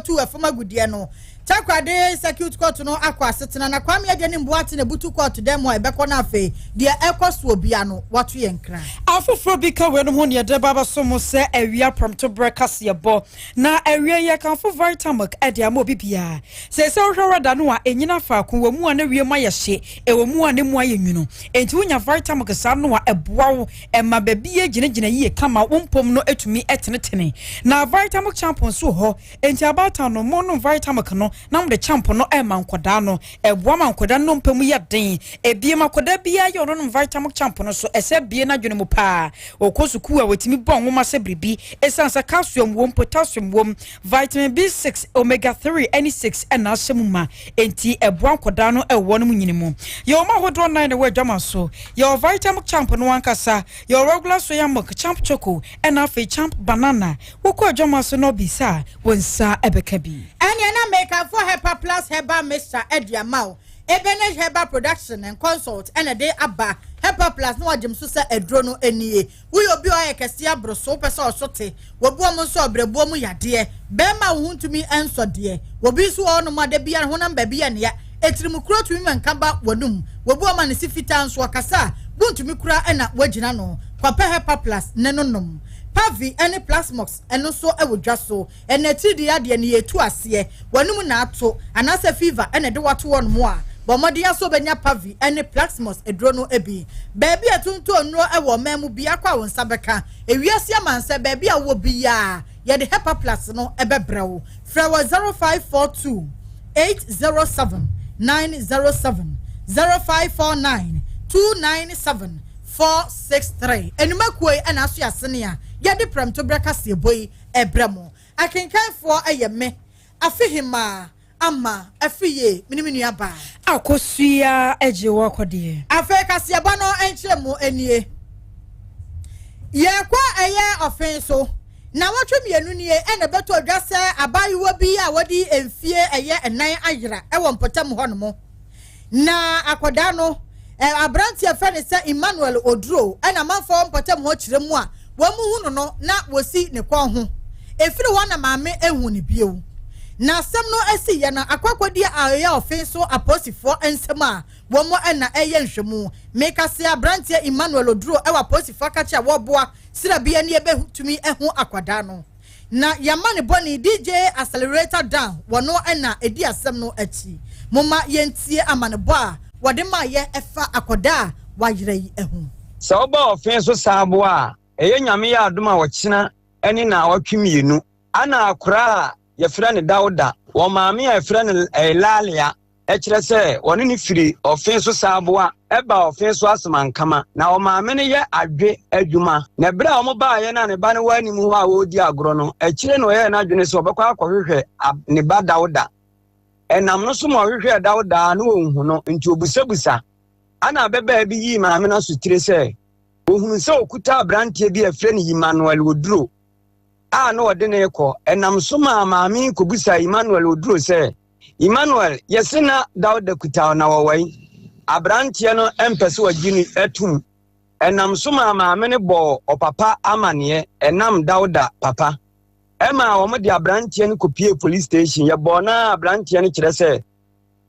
kɔtu ɛfam agudeɛ no. Takoradi Circuit Court no akɔ asetena na Kwame Agyenim Boate na ebutu court dɛm hɔ a ɛbɛkɔ no afei deɛ ɛkɔ soɔ bia no wato yɛn nkra. Afoforɔ bi ka weinom ho ne yɛde ba abɛso mo sɛ awia prɛmtoberɛ kaseɛbɔ na awia yi yɛkamfo Vitamilk de ama obi biara. Seesei wohwɛ wɛda no a ɛnyina faako, wɔ mu a na wiem ayɛ hye, ɛwɔ mu a ne mu ayɛ nwunu. Enti wonya Vitamilk saa no a ɛboa wo ɛma baabi yɛ gyinagyina yie kama, wo mpom no tumi tenetene. Na Vitamilk Champ nso wɔ hɔ. Enti abaatan no, monom Vitamilk no na mode Champ no rema nkwadaa no. Ɛboa ma nkwadaa no nnompe mu yɛ den. Ebiem, akwadaa biara yɛ ɔnonom Vitamilk Champ no so, ɛsɛ bue n'adwene mu paa. Ɔkɔ sukuu a, watumi bɔ nwoma sɛ biribi. Esiane sɛ calcium wom, potassium wom, vitamin B6, omega 3 ne 6 na ahyɛ mu ma, enti ɛboa nkwadaa no wɔ wɔn nyini mu. Yɛwɔ mu ahodoɔ nnan na ɛwɔ adwama so. Yɛwɔ Vitamilk Champ no ankasa, yɛwɔ regular soya milk, Champ Choco, ɛna afei Champ Banana. Wokɔ adwama so na wobisa a, wo nsa bɛka bi. Ɛneɛ na mekamfo Hepa Plus Herbal Mixture de ama wo. Ebenesh Herbal Production and Consult na ɛde aba. Hepa Plus na wɔgyem so sɛ aduro no nie. Woyɛ obi a ɔyɛ kɛseɛ aboro so, wopɛ sɛ ɔso te, wɔbu wɔn nso ɔbrɛboɔ mu yadeɛ, bɛrima a wo ho ntumi nsɔ deɛ, obi nso wɔ hɔnom a da biara honam baabi yɛ ne ya, Atirimukuro tumi ma nka ba w'anum. Wɔbu ɔma no se fitaa nso ɔkasa a, wontumi koraa na woagyina no. Kɔpɛ Hepa-Plus ne no nom. Pavi ne Plasmox no nso wɔ dwa so. Ɛnna atiridii yadeɛ no yɛtu aseɛ. W'anum na ato anaasɛ fever na ɛde wo ato hɔnom a, bɔ mmɔden ara sɛ wobɛnya Pavi ne Plaxmox aduro no bi. Baabi a ɛtontɔn nnuro wɔ ɔman mu biako a wo nsa bɛka. Ewiase amansɛ, baabi a wowɔ biara, yɛde Hepa-Plus no bɛbrɛ wo. Frɛ wɔ 0542 807 907, 0549 297 463. Enumakuo yi na aso asene a yɛde prɛmtoberɛ kaseɛbɔ yi brɛ mo. Akenkanfoɔ yɛ me, Afehemaa Ama Afriyie, me ne me nua baa. Akosua gye wo akɔdeɛ. Afei kaseɛbɔ no nkyerɛmu nie. Yɛrekɔ ɛyɛ ɔfe so. Nnawɔtwe mmienu nie na ɛbɛtɔ dwa sɛ abaayewa bi a wadi mfie ɛyɛ nnan ayera wɔ mpɔtam hɔnom. Na akwadaa no, aberanteɛ fɛ ne sɛ Emmanuel Oduro na amanfoɔ wɔ mpɔtam hɔ kyerɛ mu a wɔn hu no no na wɔsi ne kɔn ho. Ɛfiri hɔ na maame ehu ne bio. Na asɛm no asi yɛ no akɔ akɔdi a ɛyɛ ɔfe so apolisifoɔ nsam a wɔn na ɛyɛ nhwɛmu. Meka se aberanteɛ Emmanuel Oduro wɔ apolisifoɔ akakye a wɔreboa Sra bi ani ɛbɛtumi ahu akwadaa no. Na yɛama ne bɔne DJ Accelerator Down wɔno na ɛdi asɛm no akyi. Momma yɛntie amanebɔ a wɔde maayɛ ɛfa akwadaa a wayera yi ho. Sɛ woba ɔfe so saa boa a, ɛyɛ Nyame yɛ adom a ɔkyena ne naawɔtwe mienu. Ana akoraa a yɛfrɛ no Dawda, wɔ maame a yɛfrɛ no Eulalia Ɛkyerɛ sɛ wɔne no firi ɔfe so saaboa ba ɔfe so asemankama. Na ɔmaame no yɛ adwe adwuma. Na berɛ a wɔbaeɛ no a ne ba no wɔ anim hɔ a wɔredi agorɔ no, akyire na ɔyɛɛ n'adwene sɛ ɔbɛkɔ akɔhwehwɛ ne ba Dawda. Ɛnam no so ma ɔhwehwɛɛ Dawda a na ɔnhu no, nti ɔbusabusa. Ana ababaa bi yii maame no asotire sɛ ɔhunuu sɛ ɔkuta aberanteɛ bi a ɛfrɛ no Emmanuel Oduro a na ɔde no rekɔ. Ɛnam so maa maame yi kɔbisaa Emmanuel Oduro sɛ, Emmanuel, yɛse na Dauda kuta wo na wɔwɔ yi? Aberanteɛ no mpɛ sɛ ɔgye no tom. Ɛnam so maa maame no bɔɔ ɔpapa amaneɛ, ɛnam Dauda papa. Ɛmaa wɔn de aberanteɛ no kɔpie police station. Yɛbɔɔ no a aberanteɛ no kyerɛ sɛ,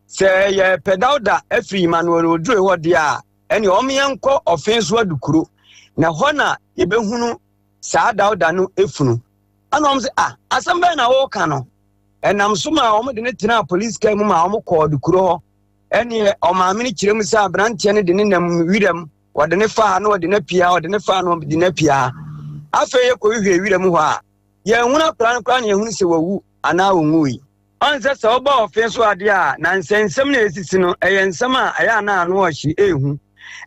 sɛ yɛpɛ Dauda afiri Emmanuel Oduro hɔ deɛ a, ɛne wɔn yɛnkɔ ɔfe so adukuro. Na hɔ na yɛbɛhunu saa Dauda no efunu. Ɛna wɔn sɛ, ah, asɛm bɛn na wɔreka no? Ɛnam so maa wɔde no tenaa polisi kaa mu maa wɔkɔɔ dukuro hɔ. Ɛneɛ ɔmaame no kyerɛ mu sɛ aberanteɛ no de ne nam wiram, wɔde ne faa na wɔde no apia, wɔde ne faa na wɔde no apia. Afei yɛkɔhwehwɛ wiram hɔ a, yɛnhunu akwadaa no koraa na yɛhunu sɛ wawu anaa ɔnwui. Ɔn sɛ sɛ wobɔ ɔfe so adeɛ a, na nsɛnsɛm na ɛsisi no, ɛyɛ nsɛm a ɛyɛ a na ano ɔhye ɛhu.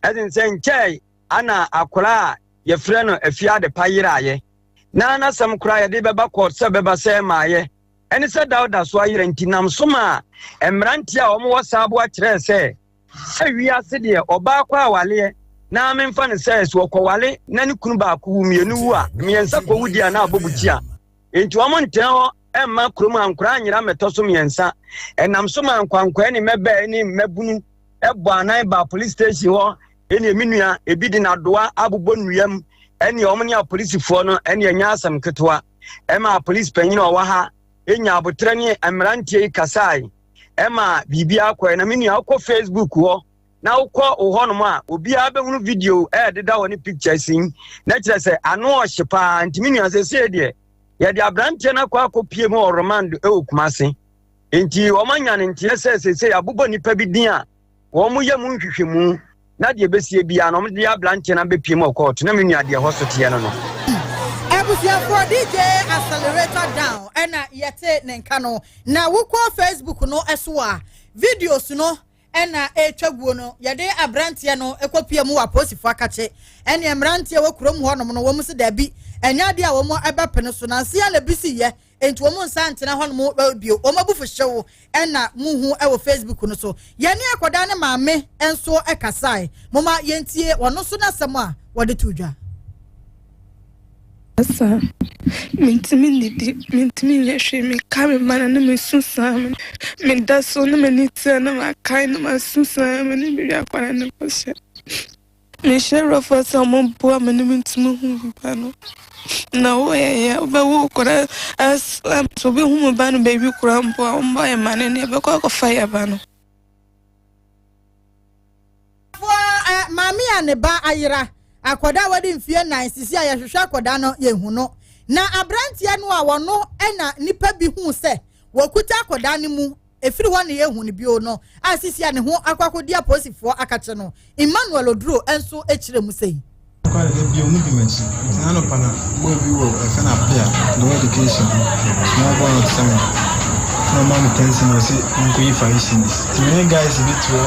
Ɛsen sɛ nkyɛe ana akwadaa a yɛfrɛ no Afie Adepa yeraeɛ. Na n'asɛm koraa yɛde bɛba kɔɔt sɛ bɛba sɛ ɛmaayɛ ɛne sɛ Dawda so ayera nti nam so maa mmeranteɛ a wɔwɔ saa aboa kyerɛɛ sɛ sɛ wiase deɛ ɔbaa kɔ awaleɛ na memfa no sɛ sɛ ɔkɔwale na ne kunu baako wu mmienu wu a mmiɛnsa kɔwu di a na abɔ bukyia nti wɔn ntena hɔ ɛmma kurom a nkoraa nyera mmɛtɔ so mmiɛnsa ɛnam so maa nkwankwaa ne mmɛbɛɛ ne mmabunu ɛbɔ anan baa police station hɔ ɛne me nua ebi de n'adoa abobɔ nnua mu ɛne wɔn ne apolisifoɔ no ɛne ɛnyɛ asɛm ketewa ɛma apolisi panyin a ɔwɔ ha nya aboterɛ ne mmeranteɛ yi kasae ɛma biribiara kɔɛ. Na me nua, wokɔ Facebook hɔ na wokɔ wo hɔnom a, obiara bɛhunu video ɛɛdeda hɔ ne pictures yi, na kyerɛ sɛ ano ɔhye paa. Nti me nua, sɛsei deɛ yɛde aberanteɛ no akɔ akɔpie mu wɔ remand ɛwɔ Kumase. Nti wɔn anya ne nteɛ sɛ sɛsei abobɔ nipa bi din a wɔn yɛ mu nhwehwɛmu, na deɛ ɛbɛsie biara no, wɔn de aberanteɛ no abɛpie mu wɔ kɔɔto. Na me nua, deɛ ɛhɔ so teɛ no. Abusuafoɔ, DJ Accelerator Down ɛna yɛte ne nka no. Na wokɔ Facebook no so a, videos no ɛna ɛretwa guo no. Yɛde aberanteɛ no kɔpie mu wɔ apolisifoɔ akakye, ɛne mmeranteɛ wɔ kurom hɔnom no, wɔn si daabi, ɛnyɛ adeɛ a wɔn ɛbɛpene so. Nansi a na bi si yɛ nti wɔn nsa ntena hɔnom bio. Wɔn abufu hyew ɛna muhu ɛwɔ Facebook no so. Yɛne akwadaa ne maame nso ɛkasae. Moma yɛntie wɔn nso n'asɛm a wɔde to dwa. Asa mentumi nnidi, mentumi nyɛ hwee. Meka me ba no na mesu saa. Meda so na m'ani tea na makae na masu saa. Me ne biribi akwadaa no kɔhyɛ. Mehyɛ awurafoɔ sɛ ɔmɔboa me ne mentumi hu me ba no. Na woyɛyɛ wobɛwo koraa sɛ wobɛhu me ba no baabi koraa mpo a, wombɔ yɛ ma no ne yɛbɛkɔ akɔfa yɛ ba no. Maame a ne ba ayera, akwadaa a wadi mfeɛ 4, sisi a yɛhwehwɛ akwadaa no yɛhu no. Na aberanteɛ no a wɔno ɛna nipa bi hu sɛ wɔkuta akwadaa no mu efiri hɔ na yɛhu no bio no a, sisi a ne ho akɔ akɔdi apolisifoɔ akakye no, Emmanuel Oduro nso kyerɛ mu sɛyi. Kwale de bi ɔmo di m'akyi, nti n'anɔpa na boy bi wɔ ɛfɛ na apia na ɔwɔ education small boy ɔte sɛ me na ɔma me 10 cedis, ɔse nkɔyi 5 cedis. Nti me ne guys bi te hɔ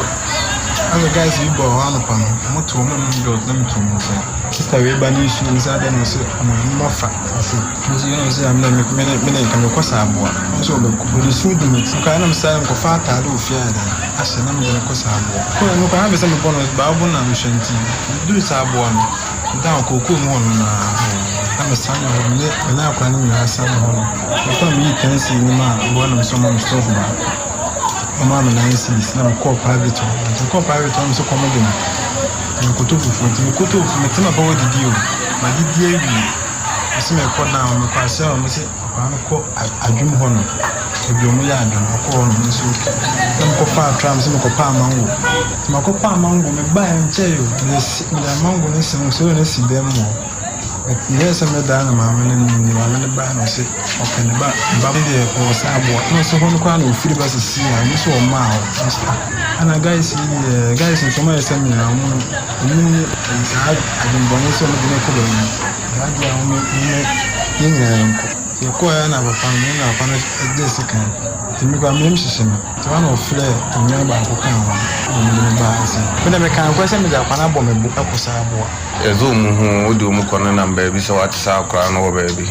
asɛ guys bi bɔ hɔ anɔpa no, ɔmo te hɔ, ɔmo nom dot na me to ɔmo nkyɛn. Sister wei ba ne nsuo me sɛ adɛn na ɔse ɔmo ɔmo afa ase nso yɛn ɔse amena me me me ne nka mekɔ saa aboa ɔmo sɛ ɔbɛkɔ ɔde su di m'akyi nkaa na me saa nkɔfa ataade wɔ fie ayɛ dɛn ahyɛ na mede no kɔ saa aboa kɔ no kɔ na bɛ sɛ mebɔ no baabo na mehwɛ. Nti meduru saa aboa no down kookoo mu hɔ no na mesane hɔ, me ne akwadaa no nyinaa sane hɔ no. Mekɔ a meyii 10 cedis no maa aboa na mesɛ ɔma me stove baako, ɔmaa me 9 cedis na mekɔɔ private hɔ. Nti mekɔɔ private hɔ, mesɛ kɔm de me, mekɔtɔ fufuo. Nti mekɔtɔ fufuo, mete mapa wɔ didi o, madidi awie, mesɛ mekɔ down, mekɔ ahyɛ hɔ, mesɛ akwadaa no kɔ adwom hɔ no, ebi ɔmo yɛ adwom, ɔkɔ hɔ no nso okay. Na mekɔfa atra, mesɛ mekɔpa amango. Nti makɔpa amango, mebaeɛ nkyɛe o, mede amango no si sɛ no si dɛm mu hɔ. Meyɛɛ sɛ mɛdaa na maame no ne maame no baa na ɔsɛ ɔpɛ ne ba, ne ba deɛ ɔwɔ sɛ aboa na ɔsɛ hɔ no koraa na ɔfiri ba sisi a ɔno nso ɔmaa hɔ. Ɔsɛ ah, ana guys yi deɛ, guys nso ɔmo ayɛ sɛ me a ɔmo no ɔmo ni saa adwemmɔne sɛ ɔmo de no kɔ baabi saa deɛ a ɔmo ɔmo yɛn nyinaa yɛnkɔ. Yɛkɔɔ na papa no me na papa no gye sekan, nti me koraa meyam hyehye me. Nti hɔ na ɔfrɛ onua baako kaa ho na ɔmo de me baa ase. Me deɛ mekaa nokorɛ sɛ mede akwadaa no abɔ me bo kɔ saa aboa. Yɛdze wɔn ho wode wɔn kɔ nenam baabi sɛ wate saa akwadaa no wɔ baabi.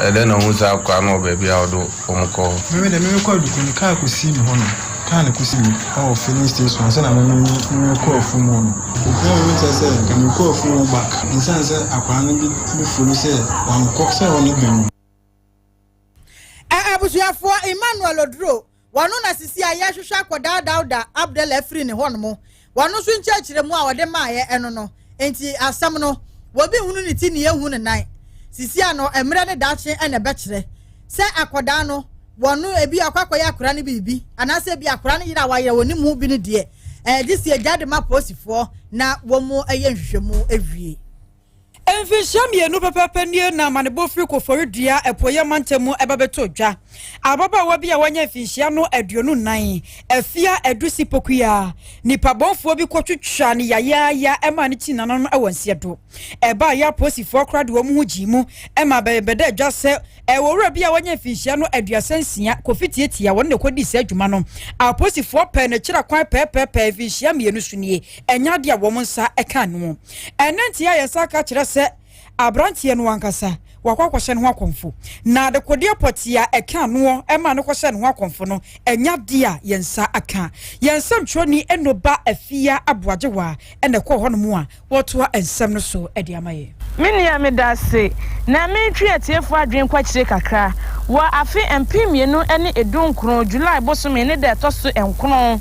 Ɛdɛn na wohu saa akwadaa no wɔ baabi a wɔde wɔn kɔ hɔ? Me deɛ me kɔ Aduku no, kaa kɔsii me hɔ no, kaa na kɔsii me ɛwɔ filling station ansa na me me kɔ afuom hɔ no. Nti na me kyerɛ sɛ nka me kɔ afuom hɔ back nsan sɛ akwadaa no bi bi folo sɛ wankɔ sɛ ɔno bɛwu. Abusuafoɔ, Emmanuel Oduro wɔno na sisi a yɛhwehwɛ akwadaa Dawda Abdallah afiri ne hɔnom. Wɔno nso nkyerɛkyerɛ mu a wɔde maayɛ ɛno no. Nti asɛm no, wɔbi hunu ne ti ne yɛhu ne nan. Sisi a no, mmerɛ ne daakye ɛna ɛbɛkyerɛ sɛ akwadaa no wɔno ebi akɔ akɔyɛ akwadaa no biribi anaasɛ ebi akwadaa no yere a wayerɛ wɔn mu bi no deɛ, ɛɛ de si agya de ma polisifoɔ na wɔn mu ɛyɛ nhwehwɛmu awie. Mfinhyia 2 pɛpɛɛpɛ nie na amanebɔ firi Koforidua apueeɛ mantam mu ɛba bɛtɔ dwa. Ababaawa bi a wanya mfinhyia no 24, Afia Adusi Pokuya, nipa bɔnfoɔ bi kɔtwitwa ne yayaaya ɛmaa ne ti nananom wɔ nseɛ do. Ɛbaa yɛ apolisifoɔ koraa de wɔn ho gyee mu ɛma bɛda dwa sɛ ɛwɔ owura bi a wanya mfinhyia no 36, Kofi Tietia, wɔn na ɛkɔdii saa adwuma no. Apolisifoɔ pɛɛ n'akyira kwan pɛɛpɛɛpɛɛ mfinhyia 2 so nie, ɛnyɛ adeɛ a wɔn nsa ɛka no. Ɛne nti a yɛn nsa aka kyerɛ sɛ aberanteɛ no ankasa wakɔ akɔhyɛ ne ho akɔmfo, na adekodeɛ pɔtee a ɛka noɔ ɛma no kɔhyɛ ne ho akɔmfo no, ɛnyɛ adeɛ a yɛn nsa aka. Yɛn nsɛmtwerɛni Enoba Afia Aboagyewa ɛna ɛkɔɔ hɔnom a wɔtoa nsɛm no so de ama yɛn. Me nua, meda ase. Na meretwe atiefo adwene kɔ akyire kakra. Wɔ afe 2019 July bosome ne da ɛtɔ so nkron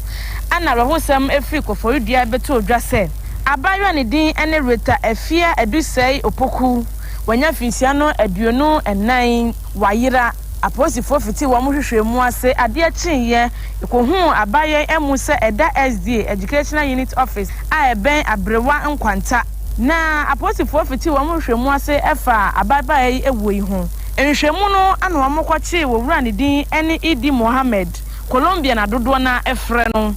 na awerɛhosɛm firi Koforidua bɛtɔɔ dwa sɛ abaayewa a ne din ne Rita Afia Adusei Opoku, wanya mfinhyia no 24, wayera. Apolisifoɔ fitii wɔn nhwehwɛmu ase adeɛ kyeeɛ kɔhuu abayɛn amu sɛ ɛda SDA Educational Unit Office a ɛbɛn Aberewa Nkwanta. Na apolisifoɔ fitii wɔn nhwehwɛmu ase faa ababaawa yi wuo yi ho. Nhwehwɛmu no na wɔkɔkyee owura ne din ne Idi Mohammed, Colombia na dodoɔ no ara frɛ no.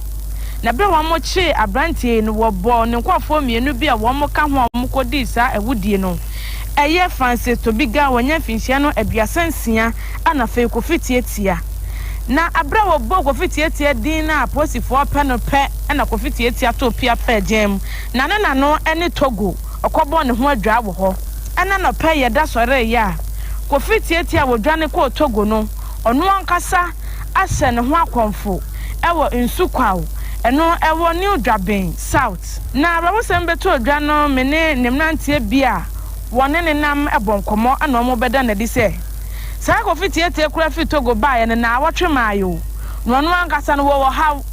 Na berɛ a wɔkyee aberanteɛ yi no, wɔbɔɔ ne nkurɔfoɔ mmienu bi a wɔka ho a wɔkɔdii saa awudie no. Ɛyɛ Francis Tobiga a wanya mfinhyia no 36 ɛna afei Kofi Tiatia. Na berɛ a wɔbɔɔ Kofi Tiatia din no a apolisifoɔ pɛ no pɛ na Kofi Tiatia too pea pɛɛ gyan mu. Na ne na no ne Togo, ɔkɔbɔɔ ne ho adwaa wɔ hɔ. Ɛna anɔpa yi yɛda sɔreeɛ a, Kofi Tiatia a wɔdwane kɔɔ Togo no, ɔno ankasa ahyɛ ne ho akɔmfo wɔ Nsukwaw, ɛno ɛwɔ New Dwaben South. Na awerɛhosɛm bɛtoo dwa no me ne ne mmeranteɛ bi a wɔne ne nam bɔ nkɔmmɔ na wɔbɛda no adi sɛ, saa Kofi Tiatia koraa firi Togo baeɛ no naawɔtwe maae o, na ɔno ankasa no wɔwɔ haw,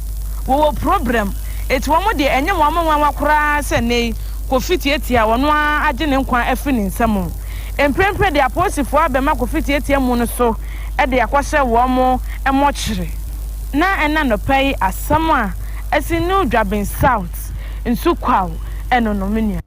wɔwɔ probrɛm, enti wɔn deɛ ɛnyɛ wɔn nwanwa koraa sɛ nnɛ yi Kofi Tiatia a ɔno ara agye ne nkwa afiri ne nsam. Mprempren deɛ apolisifoɔ abɛma Kofi Tiatia mu no so de akɔhyɛ wɔn mmɔkyere. Na ɛna anɔpa yi asɛm a asi New Dwabin South nsu kwaw ɛno no me nua.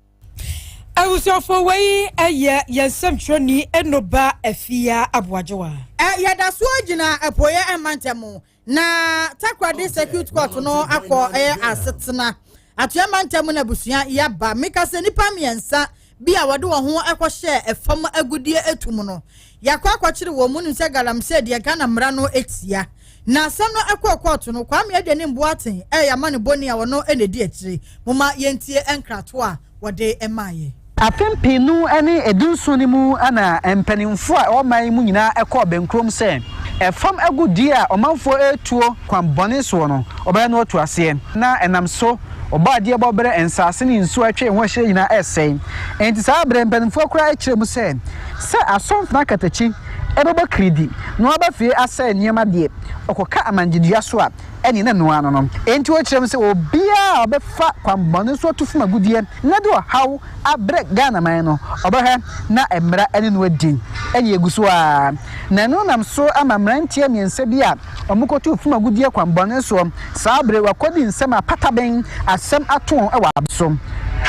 Abusuafoɔ wei yɛ yɛn nsɛmtwerɛni Enoba Afia Aboagyewa. Yɛda so gyina Apueeɛ mantam na Takoradi Circuit Court no akɔ ɛyɛ asetena. Atoeɛ mantam na abusua yaba. Meka sɛ nnipa mmiɛnsa bi a wɔde wɔn ho kɔhyɛɛ ɛfam agudeɛ etu mu no, yɛakɔ akɔkyere wɔn mu nim sɛ galamsey deɛ Ghana mmara no tia. Na asɛm no ɛkɔɔ kɔɔto no, Kwame Aduanim Boateng ɛyɛ amanebɔni a ɔno na ɛdi akyire. Momma yɛntie nkratoɔ a wɔde maeɛ. Afe 2017 no mu na mpanimfoɔ a ɛwɔ man yi mu nyinaa kɔɔ bɛnkurom sɛ ɛfam agudeɛ a ɔmanfoɔ retuo kwan bɔne soɔ no, wɔbɛyɛ no atu aseɛ. Na ɛnam so Ɔbɔadeɛ bɔ berɛ nsaase ne nsuo a atwa yɛn ho ahyia nyinaa resɛe. Enti saa berɛ mpanimfoɔ koraa kyerɛ mu sɛ, sɛ asomfena katakyi bɛbɔ kiridi na waba fie asɛe nneɛma deɛ, ɔkɔka amangyedua so a, ɛneɛ na ɛno ara no no. Enti wɔkyerɛ mu sɛ obiara a ɔbɛfa kwammɔne so atu fam agudeɛ na de ɔhaw abrɛ Ghana man no, ɔbɛhwɛ na mmara ne no adi. Ɛneɛ ɛgu so ara. Na ɛno nam so ama mmeranteɛ mmiɛnsa bi a Wɔkɔtoo fam agudeɛ kwan bɔne soɔ. Saa bere wɔakɔdi nsɛm a pataben asɛm ato wɔn wɔ ab so.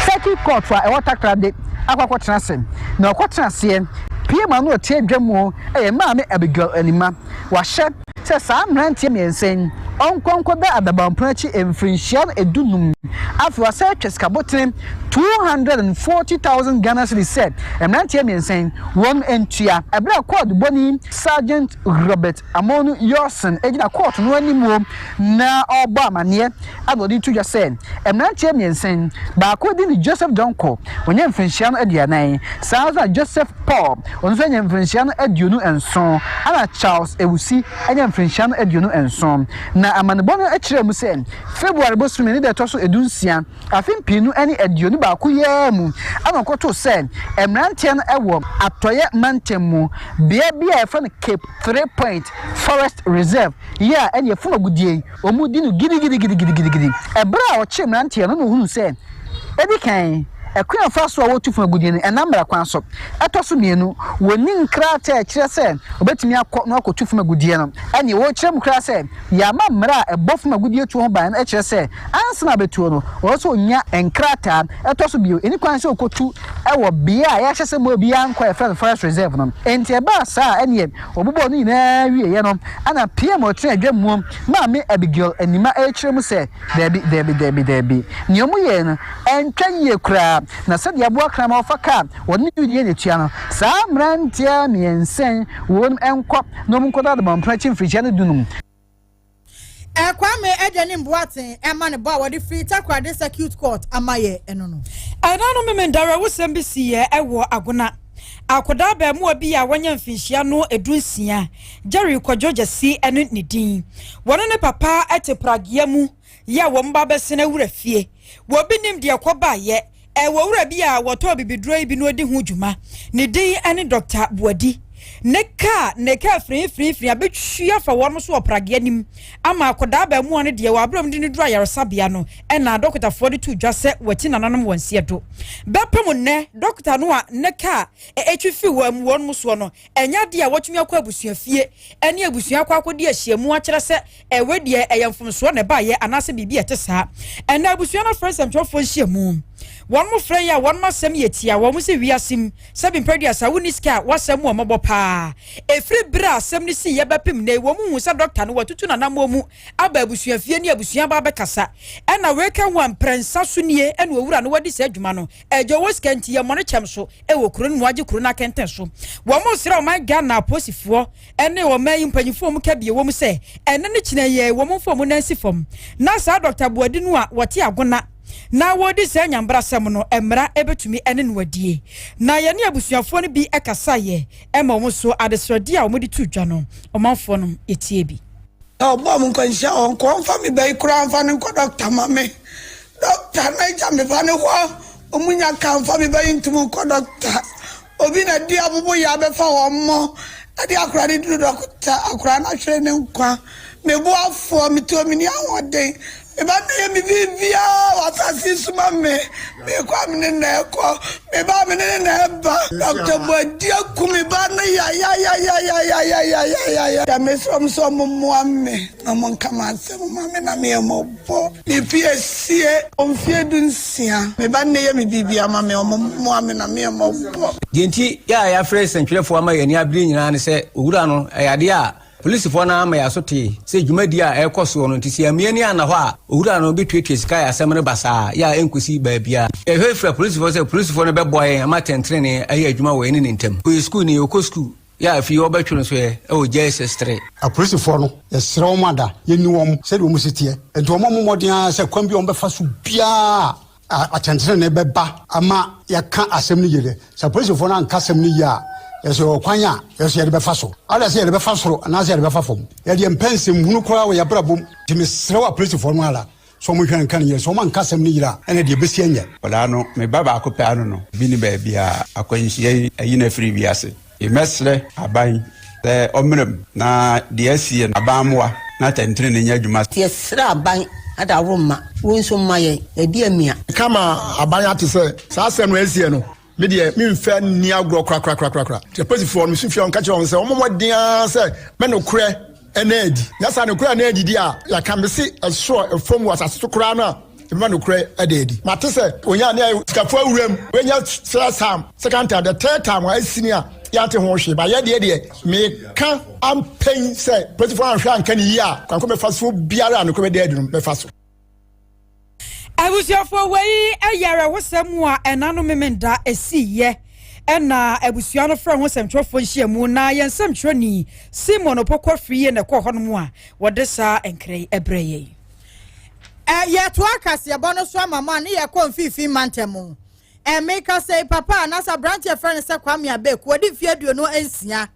Circuit Court a ɛwɔ Takoradi akɔ akɔtena ase. Na ɔkɔtena aseɛ pue ma no ɔte adwa mu yɛ Maame Abigail Anima. Wahyɛ sɛ saa mmeranteɛ mmiɛnsa yi ɔnkɔ nkɔda adabanpono akyi mfirinhyia 15. Afei wasan atwa sikabotene 240,000 Ghana cedis sɛ mmeranteɛ mmiɛnsa yi wɔn ntua. Ɛberɛ a kɔɔdubɔni Sergeant Robert Amonu Yorson gyina kɔɔto no anim o na ɔrebɔ amanneɛ na ɔde reto dwa sɛ mmeranteɛ mmiɛnsa yi, baako din de Joseph Donkor, wanya mfirinhyia no 40, saa ara nso na Joseph Paul, ɔno nso anya mfirinhyia no 27, ɛna Charles Ewusi anya mfirinhyia no 27. Na amanebɔ no kyerɛɛ mu sɛ February bosome ne da ɛtɔ so 16, Afe 2021 yi ara mu na wɔkɔtoo sɛ mmeranteɛ no wɔ Atɔeɛ mantam mu bea bi a yɛfrɛ no Cape Three Point Forest Reserve yi a ɛne fam agudeɛ yi wɔdi no gidigidigidigidigidi. Ɛberɛ a wɔkyee mmeranteɛ no na wɔhunuu sɛ ɛdi kan, ɛkwan a wɔfa so a wɔtu fam agudeɛ no ɛnam mmara kwan so. Ɛtɔ so mmienu, wɔnni nkrataa a ɛkyerɛ sɛ wɔbɛtumi akɔ na wɔakɔtu fam agudeɛ no. Ɛnneɛ wɔrekyerɛ mu koraa sɛ Yɛama mmara a ɛbɔ fam agudeɛ tuo ho ban no kyerɛ sɛ ansa na abetuo no, ɔwɔ sɛ ɔnya nkrataa. Ɛtɔ so bio, ɛnni kwan sɛ ɔkɔtu wɔ bea a yɛahyɛ sɛ mma obiara nkɔ a yɛfrɛ no forest reserve no. Enti ɛbaa saa a, ɛnneɛ wɔbobɔɔ ne nyinaa wieeɛ no, ɛnna PM a ɔtena adwammuo, Maame Abigail Anima rekyerɛ mu sɛ, Daabi, daabi, daabi, daabi. Nea wɔyɛeɛ no, ɛntwa yie koraa. Na sɛdeɛ aboa kraman a ɔfa kaa wɔde ne wedeɛ na ɛtua no, saa mmeranteɛ mmiɛnsa yi, wɔn nkɔ na wɔn nkɔdɔ adabɔnpono akyi mfirihyia no dunum. Kwame Agyenim Boateng ɛma ne bɔ a wɔde firi Takoradi Circuit Court ama yɛ ɛno no. Ɛna no Memenda awerɛhosɛm bi siiɛ wɔ Agona. Akwadaa abaamuwa bi a wanya mfinhyia no 16, Jerry Kwadwo Gyasi ne ne din. Wɔne ne papa te pragea mu yɛ a wɔn ba bɛsen awura fie. Wɔbi nim deɛ ɛkɔbaeɛ. Ɛwɔ wura bi a wɔtɔɔ bibiduro yi bi na ɔdi ho dwuma. Ne din ne Dɔkta Boadi. Ne kaa ne kaa firifirifiri abɛtwi afa wɔn so wɔ prageɛ nim ama akwadaa abaamuwa no deɛ wɔ aberɛ a wɔde no duru ayaresabea no ɛna dɔkotafoɔ de to dwa sɛ wɔati nananom wɔn nseɛ do. Bɛpem nnɛ dɔkota no a ne kaa ɛtwi firi wɔn wɔn soɔ no ɛnyɛ adeɛ a wɔatumi akɔ abusuafie ɛne abusua akɔ akɔdi ahyiamu akyerɛ sɛ ɛwɛ deɛ ɛyɛ mfomsoɔ na ɛbaeɛ anaasɛ biribi a ɛte saa. Ɛnna abusua no afrɛ nsɛmtwerɛfoɔ nhyiamu. Wɔn mo frɛ yi a wɔn asɛm yɛ tia wɔn sɛ wiase mu sɛbi mpɛduasa wonni sika a wasɛm mu ɔmɔbɔ paa. Ɛfiri berɛ a asɛm no sii yɛbɛpem nnɛ yi wɔn hu sɛ dɔkta no watutu n'anammɔn mu aba abusuafie ne abusua ba abɛkasa. Ɛna wei ka ho a mprɛnsa so nie ɛna owura no wadi saa adwuma no. Agya ɔwɔ sika nti yɛmmɔ no kyɛm so wɔ kuro no mu agye kuro no akɛntɛn so. Wɔn resrɛ ɔman Ghana apolisifoɔ ne ɔman yi mpanyinfoɔ wɔn ka bie wɔm sɛ ɛnɛ ne kyena yi wɔn mfa wɔn nan si fam na saa Dɔkta Boadi no a wɔte Agona na wɔredi saa nyambrasɛm no mmara bɛtumi ne no adie. Na yɛne abusuafoɔ no bi kasaeɛ ma wɔn nso adesrɛdeɛ a wɔde too dwa no ɔmanfoɔ no yɛtie bi. Na ɔbɔɔ me nkwanhyia ɔnkɔ ɔmfa me ba yi koraa mfa no nkɔ dɔkta ma me dɔkta na agya me ba no hɔ ɔmu nya ka mfa me ba yi ntum nkɔ dɔkta obi na di abobo yɛ abɛfa wɔn mɔ ɛde akora no duru dɔkta akora no ahwere ne nkwa me boafoɔ metuo me ni ahoɔden me ba no yɛ me biribiara wɔ asase so ma me mekɔ a me ne na ɛkɔ me ba me ne ne na ɛba dɔkta Boadi aku me ba no yayayayayayayayayaya mesrɛ mo sɛ ɔmo mmoa me na ɔmo nka m'asɛm ma me na meyɛ mmɔbɔ me pie sie mfie 16 me ba no yɛ me biribiara ma me ɔmo mmoa me na meyɛ mmɔbɔ. Deɛ nti yɛ a yɛafrɛ nsɛntwerɛfoɔ ama yɛn ani abere nyinaa ne sɛ owura no ɛyɛ adeɛ a Polisifoɔ no ara ma yɛn aso tee sɛ dwumadie a ɛrekɔ soɔ no nti sɛ yɛammia ani anna hɔ a, owura no bɛtuatua sika ayɛ asɛm no basaa yɛ a ɛnkɔsi baabiara. Yɛhwɛ fira polisifoɔ sɛ polisifoɔ no bɛboa yɛn ama atɛntenenee ayɛ adwuma wɔ yɛne ne ntam. Ɔyɛ sukuuni, ɔkɔ sukuu yɛ a afei wɔbɛtwe no so ɛ wɔ JSS 3. Apolisifoɔ no, yɛsrɛ wɔn ada, yɛnni wɔn sɛdeɛ wɔn si teɛ. Enti wɔmmɔ mmɔden ara sɛ kwan bi a wɔbɛfa so biara a atɛntenenee bɛba ama yɛaka asɛm no yie dɛ. Sɛ apolisifoɔ no anka asɛm no yie a, yɛsɛ yɛwɔ kwan a yɛsɛ yɛde bɛfa so. Ada sɛ yɛde bɛfa soro anaasɛ yɛde bɛfa fam. Yɛde yɛmpɛ nsɛmhunu koraa wɔ yɛn abrabɔ mu. Nti mesrɛ wo apolisifoɔ no ara sɛ wɔnhwɛ nka no yie. Sɛ wɔanka asɛm no yie a, ɛnna deɛ ɛbɛsi ɛnyɛ. Akwadaa no, me ba baako pɛ ano no, bi ne baabi a akwanhyia yi ayi no afiri wiase. Mɛsrɛ aban sɛ ɔmmra mu na deɛ asie no aban mmoa na atɛntenenee nyɛ adwuma. Yɛsrɛ aban adaworo mma wei nso mma yɛn ɛdi amia. Ka ma aban ate sɛ saa asɛm no a asie no, me deɛ memfɛ nni agorɔ korakorakorakora. Nti apolisifoɔ no, mesu fia wɔn ka kyerɛ wɔn sɛ wɔmmɔ mmɔden ara sɛ mɛ nokorɛ ɛna adi. Nyɛ saa nokorɛ ɛna adi deɛ a yɛaka me se ɛsoro ɛfam wɔ asase so koraa no a ɛbɛma nokorɛ ɛda adi. Mate sɛ onya ne sikafoɔ awura mu, wɔanya first time, second time, the third time a asi a yɛante ho hwee. Ba yɛ deɛ deɛ meka ampɛn sɛ polisifoɔ anhwɛ anka ne yie a kwan ko bɛfa so biara a nokorɛ bɛda adi no bɛfa so. Abusuafoɔ, wei yɛ awerɛhosɛm a ɛna no memenda ɛsiiɛ ɛna abusua no frɛ ho nsɛmtwerɛfoɔ nhyiamu na yɛn nsɛmtwerɛni Simon Opoko Afriyie na ɛkɔɔ hɔnom a wɔde saa nkra yi ɛbrɛ yɛn. Yɛtoa kaseɛbɔ no so ama mo a ne yɛkɔ mfimfini mantam. Ɛmeka sɛ papa a nasa aberanteɛ frɛ no sɛ Kwame Abek, wɔde mfeɛ 26.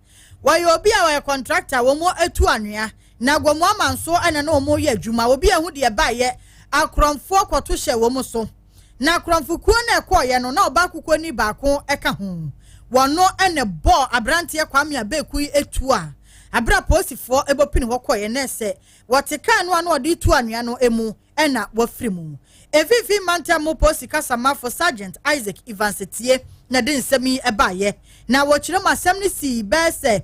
Wɔyɛ obi a wɔyɛ contractor, wɔn mu etu anwea na gomu ama nso ɛna na wɔn yɛ adwuma. Obi ehu deɛ baayɛ akorɔmfoɔ kɔto hyɛ wɔn so na akorɔmfokuo na ɛkɔɔyɛ no na ɔbaa kukoni baako ɛka ho. Wɔn no ɛna bɔɔ aberanteɛ Kwame Abeku yi etu a abere apolisifoɔ ɛbɔ pini hɔ kɔɔyɛ na ɛsɛ wɔte kaa no a na ɔde tu anwea no emu ɛna wɔfiri mu. Mfimfini mantam mu polisi kasamafo Sergeant Isaac Evans-Tie na de nsɛm yi ɛbaayɛ na wɔkyerɛ mu asɛm no sii bɛɛ sɛ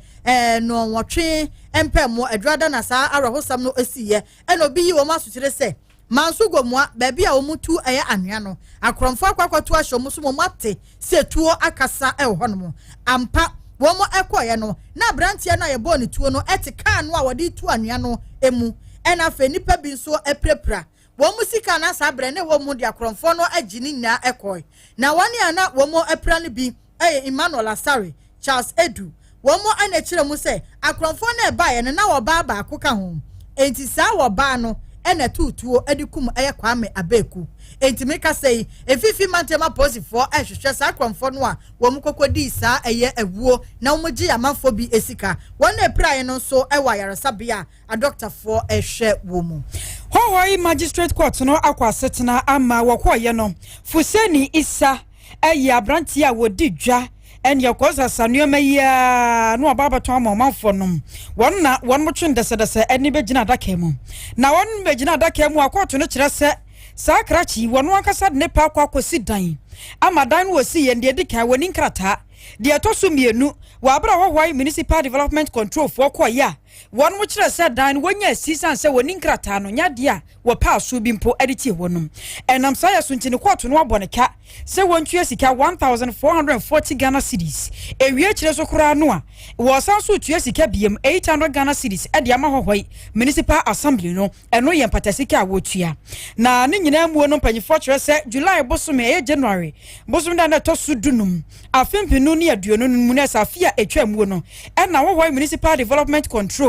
nnɔnwɔtwe mpɛ mu adurada na saa awerɛhosɛm no esiiɛ. Ɛna obi yi wɔn asokyerɛ sɛ Manso Gomoa baabi a wɔn tu ɛyɛ anwea no akorɔmfo akɔ akɔto ahyɛ wɔn so, wɔn ate sɛ tuo akasa ɛwɔ hɔnom. Ampa wɔn ɛkɔɔyɛ no na aberanteɛ no a yɛbɔɔ ne tuo no ɛte kaa no a wɔde tu anwea no emu, ɛna afei nipa bi nso apirapira wɔn mu sika na saa abirɛ ne wɔn mu de akorɔmfoɔ no agye ne nyinaa ɛkɔɛ. Na wɔn a na wɔn apira no bi ɛyɛ Emmanuel Asare, Charles Edu. Wɔn mu ɛna kyerɛ mu sɛ akorɔmfoɔ no ɛbaeɛ no na ɔbaa baako ka ho, enti saa ɔbaa no ɛna tuutuo ɛde kum ɛyɛ Kwame Abeeku. Enti meka sɛ yi efifi mantam apolisifoɔ ɛhwehwɛ saa akorɔmfoɔ no a wɔn kɔkɔ dii saa ɛyɛ awuo na wɔn gye amanfoɔ bi sika. Wɔn na epiraeɛ no nso ɛwɔ ayaresabea a adɔktafoɔ ɛhwɛ wɔn mu. Hohoe Magistrate Court no akɔ asetena ama wɔkɔɔyɛ no Fuseni Isa ɛyɛ aberanteɛ a wɔdi dwa. Ɛnneɛ kɔsasa nneɛma yi ara na wɔaba abɛtɔn ama ɔmanfoɔ nom. Wɔn na wɔn twe dɛsɛdɛsɛ de bɛgyina adaka mu. Na wɔn bɛgyina adaka mu a, kɔɔto no kyerɛ sɛ saa krakye yi, wɔn ankasa de ne pɛ akɔ akɔsi dan ama dan no wɔsi yɛn deɛ ɛdi kan, wɔnni nkrataa. Deɛ ɛtɔ so mmienu, wɔ abere a Hohoe Municipal Development Control foɔ kɔeɛ a, wɔn kyerɛ sɛ dan no wɔnya asi sane sɛ wɔnni nkrataa no nyɛ adeɛ a wɔpɛ aso bi mpo de tie wɔnom. Ɛnam saa yɛ so nti no kɔɔto no abɔ ne ka sɛ wɔntua sika 1,440 Ghana cedis. Ewie akyire so koraa no a, wɔsan so retua sika biom 800 Ghana cedis de ama Hohoe Municipal Assembly no. Ɛno yɛ mpatasika a wɔtua. Na ne nyinaa muo no mpanyinfoɔ kyerɛ sɛ July bosome ɛyɛ January bosome da na ɛtɔ so dunum afe mpenu ne aduonu no mu na ɛsɛ afe a ɛtwa muo no ɛna Hohoe Municipal Development Control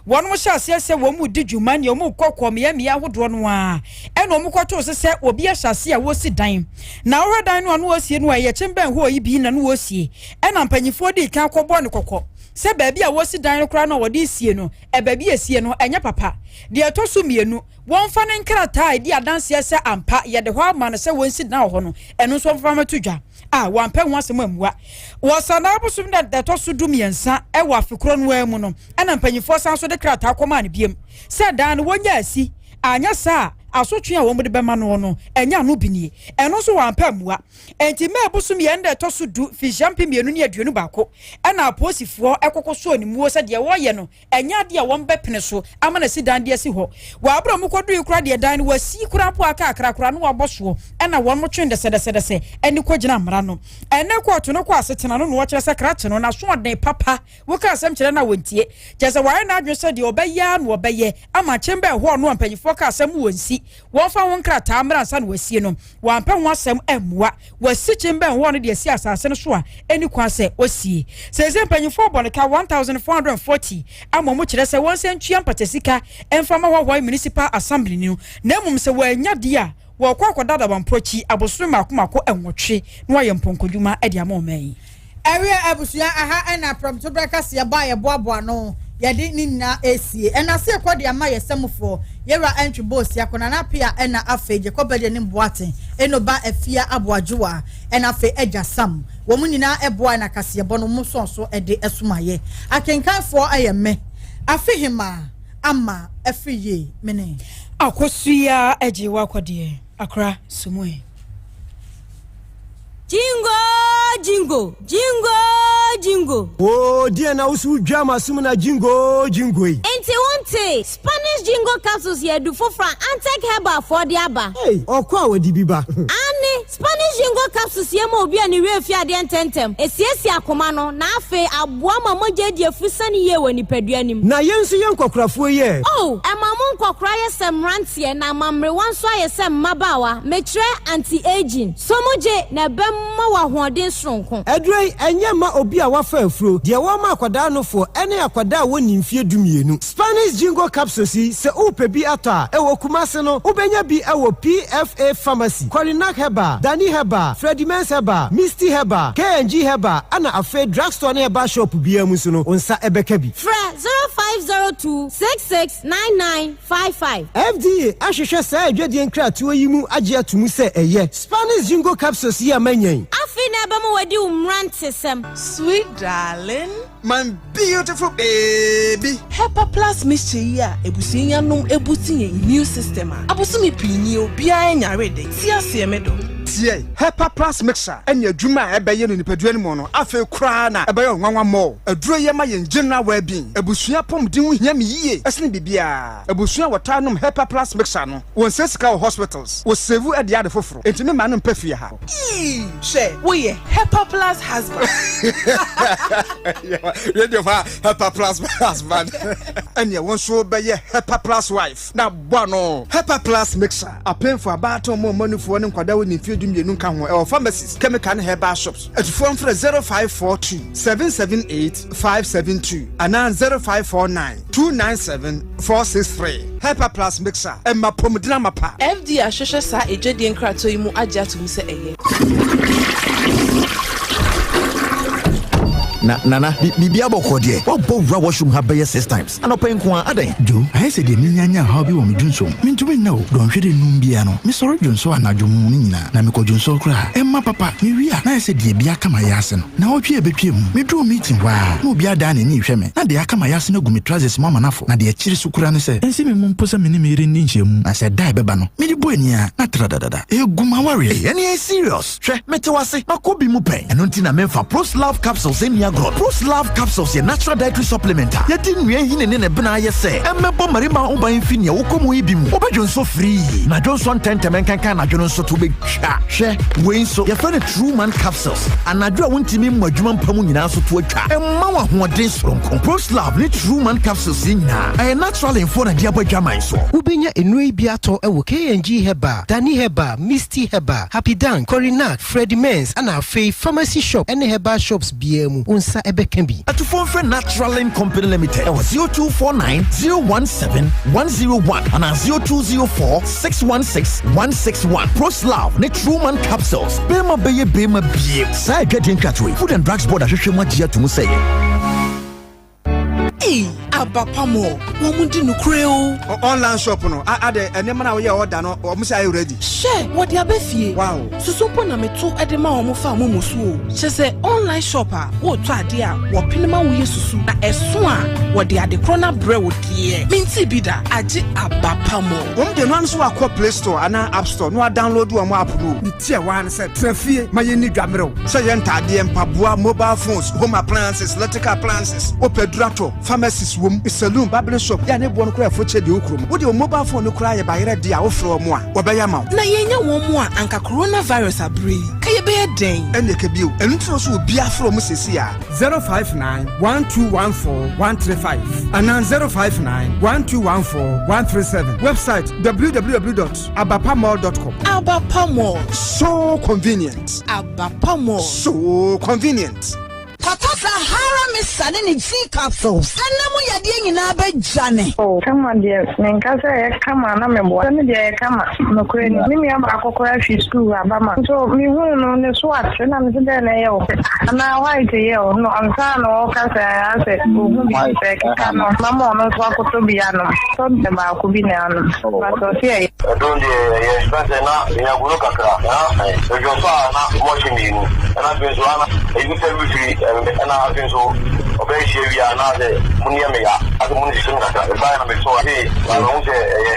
Wɔn hyɛ aseɛ sɛ wɔn redi dwuma nea wɔn rekɔ kɔ mmeammea ahodoɔ no ara ɛna wɔn kɔtoo se sɛ obi ahyɛ aseɛ a wɔresi dan. Na wohwɛ dan no a na wɔresie no a ɛyɛ kyembɛn hɔ yi bi na na wɔresie. Ɛna mpanyinfoɔ dii kan kɔbɔɔ no kɔkɔ sɛ baabi a wɔresi dan no koraa no a wɔde resie no baabi a esie no ɛnyɛ papa. Deɛ ɛtɔ so mmienu, wɔmfa ne nkrataa a ɛdi adanseɛ sɛ ampa yɛde hɔ ama no sɛ wɔnsi dan wɔ hɔ no, ɛno nso wɔmfa mmɛto dwa. A wɔampɛ ho asɛm ammua. Wɔ Sanaa bosom da da ɛtɔ so dumiɛnsa wɔ afe korɔ no ara mu no, ɛna mpanyinfoɔ san so de krataa kɔmaa no biom sɛ daa no wɔnya asi, anyɛ saa a asotwe a wɔde bɛma noɔ no ɛnyɛ ano bi nie. Ɛno nso wɔampɛ ammua. Enti May bosom yɛn da ɛtɔ so du mfinhyia 2021 ɛna apolisifoɔ kɔkɔ sɔɔ ne muo sɛ deɛ wɔreyɛ no Ɛnyɛ adeɛ a wɔbɛpene so ama no asi dan de asi hɔ. Wɔ aberɛ a wɔkɔduui koraa deɛ dan no wɔasi koraa mpo aka akra koraa na wɔabɔ soɔ ɛna wɔn twe dɛsɛdɛsɛdɛsɛ ɛne kɔgyina mmara no. Ɛnɛ kɔɔto no kɔ asetena no na wɔkyerɛ sɛ krakye no n'asoɔden papa woka asɛm kyerɛ no a wɔntie. Kyerɛ sɛ wayɛ n'adwene sɛ deɛ ɔbɛyɛ ara na ɔbɛyɛ ama chamber hall no a mpanyinfoɔ ka asɛm wɔnsi wɔmfa ho nkrataa mmra ansa na wɔasie no. Wampɛ ho asɛm ammua. Wasi kyembɛn hɔ no de asi asase no so a enni kwan sɛ osie. Seesei mpanyimfo abɔ no ka 1,440 ama wɔkyerɛ sɛ wɔnsan ntua mpatasika mfa mma Hohoe Municipal Assembly no, na mmom sɛ wɔannya deɛ a, wɔrekɔ akɔda adabampɔ akyi abosome mmaako mmaako nwɔtwe na wɔayɛ mpɔnkɔdwuma de ama ɔman yi. Ɛwiɛ abusua aha ɛna prɔmtobrɛ kaseɛ bɔ a yɛboaboa ano yɛde ne nyinaa ɛresie ɛna ase ɛkɔ de ama yɛ sɛmufoɔ yɛwura ɛntwe boosia kɔ nana apia ɛna afei Jacob Ɛdenim Boateng ɛno ba afia aboadwoa ɛna afei agya Sam wɔn nyinaa ɛboa ɛna kaseɛ bɔ no wɔn sɔn so ɛde ɛsomayɛ akenkanfoɔ ɛyɛ me afe hemaa ama ɛfiri yie mene. Akosua agye w'akɔdeɛ akora sumue. Jingo jingo jingo jingo. Oo deɛn na wo so wodwa m'asom na jingo jingo yi. Nti wontee? Spanish Jingo Capsules yɛ adu foforɔ a Antec Herbal foɔ de aba. Ei, ɔkɔ a wɔde bi ba. Aane, Spanish Jingo Capsules yɛ ma obi a ne werɛ fi adeɛ ntɛmntɛm, ɛsiesie akoma no, na afei aboa ma mogya adi afusane yie wɔ nipadua no mu. Na yɛn nso yɛn nkɔkorafoɔ yi ɛ? Oh, ɛma mo nkɔkora yɛ sɛ mmeranteɛ na ama mmerewa nso ayɛ sɛ mmabaawa, mekyerɛ anti-aging. So mogye na ɛbɛma wo ahoɔden soronko? Aduro yi, ɛnyɛ mma obi a wafa afuro, deɛ wɔma akwadaa nofoɔ, ɛne akwadaa a wɔnni mfeɛ dumienu. Spanish Ginkgo Capsules yi, sɛ worepɛ bi atɔ a, ɛwɔ Kumasi no, wobɛnya bi wɔ PFA Pharmacy, Korinak Herbal, Dani Herbal, Freddie Mens Herbal, Misty Herbal, K&G Herbal, ɛna afei drugstore ne herbal shop biara mu nso no, wo nsa bɛka bi. Frɛ 0502 66 99 55. FDA ahwehwɛ saa adwadie nkratoɔ yi mu agye ato mu sɛ ɛyɛ. Spanish Ginkgo Capsules yi ama nyan. Afei na ɛbɛma wadi wo mmerantesɛm. Sweet darling. My beautiful baby. Hepa plus mixture yi a abusua yi anom abusti yɛn immune system a, abosome pii nie obiara nyare de. Te aseɛ me dɔ. Tie! Hepa plus mixture ne adwuma a ɛbɛyɛ no nipadua no mu no afei koraa na ɛbɛyɛ wo nwanwa more. Aduro yi ɛma yɛn general well being. Abusua apɔmuden ho hia me yie ɛsene biribiara. Abusua a wɔtaa nom Hepa plus mixture no, wɔnsɛe sika wɔ hospitals, wɔ save de ade foforo. Enti me mma no mpɛ fie ha. Eii hwɛ woyɛ Hepa plus husband. Radio fa Hepa plus husband. Ɛneɛ wo nso bɛyɛ Hepa plus wife na bɔ ano. Hepa plus mixer, apemfo, abaatan, ɔmo a ɔmo anufoɔ ne nkwadaa a wɔnni mfeɛ 12 nka ho, ɛwɔ pharmacies, chemical ne herbal shops. Atufoɔ mfrɛ 0542 778 572 anaa 0549 297 463. Hepa plus mixer, ɛma apɔmuden amapa. FDA ahwehwɛ saa adwadie nkratoɔ yi mu agye ato mu sɛ ɛyɛ. Na Nana, biribiara bɔkɔɔ deɛ? Woabɔ wura washroom ha bɛyɛ six times anɔpa yi nko ara, adɛn? Joe, ayɛ sɛ deɛ menya anya ɔhaw bi wɔ me dwonsɔ mu. Mentumi nna o. Dɔnhwere nnum biara no, mesɔre dwonsɔ anadwo mu no nyinaa, na mekɔ dwonsɔ koraa a, ɛmma papa. Mewie a, na ayɛ sɛ deɛ bi aka m'ayaase no. Naawɔtwe a ɛbɛtwaam mu, meduruu meeting hɔ ara, na obi adan n'ani rehwɛ me, na deɛ aka m'ayaase no agu me trousers mu ama no afɔ. Na deɛ ɛkyere so koraa ne sɛ, ɛnsi me mu mpo sɛ me ne me yere nni nhyiamu, na sɛ da a ɛbɛba no, mede bɔ ani ara, na tradadada, ɛregu m'awareɛ. Ei, ɛnneɛ ɛyɛ serious. Hwɛ, mete wo ase, makɔ bi mu pɛn. Ɛno nti na memfa Proslav capsules nni agorɔ. Proslav capsules yɛ natural dietary supplement a yɛde nnua nhini ne ne bena ayɛ sɛ ɛmmɛbɔ mmarima ho ban mfi nea wokɔ mu yi bi mu. Wobɛdwo nso firii. Na dwonsɔ ntɛmntɛm nkanka anadwo no nso to bɛtwa. Hwɛ, wei nso, yɛfrɛ no True Man capsules. Anadwo a wontumi mmɔ adwuma mpa mu nyinaa nso to atwa. Ɛmma wo ahoɔden soronko. Proslav ne True Man capsules yi nyinaa, ɛyɛ Naturalinfoɔ na de abɔ adwaman soɔ. Wobɛnya nnuro yi bi atɔ wɔ KNG Herbal, Dani Herbal, Misty Herbal, Happy Dan, Corynac, Freddie Mens ɛna afei pharmacy shop ɛne herbal shops biara mu wo nsa ɛbɛka bi. Atufoɔ mfrɛ Naturalin Company Limited ɛwɔ 0249 017 101 anaa 0204 616 161. Proslav ne Truman Capsules, bɛrima bɛyɛ bɛrima biem. Saa adwadie nkratoɔ yi, Food and Drugs Board ahwehwɛ mu agye ato mu sɛ ɛyɛ. Ei, aba pa mo, wɔn di nokorɛ o. Online shop no, adɛ nneɛma na woyɛ order no, wɔn sɛ ayɛ ready. Hwɛ, wɔde aba fie. Wow. Susu mpo na meto de ma wɔn fa momo so o. Kyerɛ sɛ online shop a wotɔ adeɛ a wɔpene ma woyɛ susu na ɛso a wɔde ade korɔ no abrɛ wo deɛ. Mente bi da, agye aba pa mo. Wɔn deɛ no ara nso wakɔ Play Store anaa App Store na wadownload wɔn app no o. Ne ti a ɛwɔ ha ne sɛ tena fie ma yɛnni dwa mmerɛw. Sɛ yɛ ntaadeɛ, mpaboa, mobile phones, home appliances, electrical appliances, wopɛ aduru atɔ, pharmacies wom, saloon, barbering shop, yɛ a ne boɔ no koraa ɛfo kyɛ deɛ ɛwɔ kurom. Wode wo mobile phone no koraa yɛ bayerɛ deɛ a wofrɛ wɔn a, wɔbɛyɛ ama wo. Na yɛnnya wɔn mu a anka coronavirus aberɛ yi, ka yɛbɛyɛ dɛn? Ɛnneɛ ka bio. Ɛno nti na ɔsɛ obiara frɛ wɔn seesei ara. 059 1214 135 anaa 059 1214 137. Website www.abapamall.com. Abapa Mall. So convenient. Abapa Mall. So convenient. Kɔtɔ Sahara Mixture ne ne G capsules ɛna mu yadeɛ nyinaa bɛdwane. Oh kama deɛ menka sɛ ɛyɛ kama na meboa sɛ me deɛ ɛyɛ kama nokorɛ ni me nua baako koraa firi sukuu aba ma nso mehuu no ne so ate na mese dɛn na ɛyɛ wo anaa white yɛ wo no ansa na ɔka sɛ asɛ ɔhu bi sɛ ɛkeka no mama ɔno nso akɔtɔ bi anom tɔ baako bi na anom but ɔse ɛyɛ. Ɛdon deɛ ɛyɛ sɛ na menya gono kakra na medwonsɔ a na mɔhye mmienu ɛna afei nso ana ebi sɛ mefiri ɛna afei nso ɔbɛyɛ hyia wie a na sɛ mo yɛ me ya asɛ mo sisi me kakra mebaeɛ na mesɔ ase na mehu sɛ ɛyɛ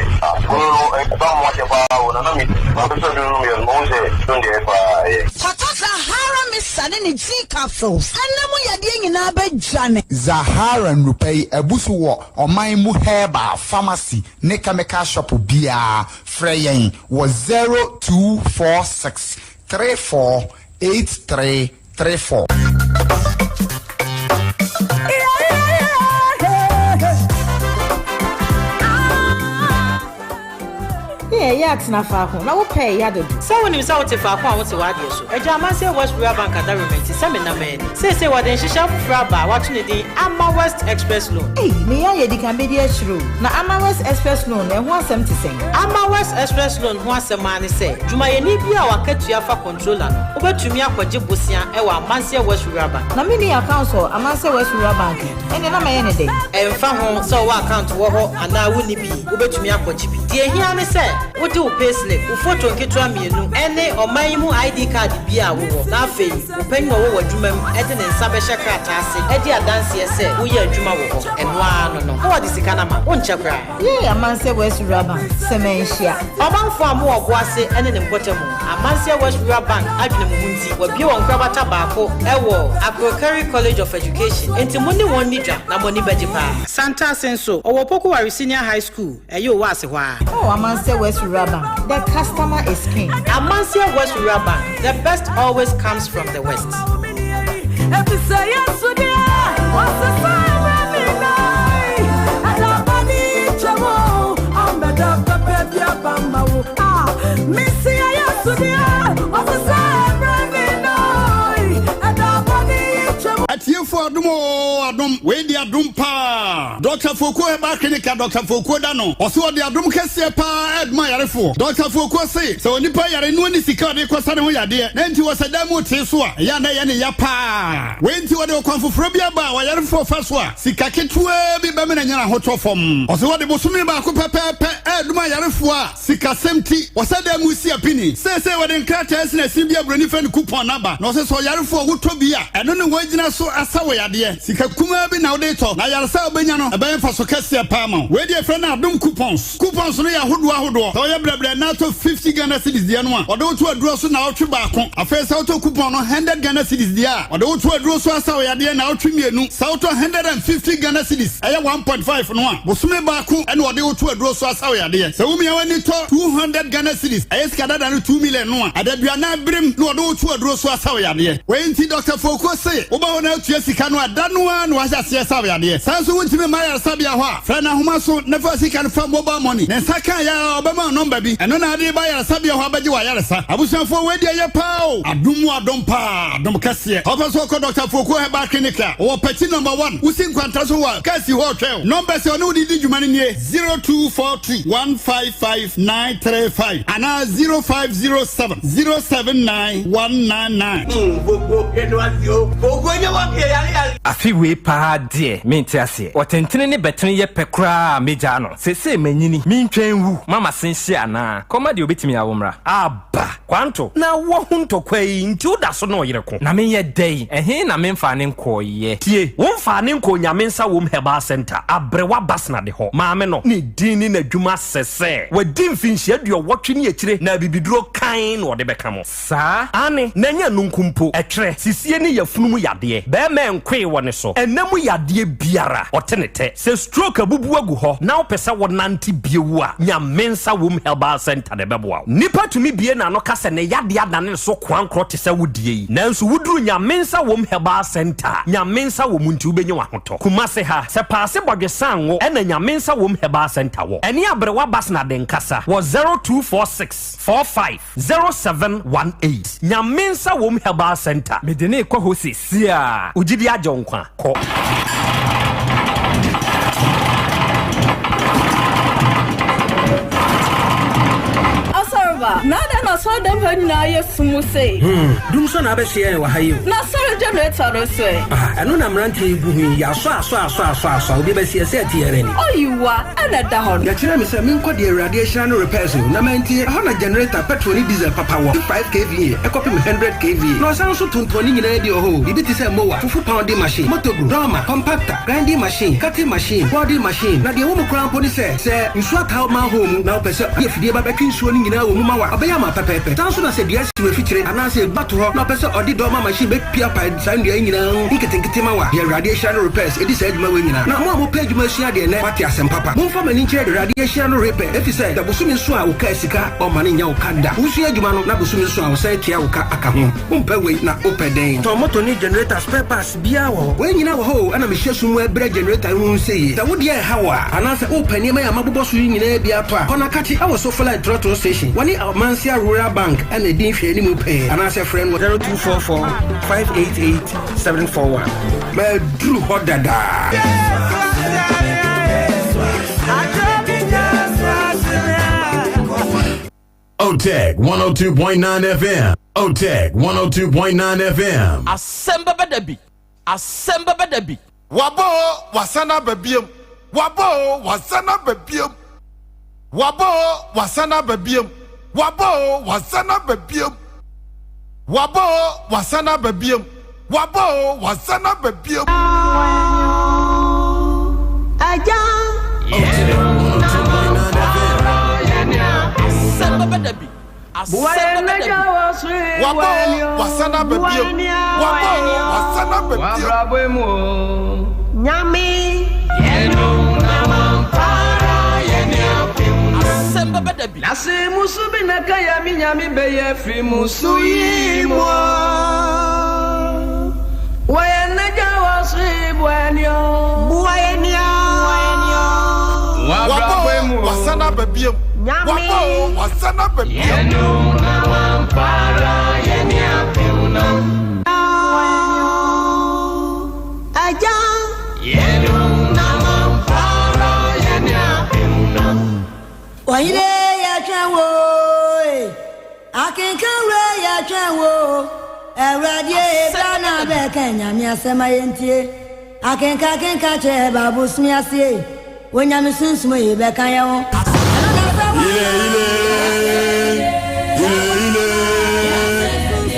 gono no ɛba mo akyɛ paa o na na me mabɛsɔ duro no meyɛ no mahu sɛ don deɛ ɛyɛ paa ɛyɛ. Kɔtɔ Zahara Mixture ne ne G capsules ɛna mu yadeɛ nyinaa bɛdwane. Zahara nnurupɛ yi abu so wɔ ɔman mu herbal pharmacy ne chemical shop biara. Frɛ yɛn wɔ 0246 34 8334. Ne ɛyɛ atena faako na wopɛ ɛya dodo. Sɛ wonim sɛ wote faako a wote w'adeɛ so. Agya Amanseɛ West Rural Bank adaworoma nti sɛ menam ani. Seesei wɔde nhyehyɛe foforo aba a wɔato ne din Ama West Express Loan. Ei, me yɛ ayɛ dikan bedi akyire o. Na Ama West Express Loan no, ɛho asɛm te sɛn? Ama West Express Loan ho asɛm ara ne sɛ, dwumayɛni biara a w'akatua fa controller no, wobɛtumi akɔgye bosea wɔ Amanseɛ West Rural Bank. Na menni account wɔ Amanseɛ West Rural Bank ɛ, ɛnneɛ na mɛyɛ no dɛn? Ɛmfa ho sɛ wowɔ account wɔ hɔ anaa wonni bi, wobɛtumi akɔgye bi. Deɛ ɛhia ne sɛ wode wo payslip, wo foto nketewa mmienu, ne ɔman yi mu ID card biara a wowɔ, na afei. Wo panyin a ɔwɔ w'adwuma mu de ne nsa bɛhyɛ krataa ase adi adanseɛ sɛ woyɛ adwuma wɔ hɔ. Ɛno ara no no, na wɔde sika no ama wo. Wonkyɛ koraa. Yay Amanseɛ West Rural Bank sɛ manhyia. Ɔmanfoɔ a mowɔ Ɔboase ne ne mpɔtamu, Amanseɛ West Rural Bank adwene mo ho nti, wɔabue wɔn nkorabata baako wɔ Akrokari College of Education. Enti mo ne wɔn nni dwa na mo ani bɛgye paa. Santase nso, ɔwɔ Pokuware Senior High School. Ɛyɛ owo ase hɔ ara. Oh Amanseɛ West Rural Bank, the customer is king. Amanseɛ West Rural Bank, the best always comes from the West. Atiefo adom oo adom, wei deɛ adom paa. Dɔkta Fokuo Herbal Clinic a Dɔkta Fokuo da no, ɔse ɔde adom kɛseɛ paa ɛɛdoma ayarefoɔ. Dɔkta Fokuo se, sɛ onipa yare na ɔnni sika a ɔde rekɔsa ne ho yadeɛ, na enti ɔsɛ dan mu tee so a, ɛyɛ a na ɛyɛ ne ya paa. Wei nti ɔde ɔkwan foforɔ bi aba a ɔyarefoɔ fa so a, sika ketewaa bi bɛmene anya n'ahotɔ fam. Ɔse ɔde bosome baako pɛpɛɛpɛ ɛɛdom ayarefoɔ a sikasɛm nti wɔsɛ dan mu si apini. Seesei wɔde nkrataa asinasin bi a buroni frɛ no coupon no aba, na ɔse sɛ ɔyarefoɔ wotɔ bi a, ɛno ne wɔagyina so asa wo yadeɛ. Sika kumaa bi na wode retɔ, na ayaresa a wobɛnya no, ɛbɛyɛ mfaso kɛseɛ paa ama wo. Wei deɛ yɛfrɛ no adom coupons. Coupons no yɛ ahodoɔ ahodoɔ. Sɛ woyɛ brɛbrɛ na atɔ 50 Ghana cedis deɛ no a, wɔde wo to aduro so naawɔtwe baako. Afei sɛ wotɔ coupon no 100 Ghana cedis deɛ a, wɔde wo to aduro so asa wo yadeɛ naawɔtwe mmienu. Sɛ wotɔ 150 Ghana cedis, ɛyɛ 1.5 no a, bosome baako na wɔde wo to aduro so asa wo yadeɛ. Sɛ womia w'ani tɔ 200 Ghana cedis, ɛyɛ sika dada no 2 million no a, adaduanan berem na wɔde wo to aduro so asa wo yadeɛ. Wei nti Dɔkta Fokuo se woba hɔ na wotua sika no a, da no ara na wɔahyɛ aseɛ sa wo yadeɛ. Saa nso wontumi mma ayaresabea hɔ a, frɛ no ahoma so na fa sika no fa mobile money. Ne nsa ka yɛ a, ɔbɛma wo nɔmba bi. Ɛno na ade reba ayaresabea hɔ abɛgye w'ayaresa. Abusuafoɔ, wei deɛ ɛyɛ paa o. Adom mu adom paa, adom kɛseɛ. Ɔpɛ sɛ ɔkɔ Dɔkta Fokuo Herbal Clinic a, ɔwɔ Pɛkyi Nɔmba One. Wosi Nkwanta so hɔ a, kaa si hɔ retwɛn wo. Nɔmbɛs a ɔne wo de di dwuma no nie, 0242 155 935 anaa 0507 079 199. Afe wei paa deɛ mente aseɛ. Ɔtentene ne bɛtene yɛ pɛ koraa a mɛgyaa no. Seesei manyini, mentwɛn nwu ma m'ase nhye anaa? Kɔma deɛ ɔbɛtumi awo mmra. Aba, Kwanto, na woahu ntɔkwa yi nti woda so ne ɔyere ko? Na menyɛ dɛn? Ɛhe na memfaa no nkɔeɛ? Tie, womfaa no nkɔɔ Nyame Nsa Wom Herbal Centre, Aberewa Basna de hɔ. Maame no, ne din ne n'adwuma sɛ sɛ wadi mfinhyia aduɔwɔtwe ne akyire na abibiduro kann na ɔde bɛka mo. Saa? Aane, na ɛnyɛ ɛno nko mpo, ɛtwerɛ, sisie ne yafunu mu yadeɛ, barima nkoe wɔ ne so, ɛna mu yadeɛ biara, ɔte ne tɛ. Sɛ stroke abubu agu hɔ na wopɛ sɛ wonante bio a, Nyamensa Wom Herbal Centre na ɛbɛboa wo. Nipa tumi bue n'ano ka sɛ ne yadeɛ adane ne so koankorɔ te sɛ wo deɛ yi, nanso woduru Nyamensa Wom Herbal Centre a, Nyamensa wɔ mu nti wobɛnya w'ahotɔ. Kumase ha, sɛ Paase Bɔdwesango ɛna Nyamensa Wom Herbal Centre wɔ. Ɛne Aberewa Basnade nkasa wɔ 0246 45 0718 Nyame nsa wom herbal center. Mede no rekɔ hɔ seesei a. Wo gyidi agye wo nkwa. Kɔ. Asɔreba, na adɛn na asɔredan ha nyinaa yɛ sum sei? Hmm, dum so na abɛhye yɛn wɔ ha yi o. Na asɔre generator no nso ɛ? Ah, ɛno na mmeranteɛ yi gu ho yi, yɛasɔ asɔ asɔ asɔ asɔ a, obi bɛsi ɛsɛ ɛte yɛn ani. Oyiwa, ɛna ɛda hɔ no. Yɛkyerɛɛ me sɛ menkɔ deɛ Awurade ahyira no repairs o, na mantie. Ɛhɔ na generator, petrol ne diesel papa wɔ, fi 5 kva kɔpem 100 kva. Na ɔsan nso tontɔn ne nyinaa bi wɔ hɔ o, biribi te sɛ mower, fufu pounding machine, motobru, dormer, compactor, grinding machine, cutting machine, boarding machine. Na deɛ ɛwɔ mu koraa mpo ne sɛ, sɛ nsuo ataa wo manhole mu na wopɛ sɛ wode afidie ba bɛtwe nsuo no nyinaa wɔ mu ma wo a, ɔbɛyɛ ama wo pɛpɛɛpɛ. Saa nso na sɛ dua si w'afikyire anaasɛ ebi ato hɔ na ɔpɛ sɛ ɔde dormer machine bɛpiapae saa nnua yi nyinaa mu nketenkete ma wo a, deɛ Awurade ahyira no repairs di saa adwuma wei nyinaa. Na mo a mopɛ adwuma asua deɛ nnɛ moate asɛm papa. Momfa mo ani nkyerɛ Awurade ahyira no repɛ, efisɛ sɛ bosome nso a wokaa sika ɔmma no nyɛ wo ka da. Wosua adwuma no na bosome nso a ɔsan tua wo ka aka ho. Wompɛ wei na wopɛ dɛn? Tɔn moto ne generator spare parts biara wɔ hɔ. Wei nyinaa wɔ hɔ o, ɛna mehyɛ sum mu ɛbrɛ generator yi ho sɛ yie. Sɛ wo deɛ ɛha wo a, anaasɛ wopɛ nneɛma yi a mabobɔ so yi nyinaa bi atɔ a, kɔ Nakatse ɛwɔ Sofoline Trɔtrɔ Station. Wɔne Amansia Rural Bank ɛna ɛdi nhwɛanimu pɛɛ, anaasɛ frɛ no wɔ 0244 588 741. Maduru hɔ dada. OTEC 102.9 FM. OTEC 102.9 FM. Asɛm bɛba da bi. Asɛm bɛba da bi. Waba o, wasan aba biom. Waba o, wasan aba biom. Waba o, wasan aba biom. Waba o, wasan aba biom. Waba o, wasan aba biom. Waba o, wasan aba biom. Agya. Asɛm bɛba da bi. Asɛm bɛba da bi. Waba o, wasan aba biom. Waba o, wasan aba biom. Nyame. Asɛm bɛba da bi. Nase musu bi na kaya mi nyame bɛyɛ firi musu yi mu Wɔyɛ n'agya wɔ so yi boa ni o. Boa yɛ ni o. Waba o, wasan aba biom. Waba o, wasan aba biom. Agya. Ɔhene yɛtwɛn wo e, akenkan wura yɛtwɛn wo Awurade e, bra na bɛka Nyame asɛm a yɛntie Akenka akenka kyerɛ Bible sumi ase e, Onyame sunsum e bɛka yɛn ho Ile ile, ile ile,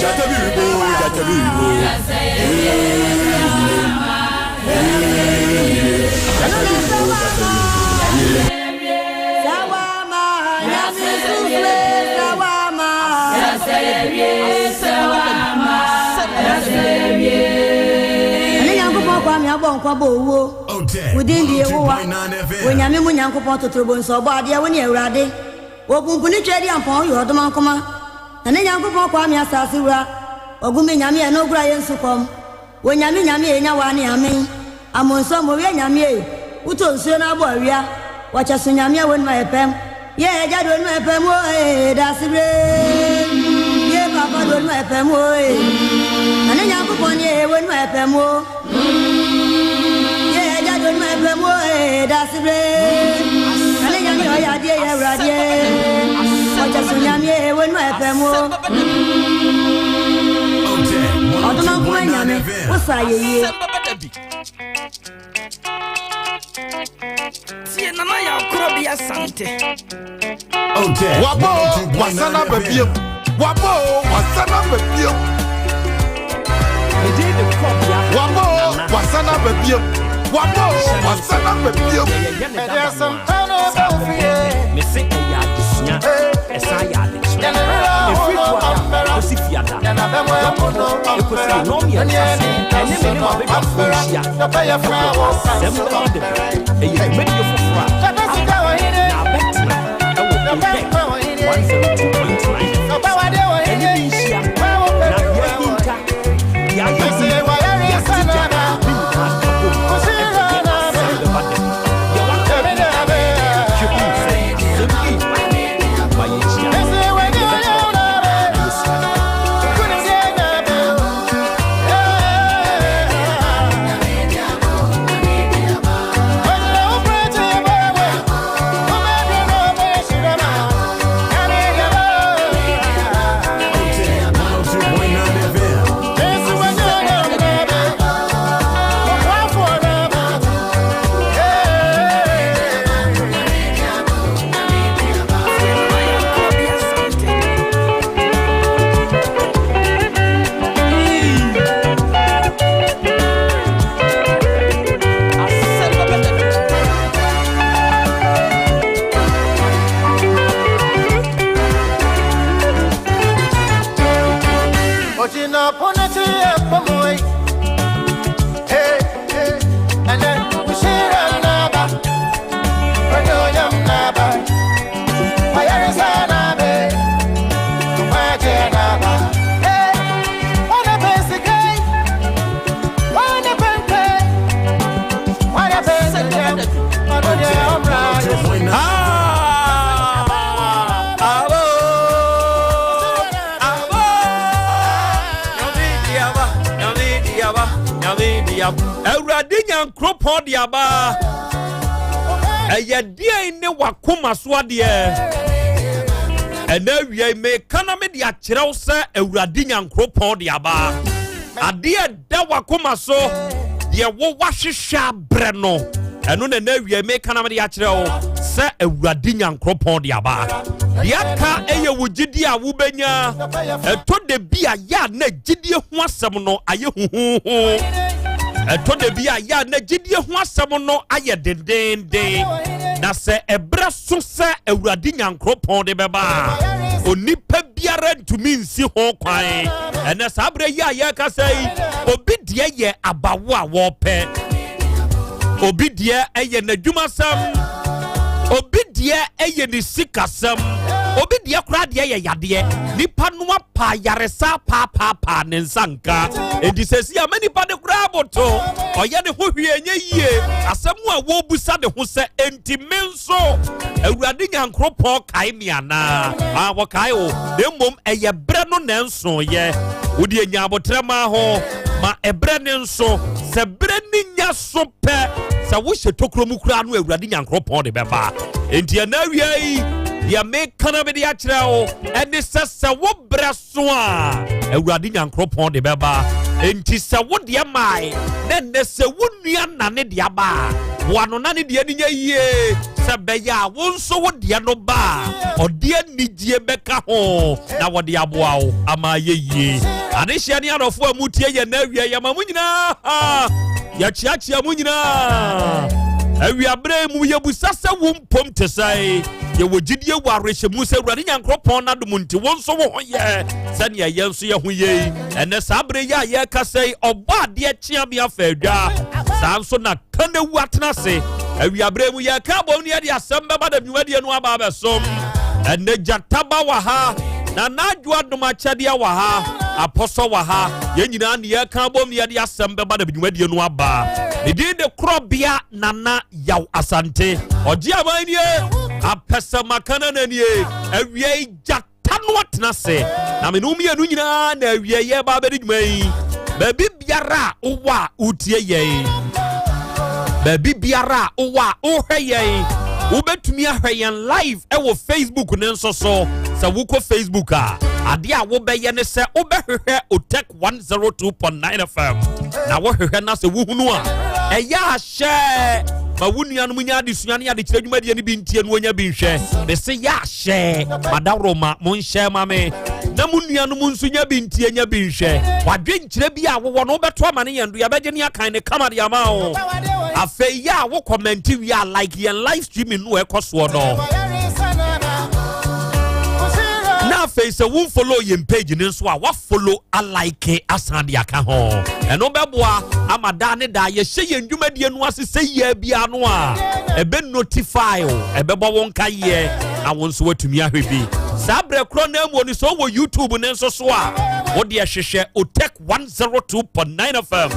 jata biribo, jata biribo. Ile ile, ile, jata biribo, jata biribo. Ile. Sawama, Nyame sunsum e, sawama. Ɛne Nyankopɔn Kwame abɔ nkwa bɔ owuo. Wo din de Yehowa. Onyame mu Nyankopɔn totorobɔ nso ɔbɔ adeɛ wo ne Awurade. Wɔpumpuni twa di ampɔn woyɛ ɔdoma nkoma. Ɛne Nyankopɔn Kwame asase wura. Ɔgume Nyame ɛno ogura yɛ nsu kɔm. Onyame Nyame enya wa ne amen. Amonso mowie Nyame e. Wotɔ nsuo na abɔ awia. Wɔkyɛ so Nyame a wɔnum ayɛ pɛm. Yɛ agya de onum ayɛ pɛm o ee dasebere. Yɛ papa de onum ayɛ pɛm o ee. Ɛne Nyankopɔn ne ee wɔnum ayɛ pɛm o. Yɛ agya de onum ayɛ pɛm o ee dasebere. Ɛne Nyame ɔyɛ adeɛ yɛ Awurade. Wɔkyɛ so Nyame ee wɔnum ayɛ pɛm o. Ɔdoma nkoma Nyame wosa ayɛ yie. Tie Nana Yaw Korɔbea Asante. Wabɔ o, wasan aba biom. Wabɔ o, wasan aba biom. Wabɔ o, wasan aba biom. Wabɔ o, wasan aba biom. Mese ɛyɛ adesua, ɛsan yɛ adekyerɛ. Ɛfiri Tuada kɔsi Fiada, dɔkɔbɔ ɛkɔsi nnɔmmiɛnsa so, ɛne me ne m'abadwafoɔ nhyia ɛwɔ Asɛm Bɛma Da Bi. Ɛyɛ dwumadie foforɔ a aba na abɛtena ɛwɔ Otec 102.9 FM. Ɛne me nhyia na deɛ ahinta, deɛ ayɛ hu, deɛ ate gya, ne nyinaa ka bom ɛbɛyɛ Asɛm Bɛba Da Bi. Deɛ waka biara, hwɛ hu sɛ asɛm bi reba. Ma yɛnhyia, yɛbɛkyerɛ na yɛasua. Ojina ponati epomoy. Hey, hey, and then ushira naba. Odoyam naba. Ayarisa nabe. Tumaje naba. Hey, wana pesike. Wana pempe. Wana pesike. Odoye omra. Awurade Nyankoropɔn de aba. Ɛyɛ deɛn ne wakoma so adeɛ? Ɛnɛ awia yi meka na mede akyerɛ wo sɛ Awurade Nyankoropɔn de aba. Adeɛ da wakoma so, deɛ wo wahwehwɛ abrɛ no, ɛno na ɛnɛ awia yi meka na mede akyerɛ wo sɛ Awurade Nyankoropɔn de aba. Deɛ aka ɛyɛ wo gyidie a wobɛnya. Ɛtɔ da bi a yɛ a na gyidie ho asɛm no ayɛ huhuhu. Ɛtɔ da bi a yɛ a na gyidie ho asɛm no ayɛ dendenden. Na sɛ ɛberɛ so sɛ Awurade Nyankoropɔn de bɛba a, onipa biara ntumi nsi ho kwan. Ɛnɛ saa berɛ yi a yɛrekasa yi, obi deɛ yɛ abawo a wɔpɛ. Obi deɛ ɛyɛ n'adwumasɛm. Obi deɛ ɛyɛ ne sikasɛm. Obi deɛ koraa deɛ yɛ yadeɛ. Nipa no apa yaresa paapaapaa ne nsa nka. Enti sɛsi ama nipa de koraa aboto. Ɔyɛ ne ho hwee ɛnyɛ yie. Asɛm a wɔbusa ne ho sɛ, enti me nso Awurade Nyankoropɔn kae me anaa? Ah, wɔkae o. Na mmom ɛyɛ berɛ no na ɛnsoeɛ. Wode anya abotrɛ maa ho ma ɛberɛ ne nso. Sɛ berɛ ne nya so pɛ, sɛ wohyɛ tokuro mu koraa no Awurade Nyankoropɔn de bɛba. Enti ɛnɛ awia yi, Deɛ meka na mede akyerɛ wo ɛne sɛ sɛ wo berɛ so a, Awurade Nyankoropɔn de bɛba. Enti sɛ wo deɛ mae na nnɛ sɛ wo nua na ne deɛ aba a, boa no na ne deɛ no nyɛ yie sɛ bɛyɛ a wo nso wo deɛ no ba a, ɔde anigyeɛ bɛka ho na wɔde aboa wo ama ayɛ yie. Adehyeɛ ne adɔfoɔ a motie yɛn na awia yɛma mo nyinaa yɛkyeakyea mo nyinaa. Awiaberɛ mu yɛbusa sɛ wo mpom te sɛe. Yɛwɔ gyidie wɔ awerɛhyɛmu sɛ Awurade Nyankoropɔn n'adom nti wo nso wo ho yɛ sɛnea yɛn nso yɛ ho yɛ yi. Ɛnɛ saa berɛ yi a yɛrekasa yi, ɔbɔ adeɛ kyea me afa adwa. Saa nso na Kanewu atena ase. Awiaberɛ mu yɛreka abom ne yɛde asɛm bɛba da dwumadie no aba abɛsom. Ɛnɛ gyataba wɔ ha, Nana Adwo Adom akyɛdeɛ wɔ ha, Apɔsɔ wɔ ha. Yɛn nyinaa ne yɛreka abom ne yɛde asɛm bɛba da dwumadie no aba. Ne din de Korɔbea Nana Yaw Asante. Ɔgye aman nie, apɛsɛmakana na nie, awiei gyata no atena ase. Na me ne wo mmienu nyinaa na awiei yɛba abɛdi dwuma yi. Baabi biara a wowɔ a wotie yɛn, baabi biara a wowɔ a wohwɛ yɛn, wobɛtumi ahwɛ yɛn live ɛwɔ Facebook ne nso so. Sɛ wokɔ Facebook a, adeɛ a wobɛyɛ ne sɛ wobɛhwehwɛ Otec 102.9 FM na wohwehwɛ na sɛ wohunu a, ɛyɛ ahyɛ ma wo nuanom nya adesua ne adekyerɛ dwumadie no bi ntie no wɔnya bi nhwɛ. Mese yɛ ahyɛ madaworo ma monhyɛ ma me na mo nuanom nso nya bi ntie nya bi nhwɛ. Wadwenkyerɛ bi a wowɔ no wobɛto ama ne yɛn do, yɛbɛgye ne akan ne kama de ama wo. Afei yɛ a wo kɔmɛnte wie a, like yɛn live streaming no ɛkɔ soɔ no. Na afei sɛ wo follow yɛn page no nso a, wafollow, alike, asan de aka ho. Ɛno bɛboa ama daa ne daa yɛhyɛ yɛn dwumadie no ase sɛ yia biara no a, ɛbɛ notify wo, ɛbɛbɔ wo nkaeɛ na wo nso watumi ahwɛ bi. Saa berɛ korɔ no amuo no, sɛ wowɔ YouTube no nso so a, wodeɛ hwehwɛ Otec 102.9 FM,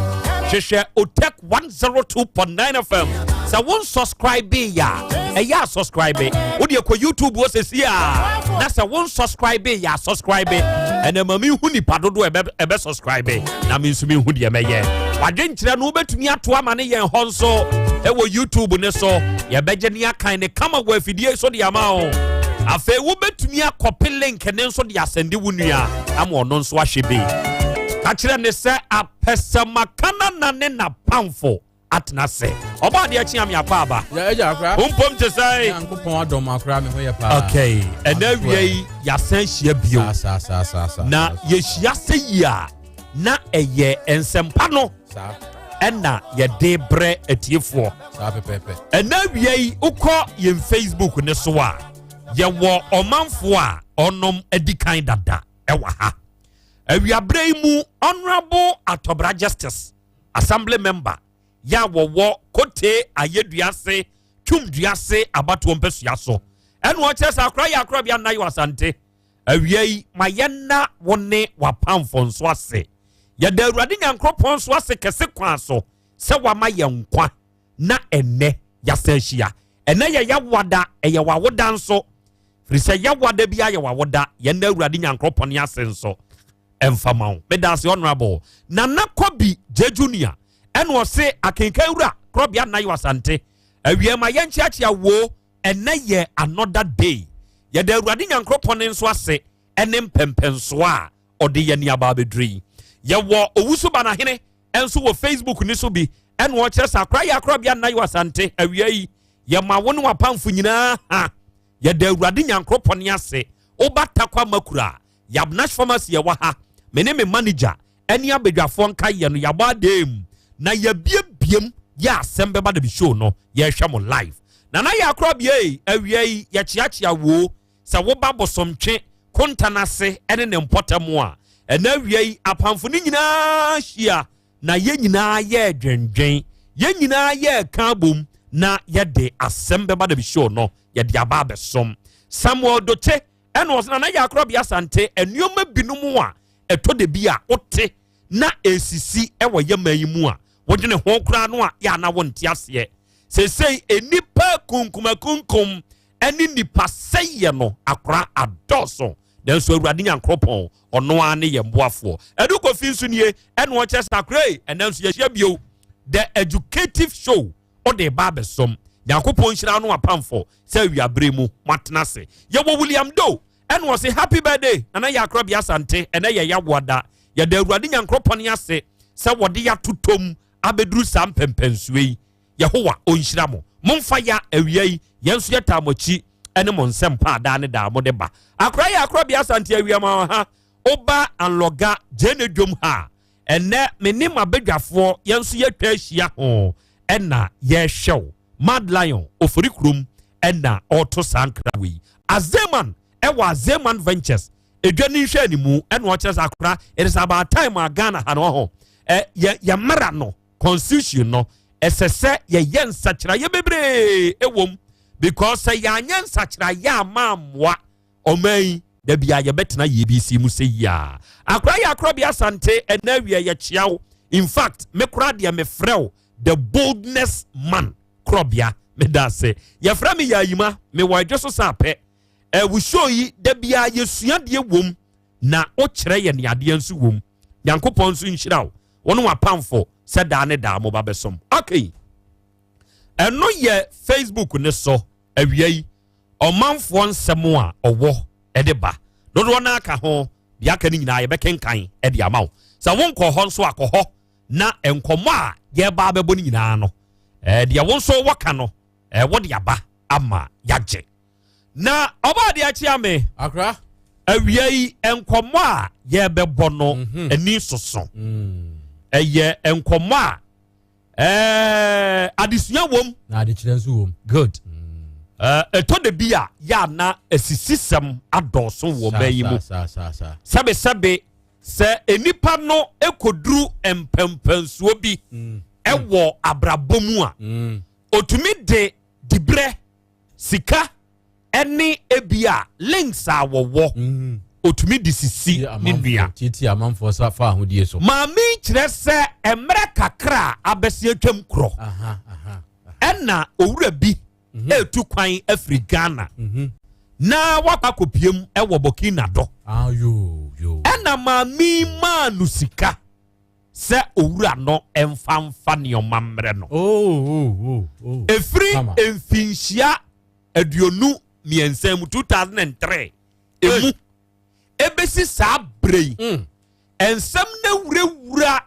hwehwɛ Otec 102.9 FM. Sɛ wo nsubscribe yɛ a, ɛyɛ a subscribe. Wodeɛ kɔ YouTube wɔ sɛsi a, na sɛ wo nsubscribe yɛ a, subscribe. Ɛnɛ ma mehu nipa dodoɔ ɛbɛ ɛbɛ subscribe na me nso mehu deɛ mɛyɛ. Wadwenkyerɛ no wobɛtumi ato ama ne yɛn hɔ nso ɛwɔ YouTube ne so. Yɛbɛgye ne akan ne kama wɔ afidie so de ama wo. Afei wobɛtumi akɔpe link ne nso de asɛnde wo nua ama ɔno nso ahwɛ bi. Ka kyerɛ ne sɛ apɛsɛmakanana ne n'apamfo atena ase. Ɔbɔ adeɛ kye ame akɔ aba. Wompom te sɛ. Nyankopɔn adɔm akora me ho yɛ paa. Okay, ɛnɛ awia yi yɛasan hyia bio. Na yɛhyia sɛ yi a na ɛyɛ nsɛmpa no ɛna yɛde brɛ atiefoɔ. Ɛnɛ awia yi wokɔ yɛn Facebook ne so a, yɛwɔ ɔmanfoɔ a ɔnom adi kan dada ɛwɔ ha. Awiaberɛ yi mu Honorable Atɔbra Justice, Assembly member yɛ a wɔwɔ Kote Ayeduase Twumduase abatoɔ mpasua so, ɛna ɔkyerɛ sɛ akora yɛ akora bi anan wɔ Asante. Awia yi ma yɛnna wo ne w'apamfo nso ase. Yɛda Awurade Nyankoropɔn nso ase kɛse kwan so sɛ wama yɛn nkwa na ɛnnɛ yɛasan ahyia. Ɛnnɛ yɛ yɛawoada, ɛyɛ w'awoda nso. Firi sɛ yɛawoada bi ayɛ w'awoda, yɛnna Awurade Nyankoropɔn ase nso ɛmfa ma wo. Meda ase Honorable Nana Kobi J Junior, ɛna ɔse akenkan wura Korɔbea Nnayew Asante. Awia ma yɛnkyeakyea wo, ɛnɛ yɛ another day. Yɛda Awurade Nyankoropɔn nso ase ɛne mpɛmpɛnsoɔ a ɔde yɛn aba abɛduru yi. Yɛwɔ Owusu Banahene nso wɔ Facebook ne so bi, ɛna ɔkyerɛ sɛ akora yɛ Akorɔbea Nnayew Asante. Awia yi yɛma wo ne w'apamfo nyinaa ha. Yɛda Awurade Nyankoropɔn ase. Woba Takwa Makura Yabnash Pharmacy ɛwɔ ha, me ne me manager ɛne abadwafoɔ nka yɛ no yɛabɔ adan na yɛbiebiem yɛ asɛm bɛba da bi show no yɛhwɛ mo live. Nana yɛ akora bie awia yi yɛkyeakyea wo sɛ woba Bosomtwe Kontanase ɛne ne mpɔtam a, ɛna awia yi apamfo no nyinaa hyia na yɛn nyinaa yɛ dwendwen, yɛn nyinaa yɛ ka abom na yɛde asɛm bɛba da bi show no yɛde aba abɛsom. Samuel Doche ɛna ɔsɛ Nana yɛ akorɔbea Asante, nneɛma binom a ɛtɔ da bi a wote na esisi ɛwɔ yɛma yi mu a wodwene ho koraa no a yɛ ana wonte aseɛ. Seesei nnipa kunkumakunkum ɛne nnipa sɛyɛ no akora adɔɔso, nanso Awurade Nyankoropɔn ɔno ara ne yɛn boafoɔ. Ɛdu Kofi nso nie, ɛna ɔkyerɛ sɛ akora yi ɛnɛ nso yɛhyia bio, the educative show ɔde ba abɛsom. Nyankopɔn nhyira no apamfo sɛ awiabere mu moatena ase. Yɛwɔ William Doe ɛna ɔse happy birthday Nana Yaa Korabea Asante, ɛnɛ yɛ yawoa da. Yɛda Awurade Nyankoropɔn ase sɛ wɔde yɛatotom abɛduru saa mpɛmpɛnsoɔ yi. Yehowa ɔnhyira mo. Momfa ya awia yi, yɛn nso yɛtaa mo akyi ɛne mo nsɛmpa a daa ne daa mode ba. Akora yɛ Akorabea Asante awia ma ha, woba Anlɔga Gyene dwom ha a, ɛnɛ me ne m'abadwafoɔ yɛn nso yɛatwa ahyia ho ɛna yɛrehwɛ wo. Mad Lion Ofori kurom ɛna ɔreto saa nkra wei. Azeman ɛwɔ Azeman Ventures edwa ne nhwɛ animu ɛna ɔkyerɛ sɛ akora it is about time a Ghana ha no ɔho ɛ yɛ yɛ mmara no constitution no ɛsɛ sɛ yɛyɛ nsakyeraeɛ bebree ɛwom because sɛ yɛanyɛ nsakyeraeɛ a mammoa ɔman yi da bia yɛbɛtena yɛbc mu sɛ yia. Akora yɛ akora bi Asante ɛna awia yɛkyea wo. In fact, me kora deɛ mefrɛ wo the boldness man korɔbea. Meda ase. Yɛfrɛ me yɛ ayima mewɔ adwo so sɛ apɛ ɛwo show yi da bia yɛsua deɛ wom na wokyerɛ yɛ ne adeɛ nso wom. Nyankopɔn nso nhyira wo wo ne wapamfo sɛ daa ne daa moba bɛsom. Okay, ɛno yɛ Facebook ne so awia yi ɔmanfoɔ nsɛm a ɔwɔ ɛde ba dodoɔ no aka ho deɛ aka no nyinaa yɛbɛkenkan ɛde ama wo. Sɛ wonkɔ hɔ nso akɔ hɔ na nkɔmmɔ a yɛba abɛbɔ no nyinaa no deɛ wo nso wɔka no wode aba ama yɛagye. Na ɔbaa deɛ akyea me akora awia yi nkɔmmɔ a yɛbɛbɔ no ani soso. Ɛyɛ nkɔmmɔ a adesua wom na adekyerɛ nso wom. Good. Ɛtɔ da bi a yɛ ana asisisɛm adɔɔso wɔ bɛn yi mu. Sɛbesɛbe sɛ enipa no ekoduru mpɛmpɛnsuo bi ɛwɔ abrabɔ mu a otumi de dibrɛ sika ɛne ebi a links a wɔwɔ otumi de sisi ne nua. Titi amanfoɔ sa fa ahodie so. Maame kyerɛ sɛ mmerɛ kakra a abɛsi atwam korɔ ɛna owura bi etu kwan afiri Ghana na wakɔ akɔpiem ɛwɔ Burkina do. Ɛna maame maa no sika sɛ owura no mfa mfa nneɛma mmerɛ no. Efiri mfinhyia 23 mu 2003 emu ebesi saa bere yi nsɛm na wurawura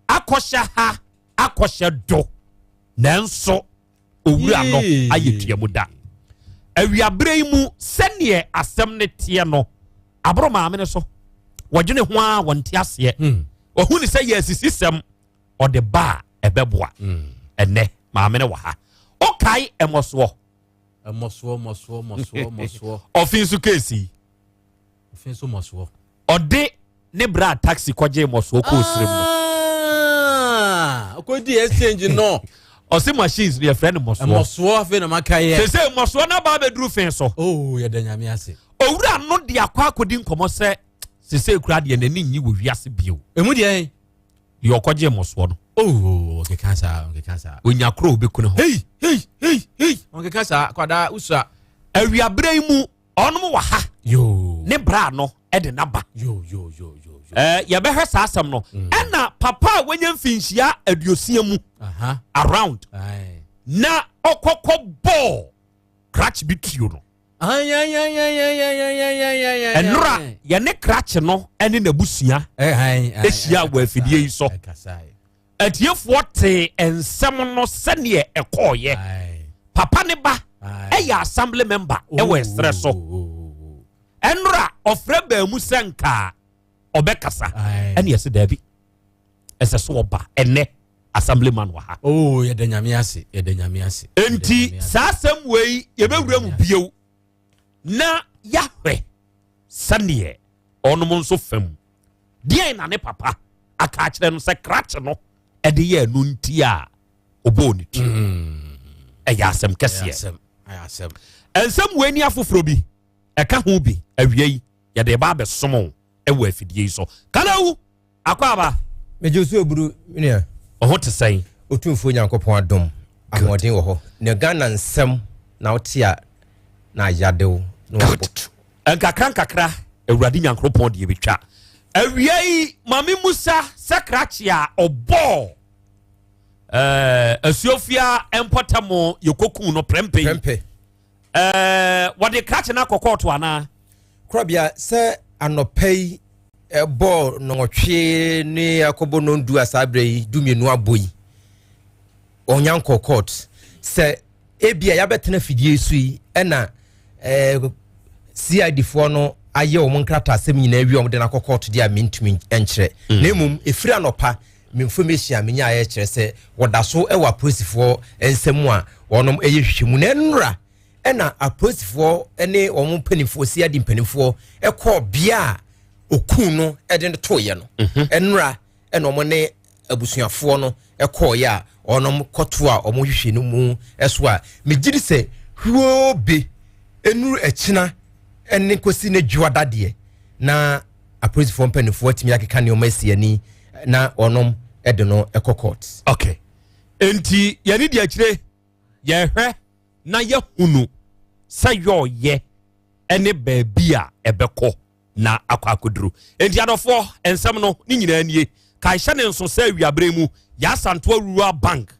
akɔhyɛ ha akɔhyɛ do nanso owura no ayɛ tua mu da. Awiabere yi mu sɛneɛ asɛm ne teɛ no aboro maame no so wɔdwene ho a wɔnte aseɛ. Ɔhu ne sɛ yɛ asisi sɛm ɔde ba a ɛbɛboa. Ɛnɛ maame no wɔ ha. Ɔkae ɛmɔsoɔ. Ɛmɔsoɔ mɔsoɔ mɔsoɔ mɔsoɔ. Ɔfi nso keesi. Ɔfi nso mɔsoɔ. Ɔde ne bra taxi kɔgye mɔsoɔ kɔɔ sirim no. Ɔkɔdi exchange no. Ɔsi machines no yɛfrɛ no mɔsoɔ. Mɔsoɔ afei na maka yɛ. Sese mɔsoɔ n'aba abɛduru fɛn so. Oo yɛda Nyame ase. Owura no de akɔ akɔdi nkɔmɔ sɛ sese kura deɛ n'ani nyi wɔ wiase bio. Emu deɛ. Deɛ ɔkɔgye mɔsoɔ no. Oh, ɔkeka saa, ɔkeka saa. Onya koro obi kunu ho. Hey, hey, hey, hey. Ɔkeka saa, kwadaa usua. Awiabere yi mu ɔnom wɔ ha. Yoo. Ne bra no ɛde n'aba. Yo yo yo yo. Yɛbɛhwɛ saa asɛm no. Ɛna papa a wanya mfinhyia 60 mu. Around. Na ɔkɔkɔ bɔɔl krakye bi tuo no. Ɛnora yɛne krakye no ɛne n'abusua ahyia wɔ afidie yi so. Atiefoɔ te nsɛm no sɛneɛ ɛkɔɔyɛ. Papa ne ba ɛyɛ assembly member ɛwɔ ɛserɛ so. Ɛnora ɔfrɛ baamu sɛ nka ɔbɛkasa ɛne ɛsɛ daabi ɛsɛ so ɔba ɛnɛ assembly man wɔ ha. Oh, yɛda Nyame ase, yɛda Nyame ase. Enti saa asɛm wei yɛbɛwura mu bio na yɛahwɛ sɛneɛ ɔnom nso fam deɛn na ne papa aka akyerɛ no sɛ krakye no ɛde yɛ ɛno nti a ɔbɔɔ ne tuo. Ɛyɛ asɛm kɛseɛ. Nsɛm wei ni afoforɔ bi ɛka ho bi awia yi yɛde ba abɛsom ɛwɔ afidie yi so. Kanawu akɔ aba. Megye so eburu nua. Ɔho te sɛn? Otumfuo Nyankopɔn adom ahoɔden wɔ hɔ. Na Ghana nsɛm na wote a na ayadew na waboto. Nkakra nkakra Awurade Nyankopɔn deɛ betwa. Awia yi Maame Musa sɛ krakye a ɔbɔɔ Ɛɛ Asuofia mpɔtam yɛkɔkuu no prɛmpɛ yi. Prɛmpɛ. Ɛɛ wɔde krakye no akɔ kɔɔto anaa? Korabea sɛ anɔpa yi ɛbɔ nnɔnwɔtwe ne akɔbɔ nnɔndu a saa berɛ yi dumienu abɔ yi ɔnya nkɔ court sɛ ebia yɛabɛtena fidie so yi ɛna ɛɛ CID foɔ no ayɛ wɔn nkrataasɛm nyinaa wie wɔn de no akɔ court deɛ a mentumi nkyerɛ mm. na mmom ɛfiri anɔpa me information a menyaeɛ kyerɛ sɛ wɔda so wɔ apolisifoɔ nsam a wɔnom ɛyɛ hwehwɛmu na ɛnora ɛna apolisifoɔ ne wɔn mpanimfoɔ CID mpanimfoɔ ɛkɔɔ bea a okun no ɛde no toeɛ no mhm. ɛnora ɛna wɔn ne abusuafoɔ no ɛkɔɔeɛ a wɔnom kɔto a wɔn hwehwɛ no mu ɛso a megye di sɛ huo be ɛnuru ɛkyena ɛne kɔsi ne dwoada deɛ na apolisifoɔ mpanimfoɔ atumi akeka nneɛma asi ani na wɔnom de no kɔ court. Okay. Enti yɛne di akyire yɛhwɛ na yɛhunu sɛ yɔɔyɛ ne baabi a ɛbɛkɔ na akɔ akɔduru. Enti adɔfoɔ, nsɛm no ne nyinaa nie. Kae hyɛ ne nso sɛ awiaberɛ mu Yɛasantoa Rural Bank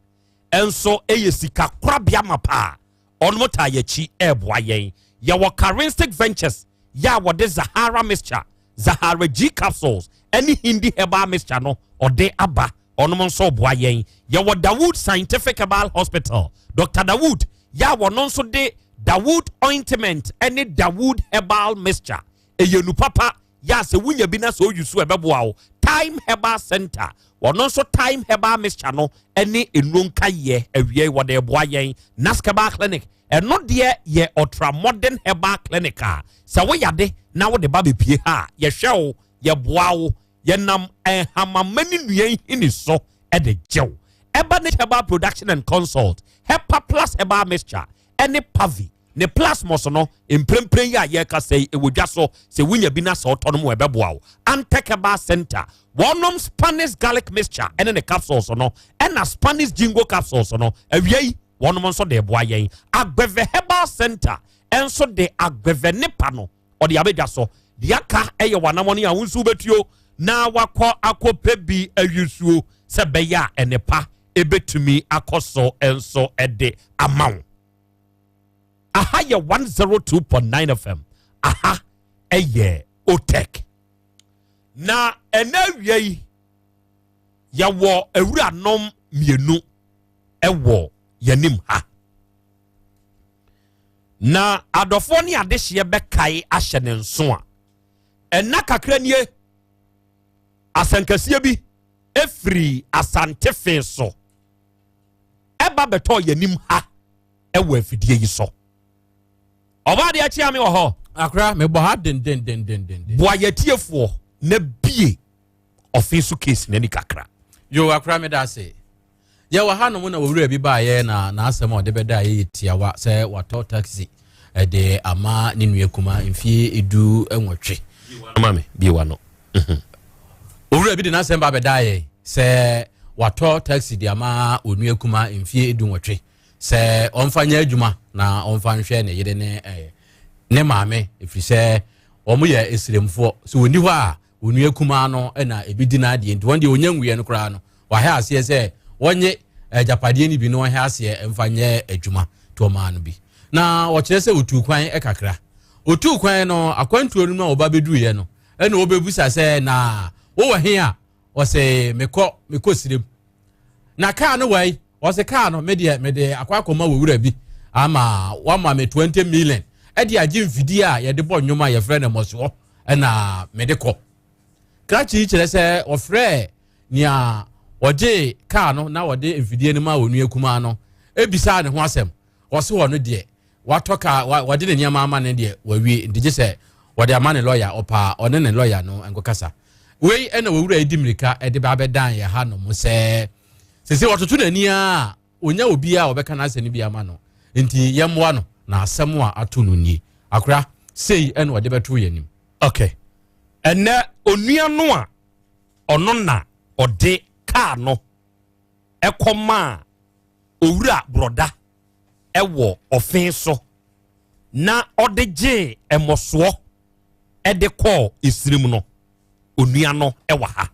nso yɛ sika korabea mapa a ɔnom taa yɛakyi ɛreboa yɛn. Yɛwɔ Karinstic Ventures yɛ a wɔde Zahara Mixture, Zahara G Capsules ne Hindi Herbal Mixture no ɔde aba. Ɔnom nso boa yɛn. Yɛwɔ Dawood Scientific Herbal Hospital, Dr. Dawood yɛ a wɔno nso de Dawood Ointment ne Dawood Herbal Mixture. Ɛyɛ nu papa yɛ a sɛ wonya bi na sɛ oyi so ɛbɛboa wo. Time Herbal Center, wɔno nso Time Herbal Mixture no ne nnuro nkayɛ awiei wɔde boa yɛn. Nask Herbal Clinic, ɛno deɛ yɛ ultra modern herbal clinic a sɛ woyade na wode ba bɛpie ha a, yɛhwɛ wo, yɛboa wo, yɛnam nhamama ne nnua nhini so de gye wo. Ɛba ne Herbal Production and Consult, Hepa Plus Herbal Mixture ne Pavi ne Plasmos no, mprempren yi a yɛrekasa yi, ɛwɔ dwa so. Sɛ wonya bi na sɛ wotɔ nom a, ɛbɛboa wo. Antec Herbal Center, wɔnom Spanish Garlic Mixture ne ne capsules no, ɛna Spanish Jingo capsules no, awia yi, wɔnom nso de reboa yɛn. Agbeve Herbal Center nso de Agbeve Nipa no ɔde abɛdwa so. Deɛ aka yɛ w'anamɔne a wo nso wobɛtuo na wakɔ akɔpɛ bi awisuo sɛ ɛbɛyɛ a nnepa ɛbɛtumi akɔ so nso de ama wo. Aha yɛ 102.9 FM. Aha ɛyɛ OTEC. Na ɛnɛ awia yi yɛwɔ awuranom mmienu ɛwɔ yɛnim ha. Na adɔfoɔ ne adehyeɛ bɛkae ahyɛ ne nso a, ɛnna kakra nie, asɛnkɛseɛ bi ɛfiri Asante fe so ɛba bɛtɔɔ yɛnim ha ɛwɔ afidie yi so. Ɔbaa deɛ akyea me wɔ hɔ. Akora, mebɔ ha dendendendenden. Boa yɛtiefoɔ na bie ɔfe so case n'ani kakra. Yo, akora meda ase. Yɛwɔ hanom na owura bi baeɛ na n'asɛm a ɔde bɛdaeɛ yɛ tiawa sɛ watɔ taxi de ama ne nua kuma mfie 18. Mame, bie w'ano. Mhm. Owura bi de n'asɛm ba bɛdaeɛ sɛ watɔ taxi de ama onua kuma mfie 18 sɛ ɔmfa nyɛ adwuma na ɔmfa nhwɛ ne yere ne eh, ne maame ɛfiri sɛ wɔn yɛ esiremfoɔ sɛ wɔnni hɔ a Onua kumaa no na ebi di n'adeɛ nti wɔn deɛ wɔnya nwuiɛ no koraa no wahɛ aseɛ sɛ wɔnye agyapadeɛ no bi na wɔhɛ aseɛ mfa nyɛ adwuma nti wɔmaa no bi na wɔkyerɛ sɛ ɔtuu kwan kakra ɔtuu kwan no akwantuo no mu a wɔba bɛduruiɛ no ɛna wɔbɛbusa sɛ na wowɔ he a ɔsɛ mekɔ mekɔ sirem na kaa no wai ɔsɛ kaa no medeɛ mede akɔ akɔma wɔ wura bi ama wama me 20 million ɛde agye mfidie a yɛde bɔ nnwom a yɛfrɛ no mmɔsoɔ ɛna mede kɔ krakye yi kyerɛ sɛ ɔfrɛɛ nea ɔgye kaa no na ɔde mfidie no ma onua kumaa no ebisaa ne ho asɛm ɔse hɔ no deɛ watɔ kaa wɔde ne nneɛma ama ne deɛ wawie nti gye sɛ wɔde ama ne lɔya ɔpaa ɔne ne lɔya no nkɔkasa wei ɛna wɔwura yi di mmirika ɛde ba abɛdan yɛ ha nom sɛ sese wɔtoto n'ani a Ɔnnya obiara a ɔbɛka n'asɛm no bi ama no, nti yɛmmoa no na asɛm a ato no nie. Akora, sei ɛna ɔde bɛto yɛn anim. Ok, ɛnɛ onua no a ɔno na ɔde kaa no ɛkɔmaa Owura Borɔda ɛwɔ ɔfe so na ɔde gyee ɛmɔsoɔ ɛde kɔɔ esirim no, onua no ɛwɔ ha.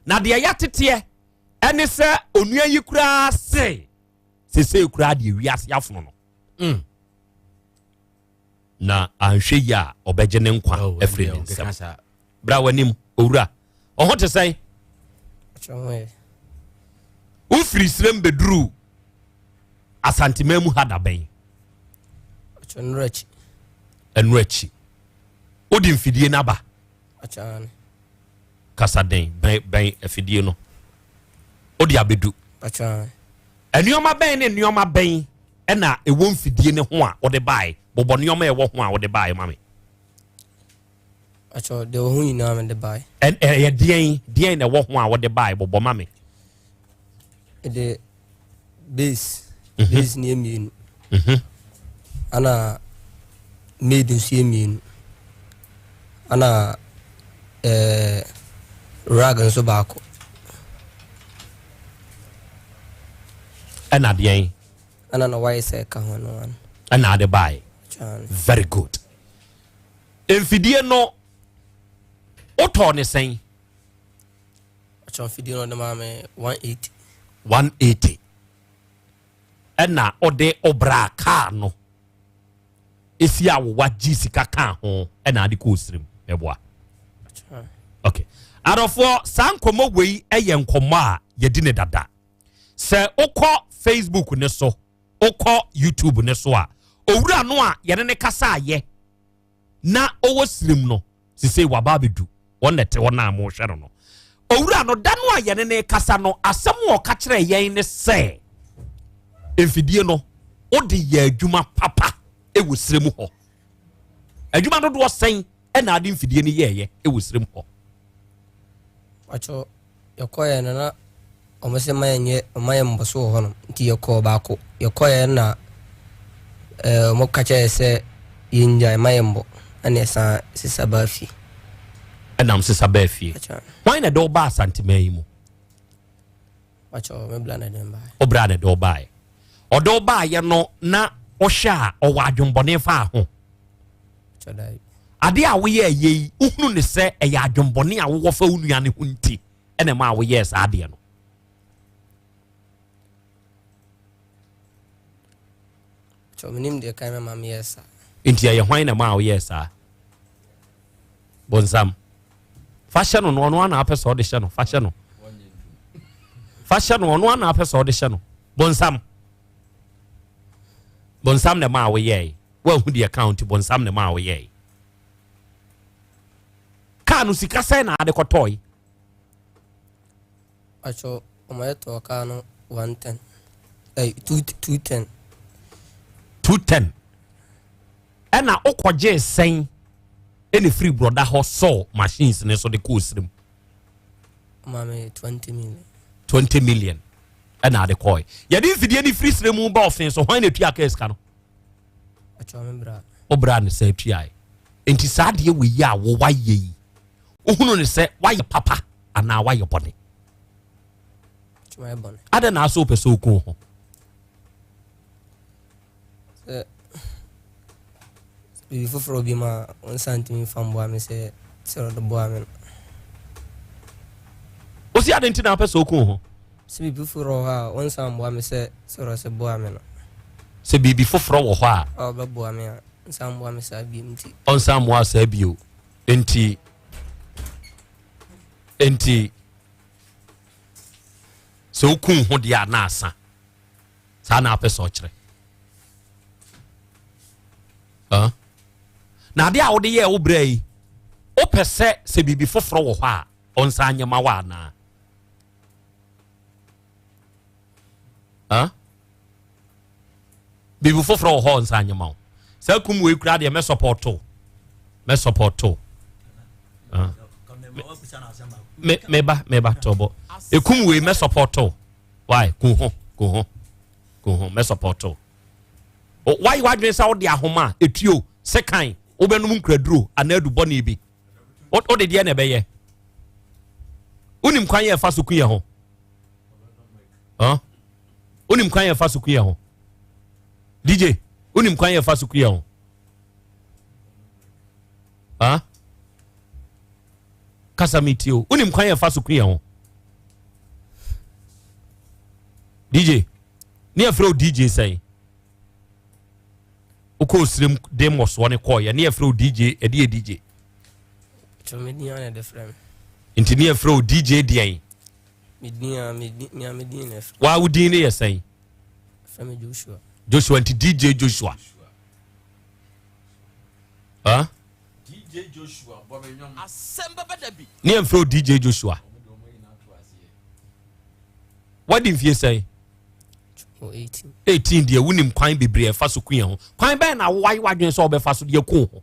Na deɛ yɛateteɛ. Ɛne sɛ onua yi koraa se sesei koraa deɛ wiase afono no. Mm. Na anhwɛ yi a ɔbɛgye ne nkwa oh, afiri ne nsam. Bra w'anim owura. Ɔho te sɛn? Wofiri serem bɛduru Asanteman mu ha da bɛn? Ɛno akyi. Wode mfidie no aba? Kasa den bɛn bɛn afidie no. Wode abɛdu? Nneɛma bɛn ne nneɛma bɛn ɛna ɛwɔ mfidie no ho a wode bae? Bobɔ nneɛma ɛwɔ ho a wode bae ma me. Akyɛ deɛ wɔ ho nyinaa mede bae. Ɛyɛ deɛn deɛn na ɛwɔ ho a wode bae bobɔ ma me. Ɛde base mhm. base ne yɛ mmienu mhm. ana maid nso yɛ mmienu ana ɛɛ rag nso baako. Ɛna deɛn. Ɛna na wayɛ sɛ ɛka ho no ano. Ɛna ade bae. Very good. Mfidie no wotɔɔ ne sɛn? Ɔkyɛn mfidie no ɔde maa me 180. 180. Ɛna ɔde ɔbra kaa no esi awowa gye sika kaa ho ɛna ade kɔɔ sirim ɛboa. Okay. Adɔfoɔ saa nkɔmmɔ wei ɛyɛ nkɔmmɔ a yɛdi ne dada. Sɛ wokɔ Facebook ne so, wokɔ YouTube ne so a, owura no a yɛne ne kasaayɛ na ɔwɔ sirim no, sisei waba abɛdu, wɔn na ɛte hɔ no a mohwɛ no no. Owura no, da no a yɛne ne kasa no, asɛm a ɔka kyerɛ yɛn ne sɛ, mfidie no, wode yɛ adwuma papa wɔ sirim hɔ. Adwuma dodoɔ sɛn ɛna ade mfidie no yɛɛyɛ wɔ sirim hɔ? Pacho, yɛkɔeɛ no na wɔn sɛ ma yɛnyɛ wɔn ayɛ mbɔso wɔ hɔnom nti yɛkɔɔ baako yɛkɔeɛ na ɛɛ wɔn ka kyerɛ sɛ yɛngyae ma yɛn bɔ ɛna yɛsan sesa baa fie. Ɛnam sesa baa fie. Hwan na ɛde wo baa Asanteman yi mu? Pacho, me bra na ɛde me baeɛ. Wo bra na ɛde wo baeɛ. Ɔde wo baeɛ no na wohwɛ a ɔwɔ adwembɔne faa ho? Adeɛ a woyɛɛ yɛ yi, wohunu ne sɛ ɛyɛ adwembɔne a wowɔ fa wo nua no ho nti ɛna ɛma a woyɛɛ saa adeɛ no? Nti ɛyɛ hwan na ɛma a woyɛɛ saa? Bonsam. Fa hyɛ no no, ɔno ana apɛ sɛ ɔde hyɛ no. Fa hyɛ no. Fa hyɛ no, ɔno ana apɛ sɛ ɔde hyɛ no. Bonsam. Bonsam na ɛma a woyɛe. Woahu deɛ ka nti bonsam na ɛma a woyɛe. Kaa no sika sɛn na ade kɔtɔe? Atwɔ ɔmo yɛ tɔɔ kaa no 110. Ɛy, 210. 210. Ɛna wokɔgyee sɛn ɛna firi borɔda hɔ sɔɔ machines ne so de kɔɔ sirim? Maame 20 million. 20 million ɛna ade kɔɛ. Yɛde mfidie no firi sire mu ba ɔfen so, hwan na ɛtua kaa sika no? Wo bra ne sɛ tuae. Nti saa adeɛ wei yi a wo wayɛ yi, wohunu ne sɛ wayɛ papa anaa wayɛ bɔne? Adɛn na asɛ wopɛ sɛ woku ho? Sɛ biribi foforɔ bi ma wo nsa ntumi mfa mboa me sɛ sɛ ɔde boa me no. Wosi ade nti na wopɛ sɛ woku ho? Sɛ biribi foforɔ wɔ hɔ a wo nsa mboa me sɛ sɛ ɔde boa me no. Sɛ biribi foforɔ wɔ hɔ a. A ɔbɛboa me a nsa mboa me saa bio nti. Ɔnsa mmoa saa bio nti nti sɛ woku ho deɛ a na asa. Saa na apɛ sɛ ɔkyerɛ. Na adeɛ a wode yɛɛ wo berɛ yi, wopɛ sɛ sɛ biribi foforɔ wɔ hɔ a ɔnsan nyɛ ma wo anaa? Biribi foforɔ wɔ hɔ ɔnsan nyɛ ma wo. Saa kum wei koraa deɛ mɛsɔpɔto. Mɛsɔpɔto. Meba meba tɔbɔ. Ekum wei mɛsɔpɔto. Why? Ku ho, ku ho, ku ho. Mɛ support o. Why wadwene sɛ wode ahoma a etuo sekan wobɛnom nkuraduro anaa adu bɔne bi. Wode deɛ na ɛbɛyɛ. Wonim kwan yɛ ɛfa so ku yɛ ho. Huh? Wonim kwan yɛ ɛfa so ku yɛ ho. DJ, wonim kwan yɛ ɛfa so ku yɛ ho. Huh? Kasa mi tie o. Wonim kwan yɛ ɛfa so ku yɛ ho. DJ, ne yɛfrɛ wo DJ sɛn? Wokɔ osirim de mmɔsoɔ ne kɔɔyɛ ne yɛfrɛ wo DJ, ɛde yɛ DJ. Nti ne yɛfrɛ wo DJ deɛn? Waa wo din ne yɛ sɛn? Joshua. Nti DJ Joshua. Huh? DJ Joshua bɔ me nnwom. Asɛm bɛba da bi. Ne yɛmfrɛ wo DJ Joshua. Wadi mfie sɛn? 18 deɛ wonim kwan bebree ɛfa so ku yɛn ho. Kwan bɛn na woayɛ w'adwene sɛ wobɛfa so deɛ ku ho?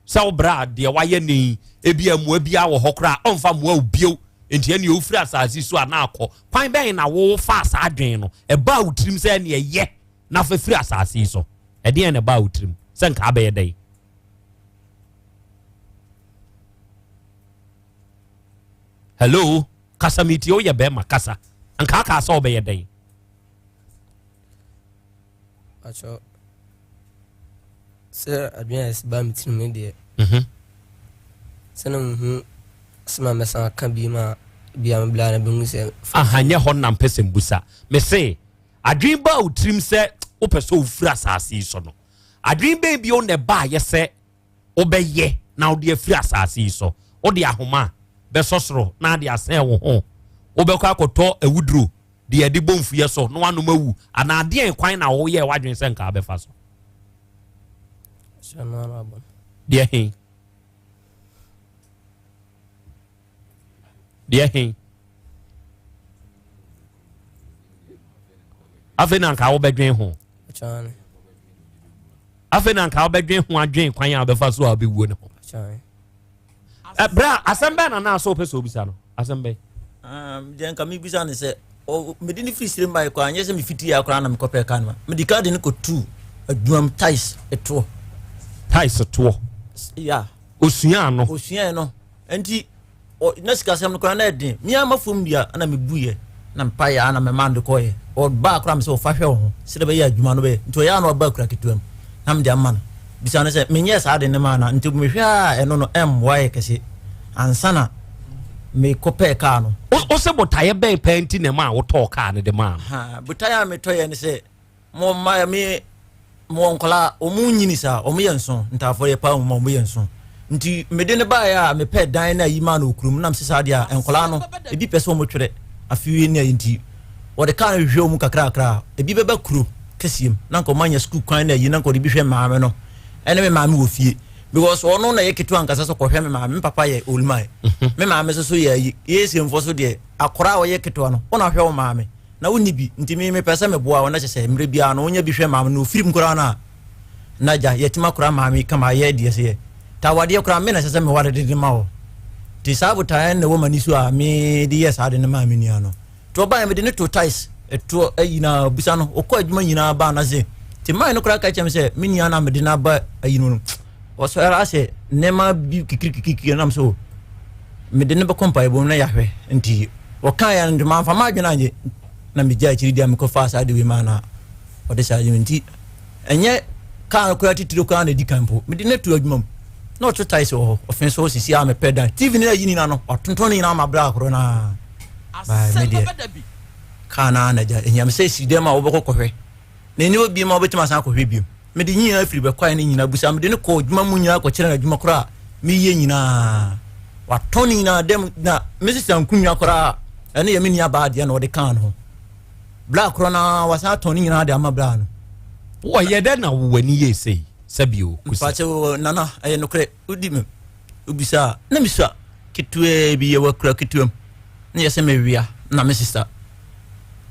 Sɛ wo bra deɛ wayɛ ne yi, ebi mmoa bi wɔ hɔ koraa ɔmfa mmoa wo bio. Nti ɛne wofiri asase so a na akɔ. Kwan bɛn na wofa saa adwene no? Ɛbaa wo tirim sɛ ɛne ɛyɛ na fa firi asase yi so. Ɛdeɛn na ɛbaa wo tirim sɛ nka abɛyɛ dɛn? Hello, kasa metie woyɛ bɛrima kasa. Nka aka sɛ wobɛyɛ dɛn? Akyɛ sɛ adwene a ɛsi ba me tirim ne deɛ mhm. sɛ na mehu sɛ ma mɛsan aka bi ma bia mebla na bɛhu sɛ aha nyɛ hɔ na mpɛ sɛ mbusa me se Adwene baa wo tirim sɛ wopɛ sɛ wofiri asase yi so no, adwene bɛn bio na ɛbaayɛ sɛ wobɛyɛ na wode afiri asase yi so? Wode ahoma bɛsɔ soro na ade asɛn wo ho? Wobɛkɔ akɔtɔ awuduro deɛ ɛde bɔ mfuyɛ so na wanom awu? Anaa deɛn kwan na woyɛɛ w'adwene sɛ nka wobɛfa so? Deɛ he? Deɛ he? Afei na nka wobɛdwen ho. Afei na nka wobɛdwen ho adwen kwan a wobɛfa so a wobɛwuo no ho. Berɛ a asɛm bɛn na naa sɛ wopɛ sɛ wobisa no? Asɛm bɛn? Deɛ nka mebisa ne sɛ mede ne firi sire mbaeɛ koraa nyɛ sɛ mefiti a koraa na mekɔpɛɛ ka no ma mede ka de no kɔtuu adwuam tais toɔ. Tais toɔ? Ya. Osuaa no. Osuae no. Nti na sikasɛm no koraa na ɛden. Me ara m'afam dua na mebuiɛ na mepaeɛ ara na memaa no de kɔeɛ. Ɔbaa koraa me sɛ ɔfa hwɛ wo ho sɛdeɛ ɛbɛyɛ adwuma no bɛyɛ. Nti ɔyɛ a na ɔba akura ketewa mu na mede ama no. Bisa no sɛ menyɛɛ saa de no maa no a? Nti mehwɛ a ɛno no ɛmmoa yɛ kɛse ansa na mekɔpɛɛ kaa no. Wo se botaeɛ bɛn paa nti na ɛmaa wotɔɔ kaa no de maa no? Ha, botaeɛ a metɔeɛ ne sɛ Mo mma me mewɔ nkwadaa wɔn nyini saa wɔn yɛ nson ntaafoɔ yɛ paa wɔn wɔn yɛ nson nti mede ne baeɛ a mepɛ dan na ayi maa no okurum nam sesa adeɛ a nkwadaa no ebi pɛ sɛ wɔn twerɛ afewie ne ayi nti wɔde kaa no hwehwɛ wɔn kakrakra ebi bɛba kuro kɛseɛ mu na nka wɔn anya sukuu kwan na ayi na nka wɔde bi hwɛ maame no ɛne me maame wɔ fie because ɔno na yɛ ketewa nkasa so kɔhwɛ me maame me papa yɛ olman mhm. me maame soso yɛ ayi yɛ esiemfoɔ so deɛ akora a ɔyɛ ketewa no wɔn ahwɛ wɔn maame na wonni bi nti me mepɛ sɛ meboa wo na kyɛ sɛ mmerɛ biara no wonya bi hwɛ maame no ɔfirim koraa no a na agya yɛtumi akora maame yi kama ayɛ deɛ sɛ yɛ ta awadeɛ koraa me na ɛsɛ sɛ meware de de ma wɔ nti saa botaeɛ na ɛwɔ m'ani so a mede yɛ saa de no maa me nua no nti ɔbaeɛ mede ne to tais ɛtoɔ ayi na bisa no ɔkɔ adwuma nyinaa baa na se nti mae no koraa ka kyerɛ me sɛ me nua no a mede no aba ayi no no Ɔsɔre ara sɛ nneɛma bi kikirikikiri nam so mede no bɛkɔ mpaebɔ mu na yɛahwɛ nti wɔkaa yɛ no nti mamfa m'adwene anyɛ na megya akyiri deɛ mekɔfaa saa de wei maa na ɔde saa de nti ɛnyɛ kaa no koraa titire koraa na ɛdi kan mpo mede no atu adwuma mu na ɔto taes wɔ hɔ ɔfe so sisi a mepɛ dan tv no ayi nyina no watontɔn no nyinaa ma berɛ akorɔ no a me deɛ kaa no a na agya ɛhia me sɛ si dɛm a wobɛkɔ kɔhwɛ Na ɛni hɔ bio a wobɛtumi asan akɔhwɛ bio. Mede nyinaa firi bɛkwae no nyinaa busa. Mede no kɔɔ adwuma mu nyinaa kɔkyerɛ no adwuma koraa a meyɛ nyinaa. Watɔn ne nyinaa dɛm na me sista nkunnwa koraa ɛno yɛ me nua baa deɛ na ɔde kaa no ho. Bla korɔ no ara wasan atɔn ne nyinaa de ama bla no. Wɔyɛ dɛ na wo w'ani yɛ sei sɛbi o kusi. Mpakyɛ nana ɛyɛ nokorɛ wodi me wobisa a na mesua ketewaa bi yɛwɔ akura ketewa mu na yɛ sɛ mewia na me sista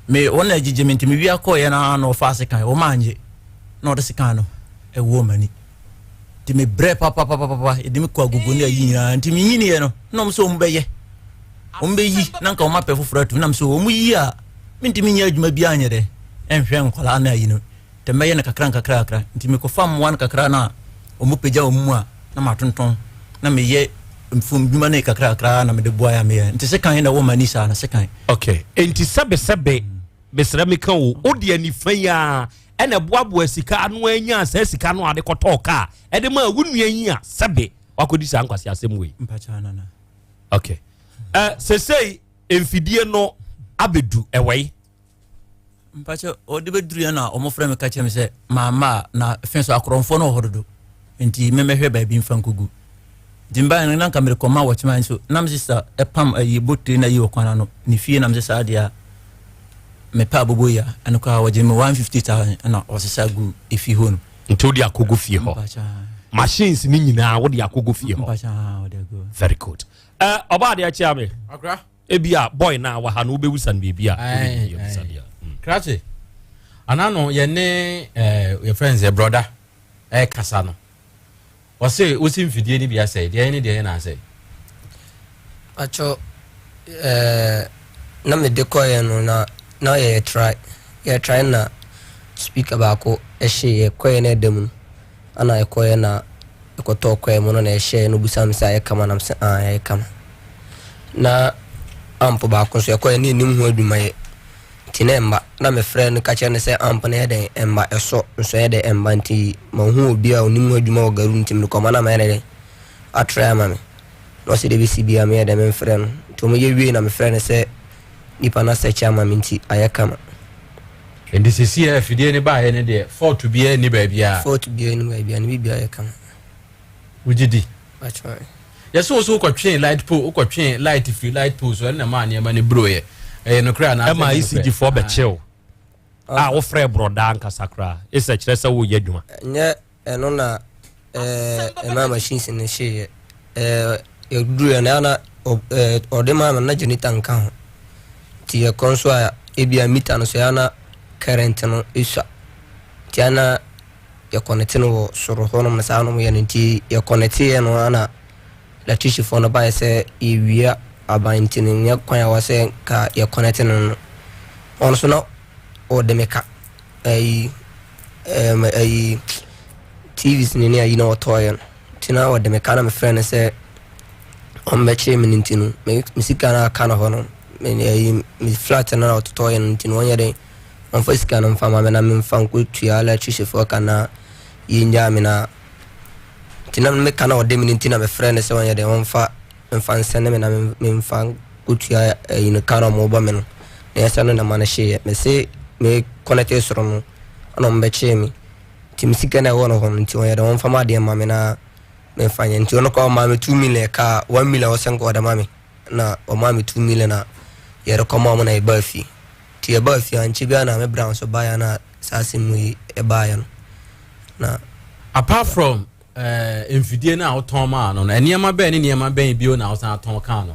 me wɔn na agyigye me nti mewia kɔɔeɛ no ara na ɔfaa sekan wɔn angye na ɔde sekan no ɛwɔ m'ani nti mebrɛ papapapapa yɛde me kɔ agogo ne ayi nyinaa nti menyiniɛ no na wɔn sɛ wɔn bɛyɛ wɔn bɛyi na nka wɔn apɛ foforɔ atum nam sɛ wɔn yi a mentumi nyɛ adwuma bi anyɛ dɛ ɛnhwɛ nkwadaa no ayi no Nti mɛyɛ no kakra nkakra kakra. Nti mekɔfa mmoa no kakra no a wɔpagya wɔn mu a na matontɔn na meyɛ mfum dwuma no kakra kakra na mede boa ya meyɛ. Nti sekan na ɛwɔ m'ani saa no sekan. Okay. Nti sɛbesɛbe mesrɛ meka o, wode anifa yi ara ɛna ɛboaboa sika ano anya saa sika no a de kɔtɔɔ kaa ɛde maa wo nua yi a sɛbe wakɔdi saa nkwaseasɛm wei. Mpakyɛ nana. Okay. Uh, sesei mfidie no. Abɛdu ɛwɛi. Mpakyɛ ɔde bɛduru yɛ na wɔn frɛ me ka kyerɛ me sɛ maama a na fɛn so akorɔmfoɔ no wɔ hɔ dodo nti memmɛhwɛ baabi mfa nkɔgu nti mbaeɛ no na nka merekɔma wɔkyema nso na me sista ɛpam ayi botire na ayi wɔ kwan ano ne fie na me sɛ saa deɛ a mepɛ abobo yi a ɛno koraa wɔgye me 150,000 ɛna ɔsesa gu efi hɔ no. Nti wode akɔgu fie hɔ machines ne nyinaa wode akɔgu fie hɔ very good ɔbaa deɛ akyia me ebi a boy na wɔ ha no wobɛwusa no biribi a wobɛwusa deɛ krakye ana no yɛne yɛfrɛ no sɛ brɔda ɛkasa no ɔse wosi mfidie no bi asɛe deɛ ne deɛ na asɛe Pacho eh, na mede kɔeɛ no na na yɛyɛ try yɛ try na speaker baako ɛhye yɛkɔeɛ na ɛda mu no ana ɛkɔeɛ na ɛkɔtɔɔ kɔɛ mu no na ɛhyɛɛ no busa me sɛ ayɛ kama nam sɛ ah ɛyɛ kama na amp baako nso ɛkɔeɛ ne ɛnim ho adwumayɛ nti na ɛmba na mefrɛ no ka kyerɛ no sɛ amp no yɛ dɛn ɛmba ɛsɔ nso ɛyɛ dɛn ɛmba nti mahu obi a ɔnim ho adwuma wɔ garu nti mede kɔma na mayɛ dɛn atra ama me na ɔsɛ deɛ bɛsi biara meyɛ dɛ memfrɛ no nti ɔmo yɛ wie na mefrɛ no sɛ nipa no asɛkye ama me nti ayɛ kama. Nti sisi a afidie no baeɛ no deɛ fault biara nni baabiara? Fault biara nni baabiara, ne biribiara yɛ kama. Wogye di? Patro. Yɛsɛ wo so wokɔtwee light pole, wokɔtwee light firi light pole so ɛno na ɛmaa nneɛma no buroeɛ. Ɛyɛ nokorɛ anaasɛ Ɛma ɛnyɛ nokorɛ? ECG foɔ bɛkyew a wofrɛ borɔdaa ankasa koraa ɛsɛ kyerɛ sɛ woyɛ adwuma. Ɛnyɛ ɛno na ɛmaa machines no hyeeɛ. Yɛduruiɛ no na ɔde maa me na generator nka ho. Nti yɛkɔ nso a ebia meter no so ɛyɛ na current no sua. Nti ana yɛkɔnɛte no wɔ soro hɔnom no saa na wɔyɛ no nti yɛkɔnɛteeɛ no ana electricianfoɔ no baeɛ sɛ yɛwia aban nti no nyɛ kwan a wɔ sɛ nka yɛkɔnɛte no no. Ɔno nso na ɔde me ka ayi ɛɛm ayi TVs ne ne ayi na ɔtɔɔeɛ no nti na ɔde me ka na mefrɛ no sɛ ɔmmɛkyerɛ me no nti no me me sika no aka no hɔ no me ayi me flat no na ɔtotɔɔeɛ no nti no ɔnyɛ dɛn ɔmfa sika no mfa ma me na memfa nkɔtua electricianfoɔ ka na yɛngyaa me na nti na meka na ɔde me no nti na mefrɛ no sɛ ɔnyɛ dɛn ɔmfa mfa nsɛne me na memfa nkɔtua ayi no ka na ɔmobɔ me no na ɛsɛ no na ma no hyeeɛ mese me kɔnɛte soro no ɛna ɔmbɛkyee me nti me sika na ɛwɔ no hɔ no nti ɔyɛ dɛ ɔmfa ma adeɛ ma me na memfa nyɛ nti ɔno kɔ ɔmaa me 2 million ka 1 million ɔsɛ nka ɔde ma me na ɔmaa me 2 million a yɛrekɔ ma ɔmo na yɛbaa fie nti yɛbaa fie ankyɛ biara na me bra nso baeɛ na saa asɛm yi ɛbaeɛ no na apart from Eh, mfidie no a wotɔn maa no no, nneɛma bɛn ne nneɛma bɛn bio na wosan tɔn kaa no?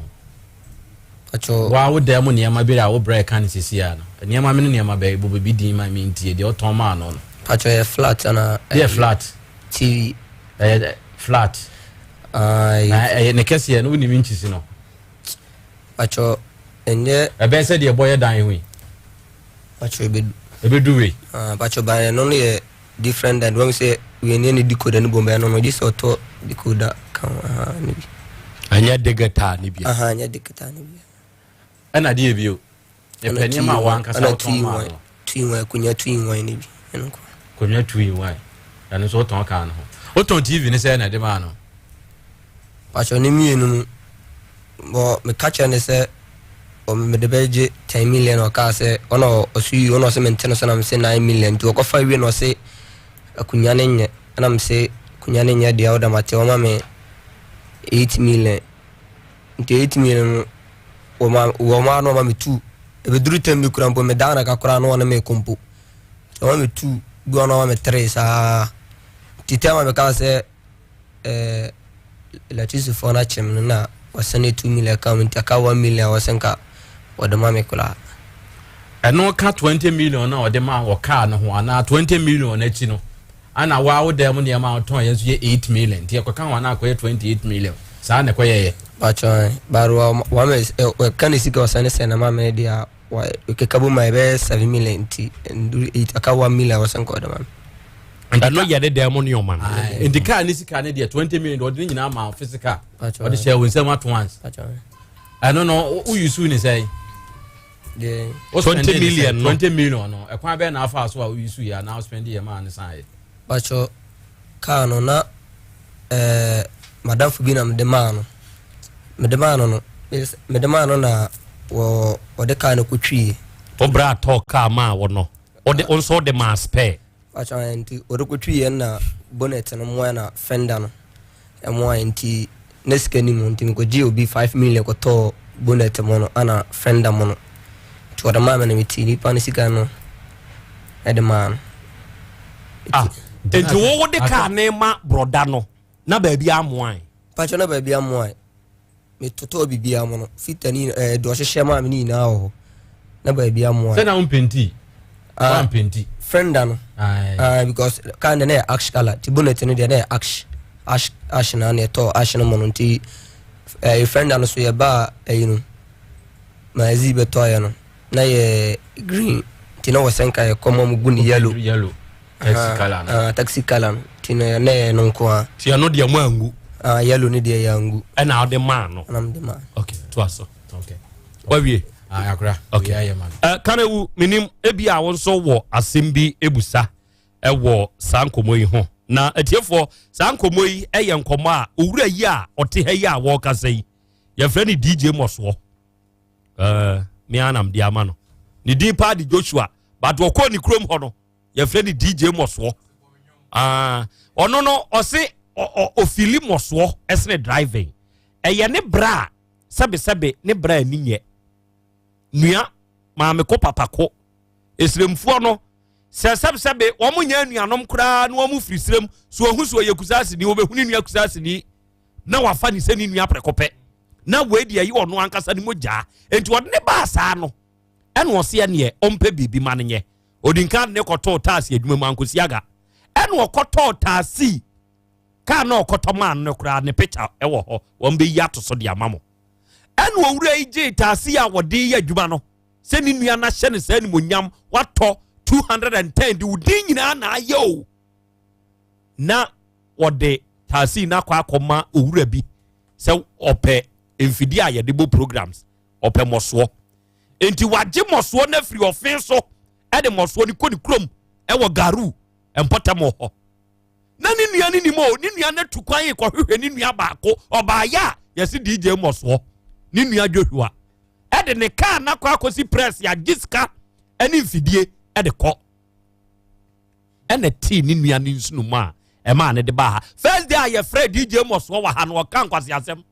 Wa wo dan mu nneɛma bi a wobrɛ ka no sisi a no, nneɛma me ne nneɛma bɛn bɔ biribi din ma me ntie deɛ wotɔn maa no no. Patro yɛ flat ana? Deɛ flat. TV. Ɛyɛ flat. Na ɛyɛ ne kɛseɛ no wonim inches no. Patro ɛnyɛ. Ɛbɛyɛ sɛ deɛ ɛbɔ yɛ dan ho yi. Patro ebedu. Ebedu wei. Patro ban no no yɛ. Different than wɔn sɛ wei ne ne decoder no bom bɛyɛ no no gye sɛ ɔtɔ decoder ka ho aha ne bi. Ɛnyɛ digital ne bi. Aha ɛnyɛ digital ne bi. Ɛna deɛ bio. Ɛpɛ nneɛma a wankasa wotɔn maa no. Two in one akonnwa two in one ne bi ɛno nko. Akonnwa two in one ɛno nso wotɔn kaa no ho. Wotɔn TV ne sɛ na ɛde maa no. Pakyɛ ne mmienu no bɔ meka kyerɛ ne sɛ mede bɛgye 10 million ɔkaa sɛ ɔna ɔso yi ɔna ɔsɛ mente no so na mese 9 million nti ɔkɔfa wie na ɔse akonnwa no nyɛ ɛna mese akonnwa no nyɛ deɛ ɔda mate ɔma me 8 million nti 8 million no wɔma wɔma no ɔma me 2 ɛbɛduru tam bi kura mpo medaa na kakora na ɔne me kɔ mpo ɔma me 2 bi ɔna ɔma me 3 saa nti tɛma mekaa sɛ eh, electricityfoɔ no akyem no na wɔsɛne 2 million ka mu nti aka 1 million a wɔsɛ nka wɔde ma me koraa. Ɛno ka 20 million na ɔde ma wɔ kaa no ho anaa 20 million akyi no ana waa wo dan mu nneɛma a wotɔn yɛ nso yɛ 8 million nti ɛkɔka ho anaa akɔyɛ 28 million saa na ɛkɔyɛyɛ. Patwɔn barowa wama ɛka ne sika ɔsɛne sɛ na ma me deɛ a Keka bom a ɛbɛyɛ 7 million nti nduru 8 aka 1 million a wɔsɛ nka ɔde ma me. Ɛno yɛ ne dan mu nneɛma no. Nti kaa ne sika ne deɛ 20 million ɔde ne nyinaa ma physical. Ɔde hyɛ wo nsam at once. Ɛno no wo use ne sɛn? 20 million no. 20 million no. Ɛkwan bɛn na afa so a wo use yɛ anaa wo spend yɛ maa ne san yɛ? Pacho kaa no na ɛɛ madamfo bi na mede maa no. Mede maa no no mede maa no na. wɔ ɔde kaa no kɔtwiiɛ. Wo bra tɔɔ kaa maa wo no, wode wo nso wode maa spare. Pakyɛ ae nti ɔde kɔtwiiɛ na bonnet no moaɛ na fender no moaɛ nti na sika ni mu nti mekɔgyee obi 5 million kɔtɔɔ bonnet mo no ana fender mo no nti ɔde maa me na metii nipa no sika no ɛde maa no. Ah, nti wo wode kaa ne ma brɔda no na baabi amoae? Pakyɛ na baabi amoae. Metotɔɔ biribiara mono, fita ne nyinaa, ɛɛ deɛ ɔhyehyɛ maa me ne nyinaa wɔ hɔ. Na baabi amoa. Sɛ na wompenti? Ah, Wampenti? Fender no. Ah, because car no na yɛ ash color, ti bonnet no deɛ na yɛ ash, ash, ash na na ɛtɔɔ ash no mono nti ɛɛ fender no so yɛ baa ɛyi no, ma ɛzi bɛtɔɔyɛ no na yɛ green nti na wɔsɛ nka yɛ kɔma mu gu ne yellow. Yellow. Taxi colour no. Ah, taxi colour no. Ti no na yɛ no nko a. Ti ɛno deɛ mo angu. Ah, yellow no deɛ yɛ angu. Ɛna ɔde maa no. Ɛna mede maa. Okay, to aso. Okay. Wawie. Ah, akora. Okay. Ayɛ ma. Eh, Kanewu, menim ebi a wo nso wɔ asɛm bi ebusa ɛwɔ saa nkɔmmɔ yi ho. Na atiefoɔ, saa nkɔmmɔ yi ɛyɛ nkɔmmɔ a owura yi a ɔte ha yi a wɔrekasa yi, yɛfrɛ no DJ Mɔsoɔ. Eh, me ara na mede ama no. Ne din paa de Joshua, but ɔkɔɔ ne kurom hɔ no, yɛfrɛ no dj mmɔsoɔ ah, ɔno no ɔse ɔfili mmɔsoɔ ɛsene driving ɛyɛ ne bra a sɛbesɛbe ne bra ani nyɛ nua maame ko papa ko esiremfoɔ no sɛ sɛbesɛbe wɔn nyɛ anuanom koraa na wɔn firi sirem so ohun so ɔyɛ kusaasini wɔbɛhu ne nua kusaasini na wafa ne sɛ ne nua prɛko pɛ na wei deɛ ɛyɛ ɔno ankasa ne mogyaa nti ɔde ne baa saa no ɛna ɔse ɛneɛ ɔmpɛ biribi ma no nyɛ ɔdi nka de ne kɔtɔɔ taasi adwuma mu ankosi aga ɛna ɔkɔtɔɔ taasi kaa na ɔkɔtɔ maa no koraa ne picture ɛwɔ hɔ wɔn bɛyi ato so de ama mo ɛna owura yi gyee taasi a wɔde yɛ adwuma no sɛ ne nua no ahyɛ no saa animonyam watɔ 210 de wo din nyinaa na ayɛ o na wɔde taasi no akɔ akɔma owura bi sɛ ɔpɛ mfidie a yɛde bɔ programs ɔpɛ mmɔsoɔ nti wagye mmɔsoɔ no afiri ɔfe so ɛde mmɔsoɔ no kɔ ne kurom ɛwɔ garu mpɔtam hɔ na ne nua no nim o ne nua no atu kwan kɔhwehwɛ ne nua baako ɔbaayɛ a yɛsi dj mmɔsoɔ ne nua dwohua ɛde ne kaa nakɔ akɔsi press yɛagye sika ɛne mfidie ɛde kɔ ɛna tii ne nua no nsuno mu a ɛmaa ne de baa ha first day a yɛfrɛ dj mmɔsoɔ wɔ ha no ɔka nkwasi asɛm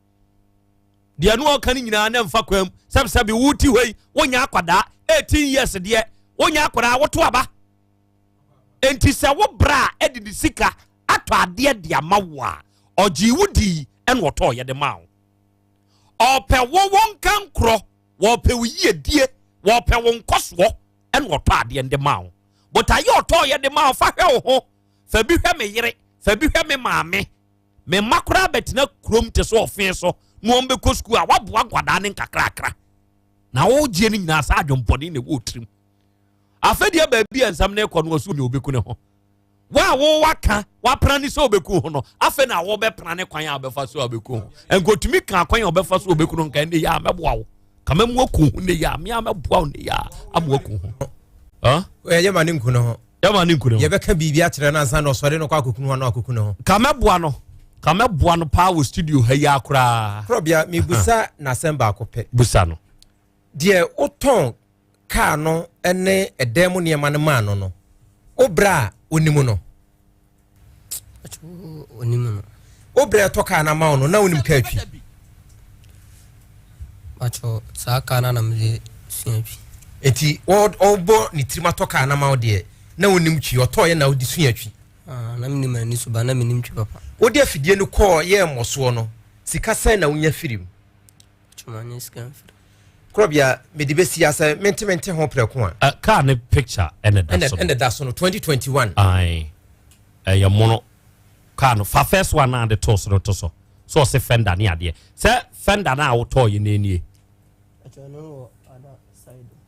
deɛ no ɔka no nyinaa na mfa kwan mu sɛbsɛbe woti hɔ yi wonya akwadaa 18 years deɛ wonya akwadaa woto aba enti sɛ wo bra a ɛde ne sika atɔ adeɛ de ama wo a ɔgyee wo dii ɛna ɔtɔɔ yɛ de ma wo ɔpɛ wo wo nka nkorɔ wɔpɛ wo yiedie wɔpɛ wo nkɔsoɔ ɛna ɔtɔ adeɛ de ma wo botaeɛ ɔtɔɔ yɛ de ma wo fa hwɛ wo ho fa bi hwɛ me yere fa bi hwɛ me maame Me mma koraa bɛtena kurom te sɛ ɔfe so na wɔn bɛkɔ sukuu a waboa nkwadaa ne nkakrakra na wogyeɛ no nyinaa saa adwempɔne na ɛwɔ tirim afei deɛ baabi a nsɛm no kɔ no ɔso ne ɔbɛku ne ho wo a wo waka wapra ne sɛ ɔbɛku ho no afei na wobɛpra ne kwan a wobɛfa so a wobɛku ho nkɔtumi ka kwan a wobɛfa so ɔbɛku no nka ɛnɛ yɛ a mɛboa wo kama mu aku ho ne yɛ a mea mɛboa wo ne yɛ a ama waku ho ɛyɛ ma ne nku no ho yɛma ne nkunu ho. Yɛbɛka biribi akyerɛ no ansa na ɔsɔre no kɔ akɔkunu ho anaa akɔku ne ho. Ka mɛboa no, ka mɛboa no paa wɔ studio ha yi ara koraa. Korɔbea, mebusa n'asɛm baako pɛ. Busa no. Deɛ wotɔn kaa no ne ɛdan mu nneɛma no maa no no, wo berɛ a ɔnim no? Onim no. Wo berɛ ɛtɔ kaa no ama wo no, na wonim kaa twi? Pacho, saa kaa no na mede sua twi. Enti ɔbɔ ne tirim atɔ kaa no ama wo deɛ, na wonim twi, ɔtɔɔyɛ na wode sua twi? Ah, na menim ani so ba, na menim twi papa. Wode afidie no kɔɔ yɛɛ mmɔsoɔ no, sika sɛn na wonya firi mu? Korɔbea mede bɛsi asɛ mente mente ho prɛko a. Uh, car ne picture ɛna da so no. Ɛna da so no 2021. Ae ɛyɛ mono car no fa first one na de to so no to so so ɔse fender ne adeɛ sɛ fender no a wotɔɔ yɛ no nie.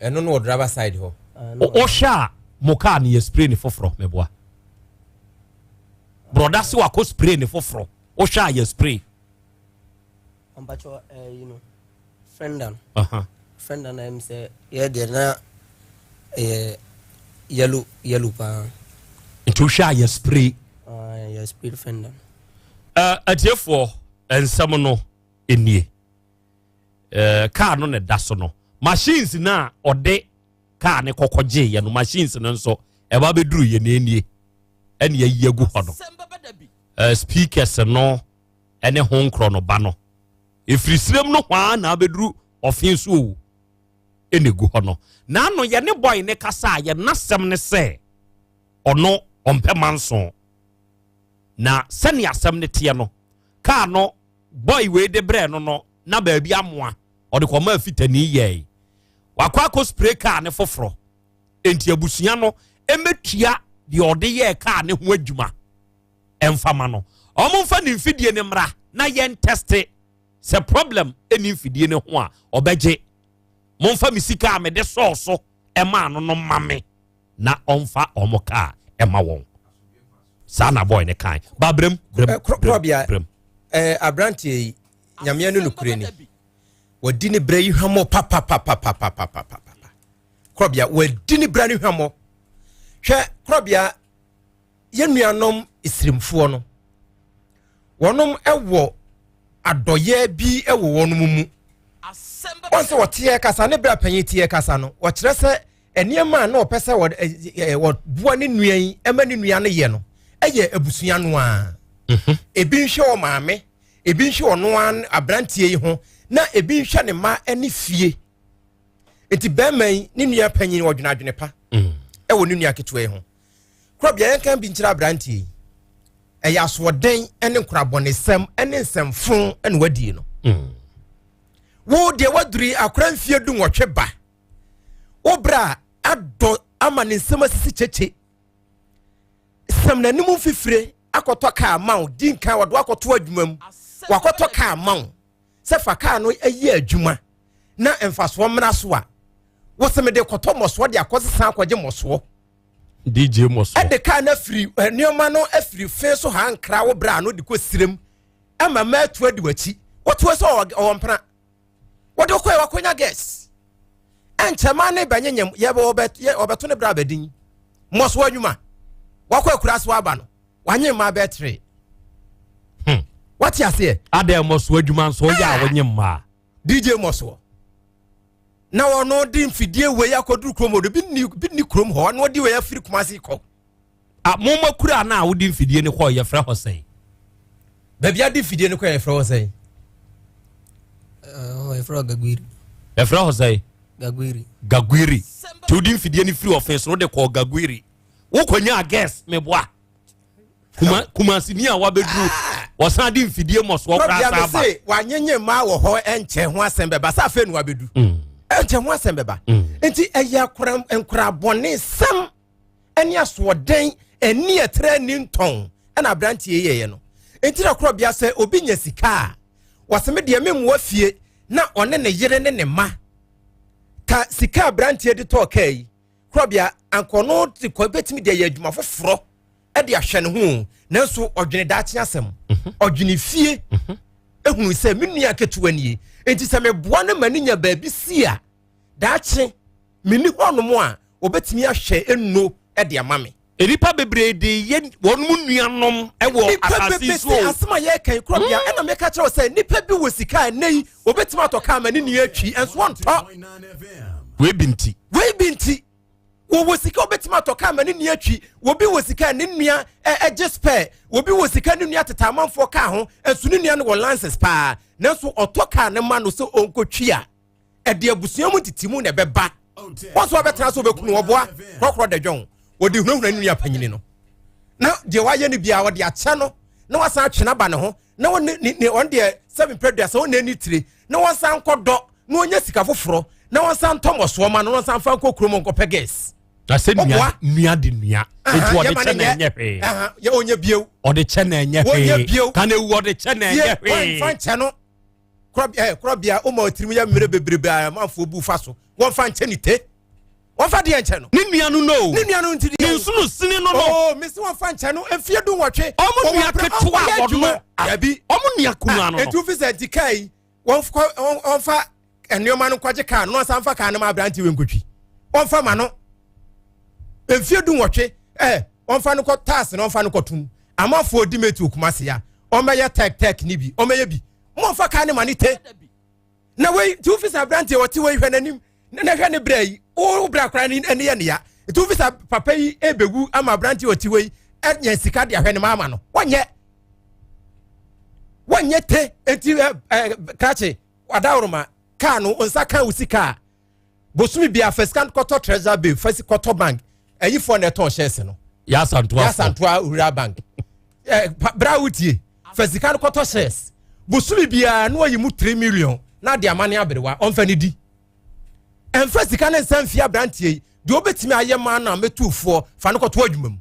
Ɛno no wɔ driver side hɔ. Wohwɛ a mo car no yɛ spray ne foforɔ meboa. Brɔda se wakɔ spray ne foforɔ wohwɛ a yɛ spray. Mpakyɛ ɛyi no fenda no fenda no ɛm sɛ yɛ deɛ na ɛyɛ yellow yellow paa. Nti wohwɛ a yɛ spray. Yɛ spray fenda no. Atiefoɔ nsɛm no nie. Kaa no na ɛda so no. Machines no a ɔde kaa ne kɔkɔ gyeeɛ no, machines no nso ɛba bɛduru yɛ na nie ɛne ayi agu hɔ no. Speakers no ɛne ho nkorɔ no ba no ɛfiri sirem no hwaa na abɛduru ɔfe so owu ɛna egu hɔ no. N'ano yɛne boy ne kasa a yɛn n'asɛm ne sɛ ɔno ɔmpɛ manso, na sɛnea asɛm ne teɛ no, kaa no boy wei de brɛ no na baabi amoa ɔde kɔma afitani yɛe, wakɔ akɔ spray kaa ne foforɔ. Nti abusua no ɛmɛtua deɛ ɔde yɛɛ kaa ne ho adwuma ɛmfama no. Ɔmo mfa ne mfidie ne mmra na yɛn test sɛ problem ɛni mfidie ne ho a ɔbɛgye. Momfa me sika a mede sɔɔ so ɛmaa no ma me na ɔmfa ɔmo kaa ɛma wɔn. Saa na boy ne kan ba brem brem. Korɔbea. Brem. Aberanteɛ yi, nyameɛ no nokorɛ ni, wadi ne berɛ yi hwammɔ papapapapapapapa. Korɔbea, wadi ne berɛ no hwammɔ. Hwɛ, korɔbea, yɛn nuanom esirimfoɔ no, wɔnom wɔ adɔyɛ bi wɔ wɔn mu. Wɔn sɛ wɔteɛ kasa ne berɛ a panyin teɛ kasa no, wɔkyerɛ sɛ nneɛma a na ɔpɛ sɛ wɔboa ne nua yi ma ne nua no yɛ no ɛyɛ abusua no a ebi nhwɛ wɔ maame, ebi nhwɛ ɔno ara aberanteɛ yi ho, na ebi nhwɛ ne mma ne fie. Nti bɛrima yi ne nua panyin wɔdwene adwene pa ɛwɔ ne nua ketewa yi ho. Korɔbea, yɛn kan bi nkyerɛ aberanteɛ yi, ɛyɛ asoɔden ne nkorabɔnesɛm ne nsɛmfo na wadie no. Wo deɛ waduri akora mfie 18 ba, wo bra adɔ ama ne nsɛm asisi kyekye sɛm n'anim mfifire akɔtɔ kaa ma wo. Di nkan wɔde wakɔto adwuma mu, wakɔtɔ kaa ma wo sɛ fa kaa no ayi adwuma na mfasoɔ mmra so a, wosɛ mede kɔtɔ mmɔsoɔ de akɔsesa akɔgye mmɔsoɔ. DJ mmɔsoɔ. Ɛde kaa no afiri nneɛma no afiri fe so ha nkra wo bra no de kɔ sirem ama mmaa atu adi w'akyi. Wotoɔ sɛ ɔwɔ mpena wɔde wokɔɛ wakɔnya gas ɛnkyɛma ne bɛnyenyem yɛbɛto ne bra bɛdin mmɔsoɔ adwuma wakɔ akura so aba no wanye mmaa bɛtere. Wate aseɛ? Adɛ mmɔsoɔ adwuma nso woyɛ a wonye mmaa. DJ mmɔsoɔ na ɔno de mfidie wei akɔduru kurom hɔ, bi ni kurom hɔ na ɔde wei afiri Kumasi kɔ. A moma kura no a wode mfidie no kɔ, yɛfrɛ hɔ sɛn? Baabi ade mfidie no kɔ, yɛfrɛ hɔ sɛn? Yɛfrɛ hɔ Gaguiri. Yɛfrɛ hɔ sɛn? Gaguiri. Gaguiri. Nti wode mfidie no firi ɔfe so wode kɔɔ Gaguiri, wokɔnyaa gas meboa kuma kumasini a wabɛduru wɔsan de mfidie mmɔsoɔ koraa saa ba. Se wanyenye mmaa wɔ hɔ, ɛnkyɛ ho asɛm bɛba sɛ afei no wabɛdu. Ɛnkyɛ ho asɛm bɛba. Nti ɛyɛ nkorabɔne sɛm ɛne asoɔden ɛni ɛtrɛ ni ntɔn ɛna aberanteɛ yɛyɛ no. Nti na korɔbea sɛ obi nya sika a wɔsɛ me deɛ memmoa fie na ɔne ne yere ne ne mma ka sika aberanteɛ de tɔɔ kaa yi. Korɔbea, ankɔno de kɔ bɛtumi de ayɛ adwuma foforɔ de ahwɛ ne ho, nanso ɔdwene daakye asɛm, ɔdwene fie, ehunu sɛ me nua ketewa nie, nti sɛ meboa no ma ne nya baabi si a, daakye menni hɔnom a wɔbɛtumi ahwɛ nnuro de ama me. Nnipa bebree de yɛ wɔn mu nuanom wɔ asase so. Nnipa bebree asɛm a yɛreka yi korɔbea ɛna meka kyerɛ wo sɛ nnipa bi wɔ sika a ɛnɛ yi wɔbɛtumi atɔ kaa ma ne nua atwi nso wɔntɔ. Wei bi nti. Wei bi nti. Wɔwɔ sika wɔbɛtumi atɔ kaa ma ne nua atwi. Wɔbi wɔ sika ne nua ɛgye spare. Wɔbi wɔ sika ne nua tete amanfoɔ kaa ho nso ne nua no wɔ lances paa nanso ɔtɔ kaa ne ma no sɛ ɔnkɔtwi a ɛde abusua mu ntete mu na ɛbɛba. Wɔn nso wɔbɛtena so wɔbɛkunu wɔboa korɔkorɔ da dwɔn wɔde hunahuna ne nua panyini no na deɛ wayɛ no biara wɔde akyɛ no na wasan atwe n'aba ne ho na wɔn ne ne wɔn deɛ sɛbi mpɛ duasa wɔn na ani tire na wɔn san nkɔ dɔ na wɔn nyɛ sika foforɔ na wɔn san ntɔ mɔsoɔ ma no na wɔn san fa nkɔ kurom nkɔpɛ gas. Na sɛ nua nua de nua nti ɔde kyɛ na ɛnyɛ hwee. Yɛ ɔnyɛ bio. Ɔde kyɛ na ɛnyɛ hwee. Kan ewu ɔde kyɛ na ɛnyɛ hwee. Wɔn fa nkyɛn no korɔbea korɔbea ɔma ɔtirim yɛ mmerɛ bebrebe a amanfoɔ bu fa so wɔn fa nkyɛn ne te wɔn fa deɛ nkyɛn no. Ne nua no no. Ne nua no nti deɛ. Ne nsono sini no no. Oo mesi wɔn fa nkyɛn no mfie 18. Ɔmo nua ketewa wɔn Dabi. Ɔmo nua kumaa no no. Etu fi sɛ nti kaa yi wɔn kɔ wɔn fa nneɛma no nkɔgye kaa no na wɔn fa kaa no ma aberante wei nkotwi wɔn fa ma no mfie 18 ɛɛ wɔn fa no kɔ taasi na wɔn fa no kɔ tum amanfoɔ di meti okuma se ya wɔn bɛyɛ tɛk tɛk ni bi wɔn bɛyɛ bi mo nfa kaa ne ma ne te na wei ti wofi sɛ aberanteɛ wɔte wei hwɛ n'anim. Na hwɛ ne brɛ yi, wo brɛ akora ne ne yɛ ne ya. Nti wofi sa papa yi ɛbɛwu ama aberanteɛ ɔte hɔ yi ɛnyɛ sika de ahwɛ ne ma ama no. Wɔnyɛ. Wɔnyɛ te nti ɛ ɛ krakye adaworoma kaa no nsa ka wo sika a bosome bia fa sika kɔtɔ treasure bay fa si kɔtɔ bank ɛyifoɔ na ɛtɔn shares no. Yasantoa Yasantoa rural bank. Ɛ bra wotie fa sika no kɔtɔ shares bosome biara na wayi mu 3 million na de ama ne aberewa ɔmfa ne di. Ɛmfa sika no nsa mfie aberanteɛ yi deɛ wobɛtumi ayɛ maa no a mɛtufoɔ fa no kɔto adwuma mu.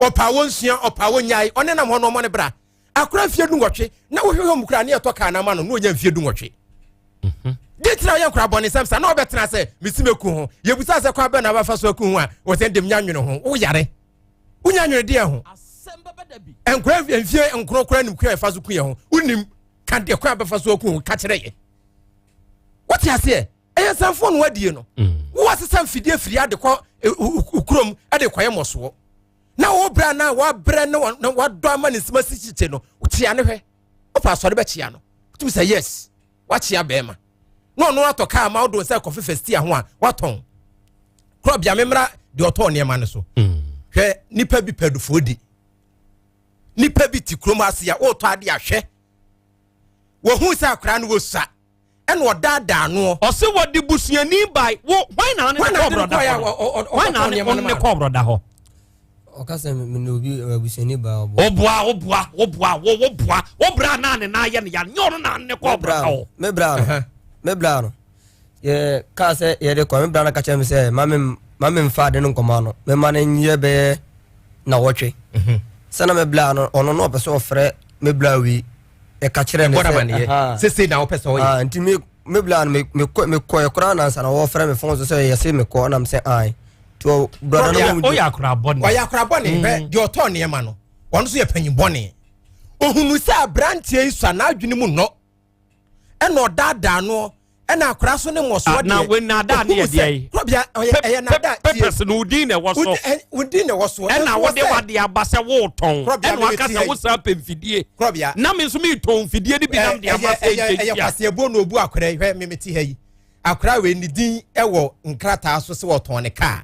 Ɔpaa wɔ nsua ɔpaa wɔ nyae ɔne nam hɔ no ɔmɔ ne bra. Akora mfie dunwɔtwe na wohwehwɛ mu koraa ne ɛtɔ kaa no ama no na ɔnya mfie dunwɔtwe. De tena yɛ nkora bɔne sɛm sa na ɔbɛtena sɛ mesi mɛku ho. Yɛbusa sɛ kwan bɛn na wabɛfa so aku ho a wɔ sɛ ndem nya nwene ho. Woyare. Wonya nwene deɛ ho. Nkora mfie nkoro koraa nim kwan a ɛfa so ku yɛ ho. Wonim ka deɛ kwan a bɛfa so aku ho ka kyerɛ yɛ. Wote aseɛ? Ɛyɛ nsɛmfoɔ no adie no. Wowɔ sesa mfidie firi ade kɔ kurom de kɔyɛ mmɔsoɔ. Na wo brɛ na wabrɛ na wadɔ ama ne nsɛm asi kyekye no, kyea ne hwɛ. Wopɛ asɔre bɛkyea no. Wotumi sɛ yes, wakyea bɛrima. Na ɔno atɔ kaa ma wode nsa kɔfe fɛstia ho a watɔn. Korɔbea me mmra deɛ ɔtɔɔ nneɛma no so. Hwɛ nipa bi pɛ adufoɔ di. Nipa bi te kurom ase a wotɔ ade ahwɛ. Wɔhu sɛ akwaraa no wɔsua ɛna ɔdaadaa noɔ. Ɔse wɔde busuani bae wo hwan na ɔne ne kɔɔ brɔda hɔ no hwan na ɔne ne kɔɔ brɔda hɔ. Ɔka sɛ mene obi abusuani baa ɔboa. Ɔboa ɔboa ɔboa wo woboa wo bra naa ne nan yɛ ne ya nyɛ ɔno na ne kɔɔ brɔda hɔ. Me bra no me bra no yɛ kaa sɛ yɛde kɔ me bra no ka kyerɛ me sɛ ma me ma me nfa ade no nkɔma no me ma no nyɛ bɛyɛ na wɔtwe sɛ na me bra no ɔno na ɔpɛ sɛ ɔfrɛ me bra wei ɛka kyerɛ ne sɛ sese na wopɛ sɛ ɔyɛ nti me me bla no me me kɔɛ koraa nansa na wɔfrɛ me fon so sɛ yɛse me kɔ na me sɛ ae nti brɔda no ɔyɛ akora bɔne ɔyɛ akora bɔne mm. hwɛ deɛ ɔtɔɔ nneɛma no ɔno nso yɛ panyin bɔne ohunu sɛ aberanteɛ yi sua n'adwene mu nnɔ ɛna ɔdaadaa noɔ ɛna akora so ne mmɔsoɔ ah, deɛ na naadaa ne yɛ deɛ yi kurɔbea ɔyɛ ɛyɛ naadaa tie pepɛs no wodin na ɛwɔ so wodin na ɛwɔ so ɛna wode wade aba sɛ wotɔn ɛna waka sɛ wosan pɛ mfidie kurɔbea na me nso metɔn mfidie no bi nam de ama sɛ ɛyɛ ɛyɛ kwaseɛbuo na obu akora yi hwɛ me mete ha yi akora wei ne din ɛwɔ nkrataa so sɛ wɔtɔn ne kaa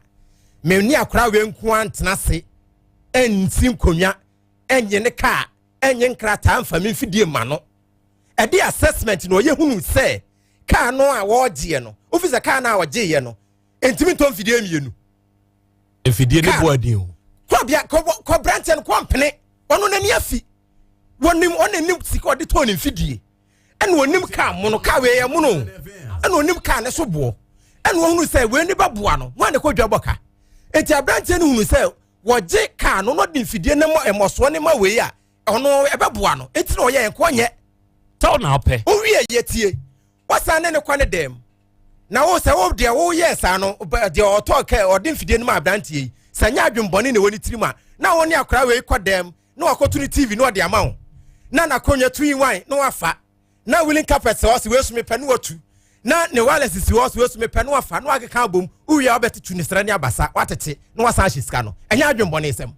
me ne akora wei nko ara ntena ase ɛnsi nkonnwa ɛnye ne kaa ɛnye nkrataa mfa me mfidie ma no ɛde assessment na ɔyɛ hunu sɛ kaa no a wɔregyeɛ no wofi sɛ kaa no a ɔgyeeɛ no ntumi ntɔ mfidie mmienu. Mfidie no bɔ adin o. Kɔbea kɔbranteɛ no kɔmpene ɔno n'ani afi wɔnim ɔna nim sika ɔde tɔɔ ne mfidie ɛna ɔnim kaa mono kaa wei yɛ mono ɛna ɔnim kaa ne so boɔ ɛna ɔhunu sɛ wei ne bɛboa no wɔn a ne kɔ dwa bɔ ka eti aberanteɛ no hunu sɛ wɔgye kaa no na ɔde mfidie no mmɔsoɔ ne ma wei a ɔno ɛbɛboa no nti na ɔyɛ nko ɔnyɛ. Tɛw na ɔpɛ. Wowie yɛ tie wasan ne ne kɔ ne dɛm na wo sɛ wo deɛ woyɛɛ saa no deɛ ɔtɔ kɛ ɔde mfidie no ma aberanteɛ yi sɛ nyɛ adwembɔne na ɛwɔ ne tirim a na wo ne akora wei kɔ dɛm na wakɔto ne tv na ɔde ama wo na n'akonnwa two in one na wafa na willing carpet sɛ ɔsɛ wei so mepɛ na watu na ne wireless si hɔ sɛ wei so mepɛ na wafa na wakeka abom wowie a wobɛtetu ne serɛ ne abasa watete na wasan ahyɛ sika no ɛnyɛ adwembɔne sɛm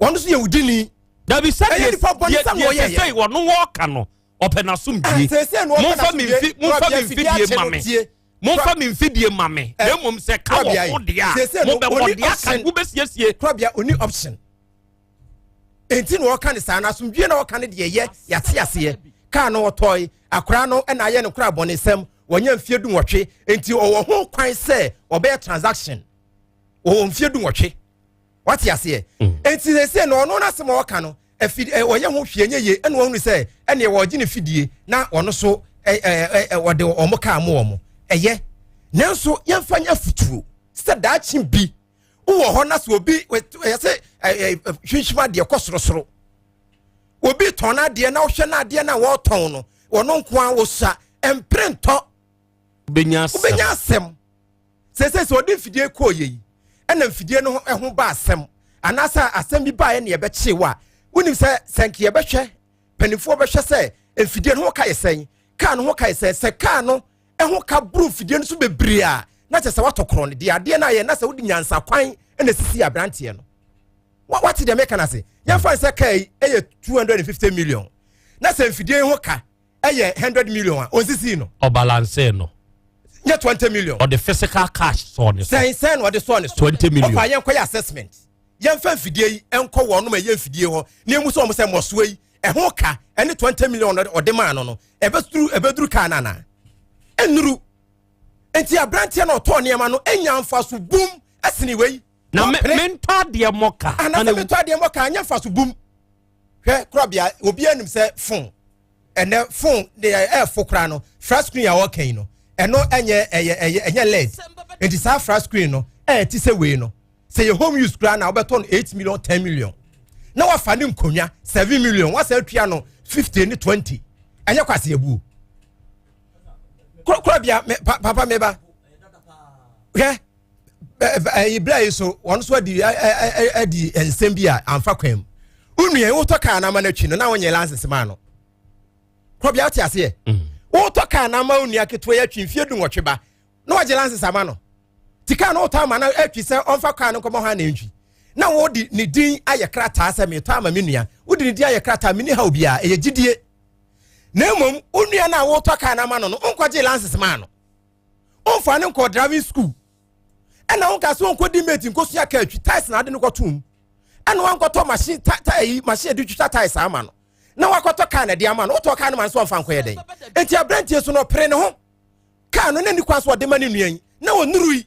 wɔn nso yɛ wudini. Dabi sɛ deɛ deɛ sɛsɛi wɔn wɔka no ɔpɛ n'asomdwie ah, momfa me mfi momfa me mfidie ma me momfa me mfidie ma me na mmom sɛ ka wɔ ho deɛ a mobɛbɔ deɛ aka mobɛsiesie. Kurabea oni option enti na ɔka ne saa na asomdwie na ɔka ne deɛ yɛ yɛate aseɛ kaa no ɔtɔe akora no ɛna ayɛ no kora bɔnesɛm wɔnyɛ mfie du nwɔtwe enti ɔwɔ ho kwan sɛ ɔbɛyɛ transaction ɔwɔ mfie du nwɔtwe wate aseɛ mm. enti sɛsɛ no ɔno n'asɛm a ɔka no afidi ɛ ɔyɛ ho hwee nyɛ yie ɛna wɔn sɛ ɛnea wɔgye ne fidie na ɔno so ɛ ɛ ɛ ɔde wɔn kaa mo wɔn ɛyɛ nanso yɛmfa nyɛ afutuo sɛ daakye bi wowɔ hɔ na sɛ obi ɛyɛ sɛ ɛ ɛ hwinhwim adeɛ kɔ sorosoro obi tɔn n'adeɛ na ɔhwɛ n'adeɛ na wɔretɔn no wɔn nko ara wɔsua mpere ntɔ wobɛnya asɛm Seesei sɛ ɔde mfidie kɔɔ yɛ yi, ɛna mfidie no ho ba asɛm, anaasɛ asɛm bi baeɛ na yɛbɛkyee wo a, wonim sɛ sɛ nka yɛbɛhwɛ, mpanimfoɔ bɛhwɛ sɛ mfidie no ho ka yɛ sɛn, kaa no ho ka yɛ sɛn, sɛ kaa no ho ka boro mfidie no so bebree a, na kyerɛ sɛ watɔ korɔn no deɛ adeɛ no ayɛ na sɛ wode nyansa kwan na sisi aberanteɛ no. Wate deɛ meka no ase? Yɛmfa no sɛ kaa yi yɛ 250 million, na sɛ mfidie ho ka ɛyɛ 100 million a, ɔnsisii no. Ɔbalansee no. Nyɛ 20 million. Ɔde physical cash sɔɔ ne so. Sɛn sɛn na ɔde sɔɔ ne so? 20 million. Ɔfa yɛn kɔyɛ assessment. Yɛmfa mfidie yi nkɔ wɔn nom ɛyɛ mfidie hɔ na emu sɛ wɔn sɛ mmɔsoɔ yi ɛho ka ɛne 20 million ɔde maa no no ɛbɛduru ɛbɛduru kaa no anaa? Ɛnnuru. Nti aberanteɛ na ɔtɔɔ nneɛma no enya mfaso bum ɛsene wei. Na me mentɔ adeɛ mmɔ ka. Anasɛ mentɔ adeɛ mmɔ ka anyɛ mfaso bum. Hwɛ korabea obiara nim sɛ phone ɛnɛ phone deɛ ɛɛfo koraa no flat screen a wɔka yi no ɛno ɛnyɛ ɛyɛ ɛyɛ ɛnyɛ led nti saa flat screen no ɛyɛ ti sɛ wei no sɛ yɛ home use koraa na wobɛtɔ no 8 million 10 million na wafa ne nkonnwa 7 million wasan atua no 50 ne 20 ɛnyɛ kwasi abuo korabea me papa meba hwɛ ɛyi bla yi so wɔn nso adi adi nsɛm bi a anfa kwan mu onua yi wotɔ kaa n'ama n'akyi no na wonyɛ lances maa no korabea wote aseɛ mm. wotɔ kaa n'ama onua ketewa yi atwi mfie du nwɔtwe ba na wagye lances ama no ti kaa no wotɔ ama no atwi sɛ ɔmfa kaa no nkɔmɔ hɔ anantwi na wode ne din ayɛ krataa sɛ metɔ ama me nua wode ne din ayɛ krataa meni ha obiara ɛyɛ gyidie na mmom wo nua no a wotɔ kaa no ama no no wonkɔgye lances maa no womfa no nkɔ driving school ɛna wonka sɛ wonkɔdi mate nkɔsua kaa twi tiles na ade no kɔtom ɛna wankɔtɔ machine ta ta ayi machine de twitwa tiles ama no na wakɔtɔ kaa na ɛde ama no wotɔ kaa no ma no so ɔmfa nkɔyɛ dɛn enti aberanteɛ so no ɔpere ne ho kaa no na ni kwan so ɔde ma ne nua yi na ɔnuru yi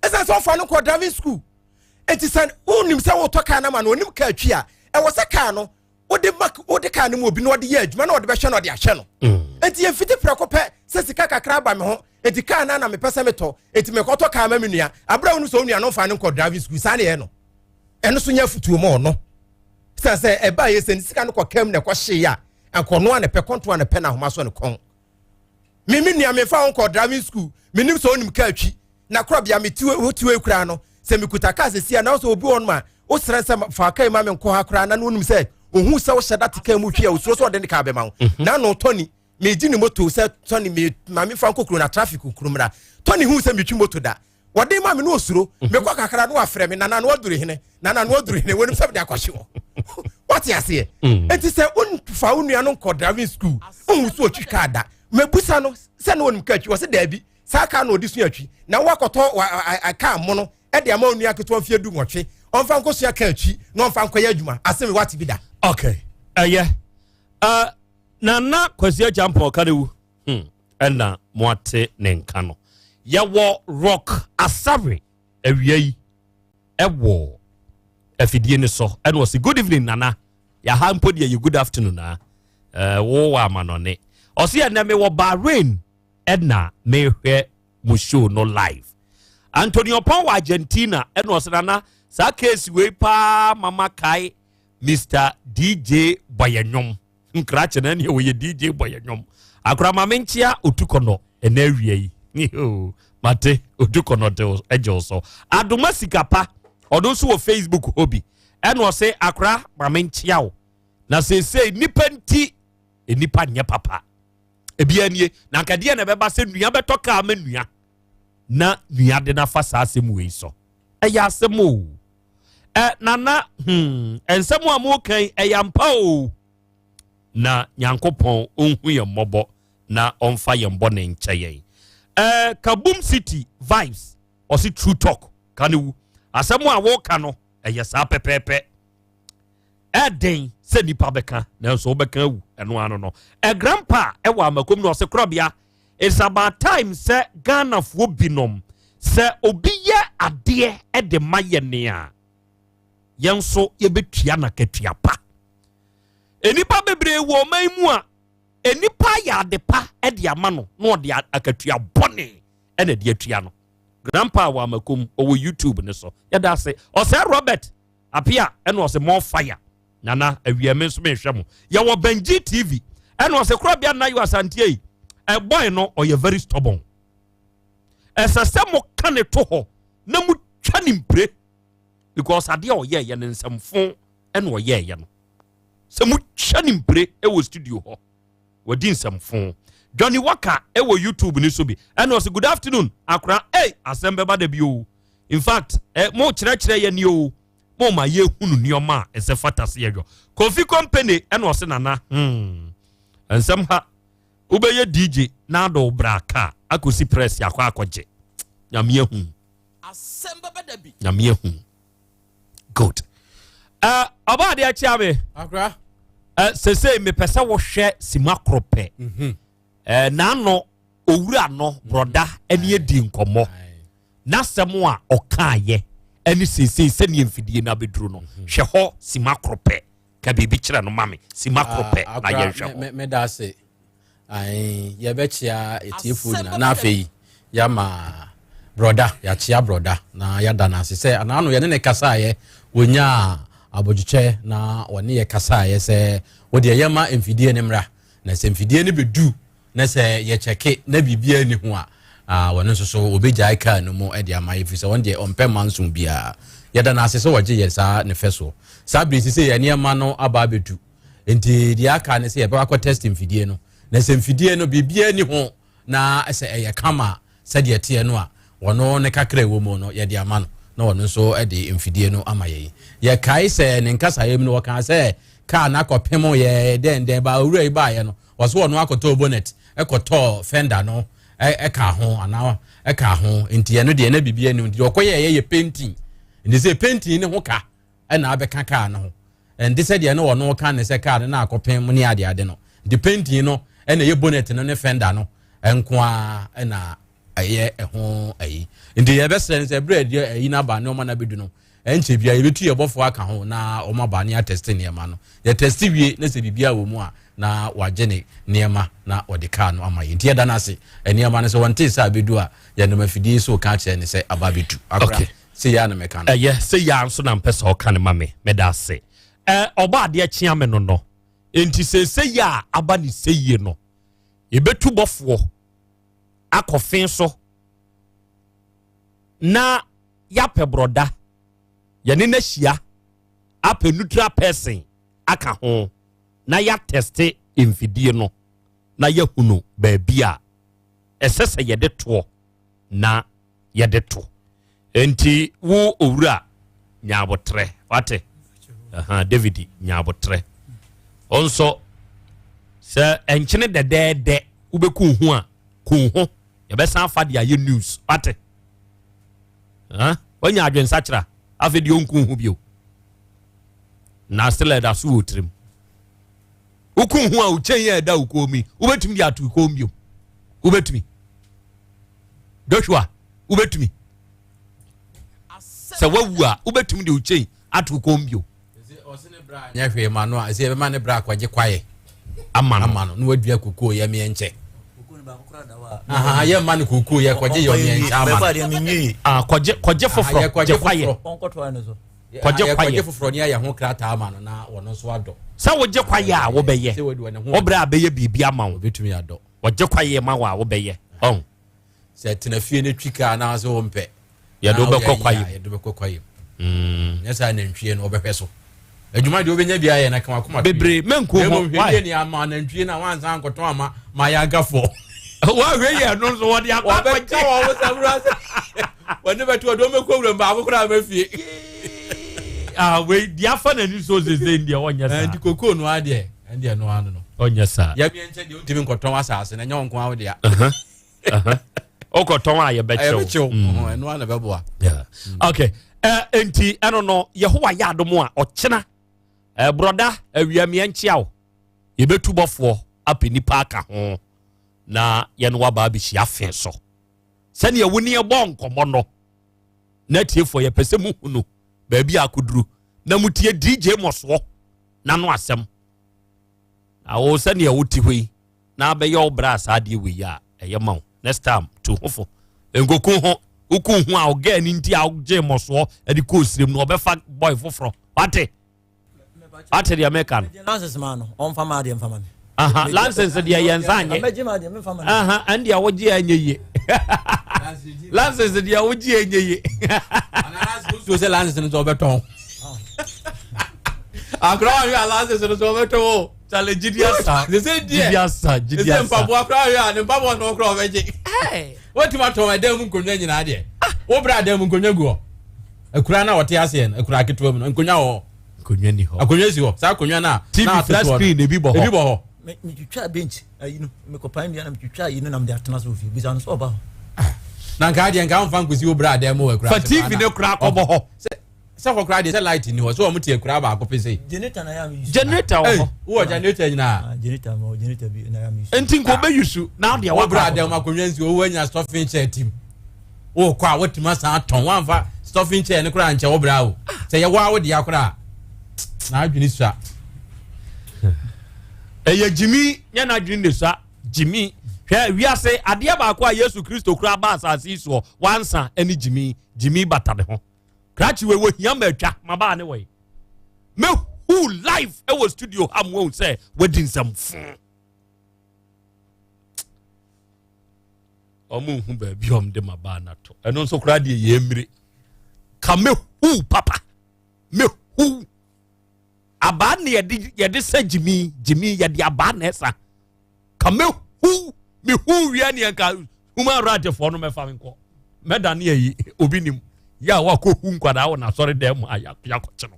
ɛsiane sɛ ɔfa no kɔ driving school enti sɛ wonim sɛ wotɔ kaa no ama no ɔnim kaa twi a ɛwɔ sɛ kaa no wode ma wode kaa no mu obi na ɔde yɛ adwuma na ɔde bɛhwɛ na ɔde ahwɛ no mm. enti yɛmfiti prɛko pɛ sɛ sika kakra aba me ho enti kaa no na mepɛ sɛ metɔ enti mekɔtɔ kaa ma me nua aberɛ wo no sɛ wo nua no mfa no nkɔ driving school saa ne yɛ no ɛno so nyɛ afotuo ma ɔno sɛ sɛ ɛbaa yɛ sɛ ne sika no kɔ kam na ɛkɔhyee a ɛnkɔno a ne pɛ kɔnto a ne pɛ na ahoma so ne kɔn me me nua mefa wo nkɔ driving school menim sɛ wonim kaa twi na korɔbea me tiwe tiwe koraa no sɛ mekuta kaa sɛsi a na sɛ obi wɔ no a wosrɛ sɛ fa kaa ma me nkɔ ha koraa na no wonim sɛ ohu sɛ wohyɛ da te kaa mu twi a osuro sɛ ɔde ne kaa bɛma wo mhm. na no tɔni megye ne moto sɛ tɔni me ma mefa nkɔ kuro na traffic kuro mmra tɔni hu sɛ metwi moto da wɔde ma me no osuro mhm. mekɔ kakra no wafrɛ me nana no waduru hene nana no waduru hene wɔnim sɛ mede akɔhye wɔ wate aseɛ mm. enti sɛ womfa wo nua no nkɔ driving school wohu so ɔtwi kaa da mabusa no sɛ na wɔnim kaa twi wɔ sɛ daabi saa kaa na ɔde sua twi na woakɔtɔ kaa mono ɛde ama onua ketewa mfeɛ du nwɔtwe ɔmfa nkɔsua kaa twi na ɔmfa nkɔyɛ adwuma asɛm wate bi da. Okay ɛyɛ uh, nana Kwasi Acheampong ɔka ne wu hmm ɛna moate ne nka no yɛwɔ rock asare awia yi ɛwɔ afidie no so ɛna ɔsi good evening nana yɛha mpo deɛ yɛ good afternoon na ɛɛ wowɔ amanɔne ɔsi ɛnɛ mewɔ Bahrain ɛna mehwɛ mo show no live Antonio Pɔn wɔ Argentina ɛna ɔsɛ nana saa case wei paa mama kae Mr DJ Bɔyɛnwom nkrakye na ɛne wɔyɛ DJ Bɔyɛnwom akora ma menkyea otukɔnɔ ɛna awia yi mate otukɔnɔ de ɛgye wo so adoma sika pa ɔno nso wɔ Facebook hɔ bi ɛna ɔsɛ akora ma menkyea wo na seesei nipa nti nipa nyɛ papa Ebia nie, na anka deɛ na ɛbɛba sɛ nua bɛtɔ kaa ma nua na nua de n'afa saa asɛm wei so. Ɛyɛ asɛm o. Ɛ nana hmm nsɛm a mo kan ɛyɛ ampa o. Na Nyankopɔn ɔnhu yɛn mmɔbɔ na ɔmfa yɛn bɔ ne nkyɛ yɛn. Ɛ Kaboom City vibes ɔse true talk ka ne wu. Asɛm a wɔka no ɛyɛ saa pɛpɛɛpɛ. Ɛden sɛ nipa bɛka nanso wobɛka awu ɛno ano no. Ɛ grandpa ɛwɔ amakom na ɔse korɔbea it's about time sɛ Ghanafoɔ binom sɛ obi yɛ adeɛ ɛde ma yɛ nea yɛn nso yɛbɛtua na katua pa. Nnipa bebree wɔ ɔman mu a nnipa ayɛ ade pa ɛde ama no na ɔde akatua bɔne ɛna ɛde atua no. Grandpa wɔ amakom ɔwɔ YouTube ne so. Yɛda ase. Ɔsɛ Robert Apia ɛna ɔsɛ more fire nana awia me nso mehwɛ mo yɛwɔ Benji TV ɛna ɔsɛ korabea nna yɛ asanteɛ yi ɛbɔe no ɔyɛ very stubborn ɛsɛ sɛ mo ka ne to hɔ na mo twa ne mpire because adeɛ a ɔyɛɛyɛ no nsɛmfo ɛna ɔyɛɛyɛ no sɛ mo twa ne mpire ɛwɔ studio hɔ Wadi nsɛmfo. Johnny Walker wɔ YouTube ni so bi. Ɛna ɔsɛ good afternoon akora. Ei asɛm bɛba da bi o. In fact, eh, mo kyerɛkyerɛ yɛ ni o. Mo ma yɛ hunu nneɛma a ɛsɛ fata se yɛyɔ. Kofi Company ɛna ɔsɛ nana. Hmm. Nsɛm ha. Wobɛyɛ DJ na ade wo bra kaa akɔsi press akɔ akɔgye. Nyame ahu. Nyame ahu. Good. Uh, ɔba adeɛ akyia me. Akra. Uh, sesei mepɛ sɛ wohwɛ sima koro pɛ. Mm -hmm. uh, n'ano owura no brɔda ɛne adi nkɔmmɔ. N'asɛm a ɔkaayɛ ɛne seesei sɛdeɛ mfidie no abɛduru no. Mhm. Hwɛ hɔ sima koro pɛ. Ka biribi kyerɛ no ma me. Sima koro pɛ ah, na yɛnhwɛ hɔ. Meda ase. Yɛbɛkyea atiefoɔ nyinaa na afei yɛama brɔda yɛakyea brɔda na yɛada no ase sɛ anaano yɛne ne kasaeɛ wɔnyaa abodwokyɛ na wɔne yɛ kasaeɛ sɛ wodeɛ yɛma mfidie no mmra na sɛ mfidie no bɛdu na sɛ yɛkyɛke na biribiara ni ho a wɔno nso so wɔbɛgyae kaa no mu de ama yɛ firi sɛ wɔn deɛ ɔmpɛ manso biara yɛda no ase sɛ wɔgye yɛ saa ne fɛ soɔ saa bere sisi yɛ nneɛma no aba abɛdu Nti deɛ aka ne sɛ yɛbɛkɔ akɔ test mfidie no na sɛ mfidie no biribiara ni ho na sɛ ɛyɛ kama sɛdeɛ ɛteɛ no a wɔno ne kakra ɛwɔ mu no yɛde ama no na wɔno nso de mfidie no ama yɛn. Yɛkae sɛ ne nkasaeɛ mu no wɔkaa sɛ kaa no akɔpem yɛ dɛn dɛn ba owura yi baeɛ no wɔso wɔno akɔtɔɔ bonnet ɛkɔtɔɔ fender no ɛka ho anaa ɛka ho nti ɛno deɛ na biribiara ni nti ɔkɔyɛ ɛyɛ yɛ painting nti sɛ painting ne ho ka ɛna abɛka kaa no ho ɛnde sɛ deɛ ne ɔno ka ne sɛ kaa no na akɔpem mu ne adeade no nti painting no ɛna ɛyɛ bonnet no ne fender no nko ara ɛna ɛyɛ ɛho ɛyi nti yɛbɛsrɛ no sɛ ɛberɛ ɛdeɛ ɛyi no aba nneɛma no abɛdu no ɛnkyɛ bia yɛbɛtu yɛ bɔfoɔ aka ho na wɔn aba ne atɛste nneɛma no yɛtɛste wie na sɛ biribiara wɔ mu a na wagye ne nneɛma na wɔde kaa no ama yɛ nti yɛda no ase nneɛma no sɛ wɔntee sɛ abɛdu a yɛnam afidie so ka kyerɛ ne sɛ aba abɛdu akora okay. Sei ara na mɛka no. Ɛyɛ, sei ara nso na mpɛ sɛ ɔka no ma me. Meda ase. Ɛ, ɔbɔ adeɛ kyea me no no. Enti seesei a aba ne seyie no, yɛbɛtu bɔfoɔ akɔ fe so na yɛapɛ borɔda, yɛne no ahyia apɛ neutral person aka ho na yɛatɛste mfidie no na yɛahunu baabi a ɛsɛ sɛ yɛde toɔ na yɛde to nti wo owura nya abotrɛ wate uh-huh, david nya abotrɛ ɔnso sɛ ɛnkyene dɛdɛɛdɛ wobɛku ho a ku ho yɛbɛsan afa de ayɛ news wate uh, wanya adwensakyera afei deɛ ɔnku ho bio na still ɛda so wɔ tirim woku ho a wokyɛn yɛ ɛda wo kɔn mu yi wobɛtumi de ato kɔn bio wobɛtumi joshua wobɛtumi sɛ wawu a wobɛtumi de wo kyɛn ato kɔn bio nyɛ hwee ma no a ɛsɛ yɛbɛma ne bra akɔgye kwaeɛ ama no ama no na wadua kokoo yɛ meɛ nkyɛ yɛ mma no kokoo yɛ kɔgye yɛ ɔmeɛ nkyɛ ama no ah, kɔgye kɔgye foforɔ gye kwaeɛ kɔgye kwaeɛ foforɔ ne ayɛ ho krataa ama no na wɔno nso adɔ sɛ wogye kwaeɛ a wobɛyɛ wobrɛ a bɛyɛ biribi ama wo bɛtumi adɔ wɔgye kwaeɛ ma wo a wobɛyɛ ɔn sɛ tena fie no twi kaa na sɛ wompɛ yɛde wobɛkɔ kwaeɛ yɛde wobɛkɔ kwaeɛ mm. nyɛ saa nantwie no wɔbɛhwɛ so adwuma deɛ wobɛnya bi ayɛ na ka wakoma bebree mɛnko ho hwɛ ne ama nantwie no a wansa ankɔtɔn ama ma yɛagafoɔ wɔahwɛ yɛ no nso wɔde akɔ akɔgye wɔbɛka wɔn sɛ wura sɛ wɔne bɛto ɔde wɔbɛkɔ wura mu baako koraa ma fie ah wei deɛ afa n'ani so sese deɛ ɔnyɛ saa nti kokoo no adeɛ ɛndeɛ no ano no ɔnyɛ saa yɛmeɛ nkyɛ deɛ wontumi nkɔtɔn asase na ɛnyɛ wo nko ara wo dea wokɔtɔn a yɛbɛkyɛw ɛno ana bɛboa ok nti ɛno no yehowa yɛ adom a ɔkyena borɔda awia meɛnkyea wo yɛbɛtu bɔfoɔ apɛ nipa aka ho na yɛne waba abɛhyia fe so sɛdeɛ wo ne yɛbɔ nkɔmmɔ no na atiefoɔ yɛpɛ sɛ muhunu baabi a akoduru na mutie dj mmɔsoɔ n'ano asɛm na wo sɛdeɛ wote hɔ yi na abɛyɛ wo bra saa adeɛ wei a ɛyɛ ma wo next time tu ho fo nkoku ho woku ho a ɔgɛɛ ne nti a wogye mmɔsoɔ de kɔɔ sirem no ɔbɛfa boy foforɔ wate wate deɛ meka no license ma no ɔmfa ma adeɛ mfa ma me aha license deɛ yɛn nsa anyɛ aha ɛn deɛ wogye ɛnyɛ yie license deɛ wogye ɛnyɛ yie so sɛ license no sɛ ɔbɛtɔn akora wa hwɛ a license no sɛ ɔbɛtɔn o Chale gyidi asa gyidi asa gyidi asa mpaboa koraa hwɛ a ne mpaboa no koraa ɔbɛgye wotumi atɔn ɛdan mu nkonnwa nyinaa deɛ wo bra dan mu nkonnwa gu hɔ akura na wɔte aseɛ no akura ketewa mu no nkonnwa wɔ hɔ nkonnwa ni hɔ akonnwa si hɔ saa akonnwa no a tv flat screen ebi bɔ hɔ ebi bɔ hɔ. Metwitwa bench ayi no mekɔpae nnua na metwitwa ayi no na mede atena so wɔ fie bisa no sɛ ɔba hɔ. Na nka adeɛ nka nfa nkosi wo bra dan mu wɔ akura. Fa TV ne kora akɔbɔ hɔ. Sɛ hɔ koraa deɛ sɛ light ni hɔ so wɔn te akura baako pɛ sei. Generator na yɛ a mi use. Generator wɔ hɔ. Wowɔ generator nyinaa. Ah, generator ma generator bi na yɛ a mi use. Nti nka ɔbɛ use na deɛ wakɔ. Wo bra dan mu akonnwa nsi owó anya stuffing chair tim. Wokɔ a wotumi asan atɔn wamfa stuffing chair ne koraa nkyɛ wo bra o. Sɛ yɛ waa wo deɛ koraa na adwene sua. Ɛyɛ gyimi nyɛ n'adwene na esua gyimi. Hwɛ wiase adeɛ baako a Yesu Kristo koraa ba asase yi soɔ wansa ɛne gyimi gyimi bata ne ho. Krakye wei wɔ hia ma atwa ma baa ne wɔ yi. Mehu live ɛwɔ studio ha mu ahu sɛ wadi nsɛm fo. Ɔmo nhu baabi ɔmo de ma baa no ato. Ɛno nso koraa deɛ yɛ mmire. Ka mehu papa. Mehu. Abaa na yɛde yɛde sɛ gyimi gyimi yɛde abaa na ɛsa. Ka mehu mehu wia neɛ nka human right foɔ no mɛfa me nkɔ. Mɛda ne ayi obi nim yɛ a wakɔ hu nkwadaa wɔ n'asɔre dan mu a yɛakɔkye no.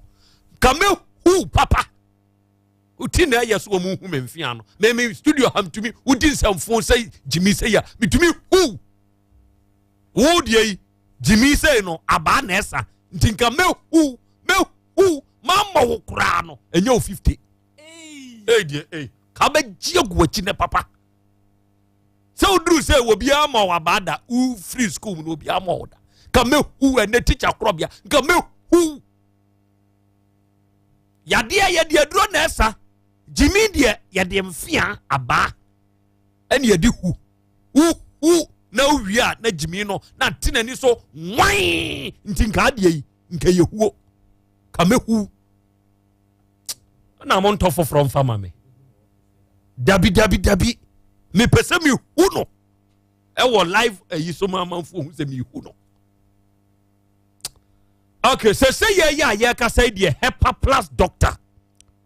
Ka mehu papa. Ti na ɛyɛ so wɔn hu me mfea no. Me me studio ha metumi wodi nsɛmfo sɛ gyimi sɛ yɛ metumi hu. Wo deɛ yi gyimi sɛ no abaa na ɛsa nti nka mehu mehu mammɔ wo koraa no ɛnyɛ wo 50. Ei deɛ ei ka bɛgye agu w'akyi ne papa. Sɛ woduru sɛ obiara ma wo abaa da wofiri sukuu mu no obiara ma wo da ka mehu ɛnɛ tikya korɔbea nka mehu. Yadeɛ yɛde aduro na ɛsa gyimi deɛ yɛde mfea abaa ɛne yɛde hu wohu na wowie a na gyimi no na te n'ani so wan nti nka adeɛ yi nka yɛ huo ka mɛhu na mo ntɔ foforɔ mfa ma me dabi dabi dabi mepɛ sɛ mehu no ɛwɔ live ayi so ma amanfoɔ hu sɛ mehu no. Okay, sɛ sɛ yɛyɛ a yɛkasa yi deɛ hepa plus doctor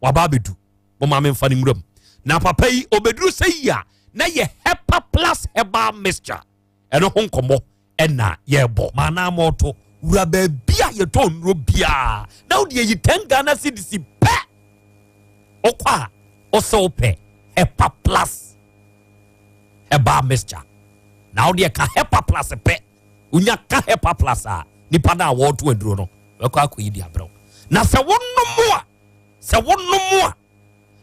waba abɛdu mo maame nfa ne nwura mu na papa yi obɛduru sɛ yi a na yɛ hepa plus herbal mixture ɛno ho nkɔmmɔ ɛna yɛbɔ maanaa mɔɔto wura baabi a yɛtɔ nnuro biara na wode ayi 10 Ghana cedis pɛ wokɔ a wosɛ wopɛ hepa plus herbal mixture na wode ɛka hepa plus pɛ Wonya ka Hepa Plus a, nipa no a wɔreto aduro no bɛkɔ akɔyi de abrɛ wo. Na sɛ wonom a, sɛ wonom a,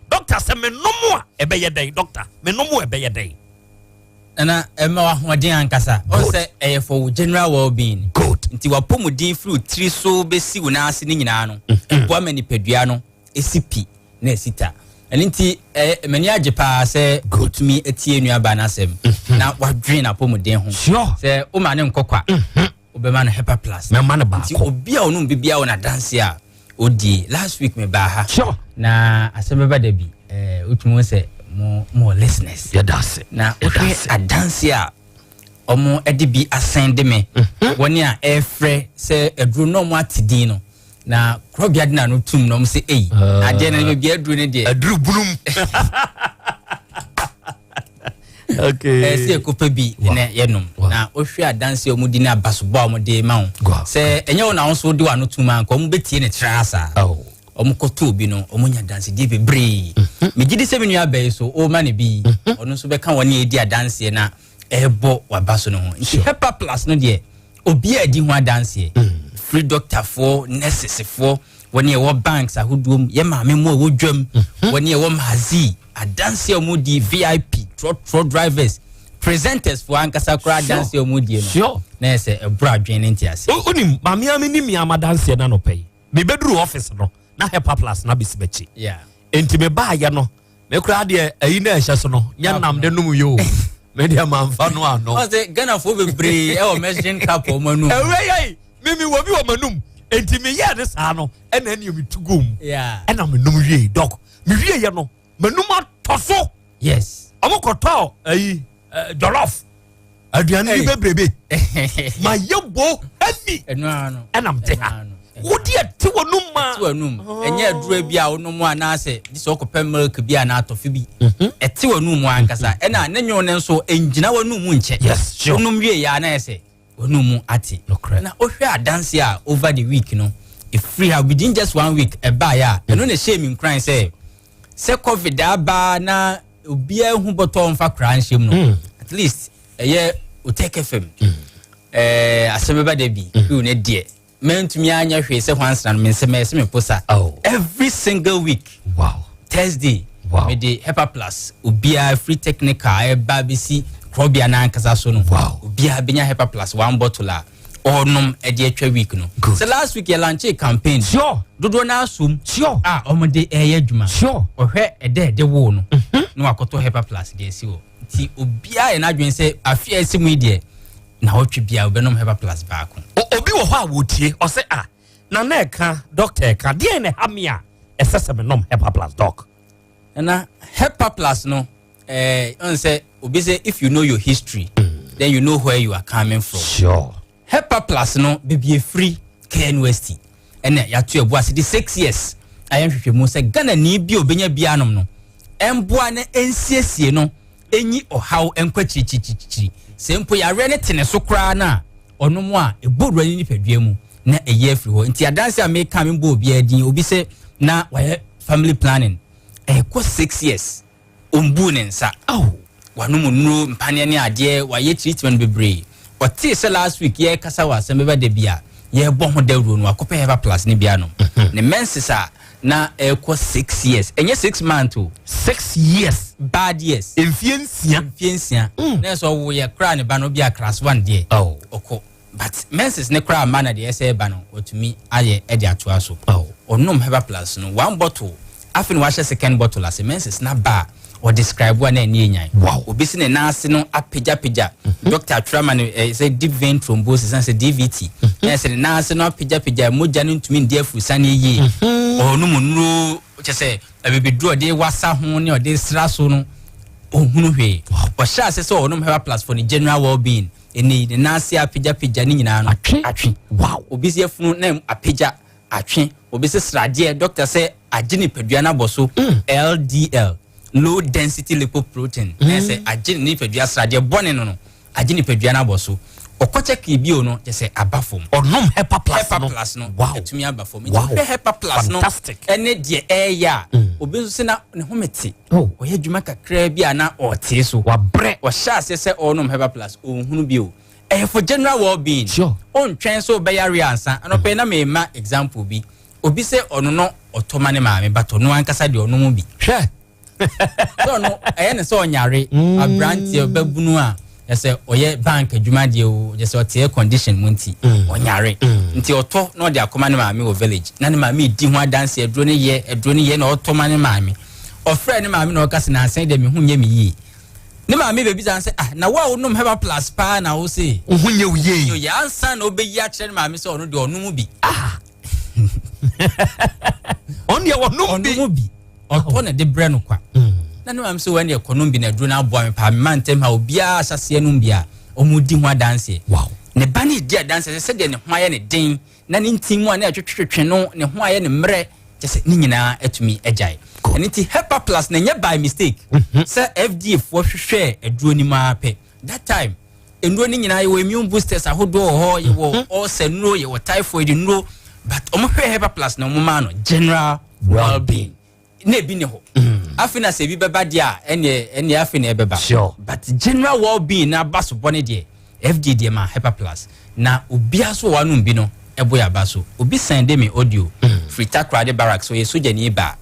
dɔkta sɛ menom a ɛbɛyɛ dɛn? Dɔkta, menom a ɛbɛyɛ dɛn? Nana, ɛma w'ahoɔden ankasa. Ɔn sɛ ɛyɛ for wo general well being. Good. Nti w'apɔmuden firi wo tiri so bɛsi wo nan ase no nyinaa no, ɛboa ma nipadua no ɛsi pi na ɛsi ta. Ɛno nti eh, m'ani agye paa sɛ wotumi atie nuabaa no asɛm mhm. na wadwene n'apɔmuden ho. Sɛ woma ne nkɔ kwa, mhm. wobɛma no hepa plus. Mɛma no baako. Nti obi a ɔnom biribiara wɔ n'adanse a ɔdie. Last week mebaa ha. Sure. Na asɛm bɛba da bi, eh, wotumi hu sɛ mo mo listeners. Yɛda ase. Na wohwɛ adanse a wɔn de bi asɛn de me mhm. wɔn a ɛrefrɛ sɛ aduro na wɔn ate din no na korɔbea de n'ano tum na wɔn sɛ eyi ah. adeɛ na baabi aduro ne deɛ aduro bunum okay ɛsɛ ɛkɔpɛ bi na yɛnom na wohwɛ adanse a wɔn di ne abasobɔ a wɔn de ma wo sɛ ɛnyɛ wɔn na wɔn nso de wɔn ano tum a nka wɔn bɛtie ne tra saa oh. wɔn kɔtɔ obi no wɔn nya adansedie bebree mhm. megye di sɛ me nua bɛyi so ɔrema ne bi mhm. ɔno nso bɛka wɔn a ɛdi adanseɛ na ɛrebɔ waba so no ho nti hepa plus no deɛ obi a ɛdi ho adanseɛ mm. firi dɔktafoɔ nɛsesfoɔ wɔn a ɛwɔ banks ahodoɔ mu yɛ maame mu a ɛwɔ dwam mhm. wɔn a ɛwɔ mazi adanseɛ a wɔn di vip trɔtrɔ drivers presenters foɔ ankasa koraa adanseɛ a wɔn die no na yɛ sɛ ɛboro adwene ne ntease. onim maame ame ni mi ama adanseɛ na nɔpɛ yi mebɛduru office no na hepa plus na bɛsi m'akyi nti mebaayɛ no me koraa deɛ ayi na ɛhyɛ so no nyɛ nam de nom yɛ o me deɛ mamfa no ano ɔsɛ ghanafoɔ bebree ɛwɔ measuring cup wɔ wɔn anum ɛwura yɛ mimi wɔ bi wɔ m'anum nti meyɛɛ ne saa no ɛna ɛne metu gum ɛna menom wie dɔk mewie yɛ no m'anum atɔ so yes ɔmo kɔtɔ ayi eh, jollof aduane bi bebrebe ma yɛ bo heavy ɛna mte ha wodi ɛte w'anum ma ɛte w'anum ɛnyɛ aduro bi a wonom anaasɛ gye sɛ ɔkɔpɛ milk bi anaa atɔfe bi mhm. ɛte w'anum mu ankasa mhm. ɛna ne nwono no nso ɛngyina w'anum mu nkyɛ wonom wie yɛ a na yɛ sɛ w'anum mu ate na wohwɛ adanse a over the week no ɛfiri ha within just one week ɛbaeɛ a ɛno na ɛhyɛɛ me nkuran sɛ sɛ covid aba na obiara hu bɔtɔ mfa koraa nhyɛ mu no, at least ɛyɛ Otec FM asɛm bɛba da bi crew ne deɛ mɛntumi anyɛ hwee sɛ hwansena no me nsɛm ɛsɛ me posa every single week. Thursday mede Hepa Plus, obiara free technical ɛba bɛsi korɔbea no ankasa so no, obiara bɛnya Hepa Plus one bottle a ɔnom ɛde atwa week no. Sɛ last week yɛ launch campaign, dodoɔ no asom a ɔmode ɛyɛ adwuma. Ɔhwɛ ɛdɛ ɛde wo no na wakɔtɔ Hepa Plus de asi hɔ, nti obiara yɛ n'adwene sɛ afe a ɛsi mu yi deɛ, na ɔtwe bia ɔbɛnom Hepa Plus baako. Obi wɔ hɔ a wɔtie, ɔsɛ a na na ɛka doctor ɛka deɛ na ɛha me a ɛsɛ sɛ menom Hepa Plus, doc? Na Hepa Plus no, ɔn sɛ obi sɛ if you know your history, then you know where you are coming from. Hepa Plus no, beebi efiri KNUST ɛna yɛato ɛbo ase de 6 years ayɛ nhwehwɛmu sɛ Ghana ni bi a obenya bi anom no, ɛmboa na ɛnsiesie no, ɛnyi ɔhaw ɛnkɔ akyirikyirikyiri. Sɛ mpo yareɛ no te ne so koraa no a, ɔnom a ɛbɔ wura ne nipadua mu na ɛyɛ afiri hɔ. Nti adanse a meka, me mbɔ obiara din, obi sɛ na wayɛ family planning ɛkɔ 6 years, ɔmbu ne nsa, wanom nnuro, mpaneɛ ne adeɛ, wayɛ treatment bebree. Ɔtee sɛ last week yɛrekasa wɔ asɛm bɛba da bi a yɛrebɔ ho dawuro no, wakɔpɛ Hepa Plus ne bia nom ne menses a na ɛrekɔ 6 years, ɛnyɛ 6 months o. 6 years. Bad years. Mfie 6. Mfie 6 na ɛsɛ ɔwo yɛ koraa ne ba no bi a class one deɛ ɔkɔ, but menses ne koraa ama na deɛ ɛsɛ ɛba no, ɔtumi ayɛ ɛde atoa so. Ɔnom Hepa Plus no one bottle, afei na wahyɛ second bottle ase, menses na ba a ɔdescribe a na ɛni enyan. Obi si ne nan ase no apagyapagya, doctor atwerɛ ama no sɛ deep vein thrombosis na sɛ DVT, na sɛ ne nan ase no apagyapagya, mogya no ntumi ndi afurusane yie. Ɔnom nnuro kyɛ sɛ abibiduro ɔde wasa ho ne ɔde sra so no, ɔhunu hwee. Ɔhyɛ ase sɛ ɔnom Hepa Plus for ne general well being, ɛni ne nan ase apagyapagya ne nyinaa no atwe. Atwe. Obi si afunu na apagya atwe, obi sɛ sradeɛ, doctor sɛ agye nipadua no abɔ so, LDL, low density lipoprotein, na sɛ agye ne nipadua sradeɛ bɔne no, agye nipadua no abɔ so. Ɔkɔkyɛ kii no kyɛ sɛ aba fam. Ɔnom Hepa Plus Hepa no. Plus no ɛtumi aba fam. Nti wohwɛ Hepa Plus no Fantastic. ɛne deɛ ɛɛyɛ a, obi nso sɛ na ne ho mete, ɔyɛ adwuma kakraa bi a na ɔtee so. Wabrɛ. Ɔhyɛ aseɛ sɛ ɔnom Hepa Plus, ɔnhunu bio. Ɛyɛ for general well being. Ɔntwɛn sɛ ɔbɛyare ansa. Anɔpɛ na mema example bi, obi sɛ ɔno no ɔtɔ ma ne maame, but ɔno ankasa deɛ ɔnom bi. Hwɛ. Sɛ ɔno ɛyɛ ne sɛ ɔnyare, aberanteɛ ɔbɛbunu a ɛsɛ ɔyɛ bank adwuma deɛ o, yɛ sɛ ɔte air condition mu nti ɔnyare, nti ɔtɔ na ɔde akɔma ne maame wɔ village, na ne maame di ho adanse, aduro ne yɛ, aduro ne yɛ, na ɔtɔ ma ne maame. Ɔfrɛ ne maame na ɔka sɛ nansan deɛ mehu nyɛ me yie. Ne maame baabi san sɛ, ah, na wo a wonom Hepa Plus paa na wo se wo ho nyɛ wo yie? Yɛ ansa na wobɛyi akyerɛ ne maame sɛ ɔno deɛ ɔnom bi. Ɔno deɛ wɔnom bi, ɔnom bi, ɔtɔ na de brɛ no kwa. Na ne maame sɛ wɔn deɛ kɔnom bi na aduro no aboa me paa, mema ntɛm ha obiara ahyɛseɛ nom bi a ɔmo di ho adanseɛ. Ne ba ne di adanseɛ sɛ sɛdeɛ ne ho ayɛ ne den na ne ntin mu a na ɛtwetwetwe no, ne ho ayɛ ne mmerɛ, kyɛ sɛ ne nyinaa atumi agyae. Ɛno nti Hepa Plus na ɛnyɛ by mistake sɛ FDA foɔ hwehwɛ aduro no mu ara pɛ. That time nnuro no nyinaa, yɛwɔ immune boosters ahodoɔ wɔ hɔ, yɛwɔ ulcer nnuro, yɛwɔ typhoid nnuro, but ɔmo hwɛ Hepa Plus na ɔmo maa no general well being na ebi ne hɔ. Afei na sɛ ebi bɛba deɛ a, ɛneɛ afei na ɛbɛba. But general well being na aba so bɔ ne deɛ, FDA deɛ ma Hepa Plus na obiara so wɔ anom bi no ɛbɔ yɛ aba so. Obi send me audio firi Takoradi Barracks, ɔyɛ sogyani baa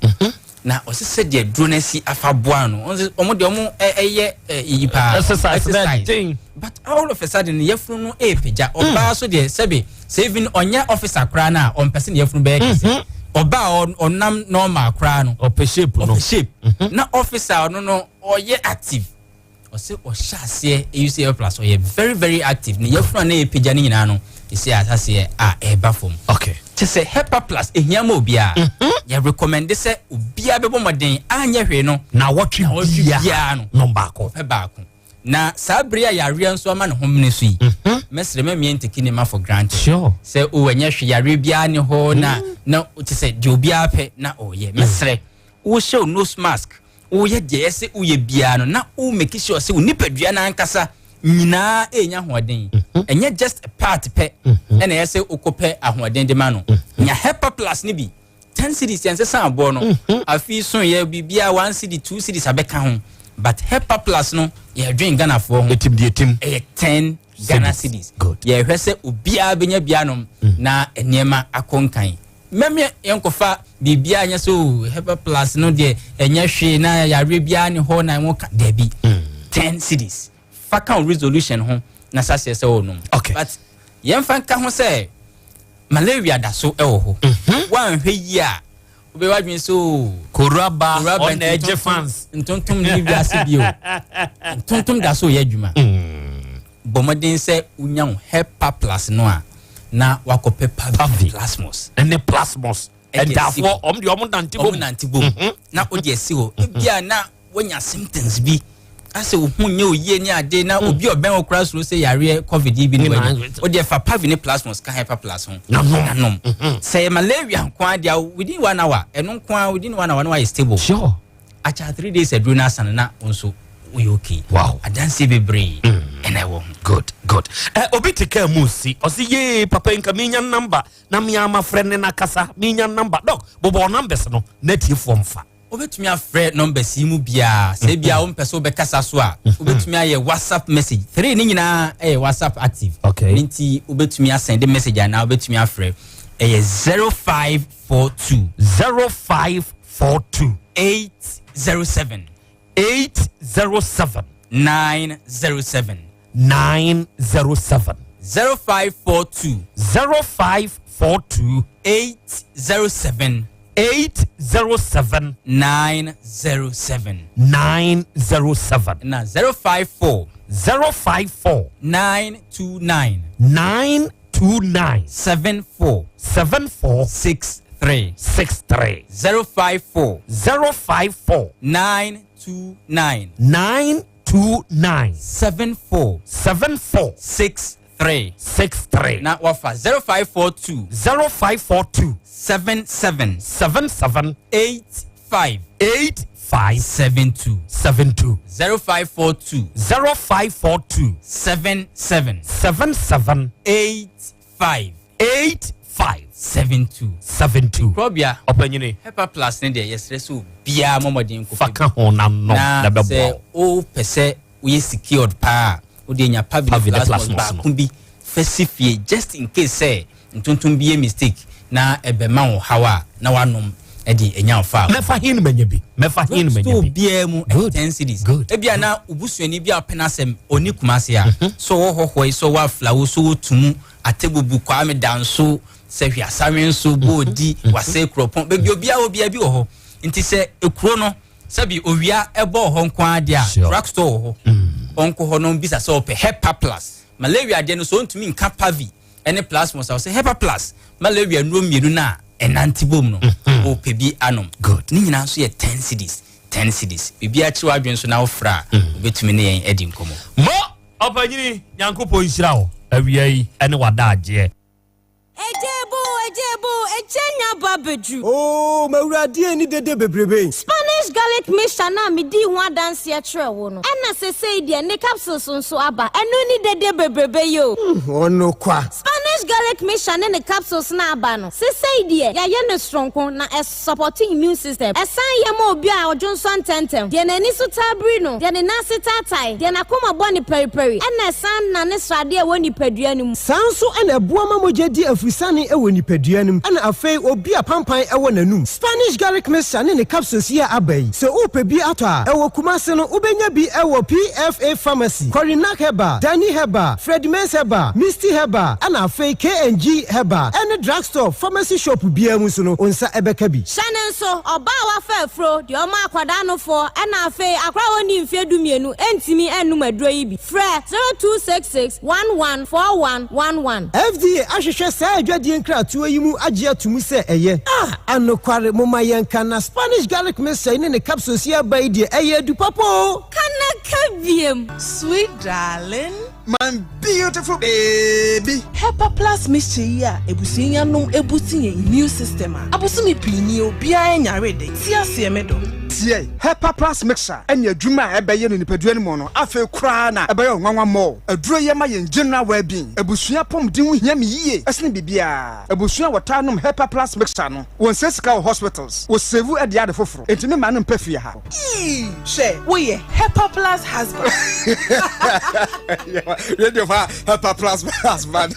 na ɔsɛ sɛ deɛ duro no asi afa boa no, ɔmo deɛ ɔmo ɛyɛ iyi paa. Exercise na den. But all of a sudden yɛfunu no ɛɛpagya. Ɔbaa so deɛ, sɛbi sɛ even ɔnyɛ officer koraa no a, ɔmpɛ sɛ ne yɛfunu bɛyɛ kɛse. Ɔbaa ɔnam normal koraa no ɔpɛ shape no. Ɔpɛ shape. Na officer ɔno no ɔyɛ active, ɔsɛ ɔhyɛ aseɛ eyi sɛ plus ɔyɛ very very active, ne yɛfunu a na yɛpagya ne nyinaa no esi aseɛ a ɛɛba fam. Kyɛ sɛ Hepa Plus ehia ma obiara. Yɛ recommend sɛ obiara bɛbɔ mmɔden anyɛ hwee no na wɔtwe biara no nom baako. Ɔpɛ baako. Na saa bere a yareɛ nso ama ne ho mene so yi, mɛsrɛ mɛmie ntake ne ma for granted sɛ o ɛnyɛ hwee, yareɛ biara ne hɔ na kyɛ sɛ deɛ obiara pɛ na ɔyɛ. Mɛsrɛ, wohyɛ wo nose mask, woyɛ deɛ ɛsɛ woyɛ biara no, na wo make sure sɛ wo nipadua no ankasa nyinaa ɛnya ahoɔden. Ɛnyɛ just a part pɛ ɛna ɛyɛ sɛ wokɔpɛ ahoɔden de ma no. Nya Hepa Plus no bi, 10 cedis yɛn sesa aboɔ no. Afei so yɛ biribiara 1 cedi, 2 cedis abɛka ho. But Hepa Plus no yɛdwen Ghanafoɔ ho. Etim deɛ etim. Ɛyɛ 10 Ghana cedis. Yɛhwɛ sɛ obiara bɛnya bi anom na nneɛma akɔ nkan. Mɛmɛ yɛnkɔfa biribiara nyɛ sɛ o Hepa Plus no deɛ ɛnyɛ hwee na yareɛ biara ne hɔ na ɛho ka dabi. 10 cedis. Fa ka wo resolution ho na hyɛ aseɛ sɛ wonom. Okay. But yɛmfa nka ho sɛ malaria da so wɔ hɔ. Woanhwɛ yie a wobɛyɛ w'adwene sɛ o. Koraba ɔna ɛgye fans. Ntontom ne wiase bio. Ntontom da so yɛ adwuma. Bɔ mmɔden sɛ wonya wo Hepa Plus no a na wakɔpɛ Pavi Plasmos. Ɛne Plasmos. Ɛdafoɔ ɔmo deɛ ɔmo nante bom. Ɔmo nante bom. Na wode asi hɔ. Ebia na woanya symptoms bi asɛ wo ho nyɛ oyie ne ade na obi a ɔbɛn wo koraa suro sɛ yareɛ covid yi bi ne wanya. Wo deɛ fa Pavi ne Plasmos ka Hepa Plus ho na nom. Sɛ ɛyɛ malaria nko ara deɛ within one hour ɛno nko ara within one hour na wayɛ stable. Sure. Akyɛ 3 days aduro no asa no na wo nso woyɛ okay. Wow. Adanseɛ bebree ɛna ɛwɔ ho. Good, good. Obi te kaa mu si ɔsi yee papa nka menya number na mea mafrɛ ne na kasa menya number. Doc, bobɔ numbers no na atiefoɔ mfa. Wobɛtumi afrɛ numbers yi mu biara. Sɛ ebia wompɛ sɛ wobɛkasa so a, wobɛtumi ayɛ WhatsApp message. Three ne nyinaa ɛyɛ WhatsApp active. Okay. Ne nti wobɛtumi asɛnde message anaa wobɛtumi afrɛ. Ɛyɛ 0542. 0542. 807. 807. 907. 907. 0542. 0542. 807. 807. 907. 907. Na 054. 054. 929. 929. 74. 74. 63. 63. 054. 054. 929. 929. 74. 74. 63. 63. Na wafa 0542. 0542. 77. 77. 85. 85. 72. 72. 0542. 0542. 77. 77. 85. 85. 72. 72. Krɔbea. Ɔpanyini. Hepa Plus ne deɛ yɛsrɛ sɛ obiara mmɔ mmɔden nkɔpɛ Fa ka ho na nom na na bɛboa sɛ wo. wopɛ sɛ woyɛ secured paa a wode nya Pavi Pavi ne ne Plasmos Plasmos no. baako bi fa si fie just in case sɛ ntontom bi yɛ mistake na ɛbɛma wo haw a na wanom ɛde anya wo fa. Mɛfa hin manya bi. Mɛfa hin manya Store bi. biara mu ɛyɛ 10 cedis. Ebia na obusuani bi a ɔpɛ n'asɛm ɔni Kumase a so ɔwɔ hɔhɔ yi so ɔwɔ Aflawo so ɔwɔ Tumu Atebubu Kwame Danso sɛ Hwiasawe nso Boodi Wase Kuropɔn baabi obiara obiara bi wɔ hɔ nti sɛ ekuro no sɛbi owia ɛbɔ hɔ nko ara deɛ a drug store wɔ hɔ ɔnkɔ hɔ no bisa sɛ ɔpɛ Hepa Plus malaria deɛ no so ɔntumi nka Pavi ɛne Plasmos a ɔsɛ Hepa Plus malaria nnuro mmienu no a ɛnante bom no ɔpɛ bi anom. Ne nyinaa nso yɛ 10 cedis 10 cedis. Biribiara kyerɛ w'adwene so na wofrɛ a wobɛtumi ne yɛn adi nkɔmmɔ. Mo ɔpanyini Nyankopɔn nhyira wo awia yi ɛne w'adagyeɛ. Ejebo, ejebo, ejenya ba bedru. Oh, mawurade ni dede bebrebe. Spanish garlic mixture na me di ho adanse kyerɛ wo no. Ɛna sesei deɛ ne capsules nso aba. Ɛno ni dede bebrebe yo. Ɔno kwa. Spanish garlic mixture ne ne capsules na aba no. Sesei deɛ yɛayɛ no soronko na ɛsupport immune system. Ɛsan yɛ ma obi a ɔdwonsɔ ntɛntɛm. Deɛ n'ani so taa biri no, deɛ ne nan ase taatae, deɛ n'akoma bɔ ne pɛripɛri, ɛna ɛsan na ne sradeɛ a ɛwɔ nipadua no mu. Saa nso ɛna ɛboa ma mogya di afusane ɛwɔ nipadua no mu. Ɛna afei obi a pampan ɛwɔ n'anum. Spanish garlic mixture ne ne capsules yi a aba yi. Sɛ wopɛ bi atɔ a, ɛwɔ Kumase no wobɛnya bi ɛwɔ PFA Pharmacy, Corinak Herbal, Dani Herbal, Fred Mens Herbal, Misty Herbal, ɛna afei K&G Herbal, ɛne drugstore, pharmacy shop biara mu nso no, wo nsa ɛbɛka bi. Hyɛ ne nso, ɔbaa a wafa afuro, deɛ ɔma akwadaa nofoɔ, ɛna afei akwadaa a wɔnni mfeɛ 12 ɛntumi ɛnnom aduro yi bi. Frɛ 0266 114111. FDA ahwehwɛ saa adwadie nkratoɔ yi mu agye ato mu sɛ ɛyɛ. Ah, anokware moma yɛnka na Spanish garlic mixture yi ne ne capsules yi aba yi deɛ ɛyɛ adu papa o. Kanaka biem. Sweet darling. My beautiful baby. Hepa Plus mixture yi a ebusua yi anom ebuti yɛn immune system a abosome pii ni obiara nyare de ti aseɛ me dɔ. Tie, Hepa Plus mixture ɛne adwuma a ɛbɛyɛ no nipadua no mu no afei koraa na ɛbɛyɛ ɔnwanwa mɔ. Aduro yɛ ma yɛn general well-being. Abusua pɔmuden ho hia me yie ɛsene biribiara. Abusua wɔtaa nom Hepa Plus mixture no, wɔnsɛ sika wɔ hospitals, wɔsave ɛde ade foforɔ. Enti me ma no mpɛ fie ha. Hey! Hwɛ, woyɛ Hepa Plus husband. Radio fa Hepa Plus husband.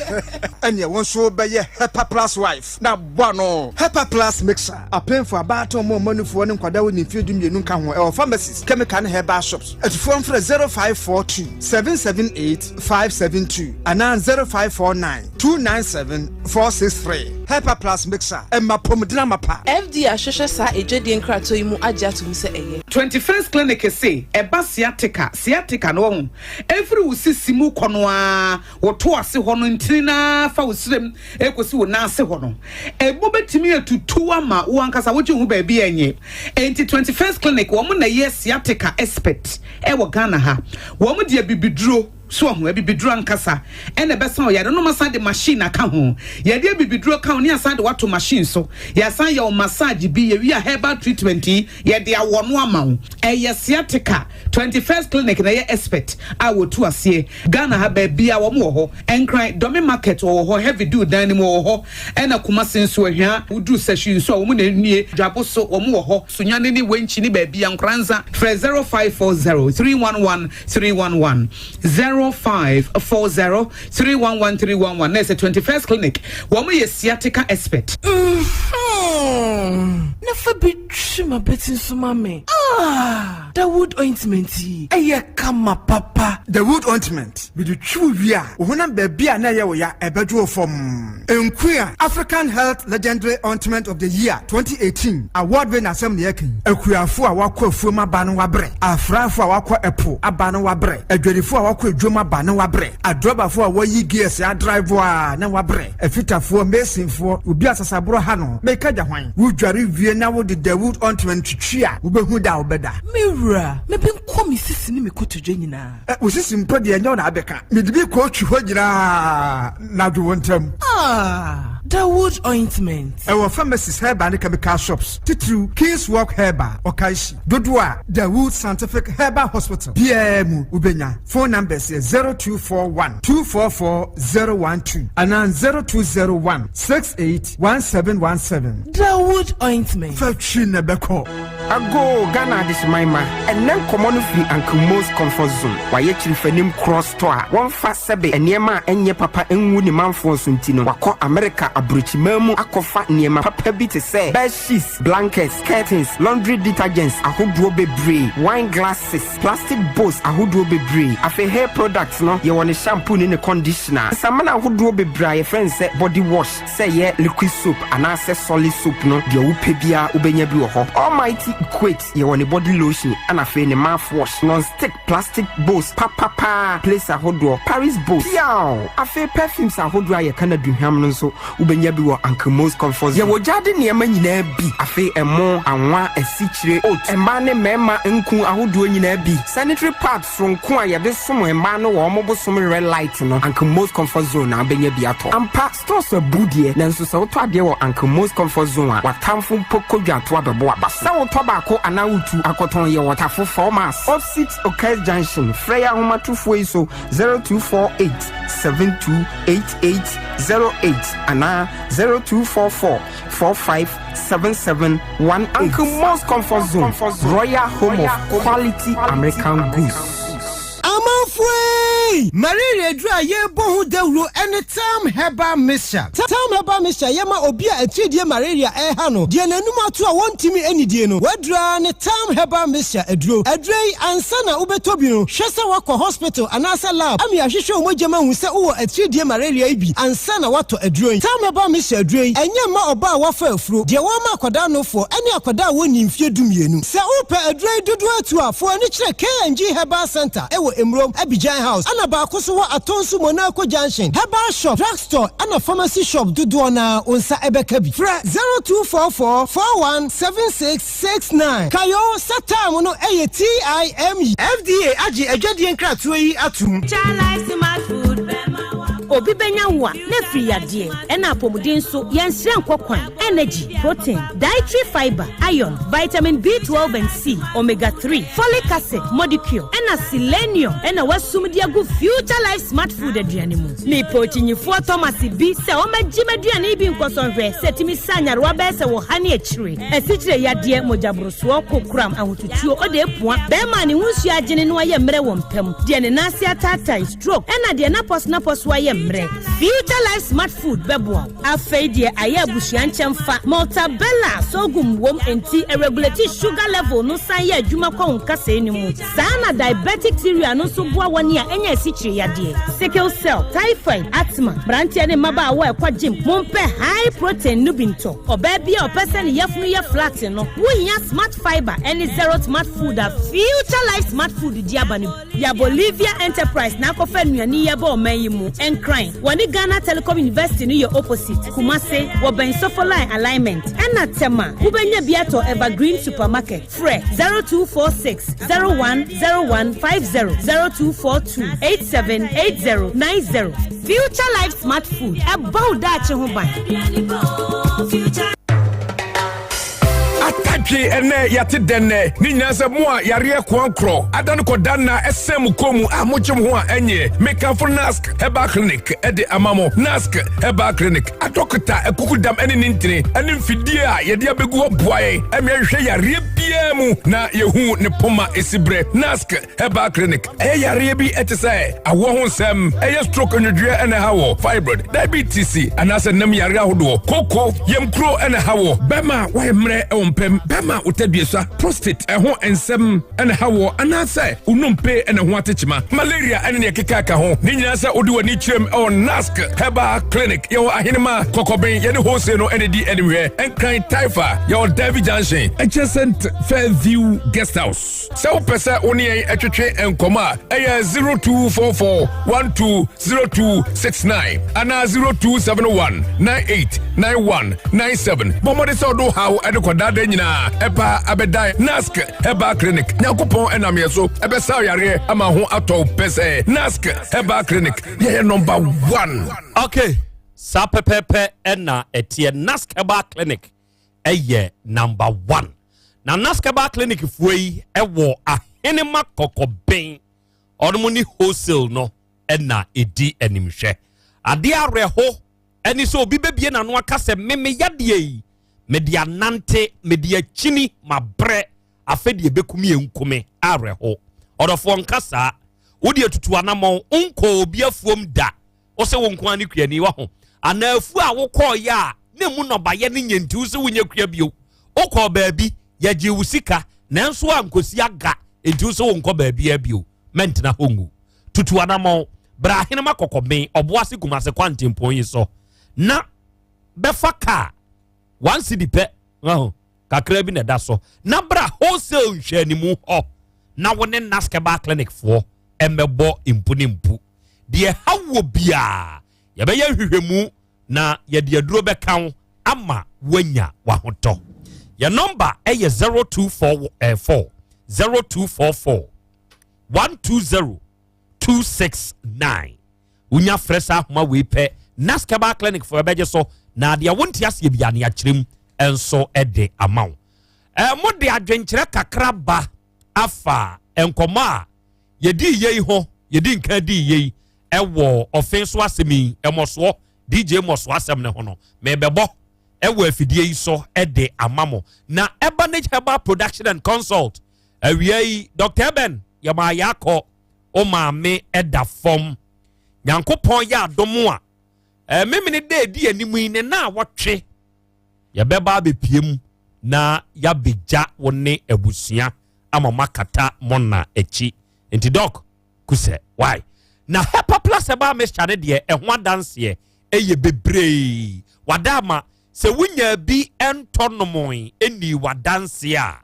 Ɛneɛ wo nso bɛyɛ Hepa Plus wife na bɔ ano. Hepa Plus mixer, apemfo, abaatan, ɔmo a ɔmo anufoɔ ne nkwadaa a wɔnni mfeɛ 12 nka ho. Ɛwɔ pharmacies, chemical ne herbal shops. Atufoɔ mfrɛ 0542 778 572 anaa 0549 297 463. Hepa Plus mixer, ɛma apɔmuden amapa. FDA ahwehwɛ saa adwadie nkratoɔ yi mu agye atom sɛ ɛyɛ. 21st Clinic se ɛba sciatica, sciatica no wahu, ɛfiri wo sisi mu kɔ no ara, wo to ase hɔ no ntini no ara fa wo srem ɛkɔsi wo nan ase hɔ no, ɛmu bɛtumi atutu ama wo ankasa wogye wo ho baabi a ɛnyɛ. Enti 21st Clinic wɔn na ɛyɛ sciatica expert ɛwɔ Ghana ha. Wɔn de abibiduro. So wahu? Abibiduro ankasa na ɛbɛsa wo yare no. Wɔasan de machine aka ho. Yɛde abibiduro ka ho ne yɛasan de wo ato machine so. Yɛasan yɛ wo massage bi. Yɛwie a herbal treatment yi, yɛde awɔ no ama wo. Ɛyɛ sciatica. 21st Clinic na ɛyɛ expert a wɔtu aseɛ. Ghana ha baabiara wɔn wɔ hɔ. Nkran, Dome Market wɔwɔ hɔ, Heavy Dew dan no mu wɔwɔ hɔ. Ɛna Kumasi nso, Ahwia, woduru Sahwi nso a wɔn na ɛnie. Dwabo so wɔn wɔ hɔ. Sunyani ne Wenchi ne baabiara, Nkoranza. Frɛ 0540 311 311 0540 311 311 na ɛsɛ 21st clinic wɔn yɛ sciatica expert. Mm-hmm. Na fa bi twi m'abati nso ma me. Ah, Dawood ointment yi, ɛyɛ kama papa. Dawood ointment, mede twi wo wie a, wo honam baabi a na ɛyɛ wo ya, ɛbɛdwo wo fɔmm. Nkuya African Health Legendary Ointment of the Year 2018 award wei na asɛm na yɛka yi. Akuafo a wɔakɔ afuom aba no wɔabrɛ, afrafo a wɔakɔ ɛpo aba no wɔabrɛ, adwadifo a wɔakɔ adwam aba no wɔabrɛ, adrɔbafo a wɔayi gears adrive a na wɔabrɛ, afitafoɔ, masonfoɔ, obi a sasaborɔ ha no, meka gya hwan? Wodware wie na wode Dawood ointment twitwi a, wobɛhu da a wobɛda. Me wura, me benkɔ me sisi ne me kotodwe nyinaa. Ɛ, wo sisi mpo deɛ ɛnyɛ wo na abɛka. Mede bi kɔɔtwi hɔ nyinaa na dwo wo ntam. Ah, Dawood ointment. Ɛwɔ pharmacies, herbal ne chemical shops, titiriw King's Walk Herbal, Okaishie. Dodoɔ a Dawood Scientific Herbal Hospital biara mu wobɛnya. Phone numbers yɛ 0241 244 012 anaa 0201 68 1717. Dawood ointment. Fa twi na ɛbɛkɔ. Agoo Ghana Adehyeman mma, ɛnnɛ nkɔmmɔ no firi Uncle Mo's Comfort Zone. Wayɛ kyirifanim korɔ store a wɔmfa sɛbe nneɛma a ɛnyɛ papa ngu ne manfoɔ so nti no, wakɔ Amerika aburokyiman mu akɔfa nneɛma papa bi te sɛ bed sheets, blankets, curtains, laundry detergents ahodoɔ bebree, wine glasses, plastic bowls ahodoɔ bebree. Afei hair products no, yɛwɔ ne shampoo ne ne conditioner, nsamena ahodoɔ bebree a yɛfrɛ no sɛ body wash, Sɛ ɛyɛ liquid soap anaasɛ solid soap no, deɛ wopɛ biara wobɛnya bi wɔ hɔ. Almighty Equate, yɛwɔ ne body lotion ɛna afei ne mouth wash, non-stick plastic bowls papapaa, plates ahodoɔ, Paris bowls, piaw! Afei perfumes ahodoɔ a yɛka no aduhwam no nso wobɛnya bi wɔ Uncle Mo's Comfort Zone. Yɛwɔ gyaade nneɛma nyinaa bi, afei ɛmo, anwa, asikyire, oat, mmaa ne mmarima nku ahodoɔ nyinaa bi, sanitary pads, Soronko a yɛde som mmaa no wɔ wɔn bosom red light no, Uncle Mo's Comfort Zone na wobɛnya bi atɔ. Ampa, stores abu deɛ, nanso sɛ wotɔ adeɛ wɔ Uncle Mo's Comfort Zone a, w'atamfo mpo kɔ dwatoa bɛbɔ w'aba so. Sɛ wotɔ baako anaa wotu akɔtɔn yɛ wɔ Tafo 4 Miles, opposite Okais Junction. Frɛ yɛn ahomatorofoɔ yi so, 0248 728808 anaa 0244 457718. Uncle Mo's Comfort Zone, Royal Home of Quality American Goods. Amanfoe! Malaria aduru a yɛrebɔ ho dawuro ne Tam Herbal Mixture. Tam Herbal Mixture yɛ ma obi a atiridie malaria ɛreha no, deɛ n'anum ato a wɔntumi nnidie no. W'aduru ara ne Tam Herbal Mixture aduro. Aduro yi, ansa na wobɛtɔ bi no, hwɛ sɛ woakɔ hospital anaasɛ lab ama yɛahwehwɛ wo mogya mu ahu sɛ wowɔ atiridie malaria yi bi ansa na woatɔ aduro yi. Tam Herbal Mixture aduro yi, ɛnyɛ mma ɔbaa a wafa afuro, deɛ wɔama akwadaa nofoɔ, ne akwadaa a wɔnnii mfeɛ 12. Sɛ wopɛ aduro yi dodoɔ atu a, fa w'ani kyerɛ K&G Herbal Center wɔ Emurom, Abidjan House, ɛna baako nso wɔ Atonsu Monaco Junction. Herbal shop, drug store, ɛna pharmacy shop dodoɔ no ara wo nsa bɛka bi. Frɛ 0244 41 76 69. Kae o sɛ time no yɛ TIME. FDA agye adwadie nkratoɔ yi atom. Obi bɛnya wo a, na afiri yadeɛ, ɛna apɔmuden nso, yɛnsrɛ nkɔ kwan. Energy, protein, dietary fiber, iron, vitamin B12 and C, omega 3, folic acid, modicure, ɛna Ɛna selenium na wɔasum de agu Future Life Smart Food aduane mu. Mepɛ okyinyifoɔ Thomas bi sɛ ɔmmɛgye m'aduane yi bi nkɔsɔ nhwɛ sɛ ɛtumi sa nyarewa bɛyɛ sɛ ɔha ne akyire, asikyire yadeɛ, mogyaborosoɔ, kokoram, ahotutuo, odeepua, bɛrima a ne ho nsuo agyene na wayɛ mmerɛ wɔ mpa mu, deɛ ne nan ase ataatae, stroke, ɛna deɛ n'apɔsonapɔso ayɛ mmerɛ. Future Life Smart Food bɛboa wo. Afei deɛ ayɛ abusua nkyɛmfa, Maltabella sorghum wom enti ɛregulate sugar level no san yɛ adwuma kɔ wo nkasɛɛ no mu. Saa ara na diabetic cereal no nso boa wɔn a anya asikyire yadeɛ, sickle cell, typhoid, asthma, mmeranteɛ ne mmabaawa a ɛkɔ gym, mompɛ high protein no bi ntɔ. Ɔbaa bi a ɔpɛ sɛ ne yafunu yɛ flat no, wohia Smart Fibre ne Zero Smart Food a Future Life Smart Food de aba no bi. Ya Bolivia Enterprise na akɔfa nnuane yi aba ɔman yi mu. Nkran, wɔne Ghana Telecom University no yɛ opposite. Kumase, wɔbɛn Sofo Line Alignment. Ɛna Tema, wobɛnya bi atɔ Evergreen Supermarket. Frɛ 0246 0101 50, 0242 87 80 90. Future Life Smart Food, ɛbɔ wo daakye ho ban. Atadwe ɛnɛ yɛate dɛn nɛ ne nyinaa sɛ mo a yareɛ koankorɔ ada no kɔda nna ɛsɛn mo kɔn mu a mogye mo ho a ɛnyɛ mekamfo Nask Herbal Clinic ɛde ama mo. Nask Herbal Clinic adɔkota akukudam ɛne ne ntini ɛne mfidie a yɛde abɛgu hɔ boa yɛn ɛma yɛhwehwɛ yareɛ biara mu na yɛhu ne poma ɛsi berɛ. Nask Herbal Clinic ɛyɛ yareɛ bi ɛte sɛ awoɔ ho nsɛm, ɛyɛ stroke nwodwoeɛ ɛna ɛha wɔ, fibroid, diabetes anaasɛ nam yareɛ ahodoɔ, koko, yamkuro ɛna ɛha wɔ, bɛma a wayɛ mmerɛ ɛwɔ mpam, bɛma a wotadua prostate ɛho nsɛm ɛna ɛha wɔ, anaasɛ wonompe ɛna ho atekyema, malaria ɛne nea ɛkeka ka ho. Ne nyinaa sɛ wode w'ani kyerɛm ɛwɔ Nask Herbal Clinic. Yɛwɔ Ahenema Kɔkɔben, yɛne Hose no ɛna di animhwɛ, Nkran Taifa, yɛwɔ Davy Junction adjacent Fairview Guest House. Sɛ wopɛ sɛ wo ne yɛn twetwe nkɔmmɔ a, ɛyɛ 0244 120269 anaa 0271 9891 97. Bɔ mmɔden sɛ wode wo haw de kɔdaadaa nyinaa ɛba abɛdan Nask Herbal Clinic. Nyankopɔn ɛnam yɛn so ɛbɛsa yareɛ ama ho atɔ wo pɛ sɛ Nask Herbal Clinic yɛyɛ number one. Okay, saa pɛpɛɛpɛ ɛna ɛteɛ. Nask Herbal Clinic ɛyɛ number one. Na Naskaba clinic foɔ yi ɛwɔ Ahenema Kɔkɔben, ɔnom ne wholesale no ɛna ɛdi animhwɛ. Adeɛ awerɛho ɛne sɛ obi bɛbie n'ano aka sɛ meme yadeɛ yi mede anante mede akyini mabrɛ afɛ deɛ ɛbɛkum yɛ nkume. Awerɛho ɔdɔfoɔ nka saa, wode atutu anamɔn nkɔ obi afuom da. Wo sɛ wo nko ara ne kuani wɔ ho anaa afuo a wokɔɔyɛ a na emu nnɔbaeɛ no nyɛ nti wo sɛ wonyɛ kua bio. Wokɔɔ baabi yɛgyee wo sika nanso ankosi aga nti wo sɛ wonkɔ baabiara bio. Mɛntena hɔ ngu. Tutu anammɔn bra Ahenema Kɔkɔben, Ɔboase Kumase kwantempɔn yi so na bɛfa kaa one cedi pɛ kakra bi na ɛda so na bra wholesale nhwɛanimu hɔ na wo ne Naskeba clinic foɔ mmɛbɔ mpu ne mpu. Deɛ ɛha wɔ biara, yɛbɛyɛ nhwehwɛmu na yɛde aduro bɛka wo ama woanya w'ahotɔ. Yɛn nɔmba yɛ 0244 0244 120 269. Wonya frɛ saa ahoma wei pɛ, Naskeba Clinic foɔ ɛbɛgye so na deɛ wonte aseɛ biara no yɛakyerɛ mu nso de ama wo. Mo de adwenkyerɛ kakra ba afa nkɔmmɔ a yɛdii yei ho, yɛdi nkan dii yei ɛwɔ ɔfe so asɛm yi, ɛmɔsoɔ, DJ mmɔsoɔ asɛm no ho no, mebɛbɔ ɛwɔ afidie yi so ɛde ama mo. Na Ebanage Herbal Production and Consult, awia yi, Dr. Eben, yɛma yɛakɔ, wo maame ɛda fam. Nyankopɔn yɛ adom a, ɛmemene dɛ ɛdi anim yi, ne na wɔtwe, yɛbɛba abɛpie mu na yɛabɛgya wo ne abusua ama moakata mo na akyi. Nti Doc kusɛ why na Hepa Plus herbal mixture ne deɛ ɛho adanseɛ ɛyɛ bebree. Wada ama sɛ wonya bi ɛntɔ nomoe ɛnii wadanseɛ a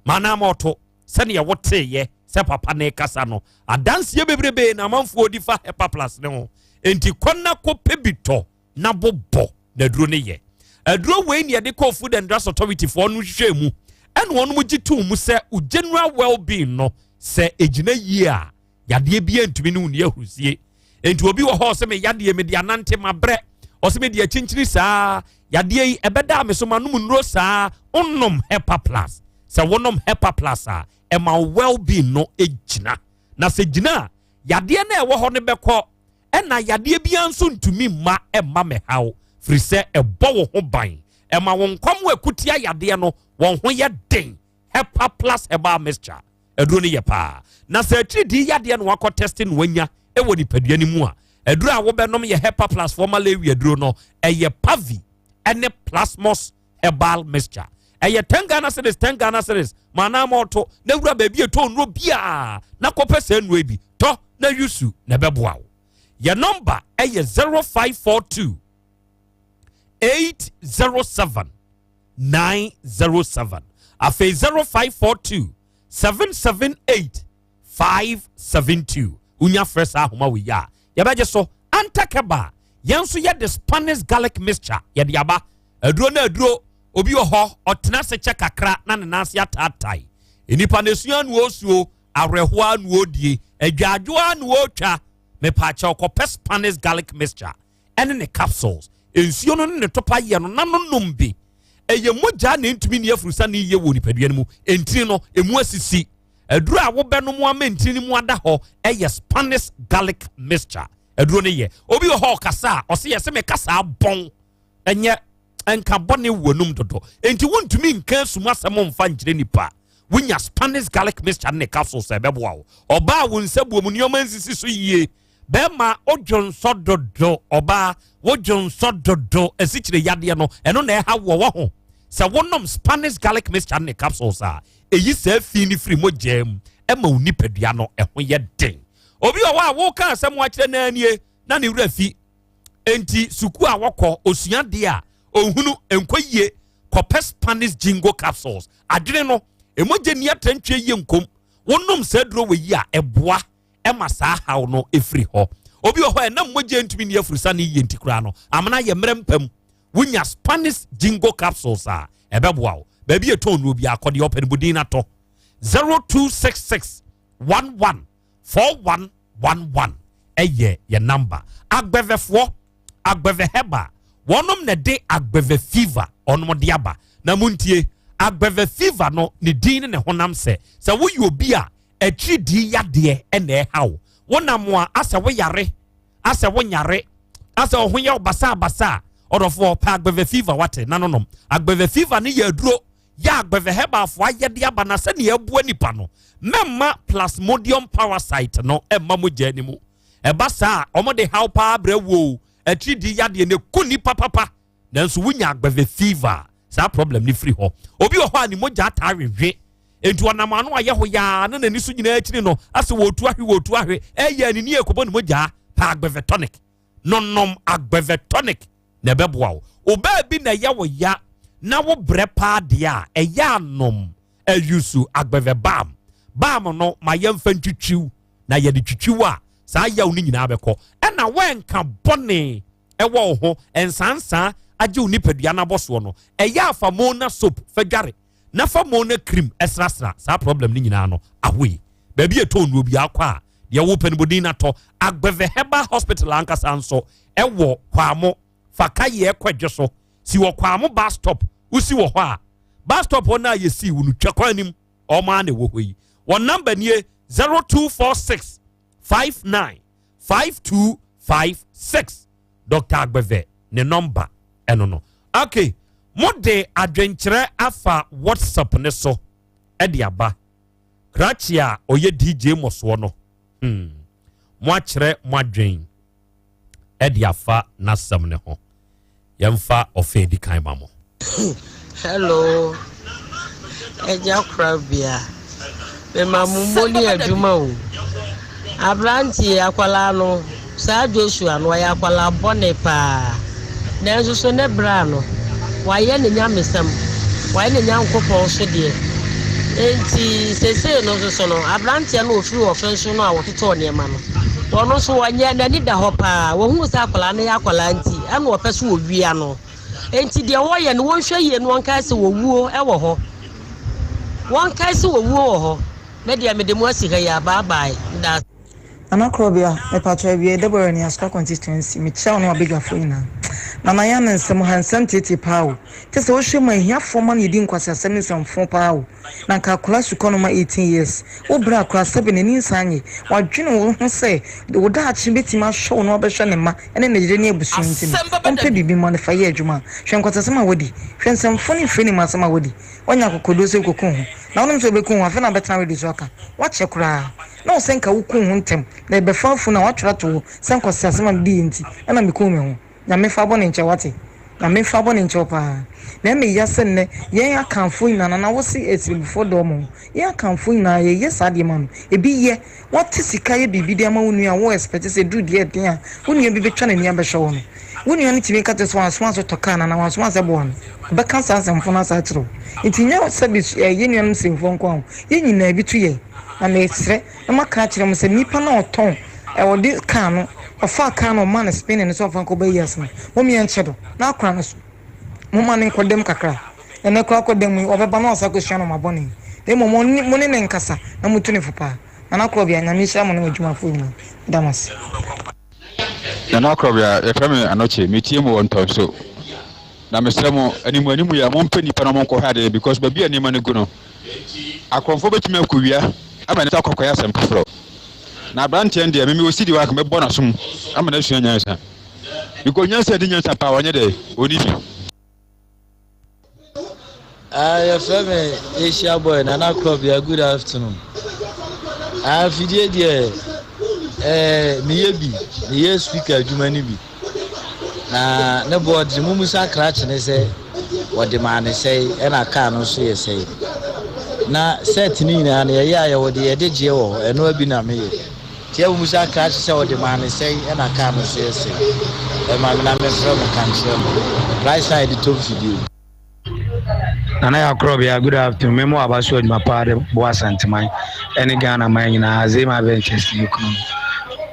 ma na ama ɔto sɛdeɛ woteeɛ sɛ papa ne kasa no, adanseɛ bebrebe na amanfoɔ di fa Hepa Plus ne ho. Nti kɔ na kɔpɛ bi tɔ na bobɔ na aduro no yɛ aduro wei ne yɛde kɔɔ Food and Drugs Authority foɔ no hwehwɛ mu ɛna wɔn gye too mu sɛ o general well-being no sɛ egyina yie a, yadeɛ bi ntumi ne wo ni ahurusie. Nti obi wɔ hɔ ɔsɛ me yadeɛ me de anante ma brɛ, ɔsɛ me de akyinkyini saa yadeɛ yi ɛbɛda me so ma nom nnuro saa. Onom Hepa Plus, sɛ wonom Hepa Plus a, ɛma wo well-being no gyina. Na sɛ gyina a, yadeɛ no a ɛwɔ hɔ no bɛkɔ, ɛna yadeɛ biara nso ntumi mma ɛmma mɛhaw, firi sɛ ɛbɔ wo ho ban. Ɛma wo nkwa mu ɛko tia yadeɛ no, wɔn ho yɛ den. Hepa Plus Herbal Mixture aduro no yɛ paa. Na sɛ atiridii yadeɛ na wakɔ tɛste na wanya wɔ nipadua no mu a, aduro a wobɛnom yɛ Hepa Plus foɔ malaria aduro no, ɛyɛ Pavi ne Plasmos Herbal Mixture. Ɛyɛ 10 Ghana cedis, 10 Ghana cedis, ma anaa ma ɔto na wura baabi a ɛtɔ nnuro biara na kɔpɛ saa nnuro yi bi tɔ na yusu na ɛbɛboa wo. Yɛ nɔmba ɛyɛ 0542 807 907 afei 0542 778 572 wonya frɛ saa ahoma wei a yɛbɛgye so antakɛba yɛn nso yɛde spanish garlic mixture yɛde aba aduro no aduro obi wɔ hɔ ɔtena ase kyɛ kakra na ne nan ase ataatae nnipa no esua no osuo awerɛhoa no odie adwadwoa no otwa mepaakyɛw kɔpɛ spanish garlic mixture ɛne ne capsules nsuo no ne ne topa yɛ no na no nom bi ɛyɛ mogya na ɛntumi nni afurusa ne yie wɔ nipadua no mu ntini no ɛmu asisi aduro a wobɛnom ama ntini no mu ada hɔ ɛyɛ Spanish garlic mixture aduro no yɛ obi wɔ hɔ ɔkasa a ɔse yɛ sɛ mekasa bɔn ɛnyɛ nka bɔne wɔ anum dodo enti wontumi nka asum asɛm mfa nkyerɛ nipa wonya Spanish garlic mixture ne capsules ɛbɛboa wo ɔbaa wo nsa buo mu nneɛma nsisi so yie Bɛɛma wo dwonsɔ dodo ɔbaa wo dwonsɔ dodo asikyire yadeɛ no ɛno na ɛha woɔ waho sɛ wonom Spanish garlic mixture ne capsules a ɛyi saa fi no firi mogyaa mu ɛma wo nipadua no ɛho yɛ den obi wɔ hɔ a woka asɛm akyerɛ naa nie na ne werɛ fi enti sukuu a wɔkɔ osua deɛ a ɔhunu nkɔ yie kɔpɛ Spanish jingo capsules adwene no ɛmogya ni atrantwie yie nkom wonom saa duro wɔ yi a ɛboa ɛma saa haw no firi hɔ. Obi wɔ hɔ a ɛnam mogya ntumi nni afurusane yie nti koraa no, amena yɛ mmerɛ mpa mu. Wonya Spanish Jingo capsules a, ɛbɛboa wo. Baabi a ɛtɔn nnuro biara, kɔ deɛ ɔpɛ no bodin no atɔ. 0266 11 4111 ɛyɛ yɛ namba. Agbɛvɛfoɔ, Agbɛvɛ Herbal, wɔnom na ɛde Agbɛvɛ Fever ɔnom de aba. Na montie, Agbɛvɛ Fever no ne din ne ne honam sɛ, sɛ woyɛ obi a Atiridii yadeɛ na ɛha wo. Wonam a asɛ woyare, asɛ wonyare, asɛ wo ho yɛ wo basabasa a, ɔdɔfoɔ pɛ Agbeve Fever wate na no nom. Agbeve Fever no yɛ aduro yɛ Agbeve Herbalfoɔ ayɛ de aba na sɛdeɛ ɛboa nipa no, mɛmma Plasmodium parasite no mma mogya no mu. Ɛba saa a, wɔde haw paa brɛ wo o. Atiridii yadeɛ no ɛku nipa papa. Nanso wonya agbɛvɛ fever a, saa problem no firi hɔ. Obi wɔ hɔ a ne mogya taa wewe, enti ɔnam ano ayɛ hɔ yaa na n'ani so nyinaa akyiri no asɛ wɔretu ahwe wɔretu ahwe, ɛyɛ anini ɛkɔbɔ ne mogya. Pɛ agbɛvɛ tonic no nom, agbɛvɛ tonic na ɛbɛboa wo. Obaa bi na ɛyɛ wo ya na wo brɛ paa deɛ a, ɛyɛ anom ayusu agbɛvɛ balm. Balm no ma yɛmfa ntwitwiw na yɛde twitwiw a saa yaw no nyinaa bɛkɔ. Ɛna woanka bɔne ɛwɔ wo ho nsansaa agye wo nipadua no abɔsoɔ no, ɛyɛ a fa Mona soap fa dware na fa Mona cream srasra saa problem no nyinaa no away. Baabi a ɛtɔn nnuro biara kɔ a, deɛ wopɛ no bɔdin no atɔ. Agbeve Herbal Hospital ankasa nso ɛwɔ Kwamo, fa kayeɛ kɔ Adwo so, si wɔ Kwamo bus stop, wosi wɔ hɔ a, bus stop hɔ no a yɛsii wo no twa kwan anim, wɔn ara na ɛwɔ hɔ yi. Wɔn number nie 0246 59 5256 Dr. Agbeve ne nɔmba ɛno no. Ok, mo de adwenkyerɛ afa WhatsApp ne so ɛde aba. Krakye a ɔyɛ DJ mɔsoɔ no, hmm, mo akyerɛ mo adwen ɛde afa n'asɛm ne ho. Yɛmfa ɔfɛ edi kan ma mo. Hello, Agya Korabea. Mema mo mmɔ ne adwuma o. Aberanteɛ akwadaa no, saa Joshua no, ɔyɛ akwadaa bɔne paa. Nanso so ne bra no, wayɛ ne nyamesɛm, wayɛ ne Nyankopɔn so deɛ. Enti seesei no nso so no, aberanteɛ no ɔfiri ɔfe nso no a wɔtotɔɔ nneɛma no, ɔno nso ɔnyɛ, n'ani da hɔ paa. Wɔhunu sɛ akwadaa no yɛ akwadaa nti, ɛna ɔpɛ sɛ ɔwia no. Enti deɛ wɔyɛ no, wɔnhwɛ yie na wɔnkae sɛ owuo wɔ hɔ. Wɔnkae sɛ owuo wɔ hɔ. Me deɛ mede mo asi ha yi a, bye bye. Meda ase. Nana Korɔbea, mepakyɛw awiei Deborah ni Asokwa constituency, mekyia wo ne w'abadwafoɔ nyinaa. Nana yɛ ne nsɛm ha nsɛm tietie paa o. Kyɛ sɛ wohwɛ mu a ahiafoɔ ma no yɛdi nkwaseasɛm ne nsɛmfo paa o. Na nka akwadaa sukɔ no ma 18 years. Wo brɛ akwadaa sɛbe n'ani nsan nye. Wadwene wo ho sɛ wo daakye bɛtumi ahwɛ wo na wabɛhwɛ ne mma ne ne yere ne abusua nti no, ɔmpɛ biribi mma no fa yɛ adwuma. Hwɛ nkwaseasɛm a wadi. Hwɛ nsɛmfo ne mfiri ne mu asɛm a wadi. Woanya akokoɔduro sɛ wokɔku wo ho. Na wonim sɛ wobɛku wo ho afei na wobɛtena radio so aka. Woakyɛ koraa. Na wo sɛ nka woku wo ho ntɛm na yɛbɛfa afunu a woatwerɛ ato hɔ sɛ nkwaseasɛm a mediiɛ nti na mekuu me ho. Nyame mfa bɔne nkyɛ wo wate. Nyame mfa bɔne nkyɛ wo paa. Na ɛmɛ ya sɛ nnɛ yɛn Akanfoɔ nyinaa nana wo se asirimufoɔ dɔ wɔn ho. Yɛn Akanfoɔ nyinaa yɛ yɛ saa adeɛ ma no. Ebi yɛ, wate sika yɛ biribi de ama wo nua a wo expect sɛ ɛduru deɛ ɛden a wo nua bi bɛtwa n'ani abɛhwɛ wo no. Wo nua no tumi ka kyerɛ sɛ wansoma sɛ tɔ kaa no anaa wansoma sɛ boa no. Ɔbɛka saa nsɛmfo no asa akyerɛ wo. Nti nyɛ sɛbe yɛn nuanom Siremfoɔ nko ara o, yɛn nyinaa ebi to yɛn. Na mesrɛ na maka akyerɛ mo sɛ nipa no a ɔtɔn ɛ ɔde kaa no ɔfaa kaa no ɔmaa no spinning no sɛ ɔmfa nkɔbɔ ayi ase no mom yɛnkyɛ do na akora no so momma no nkɔ dam kakra ɛnɛ koraa kɔ dam yi ɔbɛba na ɔsa akɔsua nɔɔma bɔne na mmom ɔne mo ne ne nkasa na motu ne fo paa Nana Korɔbea Nyame nhyira mo ne mo adwumafoɔ nyinaa meda mo ase. Nana Korɔbea yɛfrɛ me Anokye metie mo wɔ Ntɔnso na mesrɛ mo animu animu yi a mompɛ nnipa na monkɔhwɛ adeɛ because baabi a nneɛma no gu no Akorɔmfoɔ bɛtumi akɔwia ama ne nsa akɔ akɔyɛ asɛm foforɔ. Na aberanteɛ no deɛ, me mewɔ sidi hɔ a, anka mɛbɔ n'asom ama no asua nyansa. Because nyansa a ɛde nyansa paa, ɔnyɛ dɛ, ɔnni bi. Ah, yɛfrɛ me Asia boy Nana Krɔbea good afternoon. Ah, fidie deɛ eh, meyɛ bi meyɛ speaker adwuma no bi. Na ne boɔ de mummusa krakye ne sɛ wɔde maa ne sɛe ɛna kaa no nso yɛ sɛe. Na set no nyinaa no yɛyɛ a yɛwɔ de yɛde gyeɛ wɔ hɔ ɛno abi na meyɛ. Nti yɛ mummusa krakye sɛ wɔde maa ne sɛe ɛna kaa no nso yɛ sɛe. Ɛma me na memfrɛ mo ka nkyerɛ mo price a yɛde tɔ mfidie. Nana Yaw Korɔbea, good afternoon. Me mo aba so adwuma paa de boa Asanteman ɛne Ghana man nyinaa Zema Ventures ne kunu no.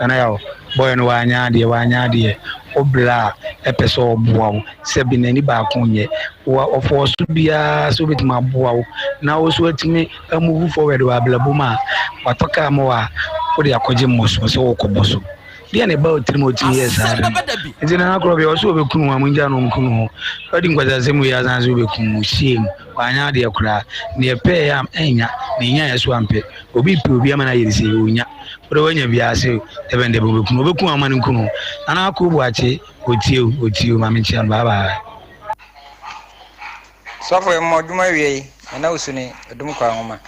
Nana Yaw, boy no wanyɛ adeɛ, wanyɛ adeɛ. Wo bla a ɛpɛ sɛ ɔboa wo sɛ bi n'ani baako nyɛ. Wa ɔfɔɔ so biara sɛ obetumi aboa wo na wo so atumi move forward wɔ abrabɔ mu a watɔ kaa ma wo a wode akɔgye mmɔsoɔ sɛ wokɔbɔ so. Deɛ na ɛba wo tirim a wotumi yɛ saa ade no. Nti Nana Korɔbea ɔsɛ ɔbɛku ne ho a mongya no ɔnku ne ho. Wadi nkwasiasɛm wei asan sɛ wobɛku wo. Shame. Wanyɛ adeɛ koraa. Deɛ ɛpɛɛ a ɛnnya, na ɛnyaeɛ so ampɛ. Obi pɛ obi ama no ayɛ ne sei, ɔnnya. Wode woanya biara sɛ dɛbɛn dɛbɛn ɔbɛku no. Ɔbɛku wo ama no nku ne ho. Nana Akoo Boakye, ɔtie o, ɔtie o, ma menkyea no. Bye bye. Sɔfo yɛ mmɔ dwuma awia yi Nana Osu ne Odum Kwa Nwoma.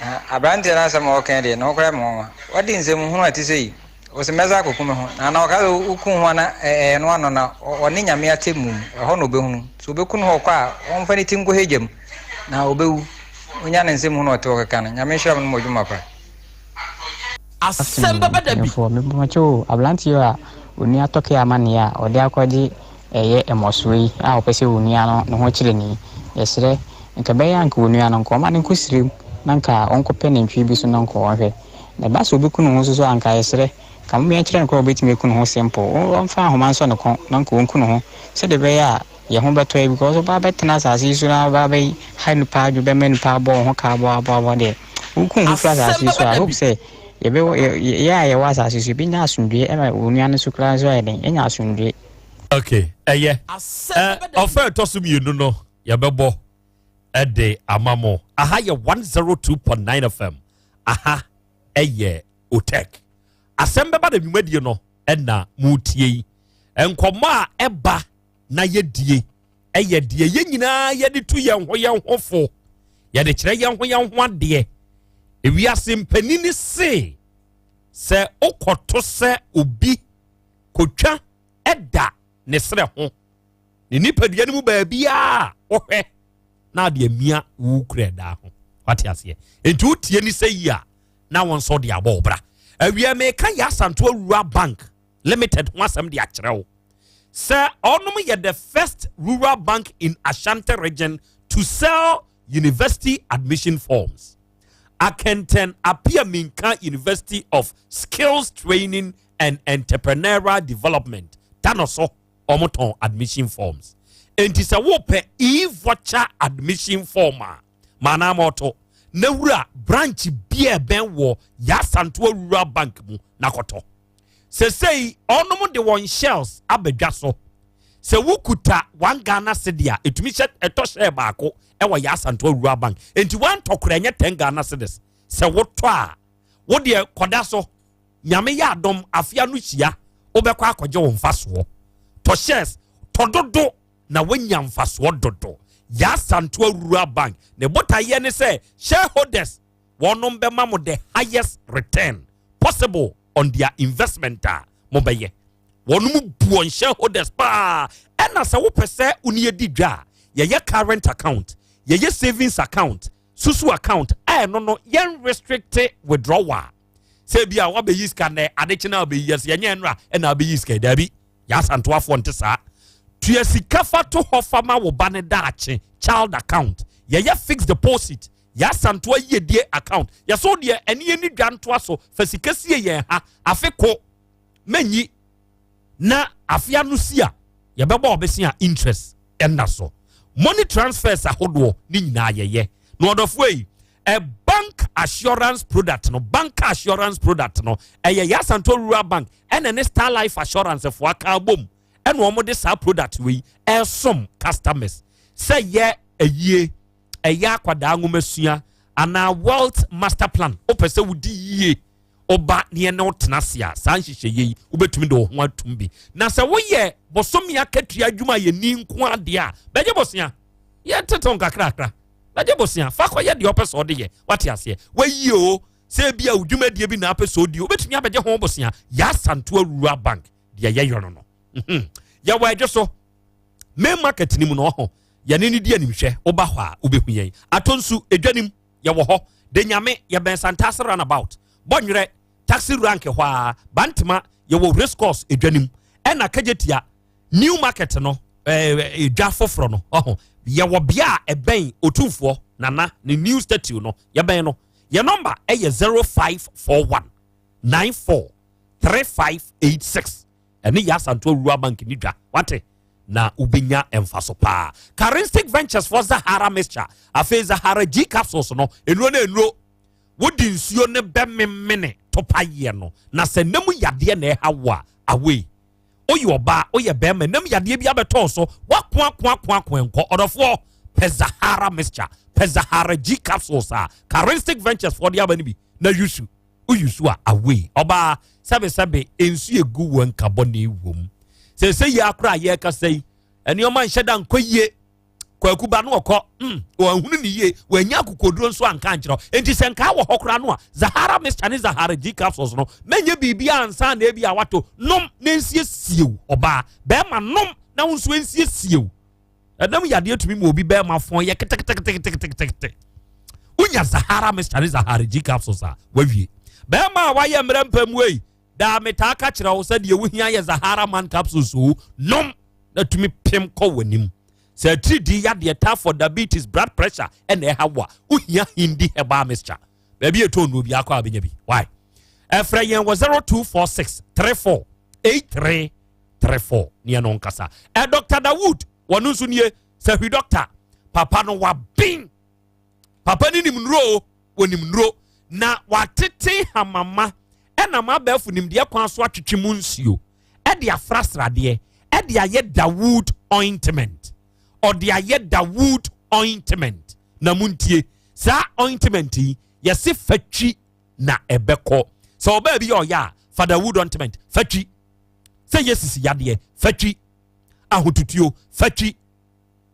Na aberanteɛ no asɛm a ɔka yi deɛ ne ho koraa yɛ me nwanwa. Wadi nsɛm hunu a ɛte sɛ yi. Ɔse mɛsa akɔku me ho. Na na ɔka sɛ woku ho a na ɛyɛ no ano na ɔne Nyame atemmu mu. Ɛhɔ na ɔbɛhunu. Sɛ ɔbɛku ne ho ɔkɔ a ɔmfa ne ti nkɔ hegya mu na ɔbɛwu. Ɔnya ne nsɛm hunu a ɔte hɔ keka no. Nyame nhyira mo ne mo adwuma pa. Asɛm bɛba da bi. Mpanyinfoɔ, mebɔ o, aberanteɛ a onua tɔkɛ amaneɛ a ɔde akɔgye ɛyɛ mmɔsoɔ yi a ɔpɛ sɛ onua no ne ho kyere no yi, yɛsrɛ, nka ɛbɛyɛ a nka onua no nka ɔma no nkɔ serem na nka ɔnkɔpɛ nantwie bi so na nka ɔnhwɛ. Na ɛba sɛ ɔbɛku ne ho nso so a nka yɛsrɛ, nka momma yɛnkyerɛ no kwan a ɔbɛtumi aku ne ho simple, ɔmfa ahoma nsɔ ne kɔn na nka ɔnku ne ho sɛdeɛ ɛbɛyɛ a yɛn ho bɛtɔ yɛn because woba abɛtena asase yi so na woba abɛha nnipa adwene bɛma nnipa abɔ wo ho ka aboaboaboa deɛ, woku wo ho firi asase yi so a, I hope sɛ yɛbɛwɔ, yɛ a yɛwɔ asase so yɛbɛnya asomdwoeɛ ɛma onua no nso koraa nso ayɛ dɛn, anya asomdwoeɛ. Okay, ɛyɛ. Ɔfɛ ɛtɔ so mmienu no yɛbɛbɔ ɛde ama mo. Aha yɛ 102.9 FM. Aha ɛyɛ Otec. Asɛm bɛba na dwumadie no ɛna motie yi. Nkɔmmɔ a ɛba na yɛdie ɛyɛ deɛ yɛn nyinaa yɛde tu yɛn ho yɛn ho fo. Yɛde kyerɛ yɛn ho yɛn ho adeɛ. Ewiase mpanini se sɛ wokɔto sɛ obi kotwa da ne serɛ ho, ne nipadua no mu baabiara wohwɛ na ade amia wo kura daa ho. Wate aseɛ? Enti wotie ne sɛ yi a na wɔn nso de abɔ wo bra. Awia meka yɛ Asantewa Rural Bank Limited ho asɛm de akyerɛ wo sɛ ɔnom yɛ the first rural bank in Ashanti region to sell university admission forms. Akenten Apia Minka University of Skills Training and Entrepreneurial Development da no so wɔn tɔn admission forms. Enti sɛ wopɛ e-voucher admission form a, maa na ama ɔtɔ na wura branch bi a ɛbɛn wɔ Yasantoa Rural Bank mu na kɔtɔ. Sesei ɔnom de wɔn shells abɛdwa so. Sɛ wokuta one Ghana cedi a, ɛtumi hyɛ ɛtɔ share baako ɛwɔ Yaa Asantewaa Rural Bank. Enti woantɔ koraa ɛnyɛ 10 Ghana cedis. Sɛ wotɔ a, wo deɛ kɔda so. Nyame yɛ adom, afe ano hyia, wobɛkɔ akɔgye wo mfasoɔ. Tɔ shares, tɔ dodo na woanya mfasoɔ dodo. Yaa Asantewaa Rural Bank, ne botaeɛ ne sɛ shareholders wɔnom bɛma mo the highest return possible on their investment a mobɛyɛ. Wɔnom bu wɔn shareholders paa. Ɛna sɛ wopɛ sɛ wo ne yɛdi dwa a, yɛyɛ current account, yɛyɛ savings account, susu account a ɛno no yɛn restrict withdrawal. Sɛ bi a wabɛyi sika nnɛ, adekye na wabɛyi, yɛsɛ yɛnyɛ nnora ɛna wabɛyi sika. Daabi, Yaa Asantewafoɔ nte saa. Tua sika fa to hɔ fa ma wo ba ne daakye, child account. Yɛyɛ fixed deposit, Yaa Asantewa yiedie account. Yɛsɛ deɛ ɛne yɛni dwa ntoa so, fa sika sie yɛn ha afe ko mɛnyi na afe ano si a yɛbɛbɔ ɔbɛsi a interest ɛnna so. Money transfers ahodoɔ ne nyinaa yɛyɛ. Na ɔdɔfoɔ yi, ɛ bank assurance product no, bank assurance product no, ɛyɛ Yaa Asantewaa Rural Bank ɛna ne Star Life Assurance foɔ aka abom ɛna wɔn de saa product wei ɛsom customers sɛ yɛ ayie, ɛyɛ akwadaa nwomasua anaa wealth master plan. Wopɛ sɛ wodi yie, ɔba ne yɛn ne wotena ase a, saa nhyehyɛeɛ yi wobɛtumi de wo ho atum bi. Na sɛ woyɛ bosome akatua adwuma a yɛni nko adeɛ a, bɛgye bosea, yɛtete nkakrakra, bɛgye bosea fa kɔyɛ deɛ ɔpɛ sɛ ɔde yɛ. Wate aseɛ? Wayie o, sɛ bi a wo dwumadie bi na apɛ sɛ ɔdi, wobɛtumi abɛgye ho bosea. Yaa Asantewaa Rural Bank deɛ yɛyɔ no. Yɛwɔ adwo so main market ni mu no ɔho yɛne ne di animhwɛ. Woba hɔ a wobɛhu yɛn. Atɔ nsu edwa nim yɛwɔ hɔ de Nyame. Yɛbɛn Santase roundabout, Bɔnwerɛ taxi rank hɔ a. Bantama yɛwɔ race course edwa nim, ɛna Kagyetia new market no, edwa foforɔ no ɔho yɛwɔ bea a ɛbɛn Otumfoɔ Nana ne new statue no, yɛbɛn no. Yɛ number ɛyɛ 0541 94 3586. Ɛne Yaa Asantewaa Rural Bank ni dwa wate na wobɛnya mfa so paa. Charistic Ventures for Zahara mixture, afei Zahara G capsules no, nnuro no nnuro wode nsuo ne bɛmemene topa yɛ no. Na sɛ nam yadeɛ na ɛha wo a, awei woyɛ ɔbaa, woyɛ bɛrima, nam yadeɛ bi abɛtɔɔ so, woako ako ako ako nkɔ, ɔdɔfoɔ, pɛ Zahara mixture, pɛ Zahara G capsules a Charistic Ventures foɔ de aba no bi na yusu woyusu a, awei ɔbaa, sɛbesɛbe nsu egu wɔ nkabɔ ne ewom sɛ yi akora a yɛrekasa yi, nneɛma nhyɛ da nkɔ yie. Kwaku ba no ɔkɔ wɔahunu ne yie, wɔanya akokoduro nso anka nkyerɛ. Nti sɛ nkaa wɔ hɔ koraa no a, Zahara mixture ne Zahara G capsules no, mɛnyɛ biribi ansa na ebi a wato nom na nsiesie wo. Ɔbaa, bɛrima, nom na wo nso nsiesie wo. Ɛdam yadeɛ tumi ma obi bɛrima fɔn yɛ keteketeketekete. Wonya Zahara mixture ne Zahara G capsules a, wawie. Bɛrima a wayɛ mmerɛ mpam wei daa, metaa ka kyerɛ wo sɛ deɛ wohia yɛ Zahara man capsules o. Nom na tumi pem kɔ w'anim. Sɛ atiridii yadeɛ, typhoid, diabetes, blood pressure ɛna ɛha wo a, wohia Hindi herbal mixture. Baabi ɛtɔ nnuo bi akɔ a bɛnya bi. Why ɛfrɛ yɛn wɔ 0246 34 83 34 ne ɛno nkasa. Ɛ Dr Dawood, wɔno nso nie sɛ hwi doctor papa no waben papa ne nim nnuro o, wɔnim nnuro na watete hamama ɛnam abɛɛfo nimdeɛ kwan so atwetwe mu nsuo ɛde afra sradeɛ ɛde ayɛ Dawood ointment. Ɔde ayɛ Dawood ointment na muntie saa ointment yi, yɛse fatwi na ɛbɛkɔ. Sɛ ɔbaa bi yɛ ɔyɛ a, fa Dawood ointment fatwi. Sɛ yɛ sisi yadeɛ, fatwi. Ahotutuo, fatwi.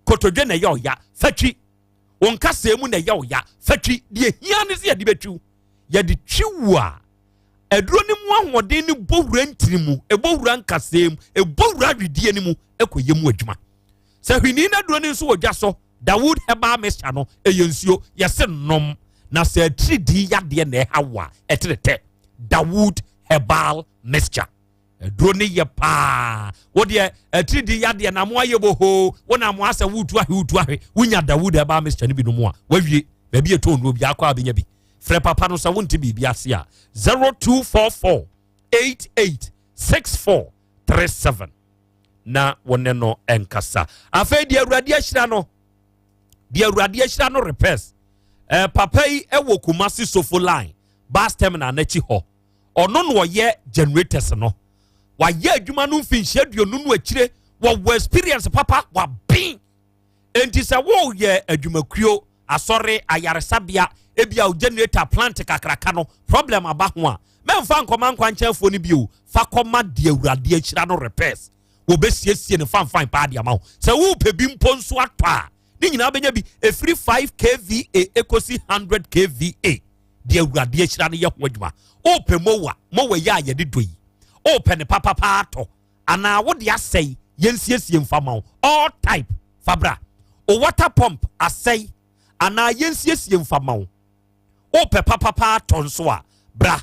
Kotodwe na ɛyɛ ɔya, fatwi. Wɔn kaseɛ mu na ɛyɛ ɔya, fatwi. Deɛ hia ne sɛ yɛde bɛtwiw, yɛde twi wo a, aduro no mu ahoɔden no bɔ wura ntiri mu, ɛbɔ wura nkasɛɛ mu, ɛbɔ wura awidie no mu, ɛkɔ yɛ mu adwuma. Sɛ hwini no aduro no nso wɔ dwa so, Dawood herbal mixture no, ɛyɛ nsuo, yɛse nom. Na sɛ atiridii yadeɛ na ɛha wo a, ɛtere tɛ Dawood herbal mixture aduro ne yɛ paa. Wodeɛ atiridii yadeɛ na mo ayɛ bohoo wo na mo asɛ wotu ahwe, wotu ahwe, wonya Dawood herbal mixture no bi nom a, wawie. Baabi ɛtɔ nnuro bi akɔ a bɛnya bi. Frɛ papa no sɛ wonte biribi ase a, 0244 88 64 37 na wɔne no nkasa. Afei deɛ Awurade ahyira no, deɛ Awurade ahyira no repairs, papa yi wɔ Kumasi Sofo Line bus terminal n'akyi hɔ. Ɔno na ɔyɛ generators no. Wayɛ adwuma no mfinhyia 20 no akyire. Wɔwɔ experience papa, waben. Enti sɛ woyɛ adwumakuo, asɔre, ayaresabea, ebia wo generator plant kakraka no problem aba ho a, mɛmfa nkɔma nkwankyɛnfoɔ no bio, fa kɔma deɛ Awurade ahyira no repairs. Wɔbɛsiesie no fanfan paa de ama wo. Sɛ wopɛ bi mpo nso atɔ a, ne nyinaa bɛnya bi, ɛfiri 5 kva ɛkɔsi 100 kva. Deɛ Awurade ahyira no yɛ ho adwuma. Wopɛ mowa, mowa yi a yɛde dɔ yi, wopɛ ne papapa atɔ anaa wode asɛe, yɛnsiesie mfa ma wo. All type, fa bra. O water pump asɛe anaa yɛnsiesie mfa ma wo. Wopɛ papapa atɔ nso a, bra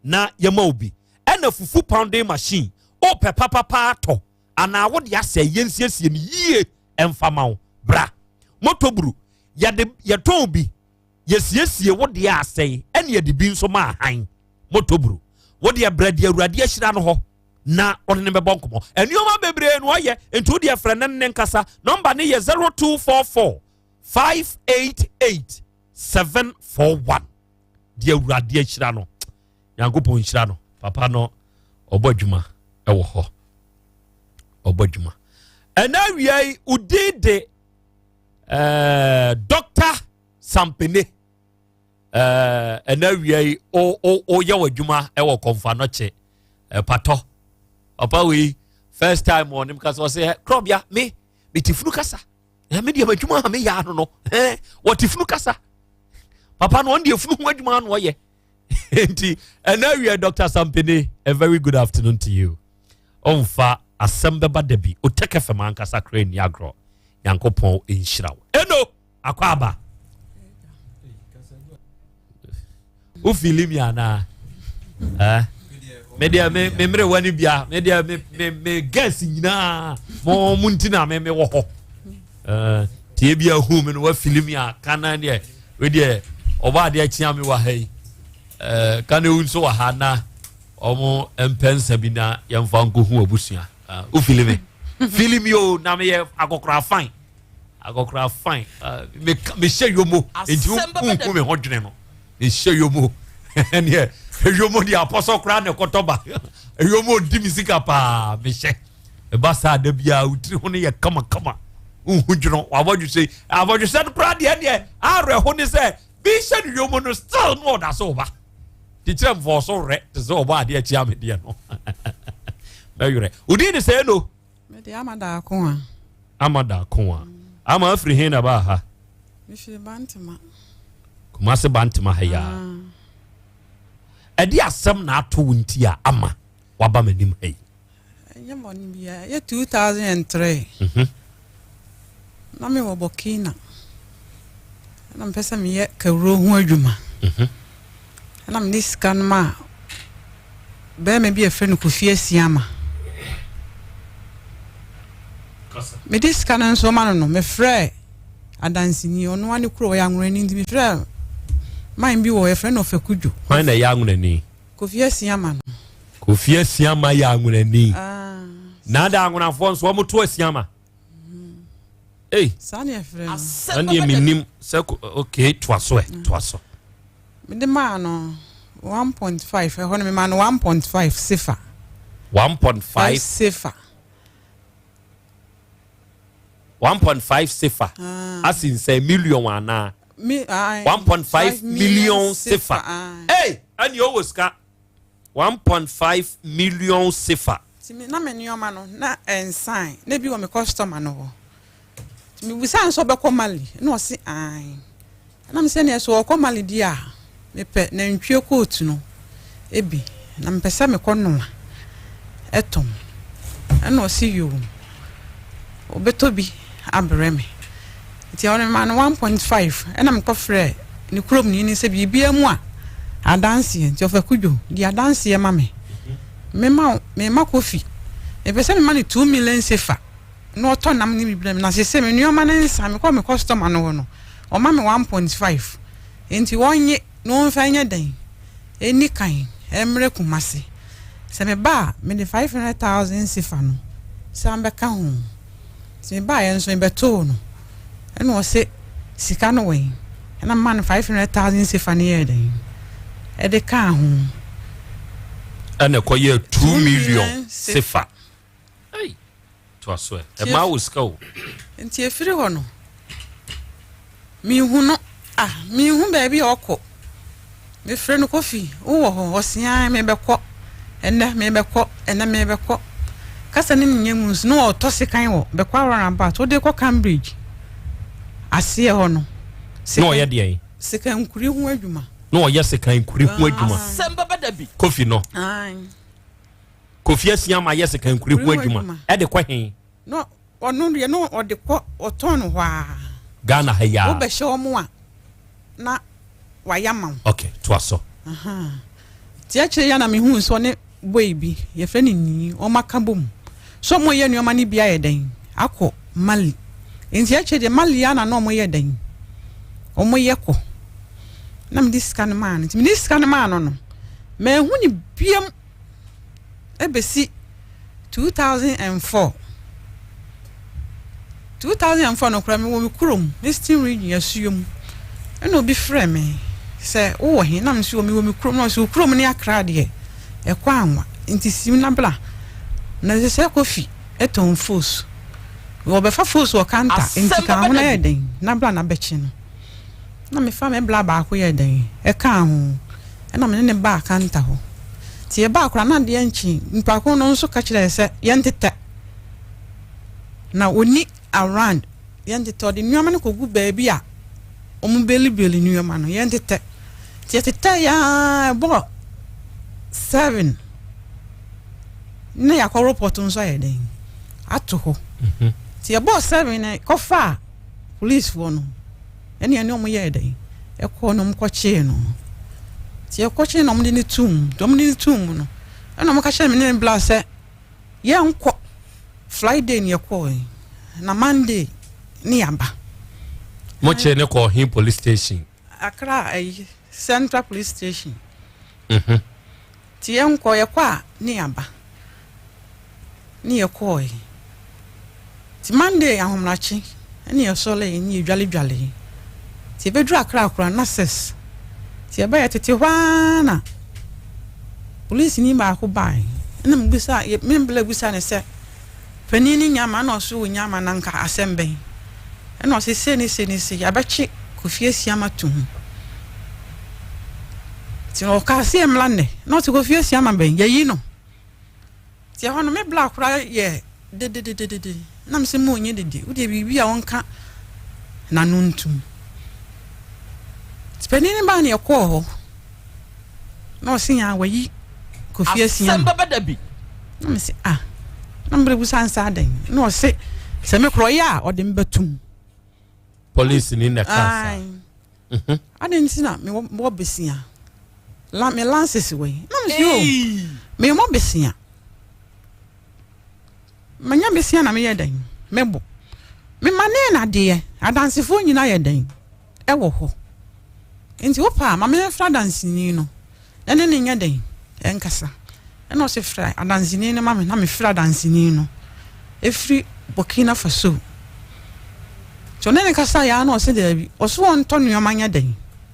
na yɛma wo bi. Ɛna fufu pounding machine, wopɛ papapa atɔ anaa wode asɛe, yɛnsiesie no yie mfa ma wo, bra. Motoburu, yɛde yɛtɔn bi, yɛsiesie wo deɛ asɛe, ɛne yɛde bi nso ma ahan. Motoburu, wo deɛ brɛ deɛ Awurade ahyira no hɔ na ɔne ne bɛbɔ nkɔmmɔ. Nneɛma bebree na ɔyɛ, nti wo deɛ frɛ ne ne nkasa. Nɔmba ne yɛ 0244 588 741. Deɛ Awurade ahyira no, Nyankopɔn nhyira no. Papa no ɔbɔ adwuma ɛwɔ hɔ, ɔbɔ adwuma. Ɛna awia yi wodin de Dr. Sampene. Ɛna awia yi woyɛ w'adwuma ɛwɔ Kɔmfanɔkye patɔ. Papa wei first time ɔnim kasa, ɔsɛ krɔbea me mete funu kasa. Me deɛ m'adwuma a meyɛ ano no, wɔte funu kasa. Papa no ɔno deɛ funu ho adwuma ano ɔyɛ. Nti ɛna awia Dr. Sampene, a very good afternoon to you. Ɔmfa asɛm bɛba da bi Otɛkɛ fam ankasa kora nni agorɔ. Nyankopɔn nhyira wo. Ɛno akɔ aba wofili mi anaa? Eh? Me deɛ me me mmerewa no bia, me deɛ me me me girls nyinaa mo mo nti na me me wɔ hɔ. Eh, tie bi ahu me no wafili mi a kana deɛ we deɛ ɔbɔ adeɛ kyea me wɔ ha yi. Eh, kana ewu nso wɔ ha na ɔmo mpɛ nsa bi na yɛmfa nkɔhu abusua. Ah, wofili me fili mi o, na meyɛ akɔkora fine, akɔkora fine. Ah, mehyɛ yomo nti wonhu me ho dwene no. Mehyɛ yomo ɛneɛ yomo deɛ apɔsɔ koraa na ɛkɔtɔ ba. Yomo di me sika paa mehyɛ. Ɛba saa da biara wotiri ho no yɛ kamakama, wonhu dwono. Wabɔdwesɛ abɔdwesɛ no koraa deɛ deɛ awerɛho ne sɛ bi hyɛ no yomo no still no ɔda so ba kyekyerɛ mfɔɔ so werɛ te sɛ ɔbɔ adeɛ akyia me deɛ no mɛwerɛ. Wodin ne sɛ no? Mede Ama Daako a. Ama Daako a. Ama afiri he na baa ha? Mefiri Bantama. Kumase Bantama ha yi a. Ɛde asɛm na ato wo nti a ama waba m'anim ha yi? Ɛnyɛ bɔne biara. Ɛyɛ 2003. Na mewɔ Burkina. Na mepɛ sɛ meyɛ kawuro ho adwuma. Ɛna mede sika no maa bɛrima bi a yɛfrɛ no Kofi Asiama. Mede sika no nso ma no no, mefrɛɛ adanseni, ɔno ara ne kuro, ɔyɛ anwonani nti mefrɛɛ man bi wɔ yɛfrɛ no Ɔfakudwo. Hwan na ɛyɛ anwonani? Kofi Asiama no. Kofi Asiama yɛ anwonani. Ah. Na ada anwonafoɔ nso wɔn to Asiama. Ei. Saa na yɛfrɛ no. Ɛndeɛ menim sɛ okay toa so ɛ toa so. Mede maa no 1.5 ɛhɔ no memaa no 1.5 sefa. 1.5 sefa. 1.5 sefa. Ah. Asi nsɛ million anaa. Mi, ah, 1.5 million sefa. Hey, ɛni ɔwɔ sika. 1.5 million sefa. Nti me na me nneɛma no na ɛnsan na ebi wɔ me customer no hɔ. Nti mebisa no sɛ ɔbɛkɔ Mali na ɔse ae. Ɛna me sɛ neɛ sɛ ɔkɔ Mali deɛ a mepɛ nantwie coat no bi na mepɛ sɛ mekɔ noa ɛtɔn. Ɛna ɔse yoo ɔbɛtɔ bi abrɛ me. Nti ɔno memaa no 1.5 ɛna mekɔ frɛɛ ne kurom ni no sɛ biribiara mu a adanseɛ nti ɔfa kudwo di adanseɛ ma me. Mema wo mema Kofi mepɛ sɛ mema no 2 million sefa na ɔtɔ nam ne bi brɛ me na sese me nneɛma no nsa mekɔ me customer no hɔ no ɔma me 1.5 nti ɔnye na ɔmfa nyɛ dɛn ɛni kan ɛmmerɛ Kumasi sɛ meba a mede 500,000 sefa no san bɛka ho. Nti mebaeɛ nso mebɛtoo no ɛna ɔse sika no wɛn ɛna mema no 500,000 sefa no yɛɛ dɛn ɛde kaa ho. Ɛna ɛkɔyɛɛ 2 million sefa. Hey, Toa so ɛ. Ɛmaa wo sika o. Nti efiri hɔ no, mehu no, ah, mehu baabi a ɔkɔ. Mefrɛ no Kofi, wowɔ hɔ? Ɔse ae, mebɛkɔ. Ɛnɛ mebɛkɔ, ɛnɛ mebɛkɔ. Kasa no nyɛ mu nso, na ɔtɔ sekan wɔ Bɛkɔ roundabout, wode kɔ Cambridge aseɛ hɔ no. Na ɔyɛ deɛn? Sekankuri ho adwuma. Na ɔyɛ sekankuri ho adwuma. Asɛm bɛba da bi. Kofi no. Ae. Kofi Asiam ayɛ sekankuri ho adwuma. Ɛde kɔ he? Na ɔno deɛ na ɔde kɔ ɔtɔn no hɔ ara. Ghana ha yi ara. Wobɛhyɛ wɔn a na wayɛ ama wo. Ok, toa so. Nti akyire yi a na mehuu sɛ ɔne boy bi, yɛfrɛ no Nii, wɔn aka bom sɛ wɔreyɛ nneɛma no bi ayɛ dɛn akɔ Mali. Nti akyire deɛ Mali ara na na wɔyɛ dɛn, wɔyɛ kɔ. Na mede sika no maa no. Nti mede sika no maa no no, manhu no biam. Ɛbɛsi 2004. 2004 no koraa mewɔ me kurom, Eastern Region, Asuo mu. Ɛna obi frɛ me sɛ wowɔ he? Na me nso mewɔ me kurom. Na ɔsɛ wo kurom ne Accra deɛ ɛkɔ anwa nti sim na bra. Na ɛsɛ sɛ Kofi tɔn fos. Wɔbɛfa fos wɔ kanta nti ka ho na yɛ dɛn na bra na bɛkye no. Na mefa me bra baako yɛɛ dɛn? Ɛkaa ho. Ɛna me ne no baa kanta hɔ. Nti yɛbaa koraa na adeɛ nkye. Nipa ko no nso ka kyerɛɛ sɛ yɛntetɛ. Na ɔnni around. Yɛntetɛ. Ɔde nneɛma no kɔgu baabi a wɔbelibeli nneɛma no. Yɛntetɛ. Nti yɛtetɛeɛ ara ɛbɔɔ seven na yɛakɔ report nso ayɛ dɛn? Ato hɔ. Nti ɛbɔɔ seven no kɔfaa Polisfoɔ no ɛne ɛne wɔn yɛɛ dɛn? Ɛkɔɔ na wɔn kɔkyee no. Nti yɛkɔkyee na wɔn de no too mu. Nti wɔn de no too mu no, ɛna wɔn ka kyerɛɛ me ne me bla sɛ yɛnkɔ. Friday na yɛkɔɔe, na Monday ne yɛaba. Mo kyee no kɔɔ he police station? Accra ayi Central Police Station. Nti yɛnkɔ, yɛkɔ a ne yɛaba. Ne yɛkɔɔe. Nti Monday ahomakye ne yɛsɔree ne yɛdwaledwalee. Nti yɛbɛduru Accra koraa na six. Nti yɛbaeɛ yɛtete hɔ ara na polisini baako baeɛ. Ɛna mebisaa, me mbla bisaa no sɛ, Panin no nya ama ɛna ɔse ɔnya ama na nka asɛm bɛn ɛna ɔse sei ne sei ne sei yɛabɛkye Kofi Asiam ato mu nti ɔkaa se yɛmmra nnɛ na ɔse Kofi Asiam abɛn yɛyi no nti ɛhɔ no me bla koraa yɛ dedededede na me se mo ɔnyɛ dede wodeɛ biribi a ɔnka n'ano ntum nti panin no baa ne yɛkɔɔ hɔ Na ɔse aa wayi Kofi asia Asɛm no. bɛba da bi. Na mese ah na mbrɛ busa nsa adɛn na ɔse sɛ me korɔ ɔyɛ a ɔde me bɛtum. Police ni na ɛkaa saa. Ae. Adɛn nti na mewɔ besia la me lances wɔ yi na mese o mewɔ besia manya besia na meyɛ dɛn mebɔ mema ne na adeɛ adansefoɔ nyina yɛ dɛn wɔ hɔ. Enti wopɛ a, ma memfrɛ adanseni no na ne no nyɛ dɛn? Ɛnkasa. Ɛna ɔse frɛ adanseni no ma me, na mefrɛ adanseni no. Ɛfiri Burkina Faso. Nti ɔne no kasaeɛ ara na ɔse daabi, ɔse ɔntɔ nneɛma nyɛ dɛn?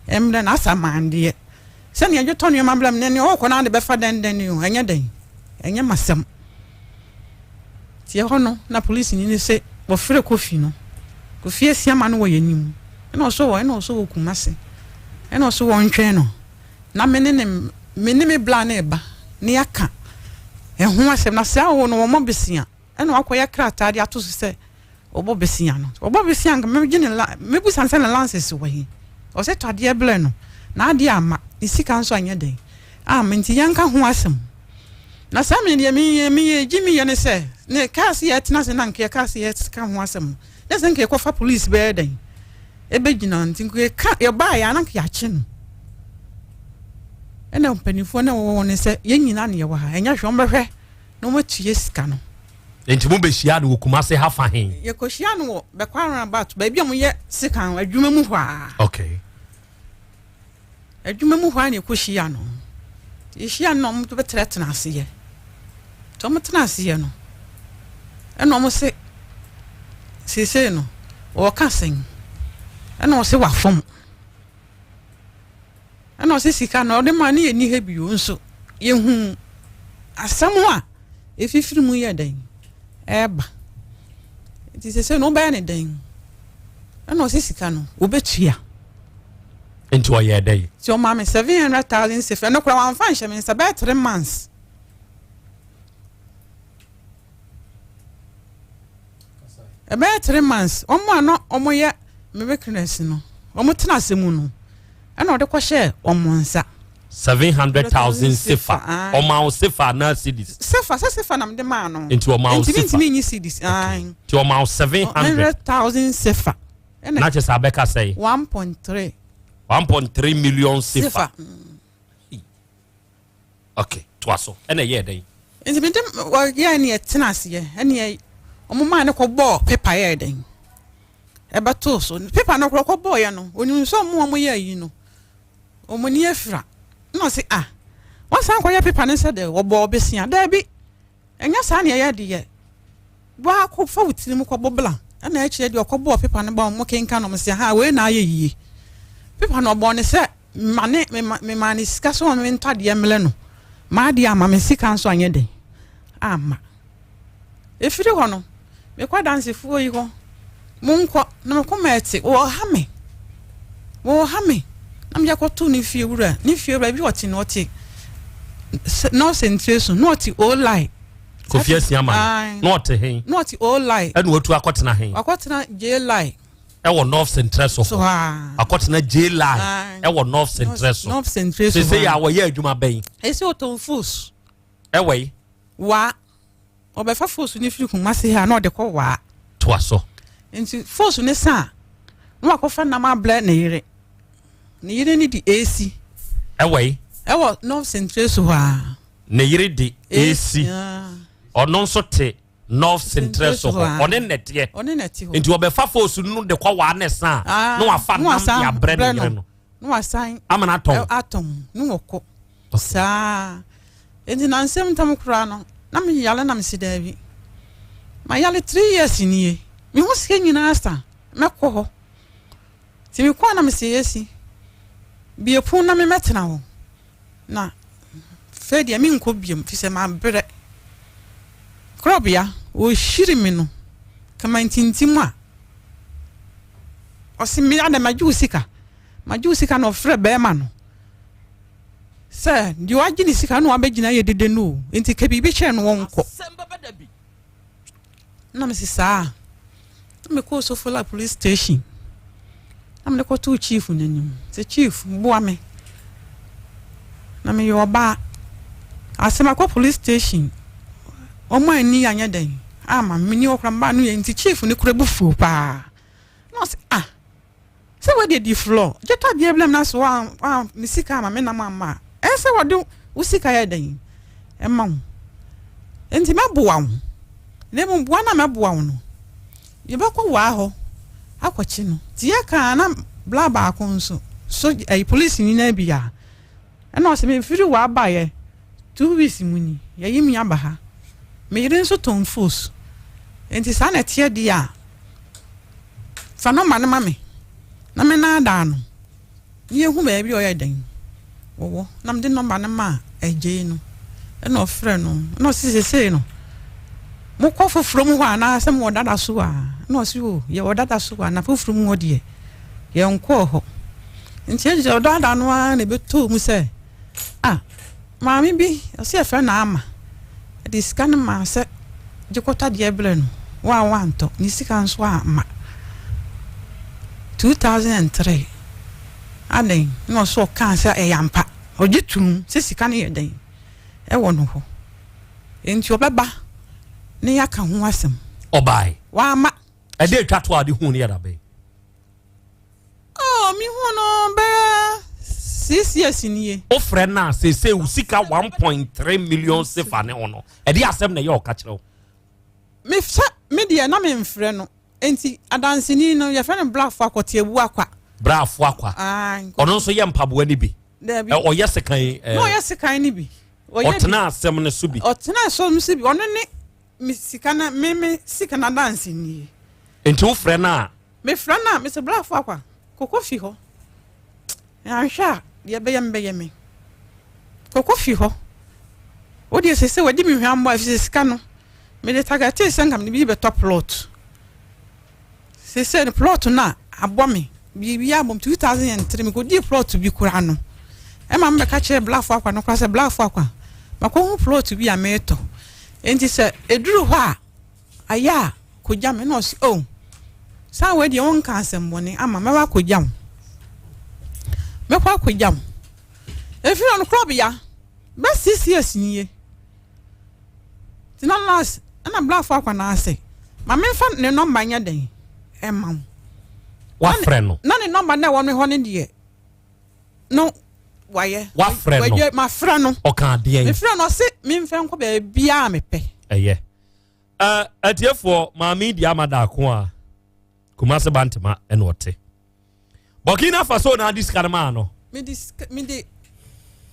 Ɛmmerɛ no, asa mandeɛ. Sɛnea ɛdwe tɔ nneɛma brɛ me no, nea ɔrekɔ no ara de bɛfa dɛndɛn o, ɛnyɛ dɛn? Ɛnyɛ m'asɛm. Nti ɛhɔ no na polisini no se wɔfrɛ Kofi no. Kofi Asiama no wɔ yɛn anim. Ɛna ɔso wɔ ɛna ɔso wɔ Kumasi. Ɛna ɔso wɔntwɛn no na me ne ne me ne me bla no reba na yɛaka ɛho asɛm. Na saa wɔ no wɔmmɔ besia. Ɛna wakɔyɛ krataa de ato so sɛ Ɔbɔ besia no. Ɔbɔ besia nka megye ne la mebusa no sɛ ne lances wɔ he? Ɔsɛ tɔ adeɛ brɛ no. Na adeɛ amma. Ne sika nso anyɛ dɛn amma nti yɛnka ho asɛm. Na saa me deɛ meyɛ meyɛ gye meyɛ ne sɛ ne kaa se yɛtena ase na nka yɛka se yɛka ho asɛm no na sɛ nka yɛkɔfa police bɛyɛ dɛn ɛbɛgyina nti nka yɛka yɛbaa yɛ a na nka yɛakye no. Ɛna mpanimfoɔ na wɔwɔ ne sɛ yɛn nyinaa na yɛwɔ ha ɛnyɛ hwɛ wɔn bɛhwɛ na wɔatua sika no. Nti mo bɛhyia no wɔ Kumase ha fa he? Yɛkɔhyia no wɔ Bɛkwa roundabout, baabi a wɔyɛ sekan adwuma mu hɔ a. Okay. Adwuma mu hɔ a na yɛkɔhyia no. Yɛhyia no na wɔn bɛtenatena aseɛ. Nti wɔn tena aseɛ no, ɛna wɔn se seesei no wɔka sɛn? Ɛna wɔse wafom. Ɛna ɔse sika no ɔde maa no yɛ nni ha bio nso yɛhu asɛm a ɛfifiri mu yɛ dɛn ɛɛba. Nti sese no wobɛyɛ ne dɛn? Ɛna ɔse sika no wɔbɛtua. Nti ɔyɛɛ dɛn? Nti ɔmaa me 700,000 sefa. Ɛno koraa wamfa nhyɛ me nsa bɛyɛ 3 months. Ɛbɛyɛ 3 months. Wɔn a na wɔyɛ me witness no, wɔn tena ase mu no, ɛna ɔde kɔhyɛɛ wɔn nsa. 700,000 sefa. Ɔmaa wo sefa anaa cedis? Sefa, sɛ sefa na mede maa no. Nti ɔmaa wo sefa. Nti mintumi nyi cedis. Nti ɔmaa wo 700,000 sefa. Na kyerɛ sɛ abɛka sɛn? 1.3. 1.3 million sefa. Okay, toa so. Ɛna ɛyɛɛ dɛn? Nti mede wɔyɛɛ ne yɛtena aseɛ ɛne yɛ wɔn maa ne kɔbɔɔ pepa yɛɛ dɛn ɛbɛtoo so pepa no korɔ kɔbɔɔyɛ no onim sɛ wɔn a wɔyɛ ayi no Wɔn ani afira. Ɛna ɔse ah, wasan akɔyɛ pepa no sɛ dɛ wɔbɔɔ besia. Daabi, ɛnyɛ saa na ɛyɛ deɛ. Woakɔ fa wo tirim kɔbɔ bla. Ɛna akyire deɛ ɔkɔbɔɔ pepa no ba wɔn kenkan wɔn se ha wei na ayɛ yie. Pepa no ɔbɔɔ ne sɛ ma ne memaa ne sika sɛ wɔn ntɔ adeɛ mmrɛ no. M'adeɛ amma me sika nso anyɛ dɛn amma. Ɛfiri hɔ no, mekɔ adansefoɔ yi hɔ, monkɔ, na me koma ɛte, wɔha me, wɔha me, na mede akɔto ne fie wura, ne fie wura bi ɔte no ɔte nɔɔse ntire so, na ɔte olai. Kofi Asiama no, na ɔte he? Na ɔte olai. Ɛna watu akɔtena he? Wakɔtena J-Lai. Ɛwɔ North Centre so hɔ. Akɔtena J-Lai ɛwɔ North Centre so. North Centre so. Sese yɛ a wɔyɛ adwuma bɛn? Esi ɔtɔn fos. Ɛwɔ yi. Waa. Ɔbɛfa foosu no firi Kumasi ha na ɔde kɔ Waa. Toa so. Nti foosu no sa a, na wakɔfa nam abrɛ ne yere. Ne yere no di AC. Ɛwɔ yi. Ɛwɔ North Centresu hɔ a. Ne yere di AC. Ɔno nso te North Centresu hɔ. Ɔne nnɛteɛ. Ɔne nnɛte hɔ. Nti ɔbɛfa foosu no de kɔ Waa na ɛsa a, na wafa nam de abrɛ ne yere no. Na wasan. Amana atɔn. Atɔn na wɔkɔ. Saa. Enti nansa mu ntam koraa no, na me yare na mese daabi. Mayare three years nie. Me ho sika nyinaa sa. Mɛkɔ hɔ. Nti mekɔɔ na mese Yesi, bue pon na me mɛtena hɔ. Na fei deɛ menkɔ biom fi sɛ mabrɛ. Korɔbea, wɔhyiri me no, kama ntintim a, ɔse me adɛn magye wo sika. Magye wo sika na ɔfrɛ bɛrima no. Sɛ deɛ wagye ne sika na wabɛgyina yɛ dede no o, nti ka biribi kyerɛ no wɔnkɔ. Na mese saa. Na mekɔɔ Sofola police station. Na mede kɔtoo chief n'anim. Sɛ chief boa me. Na meyɛ ɔbaa. Asɛm akɔ police station. Wɔn anni anyɛ dɛn ama me. Menni hɔ koraa mebaa no yɛ nti chief no kura bu fuo paa. Na ɔse ah. Sɛ wadi adi flɔ, gye tɔ adeɛ blɛm na so wa wa me sika ama me nam amma a, ɛyɛ sɛ wɔde wo sika yɛ dɛn ɛma wo. Enti mɛboa wo, na mmom boa no a mɛboa wo no, yɛbɛkɔ waa hɔ akɔkye no. Nti yɛkaa na bla baako nso so ɛyi polisini no bi a, Ɛna ɔse mefiri waa baeɛ 2 weeks mu ni yɛyi me aba ha me yere nso tɔn fos nti saa na ɛteɛ deɛ a fa nɔma no ma me na me naadaa no na yɛhu baabi a ɔyɛ dɛn wɔwɔ na mede nɔma no maa agyei no ɛna ɔfrɛ no ɛna ɔse sesei no mokɔ foforɔ mu hɔ anaasɛ mowɔ dada so a ɛna ɔse o yɛwɔ dada so a na foforɔ mu hɔ deɛ Yɛnkɔɔ hɔ. Nti ɛgye ɔdaadaa no ara na ɛbɛtɔɔ mu sɛ, ah, maame bi, ɔsɛ yɛfrɛ no Ama, ɛde sika no maa sɛ gye kɔtɔ adeɛ brɛ no, wo a woantɔ, ne sika nso amma. 2003, adɛn na ɔsɛ ɔkaa sɛ ɛyɛ ampa, ɔgye tom sɛ sika no yɛ dɛn ɛwɔ no hɔ, nti ɔbɛba na yɛaka ho asɛm. Ɔbae. Wamma. Ɛde atwa to a ɔde huu no yɛ da bɛn? Oh, mehu no bɛyɛ 6 years nie. Wofrɛ no a seesei wo sika 1.3 million sefa ne ho no, ɛde asɛm na ɛyɛ ɔka kyerɛ wo? Mefɛ me deɛ na memfrɛ no, nti adanseni no yɛfrɛ no Brafo Akɔteabu Akwa. Brafo Akwa. Ɔno nso yɛ mpaboa no bi. Dabi. Ɔyɛ sekan. Na ɔyɛ sekan no bi. Ɔtena asɛm no so bi. Ɔtena asɛm no so bi. Ɔno ne Me sika na me me sika na danse nie. Nti wo frɛ no a. Me frɛ no a me sɛ bra fo akwa koko fi hɔ. Anhwɛ a deɛ ɛbɛyɛ me bɛyɛ me. Koko fi hɔ. Wo deɛ sese wadi me hwammɔ a efisɛ sika no me de tagatee sɛ nka me de bi bɛtɔ plot. Seesei no plot no a abɔ me biribiara abɔ me 2003 mekɔdii plot bi koraa no ɛma mebɛka kyerɛɛ Blafo Akwa no koraa sɛ Blafo Akwa makɔhu plot bi a meretɔ enti sɛ ɛduru hɔ a ayɛ a kɔgya me na ɔse oh saa wei deɛ wonka asɛmmɔne ama mɛwɔ akɔgya wo mɛkɔ akɔgya wo ɛfiri ɔno korɔbea bɛ 6 years nie. Nti na last ɛna brafo akwa na ase ma memfa ne nɔmba nyɛ dɛn ɛma wo. Wafrɛ no. Na ne nɔmba na ɛwɔ me hɔ no deɛ no wayɛ. Wafrɛ no. Mafrɛ no. Ɔka adeɛ. Mefrɛ no ɔse memfɛ nkɔ baabiara mepɛ. Ɛyɛ. Atiefoɔ maame di ama daako a Kumase Bantama ɛna ɔte. Burkina Faso na adi sika no maa no. Mede sika mede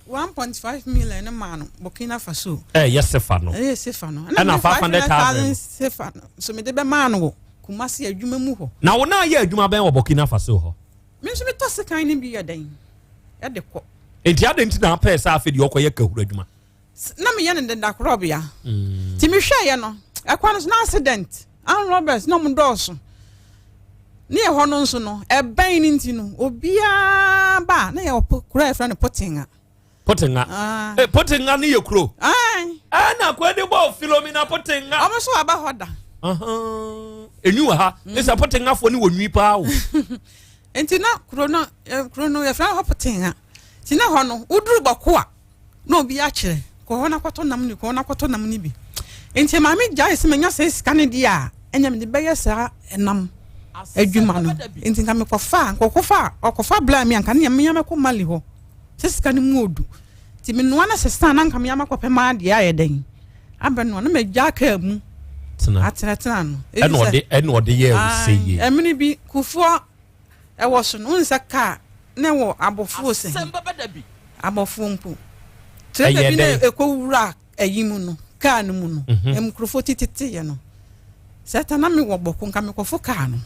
1.5 million no maa no Burkina Faso. Ɛyɛ sefa no. Ɛyɛ sefa no. Ɛna 500,000 sefa no. So mede bɛ maa no wɔ Kumasi adwuma mu hɔ. Na wo na ayɛ adwuma bɛn wɔ Burkina Faso hɔ? Me nso metɔ sekan no bi yɛ dɛn ɛde kɔ. Enti adɛn nti na apɛɛ sɛ afei deɛ ɔkɔyɛ kahuru adwuma? Na meyɛ no deda korɔbea. Nti mehwɛeɛ no, ɛkwan no so na accident, armed robbers na ɔmo dɔɔso. Ne yɛ hɔ no nso no, ɛbɛn no nti no, obiara ba a, na yɛwɔ kuro a yɛfrɛ no Potenga. Potenga. Ah. Eh, Potenga ne yɛ kuro. Ɛna kuro de bɔ Philomena Potenga. Ɔmo nso aba hɔ da. Enwi wɔ ha. Ɛsɛ Potengafoɔ ne wɔ nwi paa o. Nti na kuro no, kuro no yɛfrɛ hɔ Potenga. Nti na hɔ no, woduru bɔko a, na obi akyerɛ kɔ hɔ na kɔtɔ nam no kɔ hɔ na kɔtɔ nam no bi nti maame gyae sɛ manya sɛ sika no deɛ a ɛnyɛ mede bɛyɛ saa ɛnam adwuma no nti nka mekɔfa nkɔkɔfa ɔkɔfa bla mi anka ne mea mɛkɔ Mali hɔ sɛ sika no mu odu nti menoa no sɛ san na nka mea makɔpɛ maa deɛ ayɛ dɛn abɛnoa na magya kaa mu atenatena no ɛna ɔde ɛna ɔde yɛ ɔsɛ yie ɛmene bi kufoɔ Ɛwɔ so no, wohu sɛ kaa na ɛwɔ abɔfoɔ sɛ he, abɔfoɔ mpo. Trailer bi na ɛkɔwura ayi mu no, kaa no mu no, mhm. nkurɔfoɔ ti teteeɛ no. Sɛ ta na mewɔ bɔko nka mekɔfo kaa no,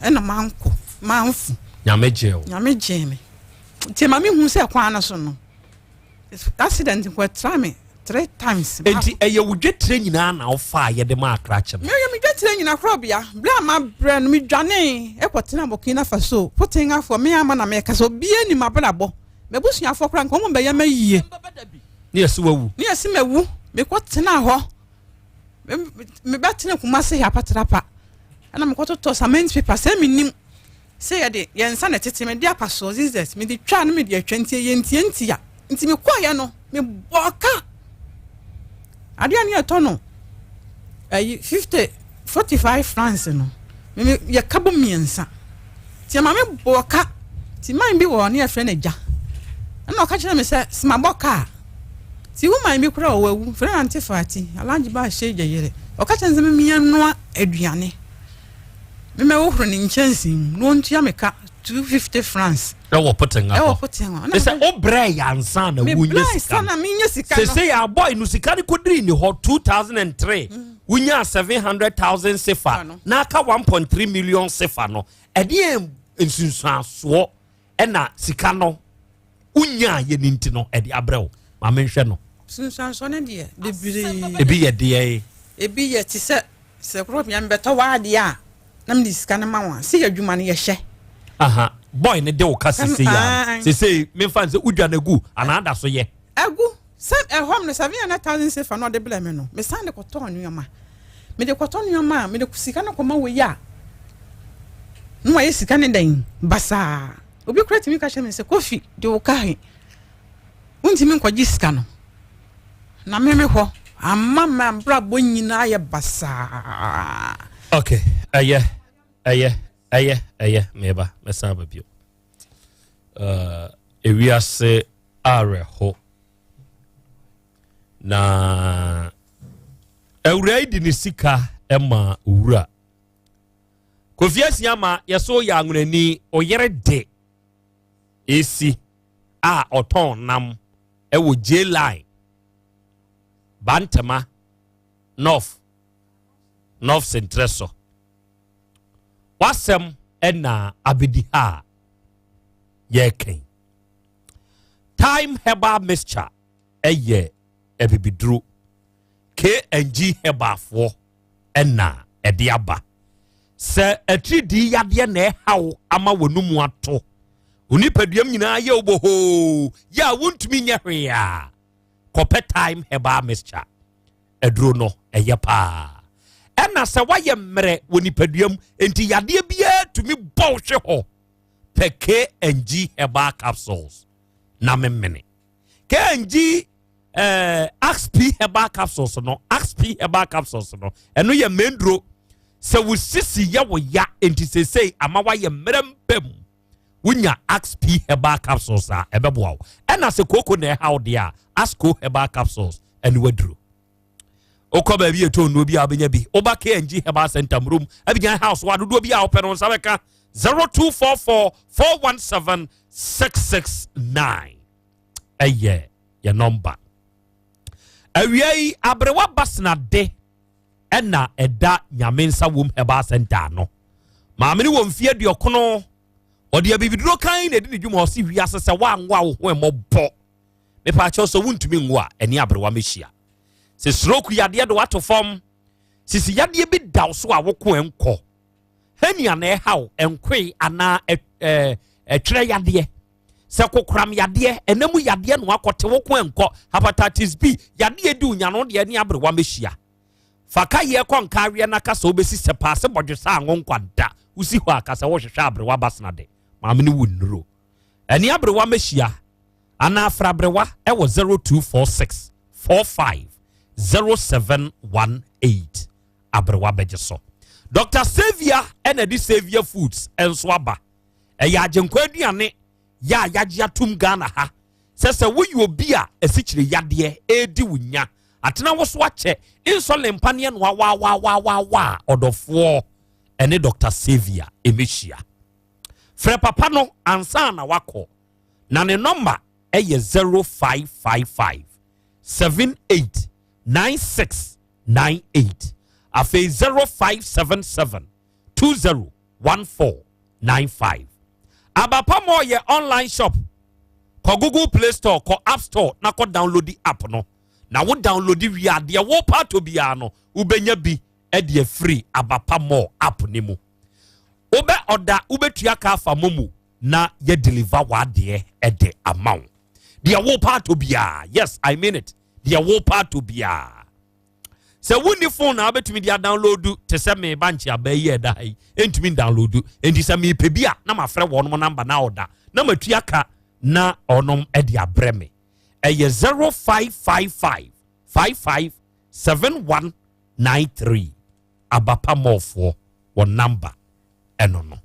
ɛna mankɔ, manfo. Nyame gyee wo. Nyame gyee me. Nti ma mehu sɛ kwan no so no, accident nkɔtra me three times. Enti ɛyɛ wo dwetire nyinaa na wofaa yɛde maa krakye no? Meyɛ me dwetire nyinaa korɔbea. Berɛ a mabrɛ no, medwanee kɔtenaa Burkina Faso. Potengafoɔ, me ama na meka sɛ obiara nim m'abrabɔ. M'abusuafoɔ koraa nka wɔn bɛyɛ m'ayie. Ne yɛse wawu. Ne yɛse mawu. Mekɔtenaa hɔ. Mebɛtena Kumasi ha patrapa. Ɛna mekɔtotɔ cement paper sɛ menim. Sɛ yɛde yɛn nsa na ɛtete, mede apasoɔ, scissors, mede twa na mede atwa nti ɛyɛ ntiantia. Nti mekɔeɛ no, mebɔɔ ka. Adeɛ a ne yɛtɔ no ɛyi 50, 45 francs no, me yɛka bɔ mmiɛnsa. Nti ɛma me bɔɔ ka. Nti man bi wɔ hɔ ne yɛfrɛ no agya. Ɛna ɔka kyerɛ me sɛ, sɛ mabɔ ka a, nti wo man bi koraa ɔwɔ awu, frɛ no Ante Fati, Alhaji Ba Ahyɛ Gya yere. Ɔka kyerɛ me sɛ memmia aduane. Memmɛhohoro ne nkyɛnsee mu na ɔntua me ka 250 francs. Ɛwɔ Potenga hɔ. Ɛwɔ Potenga hɔ. Sɛ wobrɛ yɛ ansa na wonya sika no. Menya sika no. Sese yɛ abɔe no sika no kɔdiri ne hɔ 2003. Wonyaa 700,000 sefa na aka 1.3 million sefa no. Ɛdeɛ nsunsuansoɔ ɛna sika no wonyaa yɛ ne nti no ɛde abrɛ wo. Ma menhwɛ no. Nsunsuansoɔ no deɛ bebree. Ebi yɛ deɛ. Ebi yɛ te sɛ Sɛ koro pia mebɛtɔ w'adeɛ a na mede sika no ma wo a, sɛ yɛ adwuma no yɛhyɛ. Aha, boy no de wo ka sese ya. Sese memfa nsɛ wodwa no agu anaa ada so yɛ. Agu. Sɛ ɛhɔ no 700,000 sefa na ɔde brɛ me no, mesan de kɔtɔɔ nneɛma. Mede kɔtɔ nneɛma a, mede sika no kɔma wei a, na wayɛ sika no dɛn? Basaa. Obi koraa tumi ka kyerɛ me sɛ, Kofi, de wo ka he. Wontumi nkɔgye sika no. Na me me hɔ ama m'abrabɔ nyinaa yɛ basaa. Okay, ɛyɛ, ɛyɛ, ɛyɛ, ɛyɛ, meba, mɛsan aba bio. Uh, ewiase awerɛho. Na awura yi de ne sika ma owura. Kofi Asiama yɛso yɛ anwonani, ɔyere de esi a ɔtɔn nam wɔ J Line, Bantama North, North Sentrɛ so. W'asɛm na abɛdi ha a yɛreka yi. Thyme Herbal Mixture yɛ abibiduro. KNG Herbalfoɔ na ɛde aba. Sɛ atiridii yadeɛ na ɛha wo ama w'anomu ato, wo nipaduam nyinaa yɛ wo bohoo yɛ a wontumi nyɛ hwee a, kɔpɛ Thyme Herbal Mixture. Aduro no ɛyɛ paa. Ɛna sɛ woayɛ mmerɛ wɔ nipaduam nti yadeɛ biara tumi bɔ wo hwe hɔ, pɛ KNG Herbal Capsules na memene. KNG eh, Axp herbal capsules no, Axp herbal capsules no, ɛno yɛ menduro. Sɛ wo sisi yɛ wo ya nti seesei ama woayɛ mmerɛ mpam, wonya Axp herbal capsules a ɛbɛboa wo. Ɛna sɛ kooko na ɛha wo deɛ a, Asco herbal capsules ɛne waduro. Wokɔ baabi ɛtɔ nnuro bi a wobɛnya bi. Woba KNG Herbal Center Murum Abigyan House wɔ adodoɔ bi a wopɛ no nsa bɛka 0244 417 669 ɛyɛ yɛ nɔmba. Awia yi aberewa Basenade ɛna ɛda Nyame nsa wom Herbal Center ano. Maame no wɔ mfeɛ aduɔkono. Ɔde abibiduro kan na ɛdi ne dwuma. Ɔse wiase sɛ woanwo a wo ho ɛmmɔbɔ. Mepaakyɛw sɛ wontumi nwo a ɛne aberewa mɛhyia. Sɛ stroke yadeɛ de wato fam, sisi yadeɛ bi da wo so a woko ɛnkɔ. Hernia na ɛhaw ɛnkoe anaa ɛtwerɛ yadeɛ. Sɛ kokoram yadeɛ, ɛna mu yadeɛ na wakɔte wo ko ɛnkɔ. Hepatitis B yadeɛ di wo no deɛ ne aberewa mɛhyia. Fa ka yɛ kɔ nka aweɛ na ka sɛ wobɛsi sɛ paase bɔdwe sɛ anwo nkwa da. Wosi hɔ a ka sɛ wohwehwɛ aberewa basena de. Maame no wo nnuro. Ɛne aberewa mɛhyia anaa fra aberewa ɛwɔ 0246 45 0718. Aberewa bɛgye so. Dr. Saviour ɛna de Saviour Foods nso aba. Ɛyɛ agyenkwa aduane yɛ a yɛagye atom Ghana ha sɛ sɛ woyɛ obi a asikyire yadeɛ ɛredi wo nya atena wo so akyɛ insulin mpaneɛ no awawawawaawa a, ɔdɔfoɔ ɛne Dr. Saviour ɛmɛhyia. Frɛ papa no ansa na wakɔ na ne nɔmba ɛyɛ 0555 78 96 98, afei 0577 20 1495. Abapamɔ yɛ online shop. Kɔ Google Play Store, kɔ App Store na kɔ download the app no. Na wo download wie a, deɛ wo pato biara no wobɛnya bi ɛde afiri Abapamɔ app ne mu. Wobɛ ɔda wobɛtua ka afa momo na yɛ deliver w'adeɛ ɛde ama wo. Deɛ wo pato biara, yes, I mean it, deɛ wo pato biara. Sɛ wonni phone na wobɛtumi de adownload te sɛ meba nkyeaba yi a ɛda ha yi ɛntumi download. Enti sɛ mepɛ bi a na mafrɛ wɔnom namba na ɔda na matua ka na ɔnom de abrɛ me. Ɛyɛ 0555 55 7193. Abapa mɔɔfoɔ wɔ namba ɛno no.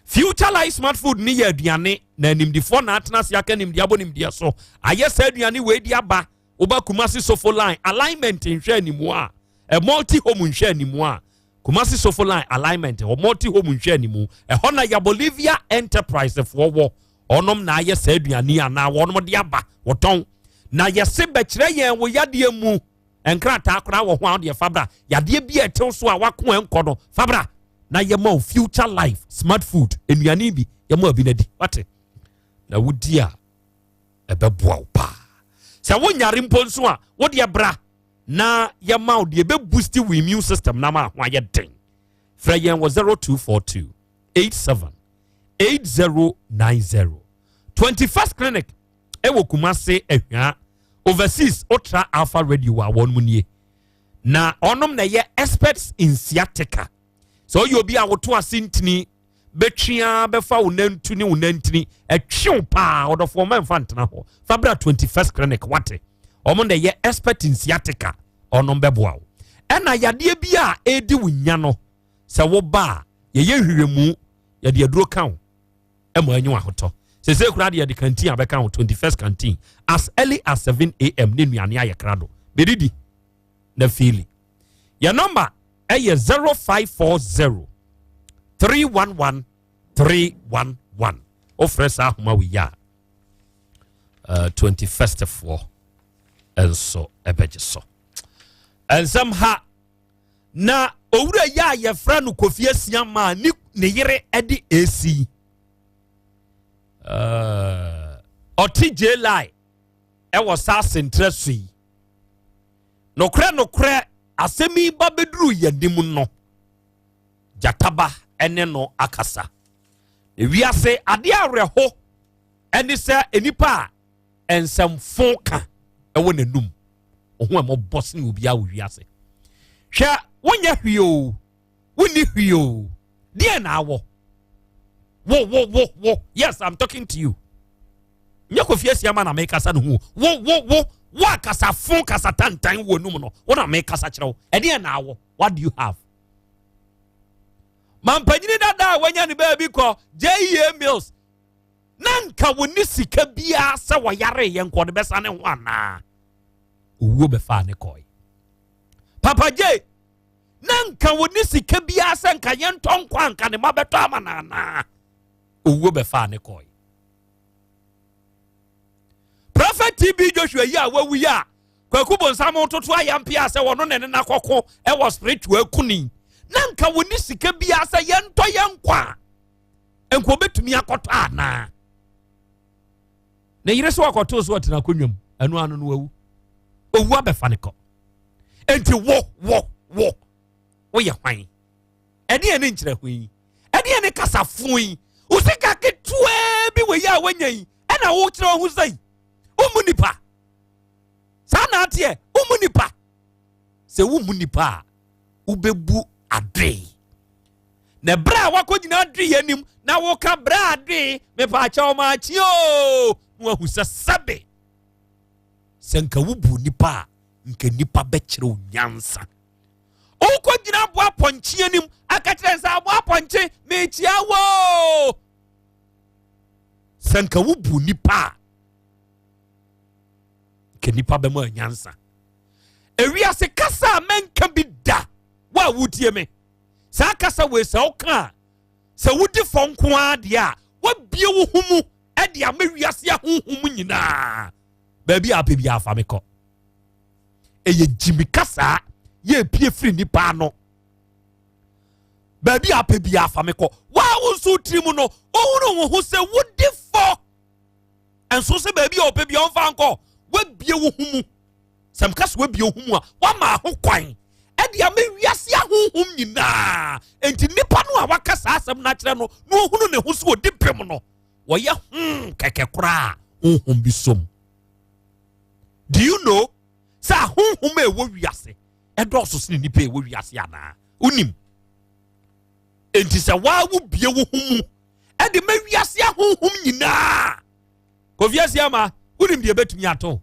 Future Life Smart Food ne yɛ aduane na animdifoɔ na atena ase aka nimdeɛ abɔ nimdeɛ so ayɛ sɛ aduane wei de aba. Woba Kumasi Sofo Line alignment nhwɛ animu a, ɛ Multi Home nhwɛ animu a, Kumasi Sofo Line alignment hɔ, Multi Home nhwɛ animu ɛhɔ na ya Bolivia Enterprise foɔ wɔ. Ɔnom na ayɛ saa aduane anaa wɔnom de aba wɔtɔn na yɛse bɛkyerɛ yɛn wo yadeɛ mu nkrataa koraa wɔ ho a wodeɛ fabra yadeɛ bi a ɛtew so a wako ɛnkɔ no fabra na yɛma wo Future Life Smart Food nnuane bi yɛma abi no adi wate na wodi a ɛbɛboa wo paa. Sɛ wonyare mpo nso a, wodeɛ bra na yɛma wo deɛ ɛbɛboost wo immune system na ma ho ayɛ den. Frɛ yɛn wɔ 0242 87 8090. 21st Clinic ɛwɔ Kumase Ahwia Overseas. Ultra Alpha Radio a wɔn mu nie na ɔnom na ɛyɛ experts in sciatica. Sɛ ɔyɛ obi a woto ase ntini bɛtwea bɛfa wo nantu ne wo nantini ɛtwew paa, ɔdɔfoɔ ma mfa ntena hɔ, fa bra 21st Clinic wate. Ɔmo na ɛyɛ expert in sciatica, ɔnom bɛboa wo. Ɛna yadeɛ bi a ɛredi wo nya no, sɛ woba a yɛyɛ nhwehwɛmu, yɛde aduro ka wo ɛma anyi ahotɔ. Sese koraa de yɛde canteen abɛka ho. 21st canteen as early as 7 a.m. ne nnuane ayɛ krado bɛdidi na fiili. Yɛ nɔmba ɛyɛ 0540 311 311. Wofrɛ saa ahoma wei a, 21st foɔ nso ɛbɛgye so. Ɛnsɛm ha na owura yi a yɛfrɛ no Kofi Asia maa ne ne yere de esi ɔte Jeli ɛwɔ saa asentrɛ so yi. Nokorɛ nokorɛ, asɛm yi ba bɛduru yɛn anim no. Gyataba ne no akasa. Ewiase adeɛ awerɛho ɛne sɛ nnipa a nsɛmfo ka ɛwɔ n'anum ɔho a ɛmɔbɔ sene obiara wɔ wiase. Hwɛ, wonyɛ hwee o, wonni hwee o, deɛ na awɔ wo wo wo wo. Yes, I'm talking to you. Nyɛ Kofi Asiama na mekasa ne ho. Wo wo wo wo a kasafo kasa tantan wɔ num no, wo na mekasa kyerɛ wo. Ɛdeɛ na awɔ? What do you have? Mampanyini dada a wanya ne baabi kɔ J.E.A. Mills na nka wɔni sika biara sɛ wɔyare yɛ nkɔ de bɛsa ne ho anaa owuo bɛfaa ne kɔe. Papa J na nka wɔni sika biara sɛ nka yɛntɔ nkwa nka ne ma bɛtɔ ama no anaa owuo bɛfaa ne kɔe. Prophet TB Joshua yi a wawu yi a Kwaku Bonsam toto ayampea sɛ wɔno ne ne nakɔko ɛwɔ spiritual kuni na nka wɔni sika biara sɛ yɛntɔ yɛn nkwa a nka wɔbɛtumi akɔtɔ anaa. Ne yere sɛ wakɔtoo so ɔtena akonnwa mu ɛno ano no wawu, owu abɛfa ne kɔ. Enti wo wo wo woyɛ hwan? Ɛne ɛne nkyerɛ ho yi, ɛne ɛne kasafo yi, wo sika ketewaa bi wɔ yi a woanya yi ɛna wokyerɛ ho sɛ yi wommu nipa saa na ateɛ. Wommu nipa. Sɛ wommu nipa a, wobɛbu adoe. Na berɛ a wakɔgyina adoe anim na woka berɛ adoe mepaakyɛw maakye o, na wahu sɛ sɛbe sɛ nka wobu nipa a, nka nipa bɛkyerɛ wo nyansa. Wokɔgyina aboa pɔnkye anim aka kyerɛ sɛ aboa pɔnkye mekyia wo, sɛ nka wobu nipa a, nka nipa bɛma nyansa. Ewiase kasa a mɛnka bi da, wo a wotie me saa kasa wei, sɛ woka a, sɛ wodi fɔ nko ara deɛ a, wabie wo ho mu de ama wiase ahonhom nyinaa. Baabi a apɛ bi afa me kɔ. Ɛyɛ gyimi kasa yɛ epie firi nipa ano. Baabi a apɛ bi afa me kɔ. Waa wo nso tiri mu no, wohunu wo ho sɛ wodi fɔ. Nso sɛ baabi a ɔpɛ bi a ɔmfa nkɔ, wabie wo ho mu. Sɛ mka sɛ wabie wo ho mu a, wama ho kwan ɛde ama wiase ahonhom nyinaa. Enti nipa no a waka saa asɛm no akyerɛ no na ohunu ne ho sɛ ɔdi bem no, wɔyɛ hmm kɛkɛ koraa honhom bi som. Do you know sɛ ahonhom a ɛwɔ wiase ɛdɔɔso sene nipa a ɛwɔ wiase anaa? Wonim? Enti sɛ waa wobie wo ho mu ɛde ma wiase ahonhom nyinaa, Kofi Asiama, wonim deɛ ɛbɛtumi ato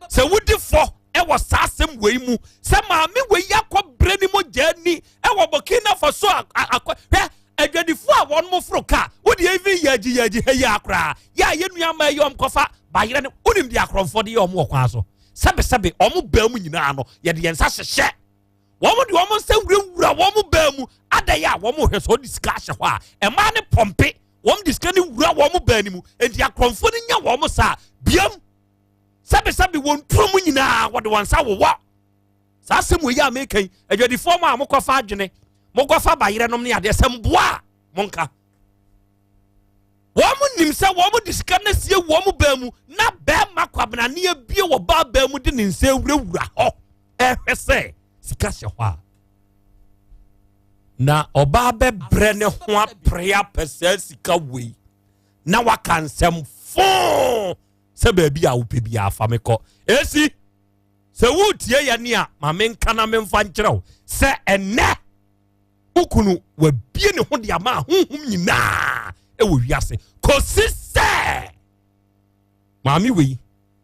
sɛ wodi fɔ ɛwɔ saa asɛm wei mu sɛ maame wei akɔ berɛ ne mogya ni ɛwɔ Burkina Faso akɔ. Hwɛ adwadifoɔ a wɔn mo foro kaa wode even yɛagyi yɛagyi ha yi akoraa yɛ a yɛ nua ma ɛyɛ ɔm kɔfa bayerɛ no, wonim deɛ akorɔmfoɔ de yɛ ɔmo wɔ kwan so. Sɛbesɛbe ɔmo baa mu nyinaa no, yɛde yɛn nsa hyehyɛ wɔn de wɔn nsa wurawura wɔn baa mu adayɛ a wɔn hwɛ sɛ ɔde sika ahyɛ hɔ a, ɛmaa ne pɔmpe wɔn de sika no wura wɔn baa no mu. Nti akorɔmfoɔ no nya wɔn saa biam sɛbesɛbe wɔn turo mu nyinaa wɔde wɔn nsa wowɔ saa asɛm wɔ yi a meka yi. Adwadifoɔ mu a mokɔfa adwene mokɔfa bayerɛ nom ne adeɛ sɛ mboa a monka wɔn nim sɛ wɔn de sika no sie wɔn baa mu na bɛrima kwabenane abie wɔ baa baa mu de ne nsa awurawura hɔ ɛhwɛ sɛ sika hyɛ hɔ a, na ɔbaa bɛbrɛ ne ho apere apɛ saa sika wei na waka nsɛm foo sɛ baabi a wopɛ bi afa me kɔ. Esi sɛ wotie yɛ ne a, ma menka na memfa nkyerɛ wo sɛ ɛnɛ wo kunu wabie ne ho de ama ahonhom nyinaa ɛwɔ wiase kɔsi sɛ maame wei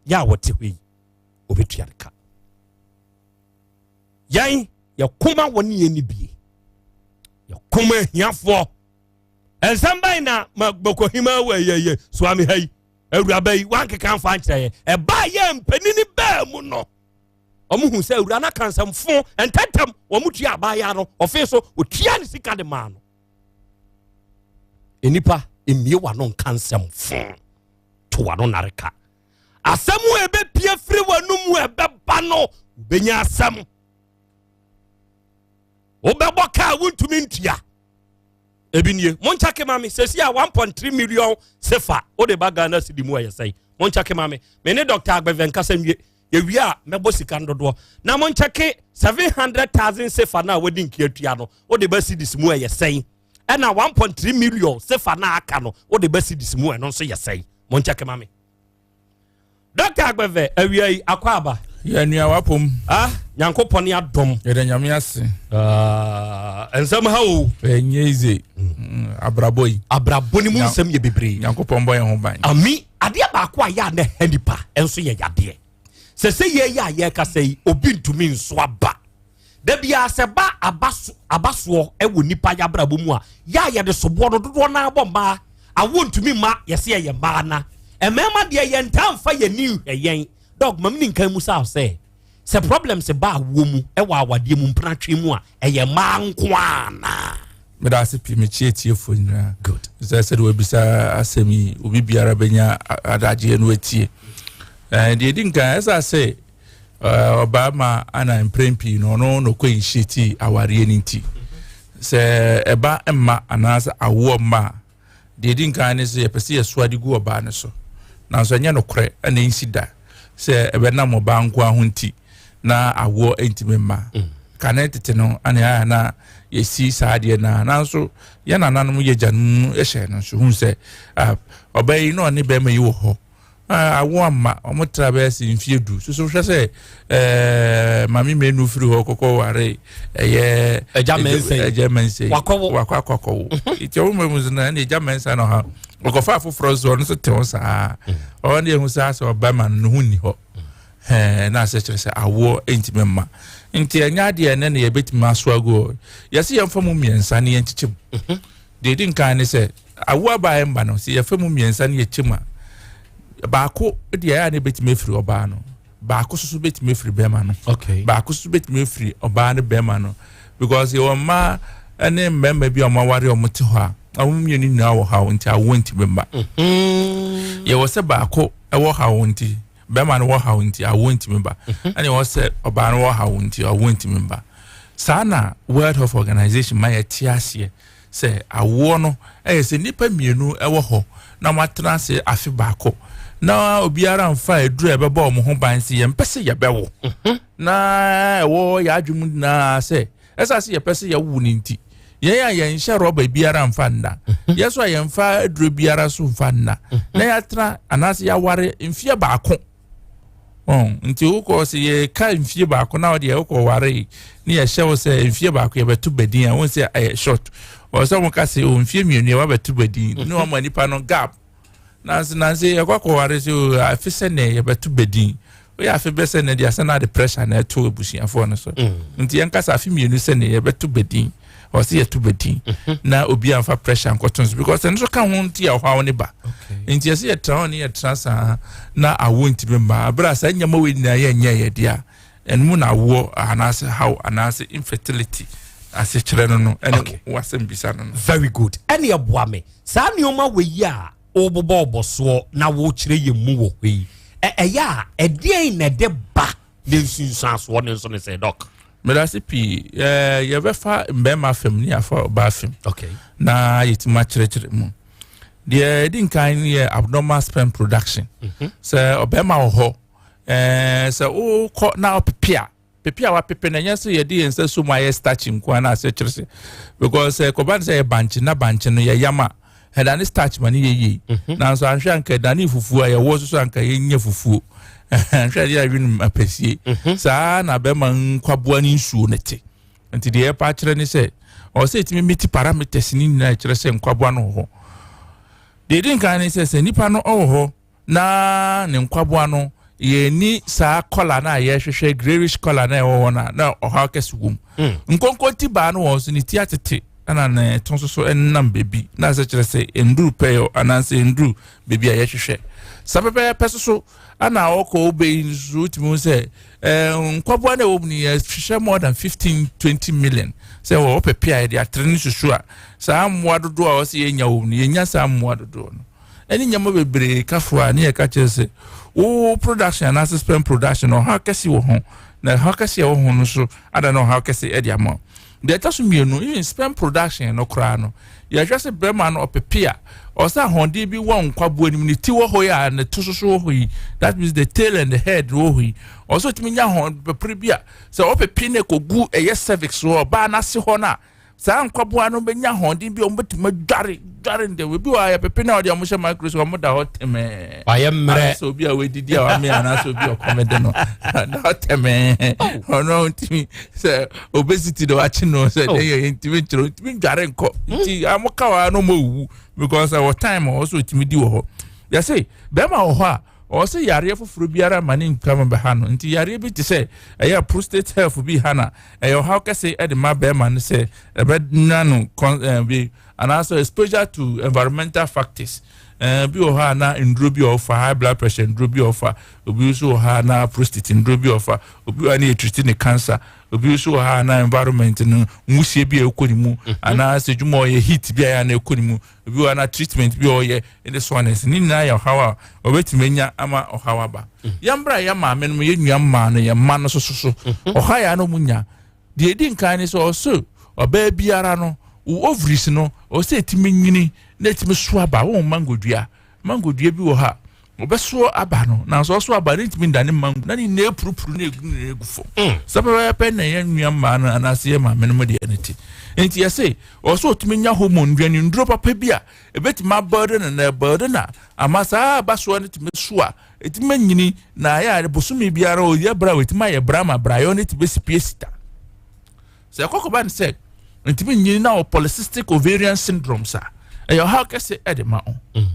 yɛ a wɔte hɔ yi wɔbɛtua ne ka. Yɛn yɛkoma wɔ ne yɛn ni bie, yɛkoma ahiafoɔ. Nsɛm bɛn na makɔhima wɔ yɛyɛ soame ha yi awuraba yi wankeka mfa nkyerɛ yɛ? Ɛbaa yɛ mpanini baa mu no, wɔn hu sɛ awura no aka nsɛmfo ntɛntɛm. Wɔn tua abaayewa no ɔfe so, otua ne sika de maa no. Nnipa mmie wano nka nsɛmfo to wano nareka. Asɛm a ɛbɛpie firi w'anum ɛbɛba no, wobɛnya asɛm. Wobɛbɔ kaa wontumi ntua. Ebi nie, monkyɛke ma me sɛsi a 1.3 million sefa wode ba Ghana cedi mu ɛyɛ sɛn? Monkyɛke ma me. Me ne Dr. Agbeve nkasa nwie. Yɛwie a mɛbɔ sika no dodoɔ. Na monkyɛke 700,000 sefa no a wadi nkeatua no, wode ba cedis mu ɛyɛ sɛn? Ɛna 1.3 million sefa no a aka no, wode ba cedis mu ɛno nso yɛ sɛn? Monkyɛke ma me. Dɔkta Agbɛvɛ, awia yi akɔ aba. Yɛ nua wapom. Ah, Nyankopɔn ne adom. Yɛda Nyame ase. Ah, nsɛm ha o. Ɛnyɛ easy. Mm, abrabɔ yi. Abrabɔ ne mu nsɛm yɛ bebree. Nyankopɔn bɔ yɛn ho ban. Ami, adeɛ baako a yɛ a na ɛha nipa nso yɛ yadeɛ. Sɛ sɛ yɛ yɛ a yɛrekasa yi, obi ntumi nso aba. Da biara sɛ ba aba so aba soɔ wɔ nipa yabrabɔ mu a, yɛ a yɛde soboɔ no dodoɔ naa bɔ mmaa. Awoɔ ntumi mma yɛsɛ yɛyɛ mmaa na mmarima deɛ yɛntaa mfa yɛn ani nhwɛ yɛn. Dɔg, ma meni nkan mu sa sɛ, sɛ problems ba awoɔ mu wɔ awadeɛ mu mpenatwe mu a, ɛyɛ mmaa nko ara anaa? Meda ase pii, mekyia atiefoɔ nyinaa. Good. Sɛ sɛdeɛ wabisa asɛm yi, obi biara bɛnya adagyeɛ no atie. Eh, deɛ ɛdi nkan, ɛsɛ sɛ ɔbarima ana mprɛn pii no ɔno na ɔkɔ initiate awareɛ no nti sɛ ɛba mma anaasɛ awoɔ mma a deɛ ɛdi nkan ne sɛ yɛpɛ sɛ yɛsoa de gu ɔbaa no so nanso ɛnyɛ nokorɛ ɛna ɛnsi da sɛ ɛbɛnam ɔbaa nko ho nti na awoɔ ntumi mma mm. kane tete no ana ayɛ na yɛsi saa adeɛ no nanso yɛn nananom yɛ gyanom hyɛ no nso hu sɛ ɔbaa yi na ɔne bɛrima yi wɔ hɔ awo amma wɔn tra bɛyɛ sɛ mfie du soso hwɛ sɛ ɛɛ maame mmienu firi hɔ kɔkɔ ware ɛyɛ ɛgya mɛnsa yi ɛgya mɛnsa yi wakɔwo wakɔ akɔkɔwo nti wɔn mu nso na ɛna ɛgya mɛnsa na ɔha ɔkɔfa afoforɔ nso ɔno nso te ho saa ɔno deɛ ehu saa sɛ ɔbɛma no ne ho nni hɔ ɛɛ na asɛ kyerɛ sɛ awoɔ ntumi mma nti ɛnyɛ adeɛ ɛnɛ na yɛbɛtumi aso agu yɛsi yɛn fa mu mmiɛnsa ne yɛn kyekyɛ mu. Deɛ ɛdi nkan ne sɛ, awoɔ aba a ɛmma no, sɛ yɛfa mu mmiɛnsa ne yɛkyɛ mu a, baako deɛ ɛyɛ a na ɛbɛtumi afiri ɔbaa no, baako nso so bɛtumi afiri bɛrima no, okay. baako nso bɛtumi afiri ɔbaa ne bɛrima no, because yɛwɔ mmaa ne mmarima bi a wɔn aware a wɔn te hɔ a, wɔn mmienu nyinaa wɔ haw nti awoɔ ntumi mma. Mm-hmm. Yɛwɔ sɛ baako ɛwɔ haw nti bɛrima no wɔ haw nti awoɔ ntumi ba, mm-hmm. ɛna yɛwɔ sɛ ɔbaa no wɔ haw nti awoɔ ntumi mba. Saa na World Health Organization ma yɛte aseɛ sɛ awoɔ no yɛ sɛ nnipa mmienu wɔ hɔ na wɔatena ase afe baako na obiara mfa aduru a ɛbɛbɔ wɔn ho ban sɛ yɛmpɛ sɛ yɛbɛwo mhm. na ɛwɔ yɛn adwene mu nyinaa sɛ ɛsɛ sɛ yɛpɛ sɛ yɛwo no nti yɛn a yɛnhyɛ rɔba biara mfa nna mhm. yɛn so a yɛmfa aduro biara so mfa nna mhm. na yɛatena anaasɛ yɛaware mfeɛ baako ɔn nti wokɔ sɛ yɛka mfie baako na ɔdeɛ wokɔ ware ne yɛhyɛ wo sɛ mfie baako yɛbɛto badin a wohu sɛ ɛyɛ short ɔwɔ sɛ wɔka sɛ o mfie mmienu yɛ wabɛto badin ne wɔma nipa no gap nanso nanso yɛkɔ akɔware sɛ o afe sɛ nɛ yɛbɛto badin woyɛ afe bɛ sɛ nɛ deɛ asɛ na ade pressure na ɛto abusuafoɔ no so mm. nti yɛnka sɛ afe mmienu sɛ nɛ yɛbɛto badin ɔsɛ yɛto bɛdin mhm. na obi amfa pressure nkɔto nso because ɛno nso ka ho nti a ɔhaw ne ba nti yɛsɛ yɛtra hɔ ne yɛtra saa na awo ntumi mma berɛ a saa nneɛma wei nyinaa yɛnyɛ yɛ deɛ a ɛno mu na awoɔ anaasɛ haw anaasɛ infertility asekyerɛ no no ɛne wasɛm bisa no no very good ɛne ɛboa me saa nneɛma wei yi a wobobɔ ɔbɔsoɔ na wokyerɛ yɛ mu wɔ hɔ yi ɛyɛ a ɛdeɛn na ɛde ba ne nsunsuansoɔ no nso ne sɛ dɔk medase pii eh, yɛbɛfa mmarima fam ne yɛafa ɔbaa fam okay. na yɛtumi akyerɛkyerɛ mu deɛ ɛdi nkan yɛ abnormal sperm production mm -hmm. sɛ ɔbarima wɔ hɔ eh, sɛ wokɔ na ɔpepe a pepe a wapepe no ɛnyɛ sɛ yɛde yɛn nsa so mu ayɛ starch nko ara na asɛ kyerɛ sɛ because eh, kɔba no sɛ yɛ bankye na bankye no yɛyam a ɛdane starch ma no yɛ yie mhm. nanso anhwɛ anka ɛdane fufuo a yɛwɔ soso anka yɛnyɛ fufuo anhwɛ adeɛ awe no apɛsie mhm. saa na bɛma nkwaboa ne nsuo no te nti deɛ yɛpa akyerɛ ne sɛ ɔwɔ sɛ ɛtumi meti parameters ne nyinaa ɛkyerɛ sɛ nkwaboa no wɔ hɔ deɛ ɛdi nkan ne sɛ sɛ nipa no ɔwɔ hɔ na ne nkwaboa no yɛnni saa kɔla no a yɛhwehwɛ greyish kɔla no a ɛwɔ hɔ no a na ɔhaw kɛse wɔ mu hmm. nkonko ti baa no wɔ so ne ti atete ɛna ne to nso so ɛnam baabi na asɛ kyerɛ sɛ nduru pɛyɛ anaasɛ nduru baabi a yɛhwehwɛ saa pɛpɛɛpɛ so so ana ɔkɔ wobɛyi nso wotumi hu sɛ ɛɛ nkwaboa no a ɛwɔ mu no yɛhwehwɛ more than 15 20 million sɛ wɔ wɔpɛpɛ a yɛde atere no susu a saa mmoa dodoɔ a wɔsɛ yɛnya wɔ mu no yɛnya saa mmoa dodoɔ no ɛne nneɛma bebree kafo a ne yɛka kyerɛ sɛ wo production anaasɛ sperm production ɔhaw kɛse wɔ ho na ɔhaw kɛse a ɛwɔ ho no so ada na ɔhaw kɛse ɛde ama. Deɛ ɛtɔ so mmienu, even sperm production no koraa no, yɛhwɛ sɛ bɛrima no ɔpepe a, ɔsɛ ahoɔden bi wɔ nkwaboa no mu, ne ti wɔ hɔ yi a ne to soso wɔ hɔ yi, that means the tail and the head wɔ hɔ yi, ɔsɛ ɔtumi nya ahoɔden pɛpere bi a sɛ ɔpepe no kɔgu ɛyɛ cervix hɔ, ɔbaa n'ase hɔ no a, saa nkwaboa no bɛnya ahoɔden bi a wɔbɛtumi adware dware ndɛ. Ebi wɔ a yɛpepe na ɔde wɔn hyɛ microscope, wɔn da hɔ tɛmɛɛ. Wayɛ mmerɛ. Anaasɛ obi a wadidi a wame anaasɛ obi a ɔkɔm de no da hɔ tɛmɛɛ. Ɔno ntumi sɛ obesity de wakye no sɛ oh. Ɛyɛ ntumi nkyerɛ ntumi ndware nkɔ hmm. Nti amoka wɔ ano ma owu because ɛwɔ time a ɔsɛ otumi di wɔ hɔ. Yɛsɛ bɛrima wɔ hɔ a ɔsɛ yareɛ foforɔ biara ma ne nkwa mu bɛha no, nti yareɛ bi te sɛ ɛyɛ prostate health bi ha na ɛyɛ ɔhaw kɛse de ma bɛrima no sɛ ɛbɛnya no kɔn ɛɛ bi anaasɛ exposure to environmental factors ɛɛ bi wɔ hɔ a na nduro bi a ɔfa, high blood pressure nduro bi a ɔfa, obi nso wɔ hɔ a na prostate nduro bi a ɔfa, obi wɔ hɔ a na yɛtriti ne cancer, obi nso wɔ hɔ a na environment no nwusie bi a ɛkɔ ne mu mhm. anaasɛ adwuma ɔyɛ heat bi a ɛyɛ a na ɛkɔ ne mu, obi wɔ hɔ a na treatment bi a ɔyɛ ɛne so anɛsɛ ne nyinaa yɛ ɔhaw a ɔbɛtumi anya ama ɔhaw aba mm. Yɛn bra yɛn maame no yɛn nua mmaa no yɛn mma no soso so mhm. Ɔhaw yɛ ano mu nya deɛ edi nkan ne sɛ ɔso ɔbaa biara no wo ovaries no ɔsɛ etumi nyini na etumi so aba. Wɔn mango dua, mango dua bi wɔ ha ɔbɛso aba no, nanso ɔso aba no ntumi ndane mango na ne nyinaa epurupuru na egu na egu fam mm. Sɛ pɛpɛɛpɛ na yɛn nua mmaa no anaasɛ yɛn maame no mu deɛ ne ti nti yɛsɛ ɔsɛ ɔtumi nya hormone nduane nduro papa bi a ebetumi abɔde no na ɛbɔde na ama saa abasoɔ no tumi so a ɛtumi anyini na ayɛ a bosome biara ɔyɛ bra a ɛtumi ayɛ bra ma brayɔ no tumi si pie sita. Sɛ ɛkɔkɔba no sɛ ntumi nyini na wɔ polycystic ovarian syndrome sa ɛyɛ ɔhaw kɛse ɛde ma wo mm.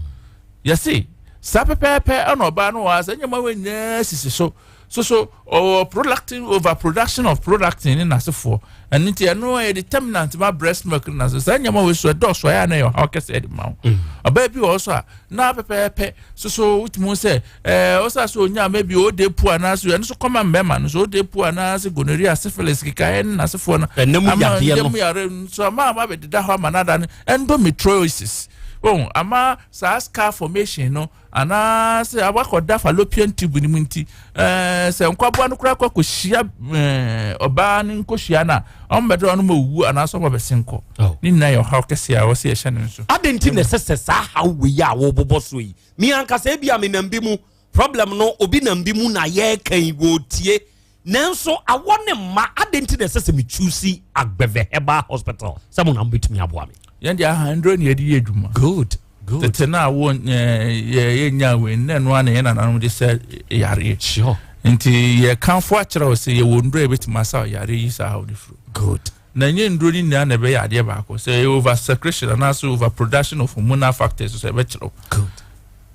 Yɛse saa pɛpɛɛpɛ ɛna ɔbaa no wɔ ha sɛ nneɛma wɔ nyinaa sisi so so so ɔwɔ prolactin, overproduction of prolactin ne n'asefoɔ, ɛno nti ɛno ɛyɛ determinant ma breast milk ne n'ase. Saa nneɛma wɔ so ɛdɔɔso ɛyɛ ana ɛyɛ ɔhaw kɛse ɛde ma wo mm. Ɔbaa bi wɔ hɔ so a na pɛpɛɛpɛ so so wotumi sɛ ɛɛ ɔsa so onya maybe ode pu anaasɛ ɛno so kɔma mbɛrima no so ode pu anaasɛ gonorrhea, syphilis kekaeɛ ne n'asefoɔ no ɛnam yadeɛ no ɛnam yadeɛ nso ama ama bɛdeda hɔ ama n'ada no endometriosis oh ama saa scar formation no anaasɛ awakɔda fallopian tube no mu nti ɛɛ sɛ nkwaboa no koraa kɔ akɔhyia ɛɛ ɔbaa no nkɔhyia no a ɔmo bɛdɛ ɔno ma owu anaasɛ ɔmo bɛsen kɔ oh. Ne nyinaa yɛ ɔhaw kɛse a wɔsɛ yɛhyɛ no nso. Adɛn nti na ɛsɛ sɛ saa haw wei a wɔbobɔ so yi, me ankasa ebia menam bi mu, problem no obi nam bi mu na yɛreka yi wɔretie, nanso awɔ ne mma, adɛn nti na ɛsɛ sɛ me choose Agbeve Herbal Hospital sɛ mo na mobɛtumi aboa me? Yɛn deɛ aha nduro na yɛde yɛ adwuma. Good. Good. Tete no a wo yɛ nya wei nnɛ no a na yɛn nananom de sɛ yareɛ. Sure. Nti yɛkamfo akyerɛ wo sɛ yɛwɔ nduro a yɛbɛtumi asa yareɛ yi saa haw no firi. Good. Na ɛnyɛ nnuro no nyinaa na ɛbɛyɛ adeɛ baako. Sɛ ɛyɛ over secretion anaasɛ over production of hormonal factors so ɛbɛkyerɛ wo.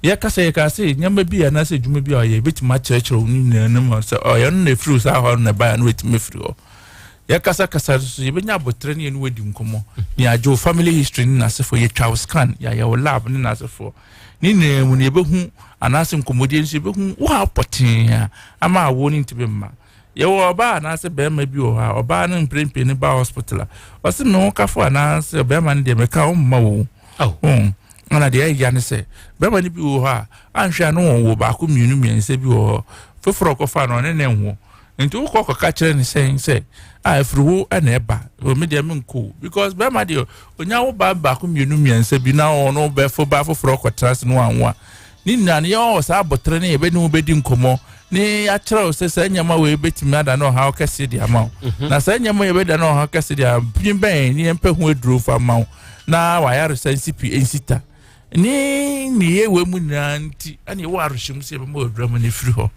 Yɛka sɛ yɛka sɛ nneɛma bi anaasɛ adwuma bi a ɔyɛ ebɛtumi akyerɛkyerɛ wo ne nyinaa no mu sɛ ɔyɛ no na ɛfiri saa hɔ no na ɛbaeɛ no ɛtumi afiri hɔ. Yɛkasakasa so yɛbɛnya aboterɛ ne yɛne wadi nkɔmmɔ ne yɛagye wo family history ne n'asefoɔ, yɛtwa wo scan, yɛayɛ wo lab ne n'asefoɔ ne nyinaa mu no yɛbɛhu anaasɛ nkɔmmɔdie nso yɛbɛhu wo haw pɔtee a ama awoɔ no ntumi mma. Yɛwɔ ɔbaa anaasɛ bɛrima bi wɔ hɔ a ɔbaa no mprempren no ba hospital a ɔse me ho kafo anaasɛ bɛrima no deɛ meka ɔmma wo oh. Ɛna deɛ ɛya ne sɛ bɛrima no bi wɔ hɔ a anhwɛ a no wɔn wɔ baako mmienu mmiɛnsa bi wɔ hɔ foforɔ kɔfa no ɔne ne nwo nti wokɔ kɔka kyerɛ ne sɛn sɛ a ɛfiri wo ɛna ɛba me deɛ menkɔ because bɛrima deɛ onya wo ba baako mmienu mmiɛnsa bi na ɔno bɛfo ba foforɔ kɔtena se no anwo a ne nyinaa no yɛwɔ saa abotere ne yɛbɛne wo bɛdi nkɔmmɔ ne yɛakyerɛ wo sɛ saa nneɛma wei bɛtumi ada ne ɔhaw kɛse de ama wo mhm. Na saa nneɛma yɛ bɛda ne ɔhaw kɛse de ama bɛn ne yɛmpɛ ho aduro fa ma wo na wayaresa nsi pi nsi ta ne ne yɛ wɔ mu nyinaa nti ɛne ɛwɔ arehyɛm sɛ yɛbɛma aduro ma no afiri hɔ.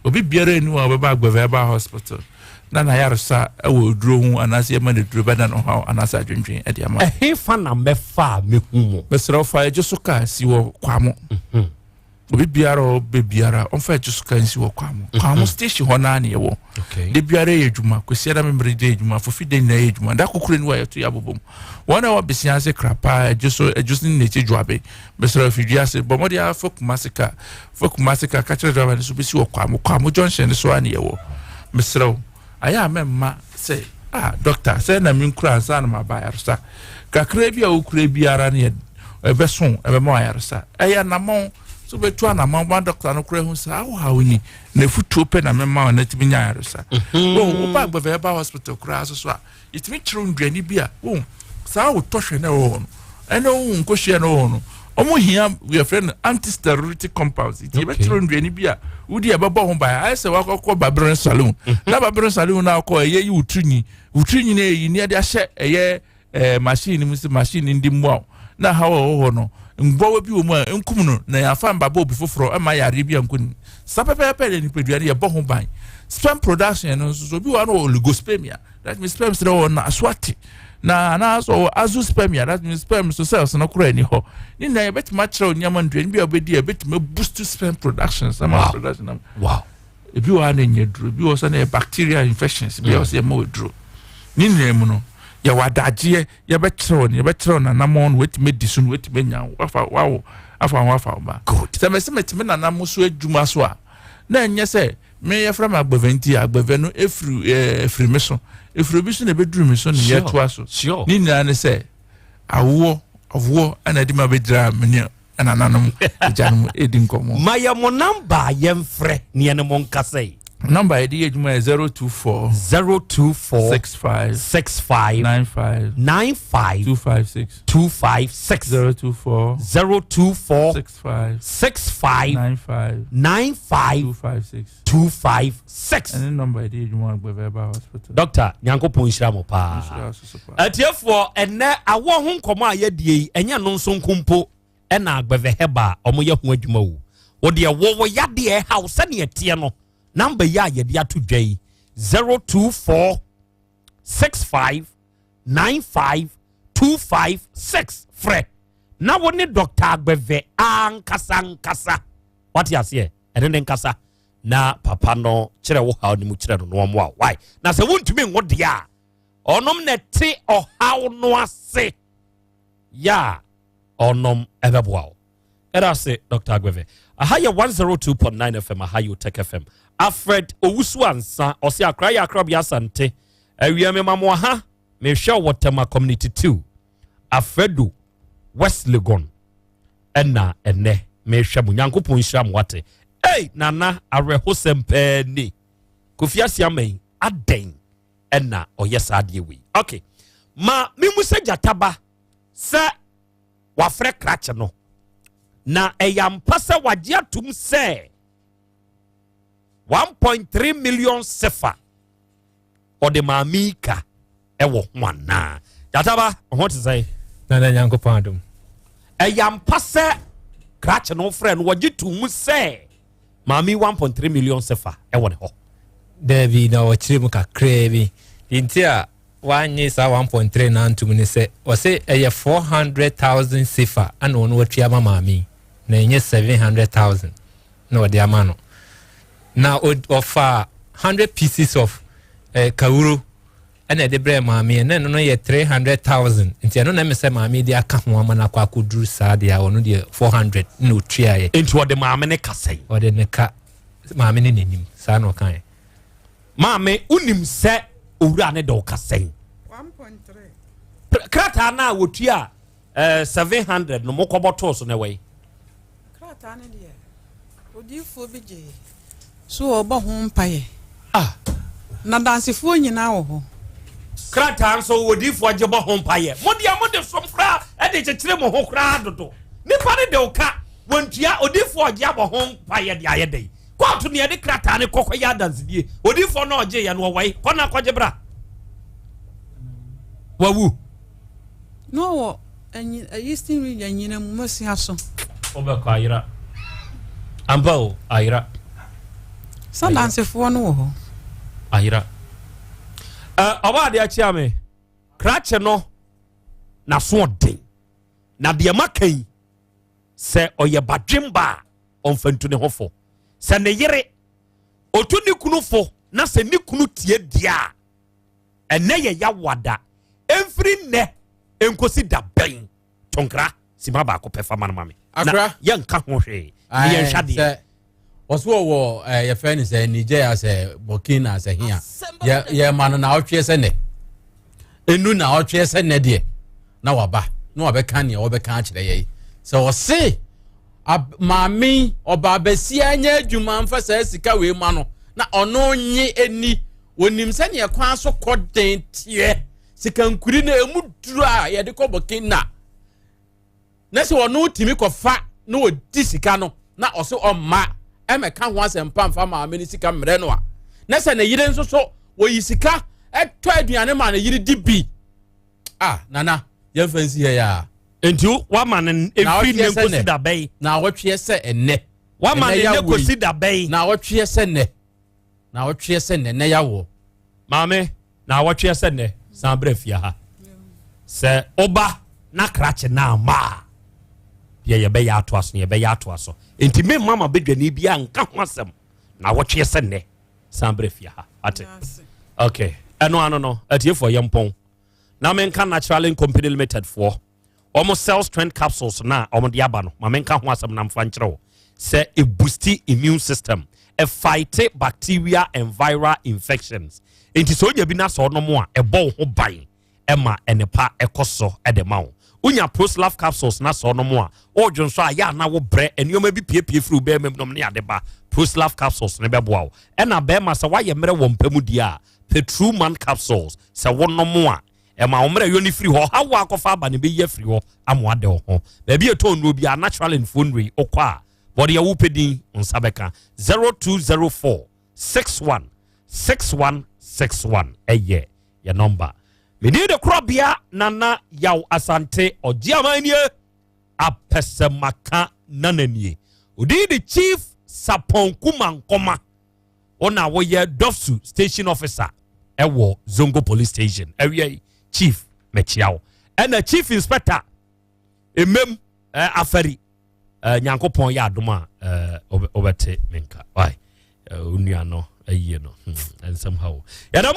Obi biara ni hɔ a ɔbɛba Agbɛvɛ ɛba hospital na n'ayaresa wɔ aduro ho anaasɛ yɛma no aduro bɛda no haw anaasɛ adwendwen de ama. Ɛhefa na mɛfa a mɛhu mo? Mesrɛ wo fa ɛgye so kaa si wɔ Kwamo. Mhm. Obi biara a ɔbɛ biara ɔmfa ɛgye so kaa nsi wɔ Kwamo. Mhm. Kwamo station hɔ naa ne yɛwɔ. De biara yɛ adwuma, Kwasiada Memere de adwuma, Fofi de nyinaa yɛ adwuma. Da kokoro ni wɔ yɛto yɛ abobom. Wɔn a ɛwɔ Besia ase kra paa ɛgye so ɛgye so ne n'akyi dwoabe. Mesrɛ wo fidua ase bɔ mmɔden ara fa Kumasi kaa. Fa Kumasi kaa ka kyerɛ driver no sɛ obɛsi wɔ Kwamo. Kwamo junction no so ara ne yɛwɔ. Mesrɛ wo, ayɛ a mɛmma sɛ ah doctor sɛ na menkura ansa na maba ayaresa. Kakra bi a wokura biara no yɛ ɛbɛso ɛbɛma ayaresa. Ɛyɛ anammɔn. So wobɛtu anamɔ ma dɔkta no koraa hu saa wohaw ni na ɛfutuo pɛ na mema wo na atumi nya ayaresa. Mhm. Wo woba Agbɛvɛ ɛba hospital koraa so so a yɛtumi kyerɛw nnuane bi a wo saa wotɔhwɛ na ɛwɔ hɔ no ɛne wo nkosua no wɔ hɔ no ɔmo hia yɛfrɛ no anti-sterility compounds nti yɛbɛkyerɛw nnuane bi a wodi a ɛbɛbɔ ho ban ayɛ sɛ wakɔkɔ babere saloon Mhm. na babere saloon na akɔ ɛyɛ yi wo tirinwi wo tirinwi no ɛyi ne ɛde ahyɛ ɛyɛ ɛɛ machine no mu sɛ machine no ndi mmoa wo na haw a ɛwɔ hɔ no mmoawa bi wɔ mu a nkum no na yɛafa mbabɔ obi foforɔ ɛma yareɛ bi a nkɔ ne mu saa pɛpɛɛpɛ na nipadua no yɛbɔ ho ban sperm production no nso so obi wɔ hɔ no wɔ oligospermia that means sperm srɛ wɔ no aso ate na anaasɛ ɔwɔ azoospermia that means sperm so cells no koraa ni hɔ ne nyinaa yɛbɛtumi akyerɛw nneɛma nnuane bi a wobɛdi a ɛbɛtumi boost sperm production sama wow. production am wow. ebi wɔ ha na ɛnyɛ duro ebi wɔ sɛ na yɛ bacterial infections bi a wɔ sɛ yɛma wɔ duro ne nyinaa mu no yɛwɔ adagyeɛ yɛbɛkyerɛw no yɛbɛkyerɛw nanamɔn no watumi adi so no watumi anya wafa wawo afa ho afa wo ba sɛ mɛsɛ mɛtumi nanam so adwuma so a na ɛnyɛ sɛ me yɛfrɛ me agbɛvɛ nti agbɛvɛ no ɛfiri ɛɛ ɛfiri me so ɛfiri obi so na ɛbɛduru me so na yɛtoa so ne nyinaa ne sɛ awoɔ awoɔ ɛna ɛde ma bɛgyina me ne ɛnananom agyanom ɛdi nkɔmmɔ. Ma yɛ mo namba a yɛmfrɛ ne yɛne mo nkasa yi. Namba yɛde yɛ adwuma yɛ 024 024 65 65 95 95 256 256 024 024 65 65 95 95 256 256. Ɛne nɔmba yɛde yɛ adwuma Agbeve Herbal Hospital. Dɔkta, Nyankopɔn nhyira mo paa. Nhyira wo so paa. Atiefoɔ, ɛnɛ awɔ ho nkɔmmɔ a yɛadie yi, ɛnyɛ no nso nko mpo ɛna Agbeve Herbal a wɔyɛ ho adwuma o. Wo deɛ wɔ wo yadeɛ ɛhaw sɛdeɛ ɛteɛ no, namba yi a yɛde ato dwa yi, 024 65 95 256 frɛ na wo ne Dɔkta Agbeve ankasa nkasa. Wate aseɛ? Ɛne ne nkasa na papa no kyerɛ wo haw no mu kyerɛ no na ɔmmoa wo. Why? Na sɛ wontumi nwo deɛ a, ɔnom na ɛte ɔhaw no ase yɛ a ɔnom ɛbɛboa wo. Ɛda ase Dr. Agbeve. Aha yɛ 102.9 FM, aha yɛ Otec FM. Alfred Owusu Ansa, ɔse akra yɛ akrabea Asante. Awia me ma mo aha, mehwɛ wɔ Tema Community 2. Alfredo West Legon. Ɛna ɛnɛ mehwɛ mo. Nyankopɔn nhyira mo wate. Ei, nana awerɛhosɛm pɛɛ ni. Kofi Asiama yi, adɛn ɛna ɔyɛ saa adeɛ wei? Okay. Ma memu sɛ gyataba sɛ wafrɛ krakye no na ɛyɛ ampa sɛ wagye atum sɛ 1.3 million sefa ɔde maame yi ka ɛwɔ ho anaa gyataba ho te sɛ nana nyankopɔn adom ɛyɛ ampa sɛ krakye no frɛ no wɔgye to mu sɛ maame 1.3 million sefa ɛwɔ ne hɔ daabi na ɔkyerɛ mu kakraa bi deɛ nti a wannye saa 1.3 no antom ne sɛ ɔse ɛyɛ 400,000 sefa ana ɔno watua ama maame yi na ɛnyɛ 700,000 na ɔde ama no na ɔfaa 100 pieces of eh, kawuro ɛna ɛde brɛɛ maame yi na ɛno no yɛ 300,000 nti ɛno na ɛmɛ sɛ maame de aka ho ama no akɔ akɔduru saa deɛ a ɔno deɛ 400 na ɔtuaeɛ. Nti ɔde maame ne ka sɛn? Ɔde ne ka maame ne n'anim saa na ɔkaeɛ. Maame, wonim sɛ owura ne de wo ka sɛn? Krataa no a wɔtua eh, 700 no mokɔbɔ too so no ɛwɔ yi? Krataa no deɛ, odiyifoɔ bi gyee so ɔbɔ ho mpaeɛ. Ah. Na dansefoɔ nyinaa wɔ hɔ. Krataa nso odiyifoɔ gye bɔ ho mpaeɛ. Mo deɛ mode som koraa de kyekyere mo ho koraa dodo. Nipa no de wo ka, wɔntua, odiyifoɔ ɔgye abɔ ho mpaeɛ de ayɛ dɛn? Kɔɔto ne yɛde krataa no kɔkɔ yɛ adansedie. Odiyifoɔ no ɔgye yɛ no ɔwɔ kɔ na kɔgye bra. Wawu. Na ɔwɔ Eastern region nyina mu masia so. Wobɛkɔ ayera. Ampa o, ayera. Sɛ dansefoɔ no wɔ hɔ. Ayera. Ɔba adeɛ akyia me. Krakye no n'aso ɔden. Na deɛ maka yi sɛ ɔyɛ badwemba a ɔmfa ntu ne ho fo. Sɛ ne yere otu ne kunu fo na sɛ ne kunu tie deɛ a, ɛnɛ yɛ yawada. Ɛmfiri nnɛ nkosi da bɛn? Tonkra sima baako pɛ fa ma no ma me. Na yɛnka ho hwee. Ne yɛnhwɛ adeɛ. Ɔso ɔwɔ ɛɛ yɛfrɛ no sɛ Niger asɛ Burkina asɛ hia yɛ yɛma no na ɔtweɛ sɛ nɛ enu na ɔtweɛ sɛ nɛ deɛ na waba na wabɛka nea wɔbɛka akyerɛ yɛ sɛ ɔse. Ab maame yi, ɔbaabasia nyɛ adwuma mfa saa sika wei ma no na ɔno nye ani. Onim sɛdeɛ kwan so kɔ den teɛ. Sikankuri no emu duru a yɛde kɔ Burkina. Na sɛ ɔno tumi kɔfa na ɔdi sika no na ɔso ɔmma ɛmɛka ho asɛmpa mfa maame no sika mmerɛ no a, na sɛ ne yere nso so wɔyi sika ɛtɔ aduane ma ne yere di bi. Ah, nana, yɛmfa nsi ha yi a. Nti wama no ɛfiri nnɛ nkosi da bɛn? Na awɔtweɛ sɛ ɛnnɛ. Wama no nnɛ kosi da bɛn? Na awɔtweɛ sɛ nnɛ. Na awɔtweɛ sɛ nnɛ, nnɛ yawoɔ. Maame, na awɔtweɛ sɛ nnɛ, san brɛ fie ha. Sɛ woba na krakye no amma a, deɛ yɛbɛyɛ atoa so no, yɛbɛyɛ atoa so. Nti memma m'abadwani biara nka ho asɛm. Na awɔtweɛ sɛ nnɛ, san brɛ fie ha. Ate? Okay. Ɛno ano no, atiefoɔ yɛmpɔn. Na menka Naturalink Company Limited foɔ wɔn cell strength capsules na wɔn de aba no ma menka ho asɛm na mfa nkyerɛ wo sɛ ebusti immune system, ɛfight bacteria and viral infections. Nti sɛ onya bi na sɛ ɔnom a, ɛbɔ wo ho ban ɛma ɛnepa ɛkɔ so ɛde ma wo. Wonya Proslaf capsules na sɛ ɔnom a, ɔredwo nso a yɛ ana wo brɛ nneɛma bi piepie firi wo bɛrima mu nom ne ade ba, Proslaf capsules ne bɛboa wo. Ɛna bɛrima sɛ woayɛ mmerɛ wɔ mpa mu deɛ a, Petruman capsules, sɛ wonom a, ɛma wo mmerɛyɔ no firi hɔ. Ɔhaw a akɔfa aba no bɛyi afiri hɔ ama wada wo ho. Baabi a ɛtɔn nnuro biara, Naturalin foɔ nnuro yi, wokɔ a, bɔ deɛ wopɛ din, wo nsa bɛka. 0204 61 61 61 ɛyɛ yɛ nɔmba. Me din de Korɔbea Nana Yaw Asante Ɔgyeaman nie, Apɛsɛmaka Nana nie. Odin de Chief Sapɔn Kumankɔma. Wo na woyɛ Dɔfsu station officer ɛwɔ Zongo police station. Awia yi chief mɛkyia wo. Ɛna chief inspector emem eh, afari eh, Nyankopɔn yɛ adom a eh, wobɛte menka. Wai eh, onua no ayie no nsɛm ha o. Yɛda